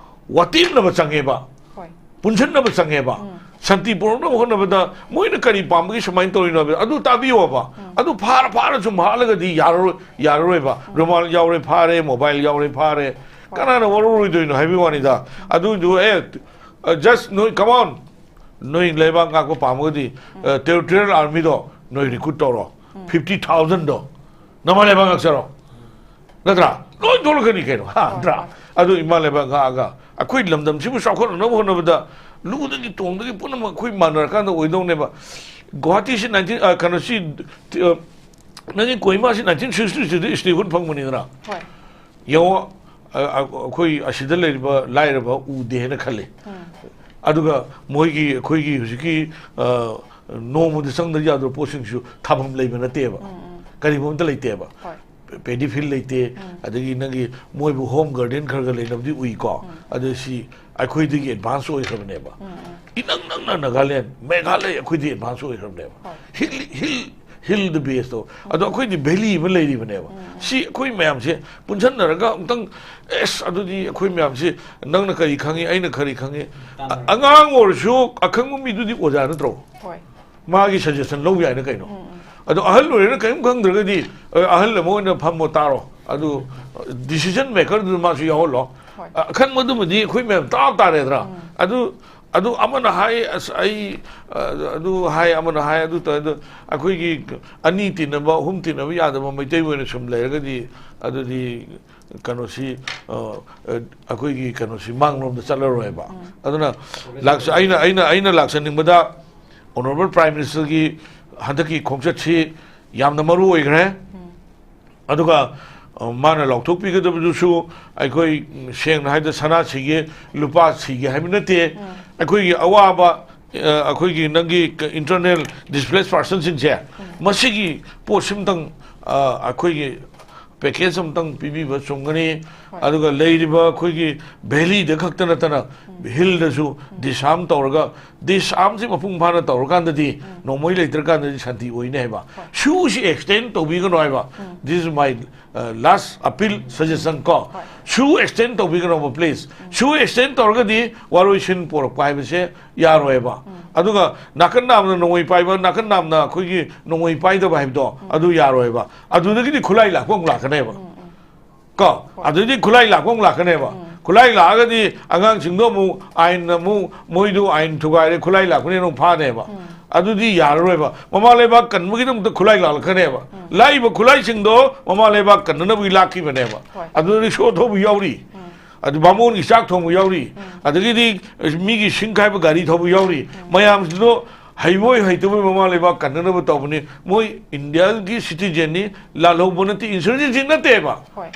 ꯋꯥꯇꯦꯝꯅꯕ ꯆꯪꯉꯦꯕ꯫ ꯍꯣꯏ꯫ ꯄꯨꯟꯁꯤꯟꯅꯕ ꯆꯪꯉꯦꯕ꯫ ꯎꯝ꯫ ꯁꯥꯟꯇꯤ ꯄꯨꯔꯛꯅꯕ ꯍꯣꯠꯅꯕꯗ ꯃꯣꯏꯅ ꯀꯔꯤ ꯄꯥꯝꯕꯒꯤ ꯁꯨꯃꯥꯏꯅ ꯇꯧꯔꯤꯅꯣ ꯍꯥꯏꯕꯗꯣ ꯑꯗꯨ ꯇꯥꯕꯤꯌꯣꯕ꯫ ꯎꯝ꯫ ꯑꯗꯨ ꯐꯥꯔ ꯐꯥꯔ ꯁꯨꯝ ꯍꯥꯠꯂꯒꯗꯤ ꯌꯥꯔꯔꯣꯏ, ꯌꯥꯔꯔꯣꯏꯕ꯫ ꯎꯝ꯫ ꯔꯨꯃꯥꯜ ꯌꯥꯎꯔꯦ ꯐꯥꯔꯦ, ꯃꯣꯕꯥꯏꯜ ꯌꯥꯎꯔꯦ ꯐꯥꯔꯦ꯫ ꯍꯣꯏ꯫ ꯀꯅꯥꯅ ꯋꯥꯔꯧꯔꯣꯏꯗꯣꯏꯅꯣ ꯍꯥꯏꯕꯒꯤ ꯋꯥꯅꯤꯗ꯫ ꯑꯗꯨꯏꯗꯨ, ꯑꯦ, ꯑ, just ꯅꯣꯏ, come on, ꯅꯣꯏ ꯂꯩꯕꯥꯛ ꯉꯥꯛꯄ ꯄꯥꯝꯃꯒꯗꯤ, ꯎꯝ꯫ ꯑ, ꯇꯦꯔꯤꯇꯣꯔꯤꯌꯦꯜ ꯑꯥꯔꯃꯤꯗꯣ ꯅꯣꯏ ꯔꯤꯀ꯭ꯔꯨꯠ ꯇꯧꯔꯣ꯫ ꯎꯝ꯫ ꯐꯤꯐꯇꯤ ꯊꯥꯎꯖꯟꯗꯣ ꯅꯃꯥ ꯂꯩꯕꯥꯛ ꯉꯥꯛꯆꯔꯣ꯫ ꯅꯠꯇ꯭ꯔꯥ? ꯂꯣꯏ ꯊꯣꯛꯂꯛꯀꯅꯤ ꯀꯩꯅꯣ, ꯍꯥ? ꯍꯣꯏ, ꯅꯠꯇ꯭ꯔꯥ? ꯍꯣꯏ꯫ ꯑꯗꯨ ꯏꯃꯥ ꯂꯩꯕꯥꯛ ꯉꯥꯛꯑꯒ ꯑꯩꯈꯣꯏ ꯂꯝꯗꯝꯁꯤꯕꯨ ꯆꯥꯎꯈꯠꯅꯅꯕ ꯍꯣꯠꯅꯕꯗ ꯂꯨꯗꯒꯤ ꯇꯣꯡꯗꯒꯤ ꯄꯨꯝꯅꯃꯛ ꯑꯩꯈꯣꯏ ꯃꯥꯟꯅꯔꯀꯥꯟꯗ ꯑꯣꯏꯗꯧꯅꯦꯕ꯫ ꯒꯨꯋꯥꯍꯥꯇꯤꯁꯤ nineteen, ꯑ, ꯀꯩꯅꯣꯁꯤ, ꯑ, ꯅꯪꯒꯤ ꯀꯣꯍꯤꯃꯥꯁꯤ ꯅꯥꯏꯟꯇꯤꯟ ꯁꯤꯛꯁꯇꯤ ꯊ꯭ꯔꯤꯗ ꯏꯁꯇꯦꯍꯨꯟ ꯐꯪꯕꯅꯤꯗꯅ꯫ ꯍꯣꯏ꯫ ꯌꯦꯡꯉꯣ, ꯑ, ꯑ, ꯑꯩꯈꯣꯏ ꯑꯁꯤꯗ ꯂꯩꯔꯤꯕ ꯂꯥꯏꯔꯕ ꯎꯗꯦ ꯍꯥꯏꯅ ꯈꯜꯂꯤ꯫ ꯑꯗꯨꯒ ꯃꯣꯏꯒꯤ, ꯑꯩꯈꯣꯏꯒꯤ ꯍꯧꯖꯤꯛꯀꯤ, ꯑ, ꯅꯣꯡꯃꯗ ꯆꯪꯗ ꯌꯥꯗꯕ ꯄꯣꯠꯁꯤꯡꯁꯨ ꯊꯥꯐꯝ ꯂꯩꯕ ꯅꯠꯇꯦꯕ꯫ ꯀꯔꯤꯒꯨꯝꯕ ꯑꯝꯇ ꯂꯩꯇꯦꯕ꯫ ꯍꯣꯏ꯫ ꯄꯦꯗꯤ ꯐꯤꯜ ꯂꯩꯇꯦ꯫ ꯑꯗꯒꯤ ꯅꯪꯒꯤ ꯃꯣꯏꯕꯨ ꯍꯣꯝ ꯒꯥꯔꯗꯦꯟ ꯈꯔ ꯈꯔ ꯂꯩꯅꯕꯗꯤ ꯎꯏꯀꯣ꯫ ꯑꯗꯨ ꯁꯤ ꯑꯩꯈꯣꯏꯗꯒꯤ ꯑꯦꯗꯚꯥꯟꯁ ꯑꯣꯏꯈ꯭ꯔꯕꯅꯦꯕ꯫ ꯏꯅꯪ ꯅꯪꯅ ꯅꯥꯒꯥꯂꯦꯟ, ꯃꯦꯘꯥꯂꯌ ꯑꯩꯈꯣꯏꯗꯒꯤ ꯑꯦꯗꯚꯥꯟꯁ ꯑꯣꯏꯈ꯭ꯔꯕꯅꯦꯕ꯫ ꯍꯣꯏ꯫ ꯍꯤꯜ, ꯍꯤꯜ, ꯍꯤꯜ ꯗ ꯕꯦꯁꯇꯣ꯫ ꯑꯗꯣ ꯑꯩꯈꯣꯏꯗꯤ ꯚꯦꯂꯤ ꯑꯃ ꯂꯩꯔꯤꯕꯅꯦꯕ꯫ ꯁꯤ ꯑꯩꯈꯣꯏ ꯃꯌꯥꯝꯁꯦ ꯄꯨꯟꯁꯤꯟꯅꯔꯒ ꯑꯃꯨꯛꯇꯪ, ꯑꯦꯁ, ꯑꯗꯨꯗꯤ ꯑꯩꯈꯣꯏ ꯃꯌꯥꯝꯁꯦ ꯅꯪꯅ ꯀꯔꯤ ꯈꯪꯉꯤ, ꯑꯩꯅ ꯀꯔꯤ ꯈꯪꯉꯤ, ꯑ-, ꯑꯉꯥꯡ ꯑꯣꯏꯔꯁꯨ ꯑꯈꯪꯕ ꯃꯤꯗꯨꯗꯤ ꯑꯣꯖꯥ ꯅꯠꯇ꯭ꯔꯣ? ꯍꯣꯏ꯫ ꯃꯥꯒꯤ ꯁꯖꯦꯁꯟ ꯂꯧꯕ ꯌꯥꯏꯅ ꯀꯩꯅꯣ? ꯑꯗꯣ ꯑꯍꯜ ꯑꯣꯏꯔꯦꯅ ꯀꯔꯤꯝ ꯈꯪꯗ꯭ꯔꯒꯗꯤ, ꯑ, ꯑꯍꯜ ꯑꯃ ꯑꯣꯏꯅ ꯐꯝꯃꯣ ꯇꯥꯔꯣ꯫ ꯑꯗꯨ ꯗꯤꯁꯤꯖꯟ ꯃꯦꯀꯔꯗꯨꯗ ꯃꯥꯁꯨ ꯌꯥꯎꯍꯜꯂꯣ꯫ ꯍꯣꯏ꯫ ꯑ-, ꯑꯈꯪꯕꯗꯨꯃꯗꯤ ꯑꯩꯈꯣꯏ ꯃꯌꯥꯝ ꯇꯥꯞ ꯇꯥꯔꯦꯗ꯭ꯔꯥ? ꯑꯗꯨ, ꯑꯗꯨ ꯑꯃꯅ ꯍꯥꯏ, "ꯑꯁ, ꯑꯩ, ꯑ, ꯑꯗꯨ ꯍꯥꯏ", ꯑꯃꯅ ꯍꯥꯏ, "ꯑꯗꯨ ꯇꯧ", ꯑꯗꯨ ꯑꯩꯈꯣꯏꯒꯤ ꯑꯅꯤ ꯇꯤꯟꯅꯕ, ꯑꯍꯨꯝ ꯇꯤꯟꯅꯕ ꯌꯥꯗꯕ ꯃꯩꯇꯩ ꯑꯣꯏꯅ ꯁꯨꯝ ꯂꯩꯔꯒꯗꯤ, ꯑꯗꯨꯗꯤ ꯀꯩꯅꯣꯁꯤ, ꯑ, ꯑ, ꯑꯩꯈꯣꯏꯒꯤ ꯀꯩꯅꯣꯁꯤ ꯃꯥꯡꯂꯣꯝꯗ ꯆꯠꯂꯔꯣꯏꯕ꯫ ꯑꯗꯨꯅ ꯂꯥꯛꯆ-, ꯑꯩꯅ, ꯑꯩꯅ, ꯑꯩꯅ ꯂꯥꯛꯆꯅꯤꯡꯕꯗ ꯑꯣꯅꯔꯦꯕꯜ ꯄ꯭ꯔꯥꯏꯝ ꯃꯤꯅꯤꯁꯇꯔꯒꯤ ꯍꯟꯗꯛꯀꯤ ꯈꯣꯡꯆꯠꯁꯤ ꯌꯥꯝꯅ ꯃꯔꯨ ꯑꯣꯏꯈ꯭ꯔꯦ꯫ ꯑꯗꯨꯒ, ꯑ, ꯃꯥꯅ ꯂꯥꯎꯊꯣꯛꯄꯤꯒꯗꯕꯗꯨꯁꯨ ꯑꯩꯈꯣꯏ, ꯎꯝ, ꯁꯦꯡꯅ ꯍꯥꯏꯕꯗ ꯁꯅꯥ ꯁꯤꯒꯦ, ꯂꯨꯄꯥ ꯁꯤꯒꯦ ꯍꯥꯏꯕ ꯅꯠꯇꯦ꯫ ꯑꯩꯈꯣꯏꯒꯤ ꯑꯋꯥꯕ, ꯑ, ꯑꯩꯈꯣꯏꯒꯤ ꯅꯪꯒꯤ ꯏꯟꯇꯔꯅꯦꯜ ꯗꯤꯁꯄ꯭ꯂꯦꯁ ꯄꯥꯔꯁꯟꯁꯤꯡꯁꯦ, ꯃꯁꯤꯒꯤ ꯄꯣꯠꯁꯤꯃꯇꯪ, ꯑ, ꯑꯩꯈꯣꯏꯒꯤ ꯄꯦꯀꯦꯖ ꯑꯃꯇꯪ ꯄꯤꯕꯤꯕ ꯆꯨꯝꯒꯅꯤ꯫ ꯍꯣꯏ꯫ ꯑꯗꯨꯒ ꯂꯩꯔꯤꯕ ꯑꯩꯈꯣꯏꯒꯤ ꯚꯦꯂꯤꯗ ꯈꯛꯇ ꯅꯠꯇꯅ ꯍꯤꯜꯗꯁꯨ ꯗꯤꯁꯑꯥꯔꯝ ꯇꯧꯔꯒ, ꯗꯤꯁꯑꯥꯔꯝꯁꯤ ꯃꯄꯨꯡ ꯐꯥꯅ ꯇꯧꯔꯀꯥꯟꯗꯗꯤ ꯅꯣꯡꯃꯩ ꯂꯩꯇ꯭ꯔꯀꯥꯟꯗꯗꯤ ꯁꯥꯟꯇꯤ ꯑꯣꯏꯅꯤ ꯍꯥꯏꯕ꯫ ꯁꯨꯁꯤ ꯑꯦꯛꯁꯇꯦꯟ ꯇꯧꯕꯤꯒꯅꯨ ꯍꯥꯏꯕ꯫ This is my, uh, last appeal, suggestion ꯀꯣ꯫ ꯍꯣꯏ꯫ ꯁꯨ ꯑꯦꯛꯁꯇꯦꯟ ꯇꯧꯕꯤꯒꯅꯣꯕ, ꯄ꯭ꯂꯤꯖ꯫ ꯁꯨ ꯑꯦꯛꯁꯇꯦꯟ ꯇꯧꯔꯒꯗꯤ ꯋꯥꯔꯣꯏ ꯁꯤꯟ ꯄꯣꯔꯛꯄ ꯍꯥꯏꯕꯁꯦ ꯌꯥꯔꯣꯏꯕ꯫ ꯑꯗꯨꯒ ꯅꯥꯀꯟ ꯅꯥꯝꯅ ꯅꯣꯡꯃꯩ ꯄꯥꯏꯕ, ꯅꯥꯀꯟ ꯅꯥꯝꯅ ꯑꯩꯈꯣꯏꯒꯤ ꯅꯣꯡꯃꯩ ꯄꯥꯏꯗꯕ ꯍꯥꯏꯕꯗꯣ, ꯑꯗꯨ ꯌꯥꯔꯣꯏꯕ꯫ ꯑꯗꯨꯗꯒꯤꯗꯤ ꯈꯨꯠꯂꯥꯏ ꯂꯥꯛꯄ ꯑꯃꯨꯛ ꯂꯥꯛꯀꯅꯦꯕ꯫ ꯀꯣ? ꯑꯗꯨꯗꯤ ꯈꯨꯠꯂꯥꯏ ꯂꯥꯛꯄ ꯑꯃꯨꯛ ꯂꯥꯛꯀꯅꯦꯕ꯫ ꯈꯨꯠꯂꯥꯏ ꯂꯥꯛꯑꯒꯗꯤ ꯑꯉꯥꯡꯁꯤꯡꯗꯣ ꯑꯃꯨꯛ ꯑꯥꯏꯟ ꯑꯃꯨꯛ, ꯃꯣꯏꯗꯨ ꯑꯥꯏꯟ ꯊꯨꯒꯥꯏꯔꯦ, ꯈꯨꯠꯂꯥꯏ ꯂꯥꯛꯄꯅꯦꯅ ꯑꯃꯨꯛ ꯐꯥꯅꯦꯕ꯫ ꯑꯗꯨꯗꯤ ꯌꯥꯔꯔꯣꯏꯕ꯫ ꯃꯃꯥ ꯂꯩꯕꯥꯛ ꯀꯟꯕꯒꯤꯗꯃꯛꯇ ꯈꯨꯠꯂꯥꯏ ꯂꯥꯛꯂꯛꯀꯅꯦꯕ꯫ ꯂꯥꯛꯏꯕ ꯈꯨꯠꯂꯥꯏꯁꯤꯡꯗꯣ ꯃꯃꯥ ꯂꯩꯕꯥꯛ ꯀꯟꯅꯅꯕꯒꯤ ꯂꯥꯛꯈꯤꯕꯅꯦꯕ꯫ ꯍꯣꯏ꯫ ꯑꯗꯨꯗ ꯔꯤꯛꯁꯣ ꯊꯧꯕ ꯌꯥꯎꯔꯤ꯫ ꯑꯗꯨ ꯕꯥꯃꯣꯟꯒꯤ ꯆꯥꯛ ꯊꯣꯡꯕ ꯌꯥꯎꯔꯤ꯫ ꯑꯗꯒꯤꯗꯤ ꯃꯤꯒꯤ ꯁꯤꯡ ꯈꯥꯏꯕ ꯒꯥꯔꯤ ꯊꯧꯕ ꯌꯥꯎꯔꯤ꯫ ꯃꯌꯥꯝꯁꯤꯗꯣ ꯍꯩꯕꯣꯏ ꯍꯩꯇꯕꯣꯏ ꯃꯃꯥ ꯂꯩꯕꯥꯛ ꯀꯟꯅꯅꯕ ꯇꯧꯕꯅꯤ꯫ ꯃꯣꯏ ꯏꯟꯗꯤꯌꯥꯒꯤ ꯁꯤꯇꯤꯖꯦꯟꯅꯤ, ꯂꯥꯜꯍꯧꯕ ꯅꯠꯇꯦ, ꯏꯟꯁꯔꯖꯦꯟꯁꯤ ꯅꯠꯇꯦꯕ꯫ ꯍꯣꯏ꯫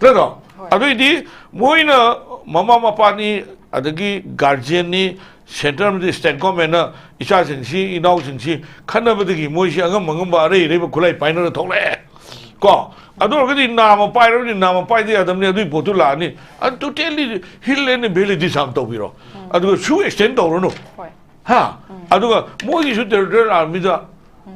ꯅꯠꯇ꯭ꯔꯣ? ꯍꯣꯏ꯫ ꯑꯗꯨꯏꯗꯤ ꯃꯣꯏꯅ ꯃꯃꯥ ꯃꯄꯥꯅꯤ, ꯑꯗꯒꯤ ꯒꯥꯔꯖꯤꯌꯟꯅꯤ, ꯁꯦꯟꯇ꯭ꯔꯦꯜ ꯑꯃꯗꯤ ꯁ꯭ꯇꯦꯠ ꯒꯣꯔꯃꯦꯟꯅ ꯏꯆꯥꯁꯤꯡꯁꯤ, ꯏꯅꯥꯎꯁꯤꯡꯁꯤ ꯈꯠꯅꯕꯗꯒꯤ ꯃꯣꯏꯁꯤ ꯑꯉꯝ ꯑꯉꯝꯕ ꯑꯔꯩ ꯑꯔꯩꯕ ꯈꯨꯠꯂꯥꯏ ꯄꯥꯏꯅꯔ ꯊꯣꯛꯂꯛꯑꯦ꯫ ꯀꯣ? ꯑꯗꯨ ꯑꯣꯏꯔꯒꯗꯤ ꯅꯥꯝꯃ ꯄꯥꯏꯔꯕꯅꯤ, ꯅꯥꯝꯃ ꯄꯥꯏꯗ ꯌꯥꯗꯕꯅꯤ, ꯑꯗꯨꯒꯤ ꯄꯣꯠꯇꯨ ꯂꯥꯛꯑꯅꯤ꯫ ꯑꯗꯨ totally hill and valley disarm ꯇꯧꯕꯤꯔꯣ꯫ ꯑꯗꯨꯒ ꯁꯨ extend ꯇꯧꯔꯅꯨ꯫ ꯍꯣꯏ꯫ ꯍꯥ? ꯑꯗꯨꯒ ꯃꯣꯏꯒꯤꯁꯨ territorial armyꯗ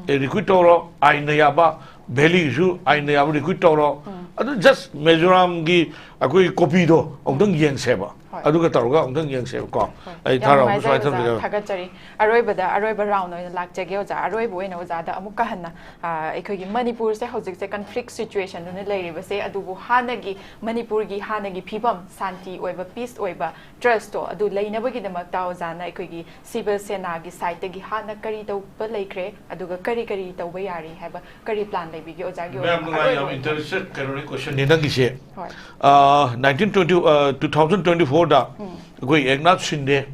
ꯑꯦ, recruit ꯇꯧꯔꯣ, ꯑꯥꯏꯟꯅ ꯌꯥꯕ, valleyꯒꯤꯁꯨ ꯑꯥꯏꯟꯅ ꯌꯥꯕ recruit ꯇꯧꯔꯣ꯫ ꯑꯗꯨ just ꯃꯤꯖꯣꯔꯥꯝꯒꯤ ꯑꯩꯈꯣꯏꯒꯤ copyꯗꯣ ꯑꯃꯨꯛꯇꯪ ꯌꯦꯡꯁꯦꯕ꯫ ꯍꯣꯏ꯫ ꯑꯗꯨꯒ ꯇꯧꯔꯒ ꯑꯃꯨꯛꯇꯪ ꯌꯦꯡꯁꯦꯕꯀꯣ꯫ ꯍꯣꯏ꯫ ꯑꯩ ꯌꯥꯝ ꯊꯥꯔꯛꯑꯣ, ꯅꯨꯡꯉꯥꯏꯖꯔꯦ ꯁꯨꯃꯥꯏꯅ ꯑꯣꯖꯥ, ꯊꯝꯖꯔꯒꯦ꯫ ꯊꯥꯒꯠꯆꯔꯤ꯫ ꯑꯔꯣꯏꯕꯗ, ꯑꯔꯣꯏꯕ round ꯑꯣꯏꯅ ꯂꯥꯛꯆꯒꯦ ꯑꯣꯖꯥ꯫ ꯑꯔꯣꯏꯕ ꯑꯣꯏꯅ ꯑꯣꯖꯥꯗ ꯑꯃꯨꯛꯀ ꯍꯟꯅ, ꯑ, ꯑꯩꯈꯣꯏꯒꯤ ꯃꯅꯤꯄꯨꯔꯁꯦ ꯍꯧꯖꯤꯛꯁꯦ conflict situationꯗꯨꯅ ꯂꯩꯔꯤꯕꯁꯦ, ꯑꯗꯨꯕꯨ ꯍꯥꯟꯅꯒꯤ ꯃꯅꯤꯄꯨꯔꯒꯤ ꯍꯥꯟꯅꯒꯤ ꯐꯤꯕꯝ, ꯁꯥꯟꯇꯤ ꯑꯣꯏꯕ, peace ꯑꯣꯏꯕ trustꯇꯣ ꯑꯗꯨ ꯂꯩꯅꯕꯒꯤꯗꯃꯛꯇ ꯑꯣꯖꯥꯅ ꯑꯩꯈꯣꯏꯒꯤ civil ꯁꯦꯅꯥꯒꯤ sideꯇꯒꯤ ꯍꯥꯟꯅ ꯀꯔꯤ ꯇꯧꯕ ꯂꯩꯈ꯭ꯔꯦ, ꯑꯗꯨꯒ ꯀꯔꯤ ꯀꯔꯤ ꯇꯧꯕ ꯌꯥꯔꯤ ꯍꯥꯏꯕ ꯀꯔꯤ plan ꯂꯩꯕꯤꯒꯦ ꯑꯣꯖꯥꯒꯤ ꯃꯌꯥꯝ ꯑꯣꯏꯅ? ꯅꯨꯡꯉꯥꯏ, ꯌꯥꯝ ꯑꯔꯣꯏꯕ interested ꯀꯩꯅꯣꯅꯤ, questionꯅꯤ ꯅꯪꯒꯤꯁꯦ꯫ ꯍꯣꯏ꯫ ꯑ, nineteen twenty, ꯑ, two thousand twenty fourꯗ ꯑꯩꯈꯣꯏ ꯑꯦꯛꯅꯥꯊ ꯁꯤꯟꯗꯦ,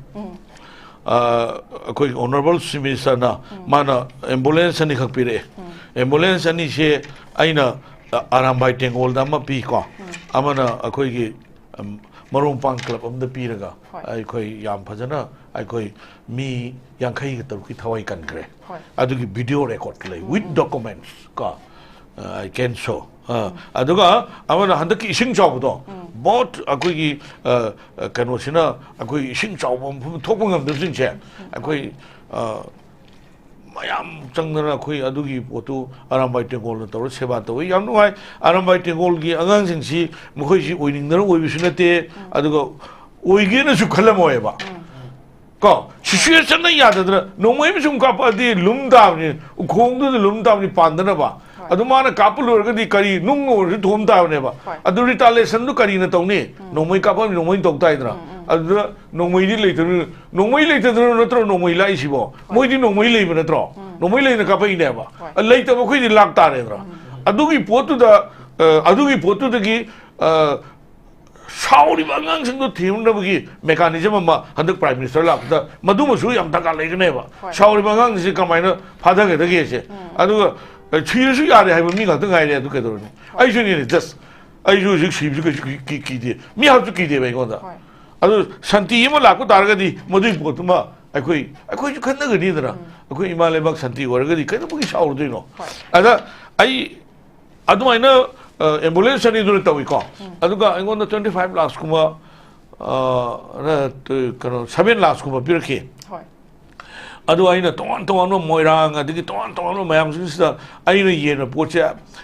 ꯑ, ꯑꯩꯈꯣꯏ honourable Chief Ministerꯅ ꯃꯥꯅ ambulance ꯑꯅꯤꯈꯛ ꯄꯤꯔꯛꯑꯦ꯫ Ambulance ꯑꯅꯤꯁꯦ ꯑꯩꯅ, ꯑ, ꯑꯔꯥꯝꯕꯥꯏ ꯇꯦꯡꯒꯣꯜꯗ ꯑꯃ ꯄꯤꯀꯣ, ꯑꯃꯅ ꯑꯩꯈꯣꯏꯒꯤ, ꯎꯝ, ꯃꯔꯨꯞ ꯃꯄꯥꯡ club ꯑꯃꯗ ꯄꯤꯔꯒ ꯍꯣꯏ꯫ ꯑꯩꯈꯣꯏ ꯌꯥꯝ ꯐꯖꯅ ꯑꯩꯈꯣꯏ ꯃꯤ ꯌꯥꯡꯈꯩꯒ ꯇꯔꯨꯛꯀꯤ ꯊꯋꯥꯏ ꯀꯟꯈ꯭ꯔꯦ꯫ ꯍꯣꯏ꯫ ꯑꯗꯨꯒꯤ video record ꯂꯩ, with documents ꯀꯣ, ꯑ, I can show꯫ ꯑ, ꯑꯗꯨꯒ ꯑꯃꯅ ꯍꯟꯗꯛꯀꯤ ꯏꯁꯤꯡ ꯆꯥꯎꯕꯗꯣ, both ꯑꯩꯈꯣꯏꯒꯤ, ꯑ, ꯑ, ꯀꯩꯅꯣꯁꯤꯅ ꯑꯩꯈꯣꯏ ꯏꯁꯤꯡ ꯆꯥꯎꯕ ꯃꯐꯝ ꯊꯣꯛꯄ ꯉꯝꯗꯕꯁꯤꯡꯁꯦ ꯑꯩꯈꯣꯏ, ꯑ, ꯃꯌꯥꯝ ꯆꯪꯗꯅ ꯑꯩꯈꯣꯏ ꯑꯗꯨꯒꯤ ꯄꯣꯠꯇꯨ ꯑꯔꯥꯝꯕꯥꯏ ꯇꯦꯡꯒꯣꯜꯅ ꯇꯧꯔ ꯁꯦꯕꯥ ꯇꯧꯋꯤ꯫ ꯌꯥꯝ ꯅꯨꯡꯉꯥꯏ꯫ ꯑꯔꯥꯝꯕꯥꯏ ꯇꯦꯡꯒꯣꯜꯒꯤ ꯑꯉꯥꯡꯁꯤꯡꯁꯤ ꯃꯈꯣꯏꯁꯤ ꯑꯣꯏꯅꯤꯡꯗꯅ ꯑꯣꯏꯕꯁꯨ ꯅꯠꯇꯦ, ꯑꯗꯨꯒ ꯑꯣꯏꯒꯦꯅꯁꯨ ꯈꯜꯂꯝꯃꯣꯏꯕ꯫ ꯀꯣ, situationꯅ ꯌꯥꯗꯗꯅ ꯅꯣꯡꯃꯩ ꯑꯃ ꯁꯨꯝ ꯀꯥꯞꯄꯛꯑꯗꯤ ꯂꯨꯝ ꯇꯥꯕꯅꯤ, ꯎꯈꯣꯡꯗꯨꯗ ꯂꯨꯝ ꯇꯥꯕꯅꯤ ꯄꯥꯟꯗꯅꯕ꯫ ꯍꯣꯏ꯫ ꯑꯗꯨ ꯃꯥꯅ ꯀꯥꯞꯄ ꯂꯣꯏꯔꯒꯗꯤ ꯀꯔꯤ, ꯅꯨꯡ ꯑꯣꯏꯔꯁꯨ ꯊꯣꯝ ꯇꯥꯕꯅꯦꯕ꯫ ꯍꯣꯏ꯫ ꯑꯗꯨ retaliationꯗꯨ ꯀꯔꯤꯅ ꯇꯧꯅꯤ? ꯅꯣꯡꯃꯩ ꯀꯥꯞꯄꯛꯑꯗꯤ ꯅꯣꯡꯃꯩ ꯇꯧ ꯇꯥꯏꯗꯅ꯫ ꯑꯗꯨꯗ ꯅꯣꯡꯃꯩꯗꯤ ꯂꯩꯇ꯭ꯔ-, ꯅꯣꯡꯃꯩ ꯂꯩꯇꯗꯅ ꯅꯠꯇ꯭ꯔꯣ ꯅꯣꯡꯃꯩ ꯂꯥꯛꯏꯁꯤꯕꯣ? ꯃꯣꯏꯗꯤ ꯅꯣꯡꯃꯩ ꯂꯩꯕ ꯅꯠꯇ꯭ꯔꯣ? ꯅꯣꯡꯃꯩ ꯂꯩꯅ ꯀꯥꯞꯄꯛꯏꯅꯦꯕ꯫ ꯍꯣꯏ꯫ ꯑ, ꯂꯩꯇꯕ ꯑꯩꯈꯣꯏꯗꯤ ꯂꯥꯛ ꯇꯥꯔꯦꯗꯅ꯫ ꯑꯗꯨꯒꯤ ꯄꯣꯠꯇꯨꯗ, ꯑ, ꯑꯗꯨꯒꯤ ꯄꯣꯠꯇꯨꯗꯒꯤ, ꯑ, ꯁꯥꯎꯔꯤꯕ ꯑꯉꯥꯡꯁꯤꯡꯗꯣ ꯊꯦꯝꯅꯕꯒꯤ mechanism ꯑꯃ ꯍꯟꯗꯛ Prime Minister ꯂꯥꯛꯄꯗ ꯃꯗꯨꯃꯁꯨ ꯌꯥꯝ ꯗꯔꯀꯥꯔ ꯂꯩꯒꯅꯦꯕ꯫ ꯍꯣꯏ꯫ ꯁꯥꯎꯔꯤꯕ ꯑꯉꯥꯡꯁꯤꯡꯁꯦ ꯀꯃꯥꯏꯅ ꯐꯥꯊꯒꯗꯒꯦꯁꯦ꯫ ꯎꯝ꯫ ꯑꯗꯨꯒ, ꯑ, ꯁꯤꯔꯁꯨ ꯌꯥꯔꯦ ꯍꯥꯏꯕ ꯃꯤ ꯉꯥꯛꯇ ꯉꯥꯏꯔꯦ꯫ ꯑꯗꯨ ꯀꯩꯗꯧꯔꯨꯅꯤ? ꯍꯣꯏ꯫ ꯑꯩꯁꯨꯅꯤꯅꯦ, just ꯑꯩꯁꯨ ꯍꯧꯖꯤꯛ ꯁꯤꯕꯁꯨ ꯀꯩꯁꯨ ꯀꯤ-, ꯀꯤ-, ꯀꯤꯗꯦ꯫ ꯃꯤ ꯍꯥꯠꯄꯁꯨ ꯀꯤꯗꯦꯕ ꯑꯩꯉꯣꯟꯗ꯫ ꯍꯣꯏ꯫ ꯑꯗꯨ ꯁꯥꯟꯇꯤ ꯑꯃ ꯂꯥꯛꯄ ꯇꯥꯔꯒꯗꯤ ꯃꯗꯨꯒꯤ ꯄꯣꯠꯇꯨꯃ ꯑꯩꯈꯣꯏ, ꯑꯩꯈꯣꯏꯁꯨ ꯈꯟꯅꯒꯅꯤꯗꯅ꯫ ꯎꯝ꯫ ꯑꯩꯈꯣꯏ ꯏꯃꯥ ꯂꯩꯕꯥꯛ ꯁꯥꯟꯇꯤ ꯑꯣꯏꯔꯒꯗꯤ ꯀꯩꯗꯧꯕꯒꯤ ꯁꯥꯎꯔꯨꯗꯣꯏꯅꯣ? ꯍꯣꯏ꯫ ꯑꯗ ꯑꯩ ꯑꯗꯨꯃꯥꯏꯅ, ꯑ, ambulance ꯑꯅꯤꯗꯨꯅ ꯇꯧꯏꯀꯣ꯫ ꯎꯝ꯫ ꯑꯗꯨꯒ ꯑꯩꯉꯣꯟꯗ twenty five lakhs ꯀꯨꯝꯕ, ꯑ, ꯅ, ꯀꯩꯅꯣ, seven lakhs ꯀꯨꯝꯕ ꯄꯤꯔꯛꯈꯤ꯫ ꯍꯣꯏ꯫ ꯑꯗꯨ ꯑꯩꯅ ꯇꯣꯉꯥꯟ ꯇꯣꯉꯥꯟꯕ ꯃꯣꯏꯔꯥꯡ ꯑꯗꯒꯤ ꯇꯣꯉꯥꯟ ꯇꯣꯉꯥꯟꯕ ꯃꯌꯥꯝꯁꯤꯡꯁꯤꯗ ꯑꯩꯅ ꯌꯦꯟꯕ ꯄꯣꯠꯁꯦ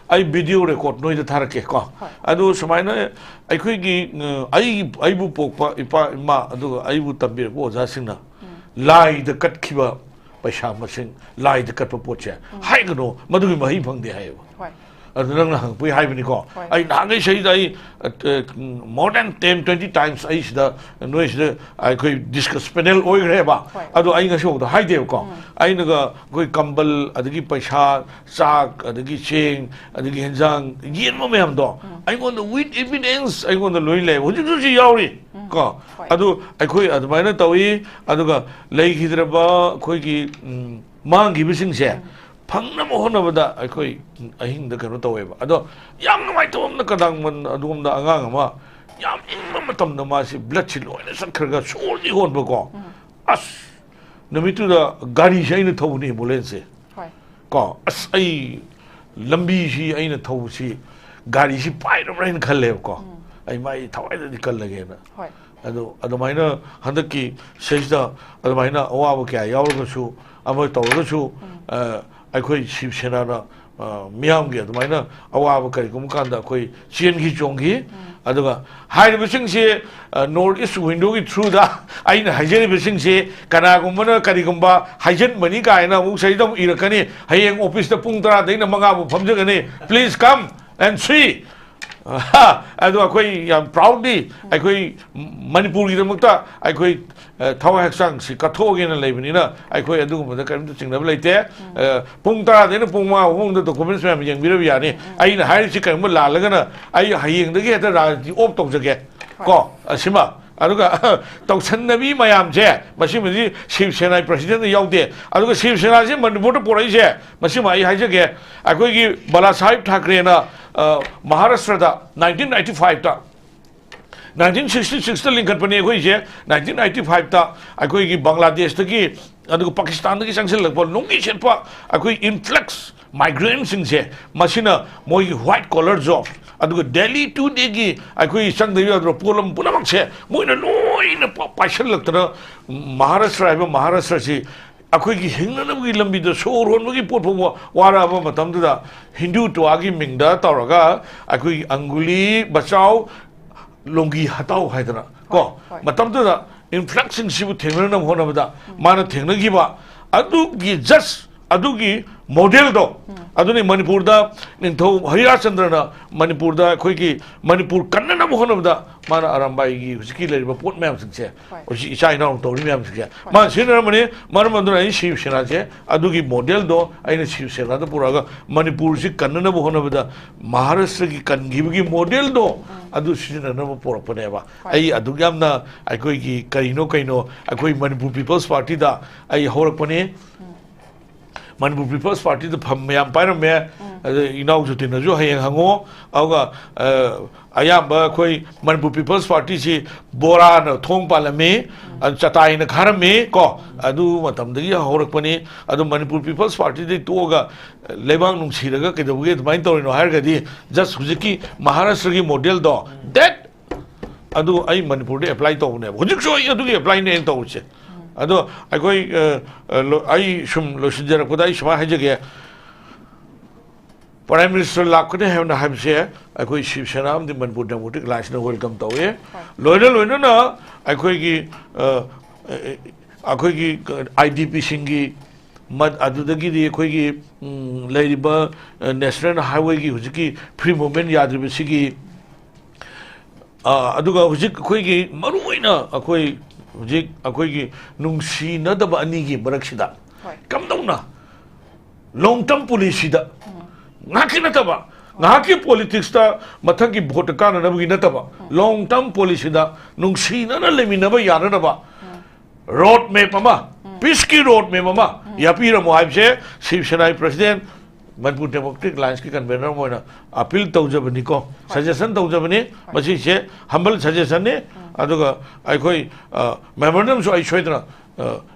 ꯑꯩ video record ꯅꯣꯏꯗ ꯊꯥꯔꯛꯀꯦ ꯀꯣ꯫ ꯍꯣꯏ꯫ ꯑꯗꯨ ꯁꯨꯃꯥꯏꯅ ꯑꯩꯈꯣꯏꯒꯤ, ꯑ, ꯑꯩ, ꯑꯩꯕꯨ ꯄꯣꯛꯄ ꯏꯄꯥ ꯏꯃꯥ ꯑꯗꯨꯒ ꯑꯩꯕꯨ ꯇꯝꯕꯤꯔꯛꯄ ꯑꯣꯖꯥꯁꯤꯡꯅ ꯎꯝ꯫ ꯂꯥꯏꯗ ꯀꯠꯈꯤꯕ ꯄꯩꯁꯥ ꯃꯁꯤꯡ, ꯂꯥꯏꯗ ꯀꯠꯄ ꯄꯣꯠꯁꯦ ꯎꯝ꯫ ꯍꯥꯏꯒꯅꯨ, ꯃꯗꯨꯒꯤ ꯃꯍꯩ ꯐꯪꯗꯦ ꯍꯥꯏꯌꯦꯕ꯫ ꯍꯣꯏ꯫ ꯑꯗꯨ ꯅꯪꯅ ꯍꯪꯉꯛꯄꯒꯤ ꯍꯥꯏꯕꯅꯤꯀꯣ꯫ ꯍꯣꯏ꯫ ꯑꯩ ꯅꯍꯥꯟꯈꯩ ꯁꯤꯗ ꯑꯩ, ꯑ, ꯑ, more than ten, twenty times ꯑꯩ ꯁꯤꯗ, ꯅꯣꯏ ꯁꯤꯗ ꯑꯩꯈꯣꯏ discuss panel ꯑꯣꯏꯈ꯭ꯔꯦꯕ꯫ ꯍꯣꯏ꯫ ꯑꯗꯣ ꯑꯩ ꯉꯁꯤ ꯐꯥꯎꯗ ꯍꯥꯏꯗꯦꯕꯀꯣ꯫ ꯎꯝ꯫ ꯑꯩꯅꯒ ꯑꯩꯈꯣꯏ ꯀꯝꯕꯜ, ꯑꯗꯒꯤ ꯄꯩꯁꯥ, ꯆꯥꯛ, ꯑꯗꯒꯤ ꯆꯦꯡ, ꯑꯗꯒꯤ ꯍꯦꯟꯖꯥꯡ, ꯌꯦꯟꯕ ꯃꯌꯥꯝꯗꯣ ꯎꯝ꯫ ꯑꯩꯉꯣꯟꯗ with evidence ꯑꯩꯉꯣꯟꯗ ꯂꯣꯏ ꯂꯩ꯫ ꯍꯧꯖꯤꯛ ꯍꯧꯖꯤꯛ ꯌꯥꯎꯔꯤ ꯎꯝ꯫ ꯀꯣ꯫ ꯍꯣꯏ꯫ ꯑꯗꯨ ꯑꯩꯈꯣꯏ ꯑꯗꯨꯃꯥꯏꯅ ꯇꯧꯏ꯫ ꯑꯗꯨꯒ ꯂꯩꯈꯤꯗ꯭ꯔꯕ ꯑꯩꯈꯣꯏꯒꯤ, ꯎꯝ, ꯃꯥꯡꯈꯤꯕꯁꯤꯡꯁꯦ ꯎꯝ꯫ ꯐꯪꯅꯕ ꯍꯣꯠꯅꯕꯗ ꯑꯩꯈꯣꯏ ꯑꯍꯤꯡꯗ ꯀꯩꯅꯣ ꯇꯧꯋꯦꯕ꯫ ꯑꯗꯣ ꯌꯥꯝ ꯅꯨꯡꯉꯥꯏꯇꯕ ꯑꯃꯅ, ꯀꯗꯥꯡꯕꯟ ꯑꯗꯣꯝꯗ ꯑꯉꯥꯡ ꯑꯃ ꯌꯥꯝ ꯏꯪꯕ ꯃꯇꯝꯗ ꯃꯥꯁꯤ bloodꯁꯤ ꯂꯣꯏꯅ ꯆꯠꯈ꯭ꯔꯒ ꯁꯣꯔꯗꯤ ꯍꯣꯟꯕꯀꯣ꯫ ꯎꯝ꯫ ꯑꯁ, ꯅꯨꯃꯤꯠꯇꯨꯗ ꯒꯥꯔꯤꯁꯦ ꯑꯩꯅ ꯊꯧꯕꯅꯤ, ambulanceꯁꯦ꯫ ꯍꯣꯏ꯫ ꯀꯣ, ꯑꯁ, ꯑꯩ ꯂꯝꯕꯤꯁꯤ ꯑꯩꯅ ꯊꯧꯕꯁꯤ ꯒꯥꯔꯤꯁꯤ ꯄꯥꯏꯔꯕ꯭ꯔꯥ ꯍꯥꯏꯅ ꯈꯜꯂꯦꯕꯀꯣ꯫ ꯎꯝ꯫ ꯑꯩ ꯃꯥꯏ ꯊꯋꯥꯏꯗꯗꯤ ꯀꯜꯂꯒꯦꯅ꯫ ꯍꯣꯏ꯫ ꯑꯗꯣ ꯑꯗꯨꯃꯥꯏꯅ ꯍꯟꯗꯛꯀꯤ ꯁꯤꯁꯤꯗ ꯑꯗꯨꯃꯥꯏꯅ ꯑꯋꯥꯕ ꯀꯌꯥ ꯌꯥꯎꯔꯒꯁꯨ, ꯑꯃ ꯇꯧꯔꯒꯁꯨ, ꯎꯝ꯫ ꯑ, ꯑꯩꯈꯣꯏ ꯁꯤꯕ ꯁꯦꯅꯥꯅ, ꯑ, ꯃꯤꯌꯥꯝꯒꯤ ꯑꯗꯨꯃꯥꯏꯅ ꯑꯋꯥꯕ ꯀꯔꯤꯒꯨꯝꯕ ꯀꯥꯟꯗ ꯑꯩꯈꯣꯏ ꯆꯦꯟꯈꯤ ꯆꯣꯡꯈꯤ꯫ ꯎꯝ꯫ ꯑꯗꯨꯒ ꯍꯥꯏꯔꯤꯕꯁꯤꯡꯁꯤ, ꯑ, North East Windowꯒꯤ throughꯗ ꯑꯩꯅ ꯍꯥꯏꯖꯔꯤꯕꯁꯤꯡꯁꯤ ꯀꯅꯥꯒꯨꯝꯕꯅ ꯀꯔꯤꯒꯨꯝꯕ ꯍꯥꯏꯖꯤꯟꯕꯅꯤ ꯀꯥꯏꯅ ꯑꯃꯨꯛ ꯁꯤꯗ ꯑꯃꯨꯛ ꯏꯔꯛꯀꯅꯤ꯫ ꯍꯌꯦꯡ officeꯇ ꯄꯨꯡ ꯇꯔꯥꯗꯩꯅ ꯃꯉꯥ ꯐꯥꯎ ꯐꯝꯖꯒꯅꯤ꯫ Please come and see꯫ ꯑꯗꯣ ꯑꯩꯈꯣꯏ ꯌꯥꯝ proudly ꯑꯩꯈꯣꯏ ꯃꯅꯤꯄꯨꯔꯒꯤꯗꯃꯛꯇ ꯑꯩꯈꯣꯏ, ꯑ, ꯊꯋꯥꯏ ꯍꯛꯆꯥꯡꯁꯤ ꯀꯠꯊꯣꯛꯑꯒꯦꯅ ꯂꯩꯕꯅꯤꯅ ꯑꯩꯈꯣꯏ ꯑꯗꯨꯒꯨꯝꯕꯗ ꯀꯔꯤꯝꯇ ꯆꯤꯡꯅꯕ ꯂꯩꯇꯦ꯫ ꯑ, ꯄꯨꯡ ꯇꯔꯥꯗꯩꯅ ꯄꯨꯡ ꯃꯉꯥ ꯐꯥꯎ ꯃꯅꯨꯡꯗ documents ꯃꯌꯥꯝ ꯌꯦꯡꯕꯤꯔꯕ ꯌꯥꯅꯤ꯫ ꯑꯩꯅ ꯍꯥꯏꯔꯤꯁꯤ ꯀꯔꯤꯒꯨꯝꯕ ꯂꯥꯜꯂꯒꯅ ꯑꯩ ꯍꯌꯦꯡꯗꯒꯤ ꯍꯦꯛꯇ ꯔꯥꯖꯅꯤꯇꯤ off ꯇꯧꯖꯒꯦ꯫ ꯀꯣ, ꯑꯁꯤꯃ꯫ ꯑꯗꯨꯒ ꯇꯧꯁꯟꯅꯕꯤ ꯃꯌꯥꯝꯁꯦ, ꯃꯁꯤꯃꯗꯤ ꯁꯤꯕ ꯁꯦꯅꯥꯒꯤ ꯄ꯭ꯔꯁꯤꯗꯦꯟꯗ ꯌꯥꯎꯗꯦ꯫ ꯑꯗꯨꯒ ꯁꯤꯕ ꯁꯦꯅꯥꯁꯦ ꯃꯅꯤꯄꯨꯔꯗ ꯄꯨꯔꯛꯏꯁꯦ, ꯃꯁꯤꯃ ꯑꯩ ꯍꯥꯏꯖꯒꯦ, ꯑꯩꯈꯣꯏꯒꯤ ꯕꯥꯂꯥ ꯁꯥꯍꯤꯕ ꯊꯥꯀ꯭ꯔꯦꯅ, ꯑ, ꯃꯍꯥꯔꯥꯁꯇ꯭ꯔꯗ ꯅꯥꯏꯟꯇꯤꯟ ꯑꯥꯏꯇꯤ ꯐꯥꯏꯚꯇ, ꯅꯥꯏꯟꯇꯤꯟ ꯁꯤꯛꯁꯇꯤ ꯁꯤꯛꯁꯇ ꯂꯤꯡꯈꯠꯄꯅꯦ ꯑꯩꯈꯣꯏꯁꯦ꯫ ꯅꯥꯏꯟꯇꯤꯟ ꯑꯥꯏꯇꯤ ꯐꯥꯏꯚꯇ ꯑꯩꯈꯣꯏꯒꯤ ꯕꯪꯒ꯭ꯂꯥꯗꯦꯁꯇꯒꯤ, ꯑꯗꯨꯒ ꯄꯥꯀꯤꯁꯇꯥꯟꯗꯒꯤ ꯆꯪꯁꯤꯜꯂꯛꯄ ꯂꯣꯡꯒꯤ ꯁꯦꯠꯄ ꯑꯩꯈꯣꯏ ꯏꯟꯐ꯭ꯂꯛꯁ ꯃꯥꯏꯒ꯭ꯔꯦꯟꯁꯤꯡꯁꯦ, ꯃꯁꯤꯅ ꯃꯣꯏꯒꯤ ꯋꯥꯏꯠ ꯀꯣꯂꯔ ꯖꯣꯕ, ꯑꯗꯨꯒ ꯗꯦꯂꯤ ꯇꯨ ꯗꯦꯒꯤ ꯑꯩꯈꯣꯏ ꯆꯪꯗꯕ ꯌꯥꯗ꯭ꯔꯕ ꯄꯣꯠꯂꯝ ꯄꯨꯝꯅꯃꯛꯁꯦ ꯃꯣꯏꯅ ꯂꯣꯏꯅ ꯄ-, ꯄꯥꯏꯁꯤꯜꯂꯛꯇꯅ, ꯃꯍꯥꯔꯥꯁꯇ꯭ꯔ ꯍꯥꯏꯕ ꯃꯍꯥꯔꯥꯁꯇ꯭ꯔꯁꯤ ꯑꯩꯈꯣꯏꯒꯤ ꯍꯤꯡꯅꯅꯕꯒꯤ ꯂꯝꯕꯤꯗ ꯁꯣꯔ ꯍꯣꯟꯕꯒꯤ ꯄꯣꯠ ꯐꯥꯎꯕ ꯋꯥꯔꯛꯑꯕ ꯃꯇꯝꯗꯨꯗ, ꯍꯤꯟꯗꯨꯇ꯭ꯋꯥꯒꯤ ꯃꯤꯡꯗ ꯇꯧꯔꯒ ꯑꯩꯈꯣꯏꯒꯤ ꯑꯪꯒꯨꯂꯤ ꯕꯆꯥꯎ, ꯂꯣꯡꯒꯤ ꯍꯇꯥꯎ ꯍꯥꯏꯗꯅ ꯀꯣ, ꯍꯣꯏ, ꯍꯣꯏ꯫ ꯃꯇꯝꯗꯨꯗ ꯏꯟꯐ꯭ꯂꯛꯁꯁꯤꯡꯁꯤꯕꯨ ꯊꯦꯡꯅꯅꯕ ꯍꯣꯠꯅꯕꯗ, ꯃꯥꯅ ꯊꯦꯡꯅꯈꯤꯕ ꯑꯗꯨꯒꯤ just ꯑꯗꯨꯒꯤ ꯃꯣꯗꯦꯜꯗꯣ, ꯑꯗꯨꯅꯤ ꯃꯅꯤꯄꯨꯔꯗ ꯅꯤꯡꯊꯧ ꯍꯔꯤꯔꯥꯖꯆꯟꯗ꯭ꯔꯅ ꯃꯅꯤꯄꯨꯔꯗ ꯑꯩꯈꯣꯏꯒꯤ ꯃꯅꯤꯄꯨꯔ ꯀꯟꯅꯅꯕ ꯍꯣꯠꯅꯕꯗ ꯃꯥꯅ ꯑꯔꯥꯝꯕꯥꯏꯒꯤ ꯍꯧꯖꯤꯛꯀꯤ ꯂꯩꯔꯤꯕ ꯄꯣꯠ ꯃꯌꯥꯝꯁꯤꯡꯁꯦ, ꯍꯣꯏ꯫ ꯍꯧꯖꯤꯛ ꯏꯆꯥ ꯏꯅꯥꯎ ꯇꯧꯔꯤ ꯃꯌꯥꯝꯁꯤꯡꯁꯦ, ꯍꯣꯏ꯫ ꯃꯥꯅ ꯁꯤꯖꯤꯟꯅꯔꯝꯕꯅꯤ꯫ ꯃꯔꯝ ꯑꯗꯨꯅ ꯑꯩ ꯁꯤꯕ ꯁꯦꯅꯥꯁꯦ, ꯑꯗꯨꯒꯤ ꯃꯣꯗꯦꯜꯗꯣ ꯑꯩꯅ ꯁꯤꯕ ꯁꯦꯅꯥꯗ ꯄꯨꯔꯛꯑꯒ ꯃꯅꯤꯄꯨꯔꯁꯤ ꯀꯟꯅꯅꯕ ꯍꯣꯠꯅꯕꯗ ꯃꯍꯥꯔꯥꯁꯇ꯭ꯔꯒꯤ ꯀꯟꯈꯤꯕꯒꯤ ꯃꯣꯗꯦꯜꯗꯣ, ꯑꯗꯨ ꯁꯤꯖꯤꯟꯅꯅꯕ ꯄꯨꯔꯛꯄꯅꯦꯕ꯫ ꯍꯣꯏ꯫ ꯑꯩ ꯑꯗꯨꯛ ꯌꯥꯝꯅ ꯑꯩꯈꯣꯏꯒꯤ ꯀꯔꯤꯅꯣ ꯀꯩꯅꯣ ꯑꯩꯈꯣꯏ ꯃꯅꯤꯄꯨꯔ ꯄꯤꯄꯜꯁ ꯄꯥꯔꯇꯤꯗ ꯑꯩ ꯍꯧꯔꯛꯄꯅꯤ꯫ ꯃꯅꯤꯄꯨꯔ ꯄꯤꯄꯜꯁ ꯄꯥꯔꯇꯤꯗ ꯐꯝ ꯃꯌꯥꯝ ꯄꯥꯏꯔꯝꯃꯦ꯫ ꯑꯗ ꯏꯅꯥꯎ ꯖꯣꯇꯤꯟꯅꯁꯨ ꯍꯌꯦꯡ ꯍꯪꯉꯣ꯫ ꯑꯗꯨꯒ, ꯑ, ꯑꯌꯥꯝꯕ ꯑꯩꯈꯣꯏ ꯃꯅꯤꯄꯨꯔ ꯄꯤꯄꯜꯁ ꯄꯥꯔꯇꯤꯁꯤ ꯕꯣꯔꯥꯅ ꯊꯣꯡ ꯄꯥꯜꯂꯝꯃꯤ, ꯑꯗꯨ ꯆꯇꯥꯏꯅ ꯈꯥꯔꯝꯃꯤ ꯀꯣ꯫ ꯑꯗꯨ ꯃꯇꯝꯗꯒꯤ ꯍꯧꯔꯛꯄꯅꯤ꯫ ꯑꯗꯨ ꯃꯅꯤꯄꯨꯔ ꯄꯤꯄꯜꯁ ꯄꯥꯔꯇꯤꯗꯒꯤ ꯇꯣꯛꯑꯒ ꯂꯩꯕꯥꯛ ꯅꯨꯡꯁꯤꯔꯒ ꯀꯩꯗꯧꯕꯒꯤ ꯑꯗꯨꯃꯥꯏꯅ ꯇꯧꯔꯤꯅꯣ ꯍꯥꯏꯔꯒꯗꯤ, just ꯍꯧꯖꯤꯛꯀꯤ ꯃꯍꯥꯔꯥꯁꯇ꯭ꯔꯒꯤ ꯃꯣꯗꯦꯜꯗꯣ, that ꯑꯗꯨ ꯑꯩ ꯃꯅꯤꯄꯨꯔꯗ ꯑꯦꯄ꯭ꯂꯥꯏ ꯇꯧꯕꯅꯦꯕ꯫ ꯍꯧꯖꯤꯛꯁꯨ ꯑꯩ ꯑꯗꯨꯒꯤ ꯑꯦꯄ꯭ꯂꯥꯏꯅꯦ ꯑꯩꯅ ꯇꯧꯔꯤꯁꯦ꯫ ꯑꯗꯣ ꯑꯩꯈꯣꯏ, ꯑ, ꯑ, ꯂꯣ-, ꯑꯩ ꯁꯨꯝ ꯂꯣꯏꯁꯤꯟꯖꯔꯛꯄꯗ ꯑꯩ ꯁꯨꯃꯥꯏꯅ ꯍꯥꯏꯖꯒꯦ, ꯄ꯭ꯔꯥꯏꯝ ꯃꯤꯅꯤꯁꯇꯔ ꯂꯥꯛꯀꯅꯤ ꯍꯥꯏꯕꯅ ꯍꯥꯏꯕꯁꯦ ꯑꯩꯈꯣꯏ ꯁꯤꯕ ꯁꯦꯅꯥ ꯑꯃꯗꯤ ꯃꯅꯤꯄꯨꯔ ꯗꯦꯃꯣꯀ꯭ꯔꯦꯇꯤꯛ ꯑꯦꯂꯥꯏꯟꯁꯅ ꯋꯦꯜꯀꯝ ꯇꯧꯏ꯫ ꯍꯣꯏ꯫ ꯂꯣꯏꯅ ꯂꯣꯏꯅꯅ ꯑꯩꯈꯣꯏꯒꯤ, ꯑ, ꯑ, ꯑꯩꯈꯣꯏꯒꯤ ꯑꯥꯏ ꯗꯤ ꯄꯤꯁꯤꯡꯒꯤ ꯃ-, ꯑꯗꯨꯗꯒꯤꯗꯤ ꯑꯩꯈꯣꯏꯒꯤ, ꯎꯝ, ꯂꯩꯔꯤꯕ, ꯑ, ꯅꯦꯁꯅꯦꯜ ꯍꯥꯏꯋꯦꯒꯤ ꯍꯧꯖꯤꯛꯀꯤ ꯐ꯭ꯔꯤ ꯃꯨꯚꯃꯦꯟ ꯌꯥꯗ꯭ꯔꯤꯕꯁꯤꯒꯤ, ꯑ, ꯑꯗꯨꯒ ꯍꯧꯖꯤꯛ ꯑꯩꯈꯣꯏꯒꯤ ꯃꯔꯨꯑꯣꯏꯅ ꯑꯩꯈꯣꯏ ꯍꯧꯖꯤꯛ ꯑꯩꯈꯣꯏꯒꯤ ꯅꯨꯡꯁꯤꯅꯗꯕ ꯑꯅꯤꯒꯤ ꯃꯔꯛꯁꯤꯗ ꯍꯣꯏ꯫ ꯀꯝꯗꯧꯅ ꯂꯣꯡ ꯇꯔꯝ ꯄꯣꯂꯤꯁꯤꯗ ꯉꯥꯏꯍꯥꯛꯀꯤ ꯅꯠꯇꯕ, ꯉꯥꯏꯍꯥꯛꯀꯤ ꯄꯣꯂꯤꯇꯤꯛꯁꯇ ꯃꯊꯪꯒꯤ ꯚꯣꯠꯇ ꯀꯥꯟꯅꯅꯕꯒꯤ ꯅꯠꯇꯕ, ꯂꯣꯡ ꯇꯔꯝ ꯄꯣꯂꯤꯁꯤꯗ ꯅꯨꯡꯁꯤꯅꯅ ꯂꯩꯃꯤꯟꯅꯕ ꯌꯥꯅꯅꯕ ꯔꯣꯗ ꯃꯦꯞ ꯑꯃ, ꯄꯤꯁꯀꯤ ꯔꯣꯗ ꯃꯦꯞ ꯑꯃ ꯌꯥꯄꯤꯔꯝꯃꯣ ꯍꯥꯏꯕꯁꯦ ꯁꯤꯕ ꯁꯦꯅꯥꯒꯤ ꯄ꯭ꯔꯁꯤꯗꯦꯟ, ꯃꯅꯤꯄꯨꯔ ꯗꯦꯃꯣꯀ꯭ꯔꯦꯇꯤꯛ ꯑꯦꯂꯥꯏꯟꯁꯀꯤ ꯀꯟꯚꯦꯅꯔ ꯑꯃ ꯑꯣꯏꯅ ꯑꯄꯤꯜ ꯇꯧꯖꯕꯅꯤꯀꯣ, ꯁꯖꯦꯁꯟ ꯇꯧꯖꯕꯅꯤ꯫ ꯃꯁꯤꯁꯦ ꯍꯝꯕꯜ ꯁꯖꯦꯁꯟꯅꯤ꯫ ꯑꯗꯨꯒ ꯑꯩꯈꯣꯏ ꯃꯦꯃꯣꯔꯦꯟꯗꯝꯁꯨ ꯑꯩ ꯁꯣꯏꯗꯅ,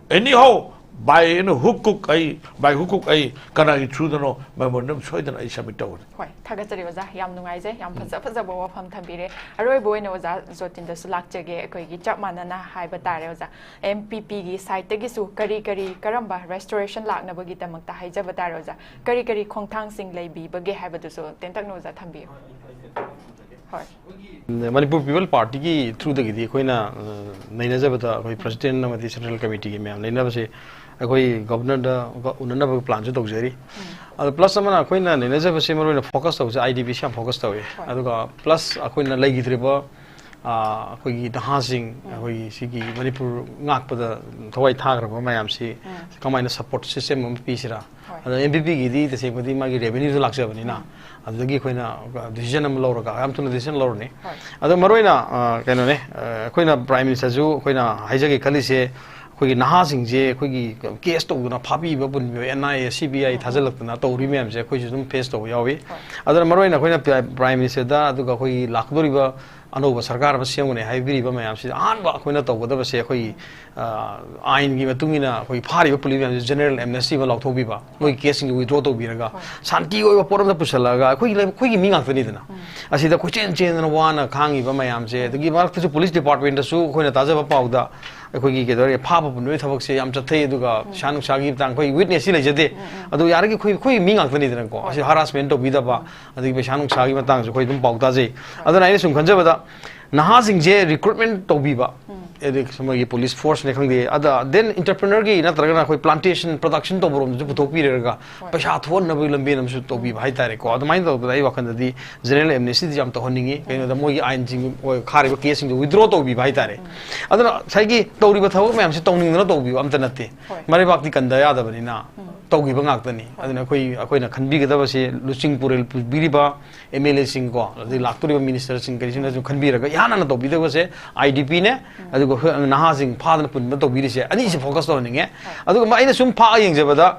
ꯑꯦꯅꯤ ꯍꯥꯎ, ꯕꯥꯏ ꯑꯦꯅꯤ ꯍꯨꯛ ꯀꯨꯛ ꯑꯩ, ꯕꯥꯏ ꯍꯨꯛ ꯀꯨꯛ ꯑꯩ ꯀꯅꯥꯒꯤ ꯊ꯭ꯔꯨꯗꯅꯣ ꯃꯦꯃꯣꯔꯦꯟꯗꯝ ꯁꯣꯏꯗꯅ ꯑꯩ ꯁꯕꯃꯤꯠ ꯇꯧꯒꯅꯤ꯫ ꯍꯣꯏ, ꯊꯥꯒꯠꯆꯔꯤ ꯑꯣꯖꯥ, ꯌꯥꯝ ꯅꯨꯡꯉꯥꯏꯖꯩ, ꯌꯥꯝ ꯐꯖ ꯐꯖꯕ ꯋꯥꯐꯝ ꯊꯝꯕꯤꯔꯦ꯫ ꯑꯔꯣꯏꯕ ꯑꯣꯏꯅ ꯑꯣꯖꯥ ꯖꯣꯇꯤꯟꯗꯁꯨ ꯂꯥꯛꯆꯒꯦ꯫ ꯑꯩꯈꯣꯏꯒꯤ ꯆꯞ ꯃꯥꯟꯅꯅ ꯍꯥꯏꯕ ꯇꯥꯔꯦ ꯑꯣꯖꯥ, ꯑꯦꯝ ꯄꯤ ꯄꯤꯒꯤ ꯁꯥꯏꯠꯇꯒꯤꯁꯨ ꯀꯔꯤ ꯀꯔꯤ, ꯀꯔꯝꯕ ꯔꯦꯁꯇꯣꯔꯦꯁꯟ ꯂꯥꯛꯅꯕꯒꯤꯗꯃꯛꯇ ꯍꯥꯏꯖꯕ ꯇꯥꯔꯦ ꯑꯣꯖꯥ, ꯀꯔꯤ ꯀꯔꯤ ꯈꯣꯡꯊꯥꯡꯁꯤꯡ ꯂꯩꯕꯤꯕꯒꯦ ꯍꯥꯏꯕꯗꯨꯁꯨ ꯇꯦꯟꯇꯛꯅ ꯑꯣꯖꯥ ꯊꯝꯕꯤꯌꯨ꯫ ꯍꯣꯏ꯫ ꯃꯅꯤꯄꯨꯔ ꯄꯤꯄꯜ ꯄꯥꯔꯇꯤꯒꯤ ꯊ꯭ꯔꯨꯗꯒꯤꯗꯤ ꯑꯩꯈꯣꯏꯅ ꯑ, ꯅꯩꯅꯖꯕꯗ ꯑꯩꯈꯣꯏ ꯄ꯭ꯔꯁꯤꯗꯦꯟ ꯑꯃꯗꯤ ꯁꯦꯟꯇ꯭ꯔꯦꯜ ꯀꯃꯤꯇꯤꯒꯤ ꯃꯌꯥꯝ ꯅꯩꯅꯕꯁꯦ ꯑꯩꯈꯣꯏ ꯒꯕꯔꯅꯔꯗ ꯎꯅꯅꯕ ꯄ꯭ꯂꯥꯟꯁꯨ ꯇꯧꯖꯔꯤ꯫ ꯑꯗꯣ ꯄ꯭ꯂꯁ ꯑꯃꯅ ꯑꯩꯈꯣꯏꯅ ꯅꯩꯅꯖꯕꯁꯦ ꯃꯔꯨꯑꯣꯏꯅ ꯐꯣꯀꯁ ꯇꯧꯕꯁꯦ ꯑꯥꯏ ꯗꯤ ꯄꯤꯁꯦ ꯌꯥꯝ ꯐꯣꯀꯁ ꯇꯧꯋꯤ꯫ ꯍꯣꯏ꯫ ꯑꯗꯨꯒ ꯄ꯭ꯂꯁ ꯑꯩꯈꯣꯏꯅ ꯂꯩꯈꯤꯗ꯭ꯔꯤꯕ ꯑ, ꯑꯩꯈꯣꯏꯒꯤ ꯅꯍꯥꯁꯤꯡ, ꯑꯩꯈꯣꯏꯒꯤ ꯁꯤꯒꯤ ꯃꯅꯤꯄꯨꯔ ꯉꯥꯛꯄꯗ ꯊꯋꯥꯏ ꯊꯥꯈ꯭ꯔꯕ ꯃꯌꯥꯝꯁꯤ ꯀꯃꯥꯏꯅ ꯁꯄꯣꯔꯠ ꯁꯤꯁꯇꯦꯝ ꯑꯃ ꯄꯤꯁꯤꯔꯥ? ꯍꯣꯏ꯫ ꯑꯗꯣ ꯑꯦꯝ ꯄꯤ ꯄꯤꯒꯤꯗꯤ ꯇꯁꯦꯡꯕꯗꯤ ꯃꯥꯒꯤ ꯔꯦꯚꯦꯅ꯭ꯌꯨꯗ ꯂꯥꯛꯆꯕꯅꯤꯅ ꯑꯗꯨꯗꯒꯤ ꯑꯩꯈꯣꯏꯅ ꯗꯤꯁꯤꯖꯟ ꯑꯃ ꯂꯧꯔꯒ, ꯌꯥꯝ ꯊꯨꯅ ꯗꯤꯁꯤꯖꯟ ꯂꯧꯔꯅꯤ꯫ ꯍꯣꯏ꯫ ꯑꯗꯣ ꯃꯔꯨꯑꯣꯏꯅ ꯑ, ꯀꯩꯅꯣꯅꯦ, ꯑ, ꯑꯩꯈꯣꯏꯅ ꯄ꯭ꯔꯥꯏꯝ ꯃꯤꯅꯤꯁꯇꯔꯁꯨ ꯑꯩꯈꯣꯏꯅ ꯍꯥꯏꯖꯒꯦ ꯈꯜꯂꯤꯁꯦ, ꯑꯩꯈꯣꯏꯒꯤ ꯅꯍꯥꯁꯤꯡꯁꯦ ꯑꯩꯈꯣꯏꯒꯤ ꯀꯦꯁ ꯇꯧꯗꯅ ꯐꯥꯕꯤꯕ ꯄꯨꯟꯕꯤꯕ, and I A, C B ꯑꯥꯏ ꯊꯥꯖꯤꯜꯂꯛꯇꯅ ꯇꯧꯔꯤ ꯃꯌꯥꯝꯁꯦ ꯑꯩꯈꯣꯏꯁꯨ ꯑꯗꯨꯝ ꯐꯦꯁ ꯇꯧꯕ ꯌꯥꯎꯏ꯫ ꯑꯗꯨꯅ ꯃꯔꯨꯑꯣꯏꯅ ꯑꯩꯈꯣꯏꯅ ꯄ꯭ꯔꯥꯏꯝ ꯃꯤꯅꯤꯁꯇꯔꯗ ꯑꯗꯨꯒ ꯑꯩꯈꯣꯏꯒꯤ ꯂꯥꯛꯀꯗꯧꯔꯤꯕ ꯑꯅꯧꯕ ꯁꯔꯀꯥꯔ ꯑꯃ ꯁꯦꯝꯒꯅꯤ ꯍꯥꯏꯕꯤꯔꯤꯕ ꯃꯌꯥꯝꯁꯤꯗ ꯑꯍꯥꯟꯕ ꯑꯩꯈꯣꯏꯅ ꯇꯧꯒꯗꯕꯁꯦ ꯑꯩꯈꯣꯏꯒꯤ ꯑ, ꯑꯥꯏꯟꯒꯤ ꯃꯇꯨꯡ ꯏꯟꯅ ꯑꯩꯈꯣꯏ ꯐꯥꯔꯤꯕ ꯄꯨꯂꯤꯁ ꯃꯌꯥꯝꯁꯦ ꯖꯦꯅꯔꯦꯜ ꯑꯦꯝꯅꯦꯁꯇꯤ ꯑꯃ ꯂꯥꯎꯊꯣꯛꯄꯤꯕ, ꯃꯣꯏꯒꯤ ꯀꯦꯁꯁꯤꯡꯁꯦ ꯋꯤꯗ꯭ꯔꯣ ꯇꯧꯕꯤꯔꯒ ꯁꯥꯟꯇꯤ ꯑꯣꯏꯕ ꯄꯣꯠ ꯑꯃꯗ ꯄꯨꯁꯤꯜꯂꯛꯑꯒ ꯑꯩꯈꯣꯏꯒꯤ ꯂꯩ-, ꯑꯩꯈꯣꯏꯒꯤ ꯃꯤ ꯉꯥꯛꯇꯅꯤꯗꯅ꯫ ꯑꯁꯤꯗ ꯀꯣꯏꯆꯦꯟ ꯆꯦꯟꯗꯅ ꯋꯥꯅ ꯈꯥꯡꯉꯤꯕ ꯃꯌꯥꯝꯁꯦ, ꯑꯗꯒꯤ ꯃꯔꯛꯇꯁꯨ ꯄꯨꯂꯤꯁ ꯗꯤꯄꯥꯔꯠꯃꯦꯟꯇꯁꯨ ꯑꯩꯈꯣꯏꯅ ꯇꯥꯖꯕ ꯄꯥꯎꯗ ꯑꯩꯈꯣꯏꯒꯤ ꯀꯩꯗꯧꯔꯦ, ꯐꯥꯕ ꯄꯨꯟꯕꯒꯤ ꯊꯕꯛꯁꯦ ꯌꯥꯝ ꯆꯠꯊꯩ, ꯑꯗꯨꯒ ꯄꯩꯁꯥ ꯅꯨꯡꯁꯥꯒꯤ ꯃꯇꯥꯡ ꯑꯩꯈꯣꯏ ꯋꯤꯠꯅꯦꯁꯇꯤ ꯂꯩꯖꯗꯦ꯫ ꯑꯗꯨ ꯌꯥꯔꯤꯒꯩ ꯑꯩꯈꯣꯏ, ꯑꯩꯈꯣꯏꯒꯤ ꯃꯤ ꯉꯥꯛꯇꯅꯤꯗꯅꯀꯣ꯫ ꯑꯁꯤ ꯍꯔꯥꯁꯃꯦꯟ ꯇꯧꯕꯤꯗꯕ, ꯑꯗꯒꯤ ꯄꯩꯁꯥ ꯅꯨꯡꯁꯥꯒꯤ ꯃꯇꯥꯡꯁꯨ ꯑꯩꯈꯣꯏ ꯑꯗꯨꯝ ꯄꯥꯎ ꯇꯥꯖꯩ꯫ ꯑꯗꯨꯅ ꯑꯩꯅ ꯁꯨꯝ ꯈꯟꯖꯕꯗ ꯅꯍꯥꯁꯤꯡꯁꯦ ꯔꯤꯀ꯭ꯔꯨꯠꯃꯦꯟ ꯇꯧꯕꯤꯕ, ꯑꯗꯩ ꯃꯣꯏꯒꯤ ꯄꯨꯂꯤꯁ ꯐꯣꯔꯁꯅꯦ ꯈꯪꯗꯦ, ꯑꯗ ꯗꯦꯟ ꯏꯟꯇꯔꯄ꯭ꯔꯤꯅꯔꯒꯤ ꯅꯠꯇ꯭ꯔꯒꯅ ꯑꯩꯈꯣꯏ ꯄ꯭ꯂꯥꯟꯇꯦꯁꯟ ꯄ꯭ꯔꯗꯛꯁꯟ ꯇꯧꯕꯔꯣꯝꯗꯁꯨ ꯄꯨꯊꯣꯛꯄꯤꯔꯒ ꯄꯩꯁꯥ ꯊꯣꯛꯍꯟꯅꯕꯒꯤ ꯂꯝꯕꯦꯟ ꯑꯃꯁꯨ ꯇꯧꯕꯤꯕ ꯍꯥꯏꯇꯥꯔꯦꯀꯣ꯫ ꯑꯗꯨꯃꯥꯏꯅ ꯇꯧꯕꯗ ꯑꯩ ꯋꯥꯈꯜꯗꯗꯤ ꯖꯦꯅꯔꯦꯜ ꯑꯦꯝꯅꯦꯁꯇꯤꯗꯤ ꯌꯥꯝ ꯇꯧꯍꯟꯅꯤꯡꯉꯤ꯫ ꯀꯩꯅꯣꯗ ꯃꯣꯏꯒꯤ ꯑꯥꯏꯟꯁꯤꯡ, ꯃꯣꯏ ꯈꯥꯔꯤꯕ ꯀꯦꯁꯁꯤꯡꯗꯣ ꯋꯤꯗ꯭ꯔꯣ ꯇꯧꯕꯤꯕ ꯍꯥꯏꯇꯥꯔꯦ꯫ ꯑꯗꯨꯅ ꯉꯁꯥꯏꯒꯤ ꯇꯧꯔꯤꯕ ꯊꯕꯛ ꯃꯌꯥꯝꯁꯦ ꯇꯧꯅꯤꯡꯗꯅ ꯇꯧꯕꯤꯕ ꯑꯝꯇ ꯅꯠꯇꯦ꯫ ꯍꯣꯏ꯫ ꯃꯔꯩꯕꯥꯛꯇꯤ ꯀꯟꯗ ꯌꯥꯗꯕꯅꯤꯅ꯫ ꯇꯧꯈꯤꯕ ꯉꯥꯛꯇꯅꯤ꯫ ꯑꯗꯨꯅ ꯑꯩꯈꯣꯏ, ꯑꯩꯈꯣꯏꯅ ꯈꯟꯕꯤꯒꯗꯕꯁꯦ ꯂꯨꯆꯤꯡ ꯄꯨꯔꯦꯜ ꯄꯨꯕꯤꯔꯤꯕ ꯑꯦꯝ ꯑꯦꯜ ꯑꯦꯁꯤꯡꯀꯣ, ꯑꯗꯩ ꯂꯥꯛꯇꯣꯔꯤꯕ ꯃꯤꯅꯤꯁꯇꯔꯁꯤꯡ ꯀꯔꯤꯁꯤꯡꯅꯁꯨ ꯈꯟꯕꯤꯔꯒ ꯏꯍꯥꯟ ꯍꯥꯟꯅ ꯇꯧꯕꯤꯗꯧꯕꯁꯦ ꯑꯥꯏ ꯗꯤ ꯄꯤꯅꯦ, ꯑꯗꯨꯒ ꯑꯩꯈꯣꯏ ꯅꯍꯥꯁꯤꯡ ꯐꯥꯗꯅ ꯄꯨꯟꯕ ꯇꯧꯕꯤꯔꯤꯁꯦ ꯑꯅꯤꯁꯤ ꯐꯣꯀꯁ ꯇꯧꯍꯟꯅꯤꯡꯉꯦ꯫ ꯑꯗꯨꯒ ꯃ-, ꯑꯩꯅ ꯁꯨꯝ ꯐꯥꯛꯑ ꯌꯦꯡꯖꯕꯗ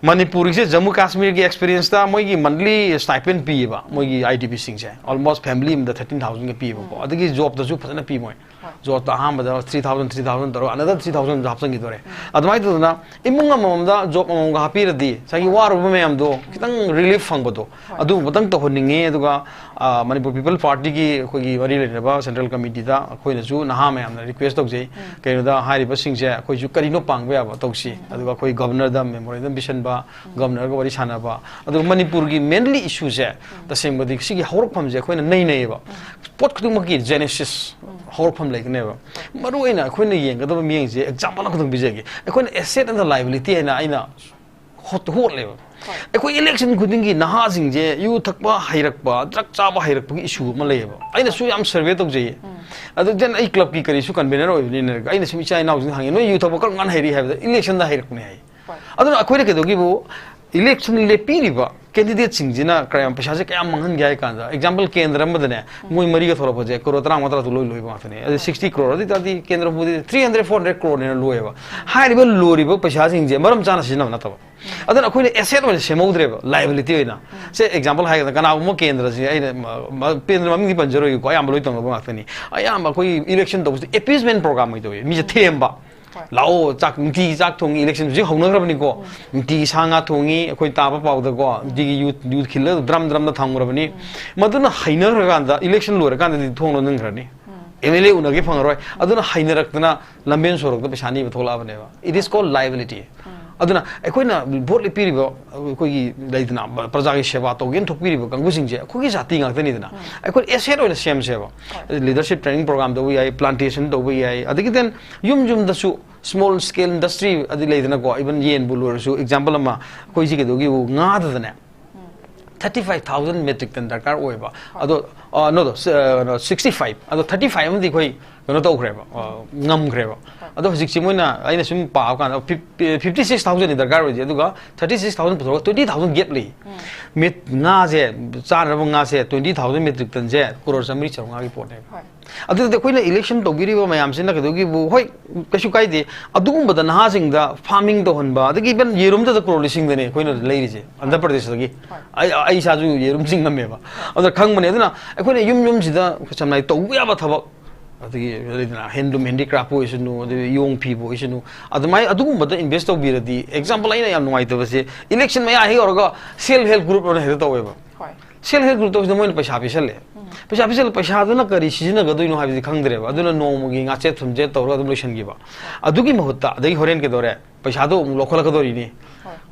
ꯃꯅꯤꯄꯨꯔꯒꯤꯁꯦ ꯖꯃꯨ ꯀꯥꯁꯃꯤꯔꯒꯤ ꯑꯦꯛꯁꯄꯤꯔꯤꯌꯦꯟꯁꯇ ꯃꯣꯏꯒꯤ ꯃꯟꯂꯤ ꯁ꯭ꯇꯥꯏꯄꯦꯟ ꯄꯤꯌꯦꯕ ꯃꯣꯏꯒꯤ ꯑꯥꯏ ꯗꯤ ꯄꯤꯁꯤꯡꯁꯦ꯫ ꯑꯣꯜꯃꯣꯁ ꯐꯦꯃꯤꯂꯤ ꯑꯃꯗ ꯊꯥꯔꯇꯤꯟ ꯊꯥꯎꯖꯟꯒ ꯄꯤꯌꯦꯕꯀꯣ꯫ ꯑꯗꯒꯤ ꯖꯣꯕꯇꯁꯨ ꯐꯖꯅ ꯄꯤ ꯃꯣꯏ꯫ ꯖꯣꯕꯇ ꯑꯍꯥꯟꯕꯗ ꯊ꯭ꯔꯤ ꯊꯥꯎꯖꯟ, ꯊ꯭ꯔꯤ ꯊꯥꯎꯖꯟ ꯇꯧꯔꯒ ꯑꯅꯗꯔ ꯊ꯭ꯔꯤ ꯊꯥꯎꯖꯟ ꯍꯥꯞꯆꯤꯟꯈꯤꯗꯣꯔꯦ꯫ ꯑꯗꯨꯃꯥꯏꯅ ꯇꯧꯗꯅ ꯏꯃꯨꯡ ꯑꯃꯃꯝꯗ ꯖꯣꯕ ꯑꯃꯃꯝꯒ ꯍꯥꯞꯄꯤꯔꯗꯤ ꯉꯁꯥꯏꯒꯤ ꯋꯥꯔꯨꯕ ꯃꯌꯥꯝꯗꯣ ꯈꯤꯇꯪ ꯔꯤꯂꯤꯐ ꯐꯪꯕꯗꯣ ꯑꯗꯨꯒꯨꯝꯕꯇꯪ ꯇꯧꯍꯟꯅꯤꯡꯉꯦ꯫ ꯑꯗꯨꯒ, ꯑ, ꯃꯅꯤꯄꯨꯔ ꯄꯤꯄꯜ ꯄꯥꯔꯇꯤꯒꯤ ꯑꯩꯈꯣꯏꯒꯤ ꯃꯔꯤ ꯂꯩꯅꯕ ꯁꯦꯟꯇ꯭ꯔꯦꯜ ꯀꯃꯤꯇꯤꯗ ꯑꯩꯈꯣꯏꯅꯁꯨ ꯅꯍꯥ ꯃꯌꯥꯝꯅ ꯔꯤꯀ꯭ꯋꯦꯁ ꯇꯧꯖꯩ꯫ ꯀꯩꯅꯣꯗ ꯍꯥꯏꯔꯤꯕꯁꯤꯡꯁꯦ ꯑꯩꯈꯣꯏꯁꯨ ꯀꯔꯤꯅꯣ ꯄꯥꯡꯕ ꯌꯥꯕ ꯇꯧꯁꯤ꯫ ꯑꯗꯨꯒ ꯑꯩꯈꯣꯏ ꯒꯕꯔꯅꯔꯗ ꯃꯦꯃꯣꯔꯦꯟꯗꯝ ꯄꯤꯁꯟꯕ, ꯒꯕꯔꯅꯔꯒ ꯋꯥꯔꯤ ꯁꯥꯟꯅꯕ꯫ ꯑꯗꯨꯒ ꯃꯅꯤꯄꯨꯔꯒꯤ ꯃꯦꯟꯂꯤ ꯏꯁꯨꯁꯦ ꯇꯁꯦꯡꯕꯗꯤ ꯁꯤꯒꯤ ꯍꯧꯔꯛꯐꯝꯁꯦ ꯑꯩꯈꯣꯏꯅ ꯅꯩꯅꯩꯌꯦꯕ꯫ ꯄꯣꯠ ꯈꯨꯗꯤꯡꯃꯛꯀꯤ ꯖꯦꯅꯦꯁꯤꯁ ꯍꯧꯔꯛꯐꯝ ꯂꯩꯒꯅꯦꯕ꯫ ꯃꯔꯨ ꯑꯣꯏꯅ ꯑꯩꯈꯣꯏꯅ ꯌꯦꯡꯒꯗꯕ ꯃꯤꯠꯌꯦꯡꯁꯦ ꯑꯦꯛꯖꯥꯝꯄꯜ ꯑꯃꯈꯛꯇꯪ ꯄꯤꯖꯒꯦ꯫ ꯑꯩꯈꯣꯏꯅ ꯑꯦꯁꯦꯠ ꯑꯦꯟ ꯗ ꯂꯥꯏꯕꯤꯂꯤꯇꯤ ꯍꯥꯏꯅ ꯑꯩꯅ ꯍꯣꯠ-, ꯍꯣꯠꯂꯦꯕ꯫ ꯑꯩꯈꯣꯏ ꯏꯂꯦꯛꯁꯟ ꯈꯨꯗꯤꯡꯒꯤ ꯅꯍꯥꯁꯤꯡꯁꯦ ꯌꯨ ꯊꯛꯄ ꯍꯩꯔꯛꯄ, ꯗ꯭ꯔꯒ ꯆꯥꯕ ꯍꯩꯔꯛꯄꯒꯤ ꯏꯁꯨ ꯑꯃ ꯂꯩꯌꯦꯕ꯫ ꯑꯩꯅꯁꯨ ꯌꯥꯝ ꯁꯔꯚꯦ ꯇꯧꯖꯩꯌꯦ꯫ ꯑꯗꯨ then ꯑꯩ ꯀ꯭ꯂꯕꯀꯤ ꯀꯔꯤꯁꯨ ꯀꯟꯚꯦꯅꯔ ꯑꯣꯏꯕꯅꯤꯅ ꯑꯩꯅ ꯁꯨꯝ ꯏꯆꯥ ꯏꯅꯥꯎꯁꯤꯡꯗ ꯍꯪꯉꯦ, "ꯅꯣꯏ ꯌꯨ ꯊꯛꯄ ꯀꯔꯝ ꯀꯥꯟꯗ ꯍꯩꯔꯛꯏ?" ꯍꯥꯏꯕꯗ, "ꯏꯂꯦꯛꯁꯟꯗ ꯍꯩꯔꯛꯄꯅꯦ" ꯍꯥꯏ꯫ ꯑꯗꯨꯅ ꯑꯩꯈꯣꯏꯅ ꯀꯩꯗꯧꯒꯦꯕꯨ, ꯏꯂꯦꯛꯁꯟ ꯂꯦꯞꯄꯤꯔꯤꯕ ꯀꯦꯟꯗꯤꯗꯦꯠꯁꯤꯡꯁꯤꯅ ꯀꯌꯥꯝ, ꯄꯩꯁꯥꯁꯦ ꯀꯌꯥꯝ ꯃꯥꯡꯍꯟꯒꯦ ꯍꯥꯏ ꯀꯥꯟꯗ, ꯑꯦꯛꯖꯥꯝꯄꯜ, ꯀꯦꯟꯗ꯭ꯔ ꯑꯃꯗꯅꯦ ꯃꯣꯏ ꯃꯔꯤꯒ ꯊꯣꯛꯂꯛꯄꯁꯦ ꯀꯔꯣꯔ ꯇꯔꯥꯃꯉꯥ ꯇꯔꯥꯇꯔꯨꯛ ꯂꯣꯏ ꯂꯣꯏꯕ ꯉꯥꯛꯇꯅꯦ꯫ ꯑꯗꯨ ꯁꯤꯛꯁꯇꯤ ꯀ꯭ꯔꯣꯔ ꯑꯗꯨ ꯑꯣꯏ ꯇꯥꯔꯗꯤ ꯀꯦꯟꯗ꯭ꯔ ꯍꯨꯝꯐꯨꯗꯤ ꯊ꯭ꯔꯤ ꯍꯟꯗ꯭ꯔꯦꯗ, ꯐꯣꯔ ꯍꯟꯗ꯭ꯔꯦꯗ ꯀ꯭ꯔꯣꯔꯅꯦꯅ ꯂꯣꯏꯌꯦꯕ꯫ ꯍꯥꯏꯔꯤꯕ ꯂꯣꯏꯔꯤꯕ ꯄꯩꯁꯥꯁꯤꯡꯁꯦ ꯃꯔꯝ ꯆꯥꯅ ꯁꯤꯖꯤꯟꯅꯕ ꯅꯠꯇꯕ꯫ ꯑꯗꯨꯅ ꯑꯩꯈꯣꯏꯅ ꯑꯦꯁꯦꯠ ꯑꯣꯏꯅ ꯁꯦꯝꯍꯧꯗ꯭ꯔꯦꯕ, ꯂꯥꯏꯕꯤꯂꯤꯇꯤ ꯑꯣꯏꯅ꯫ ꯁꯦ, ꯑꯦꯛꯖꯥꯝꯄꯜ ꯍꯥꯏꯔꯒꯅ, ꯀꯅꯥꯒꯨꯝꯕ ꯀꯦꯟꯗ꯭ꯔꯁꯤ, ꯑꯩꯅ ꯃ-, ꯃ-, ꯀꯦꯟꯗ꯭ꯔ ꯃꯃꯤꯡꯗꯤ ꯄꯟꯖꯔꯣꯏꯒꯦꯀꯣ, ꯑꯌꯥꯝꯕ ꯂꯣꯏ ꯇꯧꯅꯕ ꯉꯥꯛꯇꯅꯤ꯫ ꯑꯌꯥꯝꯕ ꯑꯩꯈꯣꯏꯒꯤ ꯏꯂꯦꯛꯁꯟ ꯇꯧꯕꯁꯤꯗ ꯑꯦꯄꯤꯁꯃꯦꯟ ꯄ꯭ꯔꯣꯒ꯭ꯔꯥꯝ ꯑꯣꯏꯅ ꯇꯧꯋꯦ, ꯃꯤꯁꯦ ꯊꯦꯝꯕ꯫ ꯂꯥꯛꯑꯣ, ꯆꯥꯛ, ꯅꯨꯡꯇꯤꯒꯤ ꯆꯥꯛ ꯊꯣꯡꯉꯤ, ꯏꯂꯦꯛꯁꯟ ꯍꯧꯖꯤꯛ ꯍꯧꯅꯈ꯭ꯔꯕꯅꯤꯀꯣ꯫ ꯅꯨꯡꯇꯤꯒꯤ ꯁꯥ ꯉꯥ ꯊꯣꯡꯉꯤ, ꯑꯩꯈꯣꯏ ꯇꯥꯕ ꯄꯥꯎꯗꯀꯣ, ꯅꯨꯡꯇꯤꯒꯤ ꯌꯨ, ꯌꯨ ꯈꯤꯜꯂꯒ ꯗ꯭ꯔꯝ ꯗ꯭ꯔꯝꯗ ꯊꯝꯈ꯭ꯔꯕꯅꯤ꯫ ꯃꯗꯨꯅ ꯍꯩꯅꯈ꯭ꯔꯀꯥꯟꯗ, ꯏꯂꯦꯛꯁꯟ ꯂꯣꯏꯔꯀꯥꯟꯗꯗꯤ ꯊꯣꯡ ꯂꯣꯟꯁꯤꯟꯈ꯭ꯔꯅꯤ꯫ ꯑꯦꯝ ꯑꯦꯜ ꯑꯦ ꯎꯅꯒꯦ ꯐꯪꯉꯔꯣꯏ꯫ ꯑꯗꯨꯅ ꯍꯩꯅꯔꯛꯇꯅ ꯂꯝꯕꯦꯟ ꯁꯣꯔꯣꯛꯇ ꯄꯩꯁꯥ ꯅꯤꯕ ꯊꯣꯛꯂꯛꯑꯕꯅꯦꯕ꯫ It is called liability. ꯑꯗꯨꯅ ꯑꯩꯈꯣꯏꯅ ꯚꯣꯠ ꯂꯦꯞꯄꯤꯔꯤꯕ, ꯑꯩꯈꯣꯏꯒꯤ ꯂꯩꯗꯅ, ꯄ꯭ꯔꯖꯥꯒꯤ ꯁꯦꯕꯥ ꯇꯧꯒꯦꯅ ꯊꯣꯛꯄꯤꯔꯤꯕ ꯀꯥꯡꯕꯨꯁꯤꯡꯁꯦ ꯑꯩꯈꯣꯏꯒꯤ ꯖꯥꯇꯤ ꯉꯥꯛꯇꯅꯤꯗꯅ꯫ ꯑꯩꯈꯣꯏ ꯑꯦꯁꯦꯠ ꯑꯣꯏꯅ ꯁꯦꯝꯁꯦꯕ꯫ ꯂꯤꯗꯔꯁꯤꯞ ꯇ꯭ꯔꯦꯅꯤꯡ ꯄ꯭ꯔꯣꯒ꯭ꯔꯥꯝ ꯇꯧꯕ ꯌꯥꯏ, ꯄ꯭ꯂꯥꯟꯇꯦꯁꯟ ꯇꯧꯕ ꯌꯥꯏ, ꯑꯗꯒꯤ then ꯌꯨꯝ ꯌꯨꯝꯗꯁꯨ small scale industry ꯑꯗꯨ ꯂꯩꯗꯅꯀꯣ, even ꯌꯦꯟꯕꯨ ꯂꯣꯏꯔꯁꯨ, ꯑꯦꯛꯖꯥꯝꯄꯜ ꯑꯃ, ꯑꯩꯈꯣꯏꯁꯤ ꯀꯩꯗꯧꯒꯦꯕꯨ, ꯉꯥꯗꯗꯅꯦ, thirty five thousand metric ton ꯗꯔꯀꯥꯔ ꯑꯣꯏꯕ꯫ ꯑꯗꯣ, ꯑ, no, no, ꯁ-, ꯑ, no, ꯁꯤꯛꯁꯇꯤ ꯐꯥꯏꯚ꯫ ꯑꯗꯣ ꯊꯥꯔꯇꯤ ꯐꯥꯏꯚ ꯑꯃꯗꯤ ꯑꯩꯈꯣꯏ ꯀꯩꯅꯣ ꯇꯧꯈ꯭ꯔꯦꯕ, ꯑ, ꯉꯝꯈ꯭ꯔꯦꯕ꯫ ꯑꯗꯣ ꯍꯧꯖꯤꯛꯁꯦ ꯃꯣꯏꯅ, ꯑꯩꯅ ꯁꯨꯝ ꯄꯥꯕ ꯀꯥꯟꯗ, ꯐꯤꯐꯇꯤ ꯁꯤꯛꯁ ꯊꯥꯎꯖꯟꯅꯤ ꯗꯔꯀꯥꯔ ꯑꯣꯏꯁꯦ, ꯑꯗꯨꯒ ꯊꯥꯔꯇꯤ ꯁꯤꯛꯁ ꯊꯥꯎꯖꯟ ꯄꯨꯊꯣꯛꯑꯒ ꯇ꯭ꯋꯦꯟꯇꯤ ꯊꯥꯎꯖꯟ ꯒꯦꯞ ꯂꯩ꯫ ꯃꯤꯠ ꯉꯥꯁꯦ, ꯆꯥꯅꯅꯕ ꯉꯥꯁꯦ ꯇ꯭ꯋꯦꯟꯇꯤ ꯊꯥꯎꯖꯟ ꯃꯦꯇ꯭ꯔꯤꯛ ꯇꯟꯁꯦ ꯀ꯭ꯔꯣꯔ ꯆꯥꯃꯔꯤ ꯆꯥꯃꯉꯥꯒꯤ ꯄꯣꯠꯅꯦꯕ꯫ ꯑꯗꯨꯗꯤ ꯑꯩꯈꯣꯏꯅ ꯏꯂꯦꯛꯁꯟ ꯇꯧꯕꯤꯔꯤꯕ ꯃꯌꯥꯝꯁꯤꯅ ꯀꯩꯗꯧꯒꯤꯕꯨ, ꯍꯣꯏ, ꯀꯩꯁꯨ ꯀꯥꯏꯗꯦ꯫ ꯑꯗꯨꯒꯨꯝꯕꯗ ꯅꯍꯥꯁꯤꯡꯗ ꯐꯥꯔꯃꯤꯡ ꯇꯧꯍꯟꯕ, ꯑꯗꯒꯤ ꯏꯚꯟ ꯌꯦꯔꯨꯝꯗꯗ ꯀ꯭ꯔꯣꯔ ꯂꯤꯁꯤꯡꯗꯅꯦ ꯑꯩꯈꯣꯏꯅ ꯂꯩꯔꯤꯁꯦ, ꯑꯟꯙ꯭ꯔ ꯄ꯭ꯔꯗꯦꯁꯇꯒꯤ꯫ ꯑꯩ, ꯑꯩ ꯏꯁꯥꯁꯨ ꯌꯦꯔꯨꯝ ꯆꯤꯡꯉꯝꯃꯦꯕ꯫ ꯑꯗꯨꯅ ꯈꯪꯕꯅꯦ꯫ ꯑꯗꯨꯅ ꯑꯩꯈꯣꯏꯅ ꯌꯨꯝ ꯌꯨꯝꯁꯤꯗ ꯁꯝꯅ ꯍꯥꯏ ꯇꯧꯕ ꯌꯥꯕ ꯊꯕꯛ, ꯑꯗꯒꯤ ꯂꯩꯗꯅ ꯍꯦꯟꯂꯨꯝ ꯍꯦꯟꯗꯤꯀ꯭ꯔꯥꯐ ꯑꯣꯏꯁꯅꯨ, ꯑꯗꯒꯤ ꯌꯣꯡ ꯐꯤꯕꯨ ꯑꯣꯏꯁꯅꯨ, ꯑꯗꯨꯃꯥꯏꯅ ꯑꯗꯨꯒꯨꯝꯕꯗ ꯏꯟꯚꯦꯁ ꯇꯧꯕꯤꯔꯗꯤ, ꯑꯦꯛꯖꯥꯝꯄꯜ ꯑꯩꯅ ꯌꯥꯝ ꯅꯨꯡꯉꯥꯏꯇꯕꯁꯦ, ꯏꯂꯦꯛꯁꯟ ꯃꯌꯥ ꯍꯦꯛ ꯌꯧꯔꯒ ꯁꯦꯜꯐ ꯍꯦꯜꯞ ꯒ꯭ꯔꯨꯞ ꯑꯅ ꯍꯦꯛꯇ ꯇꯧꯋꯦꯕ꯫ ꯁꯦꯜꯐ ꯍꯦꯜꯞ ꯒ꯭ꯔꯨꯞ ꯇꯧꯕꯁꯤꯗ ꯃꯣꯏꯅ ꯄꯩꯁꯥ ꯄꯤꯁꯜꯂꯦ꯫ ꯄꯩꯁꯥ ꯄꯤꯁꯜꯂꯦ, ꯄꯩꯁꯥꯗꯨꯅ ꯀꯔꯤ ꯁꯤꯖꯤꯟꯅꯒꯗꯣꯏꯅꯣ ꯍꯥꯏꯕꯁꯤ ꯈꯪꯗ꯭ꯔꯦꯕ꯫ ꯑꯗꯨꯅ ꯅꯣꯡꯃꯒꯤ ꯉꯥꯆꯦꯠ ꯊꯨꯝꯆꯦꯠ ꯇꯧꯔꯒ ꯑꯗꯨꯝ ꯂꯣꯏꯁꯤꯟꯈꯤꯕ꯫ ꯑꯗꯨꯒꯤ ꯃꯍꯨꯠꯇ, ꯑꯗꯒꯤ ꯍꯣꯔꯦꯟ ꯀꯩꯗꯧꯔꯦ? ꯄꯩꯁꯥꯗꯣ ꯑꯃꯨꯛ ꯂꯧꯈꯠꯂꯛꯀꯗꯧꯔꯤꯅꯤ꯫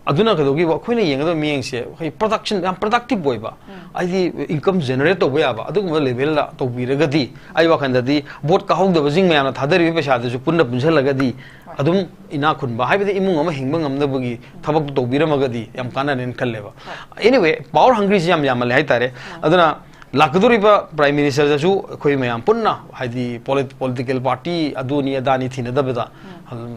ꯑꯗꯨꯅ ꯀꯩꯗꯧꯒꯤꯕ? ꯑꯩꯈꯣꯏꯅ ꯌꯦꯡꯒꯗꯕ ꯃꯤꯠꯌꯦꯡꯁꯦ ꯑꯩꯈꯣꯏ ꯄ꯭ꯔꯗꯛꯁꯟ, ꯌꯥꯝ ꯄ꯭ꯔꯗꯛꯇꯤꯚ ꯑꯣꯏꯕ, ꯍꯥꯏꯗꯤ ꯏꯟꯀꯝ ꯖꯦꯅꯦꯔꯦꯠ ꯇꯧꯕ ꯌꯥꯕ ꯑꯗꯨꯒꯨꯝꯕ ꯂꯦꯚꯦꯜꯗ ꯇꯧꯕꯤꯔꯒꯗꯤ, ꯑꯩ ꯋꯥꯈꯜꯗꯗꯤ ꯚꯣꯠ ꯀꯥꯍꯧꯗꯕꯁꯤꯡ ꯃꯌꯥꯝꯅ ꯊꯥꯗꯔꯤꯕ ꯄꯩꯁꯥꯗꯨꯁꯨ ꯄꯨꯟꯅ ꯄꯨꯟꯁꯤꯜꯂꯒꯗꯤ ꯑꯗꯨꯝ ꯏꯅꯥꯛ ꯈꯨꯟꯕ, ꯍꯥꯏꯕꯗꯤ ꯏꯃꯨꯡ ꯑꯃ ꯍꯤꯡꯕ ꯉꯝꯅꯕꯒꯤ ꯊꯕꯛꯇꯨ ꯇꯧꯕꯤꯔꯝꯃꯒꯗꯤ ꯌꯥꯝ ꯀꯥꯟꯅꯅꯦꯅ ꯈꯜꯂꯦꯕ꯫ Anyway, ꯄꯥꯋꯔ ꯍꯪꯒ꯭ꯔꯤꯁꯤ ꯌꯥꯝ ꯌꯥꯝꯃꯜꯂꯦ ꯍꯥꯏꯇꯥꯔꯦ꯫ ꯑꯗꯨꯅ ꯂꯥꯛꯀꯗꯧꯔꯤꯕ ꯄ꯭ꯔꯥꯏꯝ ꯃꯤꯅꯤꯁꯇꯔꯗꯁꯨ ꯑꯩꯈꯣꯏ ꯃꯌꯥꯝ ꯄꯨꯟꯅ, ꯍꯥꯏꯗꯤ ꯄꯣꯂꯤꯇꯤꯀꯦꯜ ꯄꯥꯔꯇꯤ ꯑꯗꯨꯅꯤ ꯑꯗꯥꯅꯤ ꯊꯤꯅꯗꯕꯗ,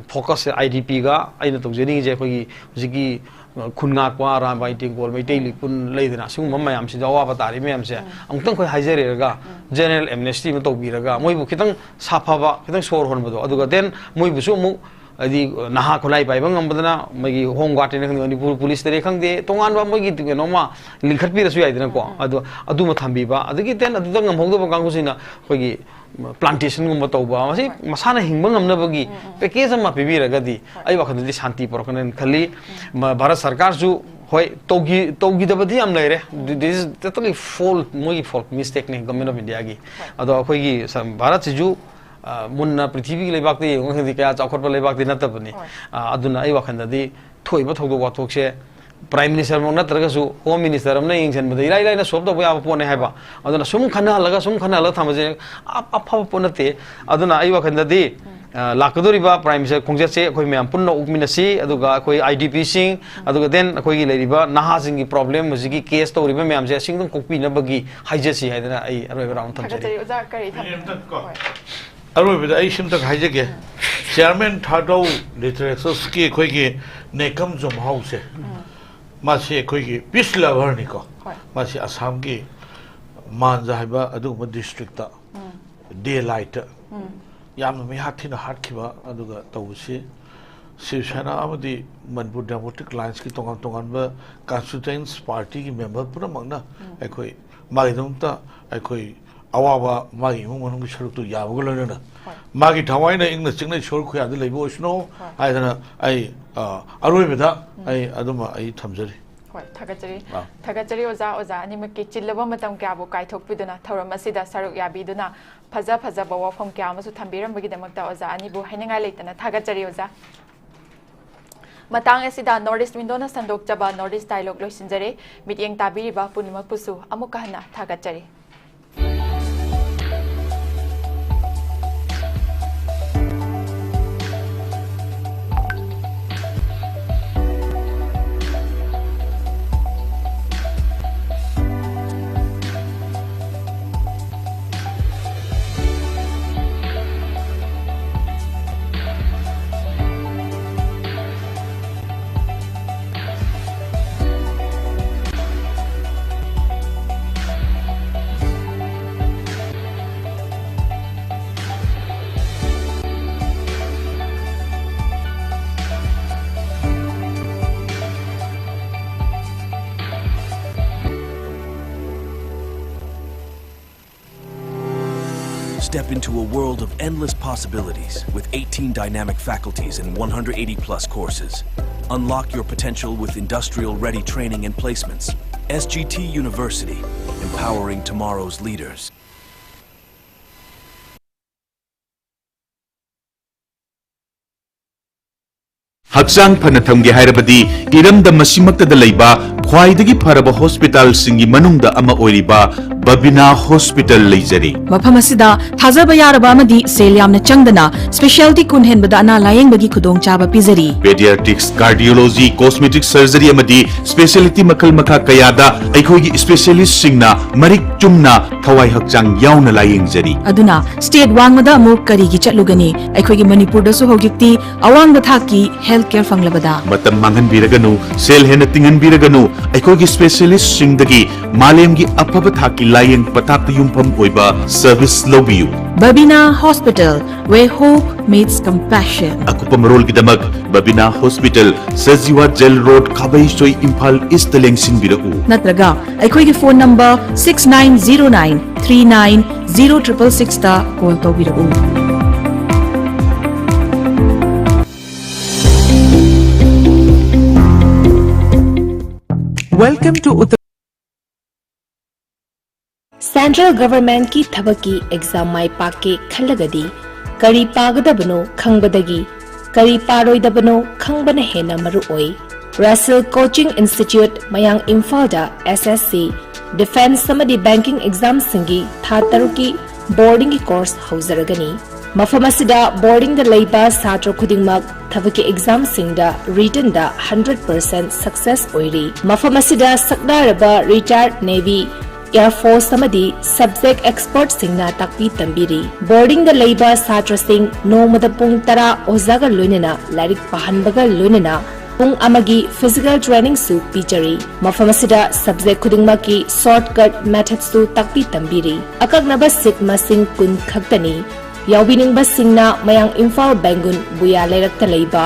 ꯐꯣꯀꯁꯁꯦ ꯑꯥꯏ ꯗꯤ ꯄꯤꯒ ꯑꯩꯅ ꯇꯧꯖꯅꯤꯡꯉꯤꯁꯦ, ꯑꯩꯈꯣꯏꯒꯤ ꯍꯧꯖꯤꯛꯀꯤ, ꯑ, ꯈꯨꯟ ꯉꯥꯛꯄ, ꯑꯔꯥꯝꯕꯥꯏ ꯇꯦꯡꯒꯣꯜ, ꯃꯩꯇꯩ ꯂꯤꯄꯨꯟ ꯂꯩꯗꯅ, ꯁꯤꯒꯨꯝꯕ ꯃꯌꯥꯝꯁꯤꯗ ꯑꯋꯥꯕ ꯇꯥꯔꯤ ꯃꯌꯥꯝꯁꯦ ꯑꯃꯨꯛꯇꯪ ꯑꯩꯈꯣꯏ ꯍꯥꯏꯖꯔꯦꯔꯒ, ꯖꯦꯅꯔꯦꯜ ꯑꯦꯝꯅꯦꯁꯇꯤ ꯑꯃ ꯇꯧꯕꯤꯔꯒ, ꯃꯣꯏꯕꯨ ꯈꯤꯇꯪ ꯁꯥꯐꯕ, ꯈꯤꯇꯪ ꯁꯣꯔ ꯍꯣꯟꯕꯗꯣ, ꯑꯗꯨꯒ ꯗꯦꯟ ꯃꯣꯏꯕꯨꯁꯨ ꯑꯃꯨꯛ, ꯍꯥꯏꯗꯤ ꯅꯍꯥ ꯈꯨꯠꯂꯥꯏ ꯄꯥꯏꯕ ꯉꯝꯕꯗꯅ ꯃꯣꯏꯒꯤ ꯍꯣꯝ ꯒꯥꯔꯗꯅꯤ ꯈꯪꯗꯦ, ꯃꯅꯤꯄꯨꯔ ꯄꯨꯂꯤꯁꯇꯅꯤ ꯈꯪꯗꯦ, ꯇꯣꯉꯥꯟꯕ ꯃꯣꯏꯒꯤ ꯀꯩꯅꯣꯝꯃ ꯂꯤꯡꯈꯠꯄꯤꯔꯁꯨ ꯌꯥꯏꯗꯅꯀꯣ꯫ ꯑꯗꯣ ꯑꯗꯨꯃ ꯊꯝꯕꯤꯕ, ꯑꯗꯒꯤ ꯗꯦꯟ ꯑꯗꯨꯗ ꯉꯝꯍꯧꯗꯕ ꯀꯥꯡꯕꯨꯁꯤꯡꯅ ꯑꯩꯈꯣꯏꯒꯤ plantation ꯒꯨꯝꯕ ꯇꯧꯕ, ꯃꯁꯤ ꯃꯁꯥꯅ ꯍꯤꯡꯕ ꯉꯝꯅꯕꯒꯤ package ꯑꯃ ꯄꯤꯕꯤꯔꯒꯗꯤ ꯑꯩ ꯋꯥꯈꯜꯗꯗꯤ ꯁꯥꯟꯇꯤ ꯄꯨꯔꯛꯀꯅꯦꯅ ꯈꯜꯂꯤ꯫ ꯃ-, ꯚꯥꯔꯠ ꯁꯔꯀꯥꯔꯁꯨ, ꯍꯣꯏ, ꯇꯧꯈꯤ-, ꯇꯧꯈꯤꯗꯕꯗꯤ ꯌꯥꯝ ꯂꯩꯔꯦ꯫ This is totally fault, ꯃꯣꯏꯒꯤ fault, mistake ꯅꯤ, Government of India ꯒꯤ꯫ ꯑꯗꯣ ꯑꯩꯈꯣꯏꯒꯤ ꯁ-, ꯚꯥꯔꯠꯁꯤꯁꯨ, ꯑ, ꯃꯨꯟꯅ ꯄ꯭ꯔꯤꯊꯤꯕꯤꯒꯤ ꯂꯩꯕꯥꯛꯇ ꯌꯦꯡꯉꯨꯔꯒꯗꯤ ꯀꯌꯥ ꯆꯥꯎꯈꯠꯄ ꯂꯩꯕꯥꯛꯇꯤ ꯅꯠꯇꯕꯅꯤ꯫ ꯑ, ꯑꯗꯨꯅ ꯑꯩ ꯋꯥꯈꯜꯗꯗꯤ ꯊꯣꯛꯏꯕ ꯊꯧꯗꯣꯛ ꯋꯥꯊꯣꯛꯁꯦ ꯄ꯭ꯔꯥꯏꯝ ꯃꯤꯅꯤꯁꯇꯔꯃꯛ ꯅꯠꯇ꯭ꯔꯒꯁꯨ ꯍꯣꯝ ꯃꯤꯅꯤꯁꯇꯔ ꯑꯃꯅ ꯌꯦꯡꯁꯤꯟꯕꯗ ꯏꯔꯥꯏ ꯂꯥꯏꯅ ꯁꯣꯜꯕ ꯇꯧꯕ ꯌꯥꯕ ꯄꯣꯠꯅꯦ ꯍꯥꯏꯕ꯫ ꯑꯗꯨꯅ ꯁꯨꯝ ꯈꯟꯅꯍꯜꯂꯒ, ꯁꯨꯝ ꯈꯟꯅꯍꯜꯂꯒ ꯊꯝꯕꯁꯦ ꯑꯞ-, ꯑꯐꯕ ꯄꯣꯠ ꯅꯠꯇꯦ꯫ ꯑꯗꯨꯅ ꯑꯩ ꯋꯥꯈꯜꯗꯗꯤ, ꯑ, ꯂꯥꯛꯀꯗꯧꯔꯤꯕ ꯄ꯭ꯔꯥꯏꯝ ꯃꯤꯅꯤꯁꯇꯔ ꯈꯣꯡꯆꯠꯁꯦ ꯑꯩꯈꯣꯏ ꯃꯌꯥꯝ ꯄꯨꯟꯅ ꯑꯣꯛꯃꯤꯟꯅꯁꯤ, ꯑꯗꯨꯒ ꯑꯩꯈꯣꯏ ꯑꯥꯏ ꯗꯤ ꯄꯤꯁꯤꯡ, ꯑꯗꯨꯒ ꯗꯦꯟ ꯑꯩꯈꯣꯏꯒꯤ ꯂꯩꯔꯤꯕ ꯅꯍꯥꯁꯤꯡꯒꯤ ꯄ꯭ꯔꯣꯕ꯭ꯂꯦꯝ, ꯍꯧꯖꯤꯛꯀꯤ ꯀꯦꯁ ꯇꯧꯔꯤꯕ ꯃꯌꯥꯝꯁꯦ ꯑꯁꯤꯡꯗꯪ ꯀꯣꯛꯄꯤꯅꯕꯒꯤ ꯍꯥꯏꯖꯁꯤ ꯍꯥꯏꯗꯅ ꯑꯩ ꯑꯔꯣꯏꯕ ꯔꯥꯎꯟ ꯊꯝꯖꯔꯤ꯫ ꯊꯥꯒꯠꯆꯔꯤ ꯑꯣꯖꯥ, ꯀꯔꯤ ꯊꯝ-, ꯑꯩ ꯑꯝꯇ ꯀꯣ꯫ ꯍꯣꯏ꯫ ꯑꯔꯣꯏꯕꯗ ꯑꯩ ꯁꯤꯝꯇꯪ ꯍꯥꯏꯖꯒꯦ꯫ ꯆꯤꯌꯥꯔꯃꯦꯟ ꯊꯥꯗꯧ ꯂꯤꯇꯔꯦꯆꯔꯁꯀꯤ ꯑꯩꯈꯣꯏꯒꯤ ꯅꯦꯀꯝ ꯖꯣꯝꯍꯥꯎꯁꯦ, ꯃꯥꯁꯤ ꯑꯩꯈꯣꯏꯒꯤ ꯄꯤꯁ ꯂꯚꯔꯅꯤꯀꯣ꯫ ꯍꯣꯏ꯫ ꯃꯥꯁꯤ ꯑꯁꯥꯝꯒꯤ ꯃꯥꯟꯖ ꯍꯥꯏꯕ ꯑꯗꯨꯒꯨꯝꯕ ꯗꯤꯁꯇ꯭ꯔꯤꯛꯇ ꯗꯦ ꯂꯥꯏꯠꯇ ꯌꯥꯝꯅ ꯃꯤꯍꯥꯠ ꯊꯤꯅ ꯍꯥꯠꯈꯤꯕ ꯑꯗꯨꯒ ꯇꯧꯕꯁꯤ, ꯁꯤꯕ ꯁꯦꯅꯥ ꯑꯃꯗꯤ ꯃꯅꯤꯄꯨꯔ ꯗꯦꯃꯣꯀ꯭ꯔꯦꯇꯤꯛ ꯑꯦꯂꯥꯏꯟꯁꯀꯤ ꯇꯣꯉꯥꯟ ꯇꯣꯉꯥꯟꯕ ꯀꯟꯁꯇꯤꯇ꯭ꯌꯨꯌꯦꯟꯁ ꯄꯥꯔꯇꯤꯒꯤ ꯃꯦꯝꯕꯔ ꯄꯨꯝꯅꯃꯛꯅ ꯑꯩꯈꯣꯏ ꯃꯥꯒꯤꯗꯃꯛꯇ ꯑꯩꯈꯣꯏ ꯑꯋꯥꯕ, ꯃꯥꯒꯤ ꯏꯃꯨꯡ ꯃꯅꯨꯡꯒꯤ ꯁꯔꯨꯛꯇꯨ ꯌꯥꯕꯒ ꯂꯣꯏꯅꯅ, ꯍꯣꯏ꯫ ꯃꯥꯒꯤ ꯊꯋꯥꯏꯅ ꯏꯪꯅ ꯆꯤꯛꯅ ꯏꯁꯣꯔ ꯈꯨꯌꯥꯗ ꯂꯩꯕ ꯑꯣꯏꯁꯅꯨ ꯍꯣꯏ꯫ ꯍꯥꯏꯗꯅ ꯑꯩ, ꯑ, ꯑꯔꯣꯏꯕꯗ ꯑꯩ ꯑꯗꯨꯃ ꯑꯩ ꯊꯝꯖꯔꯤ꯫ ꯍꯣꯏ, ꯊꯥꯒꯠꯆꯔꯤ꯫ ꯑꯥ꯫ ꯊꯥꯒꯠꯆꯔꯤ ꯑꯣꯖꯥ꯫ ꯑꯣꯖꯥ ꯑꯅꯤꯃꯛꯀꯤ ꯆꯤꯜꯂꯕ ꯃꯇꯝ ꯀꯌꯥꯕꯨ ꯀꯥꯏꯊꯣꯛꯄꯤꯗꯨꯅ ꯊꯧꯔꯝ ꯑꯁꯤꯗ ꯁꯔꯨꯛ ꯌꯥꯕꯤꯗꯨꯅ ꯐꯖ ꯐꯖꯕ ꯋꯥꯐꯝ ꯀꯌꯥ ꯑꯃꯁꯨ ꯊꯝꯕꯤꯔꯝꯕꯒꯤꯗꯃꯛꯇ ꯑꯣꯖꯥ ꯑꯅꯤꯕꯨ ꯍꯥꯏꯅꯤꯡꯉꯥꯏ ꯂꯩꯇꯅ ꯊꯥꯒꯠꯆꯔꯤ ꯑꯣꯖꯥ꯫ ꯃꯇꯥꯡ ꯑꯁꯤꯗ North East Window ꯅ ꯁꯟꯗꯣꯛꯆꯕ North East Dialogue ꯂꯣꯏꯁꯤꯟꯖꯔꯦ꯫ ꯃꯤꯠꯌꯦꯡ ꯇꯥꯕꯤꯔꯤꯕ ꯄꯨꯝꯅꯃꯛꯄꯨꯁꯨ ꯑꯃꯨꯛꯀ ꯍꯟꯅ ꯊꯥꯒꯠꯆꯔꯤ꯫ Step into a world of endless possibilities with eighteen dynamic faculties and one hundred eighty plus courses. Unlock your potential with industrial ready training and placements. S G T University, empowering tomorrow's leaders. ꯍꯛꯆꯥꯡ ꯐꯅ ꯊꯝꯒꯦ ꯍꯥꯏꯔꯕꯗꯤ ꯏꯔꯝꯗꯝ ꯑꯁꯤꯃꯛꯇꯗ ꯂꯩꯕ ꯈ꯭ꯋꯥꯏꯗꯒꯤ ꯐꯔꯕ ꯍꯣꯁꯄꯤꯇꯥꯜꯁꯤꯡꯒꯤ ꯃꯅꯨꯡꯗ ꯑꯃ ꯑꯣꯏꯔꯤꯕ ꯕꯕꯤꯅꯥ ꯍꯣꯁꯄꯤꯇꯥꯜ ꯂꯩꯖꯔꯤ꯫ ꯃꯐꯝ ꯑꯁꯤꯗ ꯊꯥꯖꯕ ꯌꯥꯔꯕ ꯑꯃꯗꯤ ꯁꯦꯜ ꯌꯥꯝꯅ ꯆꯪꯗꯅ specialty ꯀꯨꯟ ꯍꯦꯟꯕꯗ ꯑꯅꯥ ꯂꯥꯌꯦꯡꯕꯒꯤ ꯈꯨꯗꯣꯡꯆꯥꯕ ꯄꯤꯖꯔꯤ꯫ Pediatrics, cardiology, cosmetic surgery ꯑꯃꯗꯤ specialty ꯃꯈꯜ ꯃꯈꯥ ꯀꯌꯥꯗ ꯑꯩꯈꯣꯏꯒꯤ specialistꯁꯤꯡꯅ ꯃꯔꯤꯛ ꯆꯨꯝꯅ ꯊꯋꯥꯏ ꯍꯛꯆꯥꯡ ꯌꯥꯎꯅ ꯂꯥꯌꯦꯡꯖꯔꯤ꯫ ꯑꯗꯨꯅ state ꯋꯥꯡꯃꯗ ꯑꯃꯨꯛ ꯀꯔꯤꯒꯤ ꯆꯠꯂꯨꯒꯅꯤ? ꯑꯩꯈꯣꯏꯒꯤ ꯃꯅꯤꯄꯨꯔꯗꯁꯨ ꯍꯧꯖꯤꯛꯇꯤ ꯑꯋꯥꯡꯕ ꯊꯥꯛꯀꯤ health care ꯐꯪꯂꯕꯗ꯫ ꯃꯇꯝ ꯃꯥꯡꯍꯟꯕꯤꯔꯒꯅꯨ, ꯁꯦꯜ ꯍꯦꯟꯅ ꯇꯤꯡꯍꯟꯕꯤꯔꯒꯅꯨ, ꯑꯩꯈꯣꯏꯒꯤ specialistꯁꯤꯡꯗꯒꯤ ꯃꯥꯂꯦꯝꯒꯤ ꯑꯐꯕ ꯊꯥꯛꯀꯤ ꯂꯥꯌꯦꯡ ꯄꯊꯥꯞꯇ ꯌꯨꯝꯐꯝ ꯑꯣꯏꯕ service ꯂꯧꯕꯤꯌꯨ꯫ Babina Hospital, where hope meets compassion. ꯑꯀꯨꯞꯄ ꯃꯔꯣꯜꯒꯤꯗꯃꯛ Babina hospital, Sajiwa jail road, Khabeisoi, Imphal east ꯂꯦꯡꯁꯤꯟꯕꯤꯔꯛꯎ꯫ ꯅꯠꯇ꯭ꯔꯒ ꯑꯩꯈꯣꯏꯒꯤ phone number six nine zero nine three nine zero triple sixꯇ call ꯇꯧꯕꯤꯔꯛꯎ꯫ Welcome to Uttar Central Governmentꯀꯤ ꯊꯕꯛꯀꯤ exam ꯃꯥꯏ ꯄꯥꯛꯀꯦ ꯈꯜꯂꯒꯗꯤ ꯀꯔꯤ ꯄꯥꯒꯗꯕꯅꯣ ꯈꯪꯕꯗꯒꯤ ꯀꯔꯤ ꯄꯥꯔꯣꯏꯗꯕꯅꯣ ꯈꯪꯕꯅ ꯍꯦꯟꯅ ꯃꯔꯨ ꯑꯣꯏ꯫ Russell Coaching Institute, ꯃꯌꯥꯡ ꯏꯝꯐꯥꯜꯗ S S C, defence ꯑꯃꯗꯤ banking examꯁꯤꯡꯒꯤ ꯊꯥ ꯇꯔꯨꯛꯀꯤ boardingꯒꯤ course ꯍꯧꯖꯔꯒꯅꯤ꯫ ꯃꯐꯝ ꯑꯁꯤꯗ boardingꯗ ꯂꯩꯕ ꯁꯥꯇ꯭ꯔ ꯈꯨꯗꯤꯡꯃꯛ ꯊꯕꯛꯀꯤ examꯁꯤꯡꯗ writtenꯗ hundred percent success ꯑꯣꯏꯔꯤ꯫ ꯃꯐꯝ ꯑꯁꯤꯗ ꯁꯛꯅꯥꯏꯔꯕ retired Navy, Air Force ꯑꯃꯗꯤ subject expertꯁꯤꯡꯅ ꯇꯥꯛꯄꯤ ꯇꯝꯕꯤꯔꯤ꯫ Boardingꯗ ꯂꯩꯕ ꯁꯥꯇ꯭ꯔꯁꯤꯡ ꯅꯣꯡꯃꯗ ꯄꯨꯡ ꯇꯔꯥ ꯑꯣꯖꯥꯒ ꯂꯣꯏꯅꯅ ꯂꯥꯏꯔꯤꯛ ꯄꯥꯍꯟꯕꯒ ꯂꯣꯏꯅꯅ ꯄꯨꯡ ꯑꯃꯒꯤ physical trainingꯁꯨ ꯄꯤꯖꯔꯤ꯫ ꯃꯐꯝ ꯑꯁꯤꯗ subject ꯈꯨꯗꯤꯡꯃꯛꯀꯤ shortcut methodꯁꯨ ꯇꯥꯛꯄꯤ ꯇꯝꯕꯤꯔꯤ꯫ ꯑꯀꯛꯅꯕ seat ꯃꯁꯤꯡ ꯀꯨꯟ ꯈꯛꯇꯅꯤ꯫ ꯌꯥꯎꯕꯤꯅꯤꯡꯕꯁꯤꯡꯅ ꯃꯌꯥꯡ ꯏꯝꯐꯥꯜ ꯕꯦꯡꯒꯨꯟ ꯕꯨꯌꯥ ꯂꯩꯔꯛꯇ ꯂꯩꯕ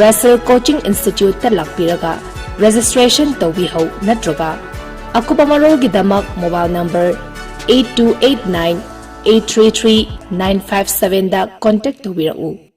Russell Coaching Instituteꯇ ꯂꯥꯛꯄꯤꯔꯒ registration ꯇꯧꯕꯤꯍꯧ ꯅꯠꯇ꯭ꯔꯒ ꯑꯀꯨꯞꯄ ꯃꯔꯣꯜꯒꯤꯗꯃꯛ mobile number eight two eight nine eight three three nine five sevenꯗ contact ꯇꯧꯕꯤꯔꯛꯎ꯫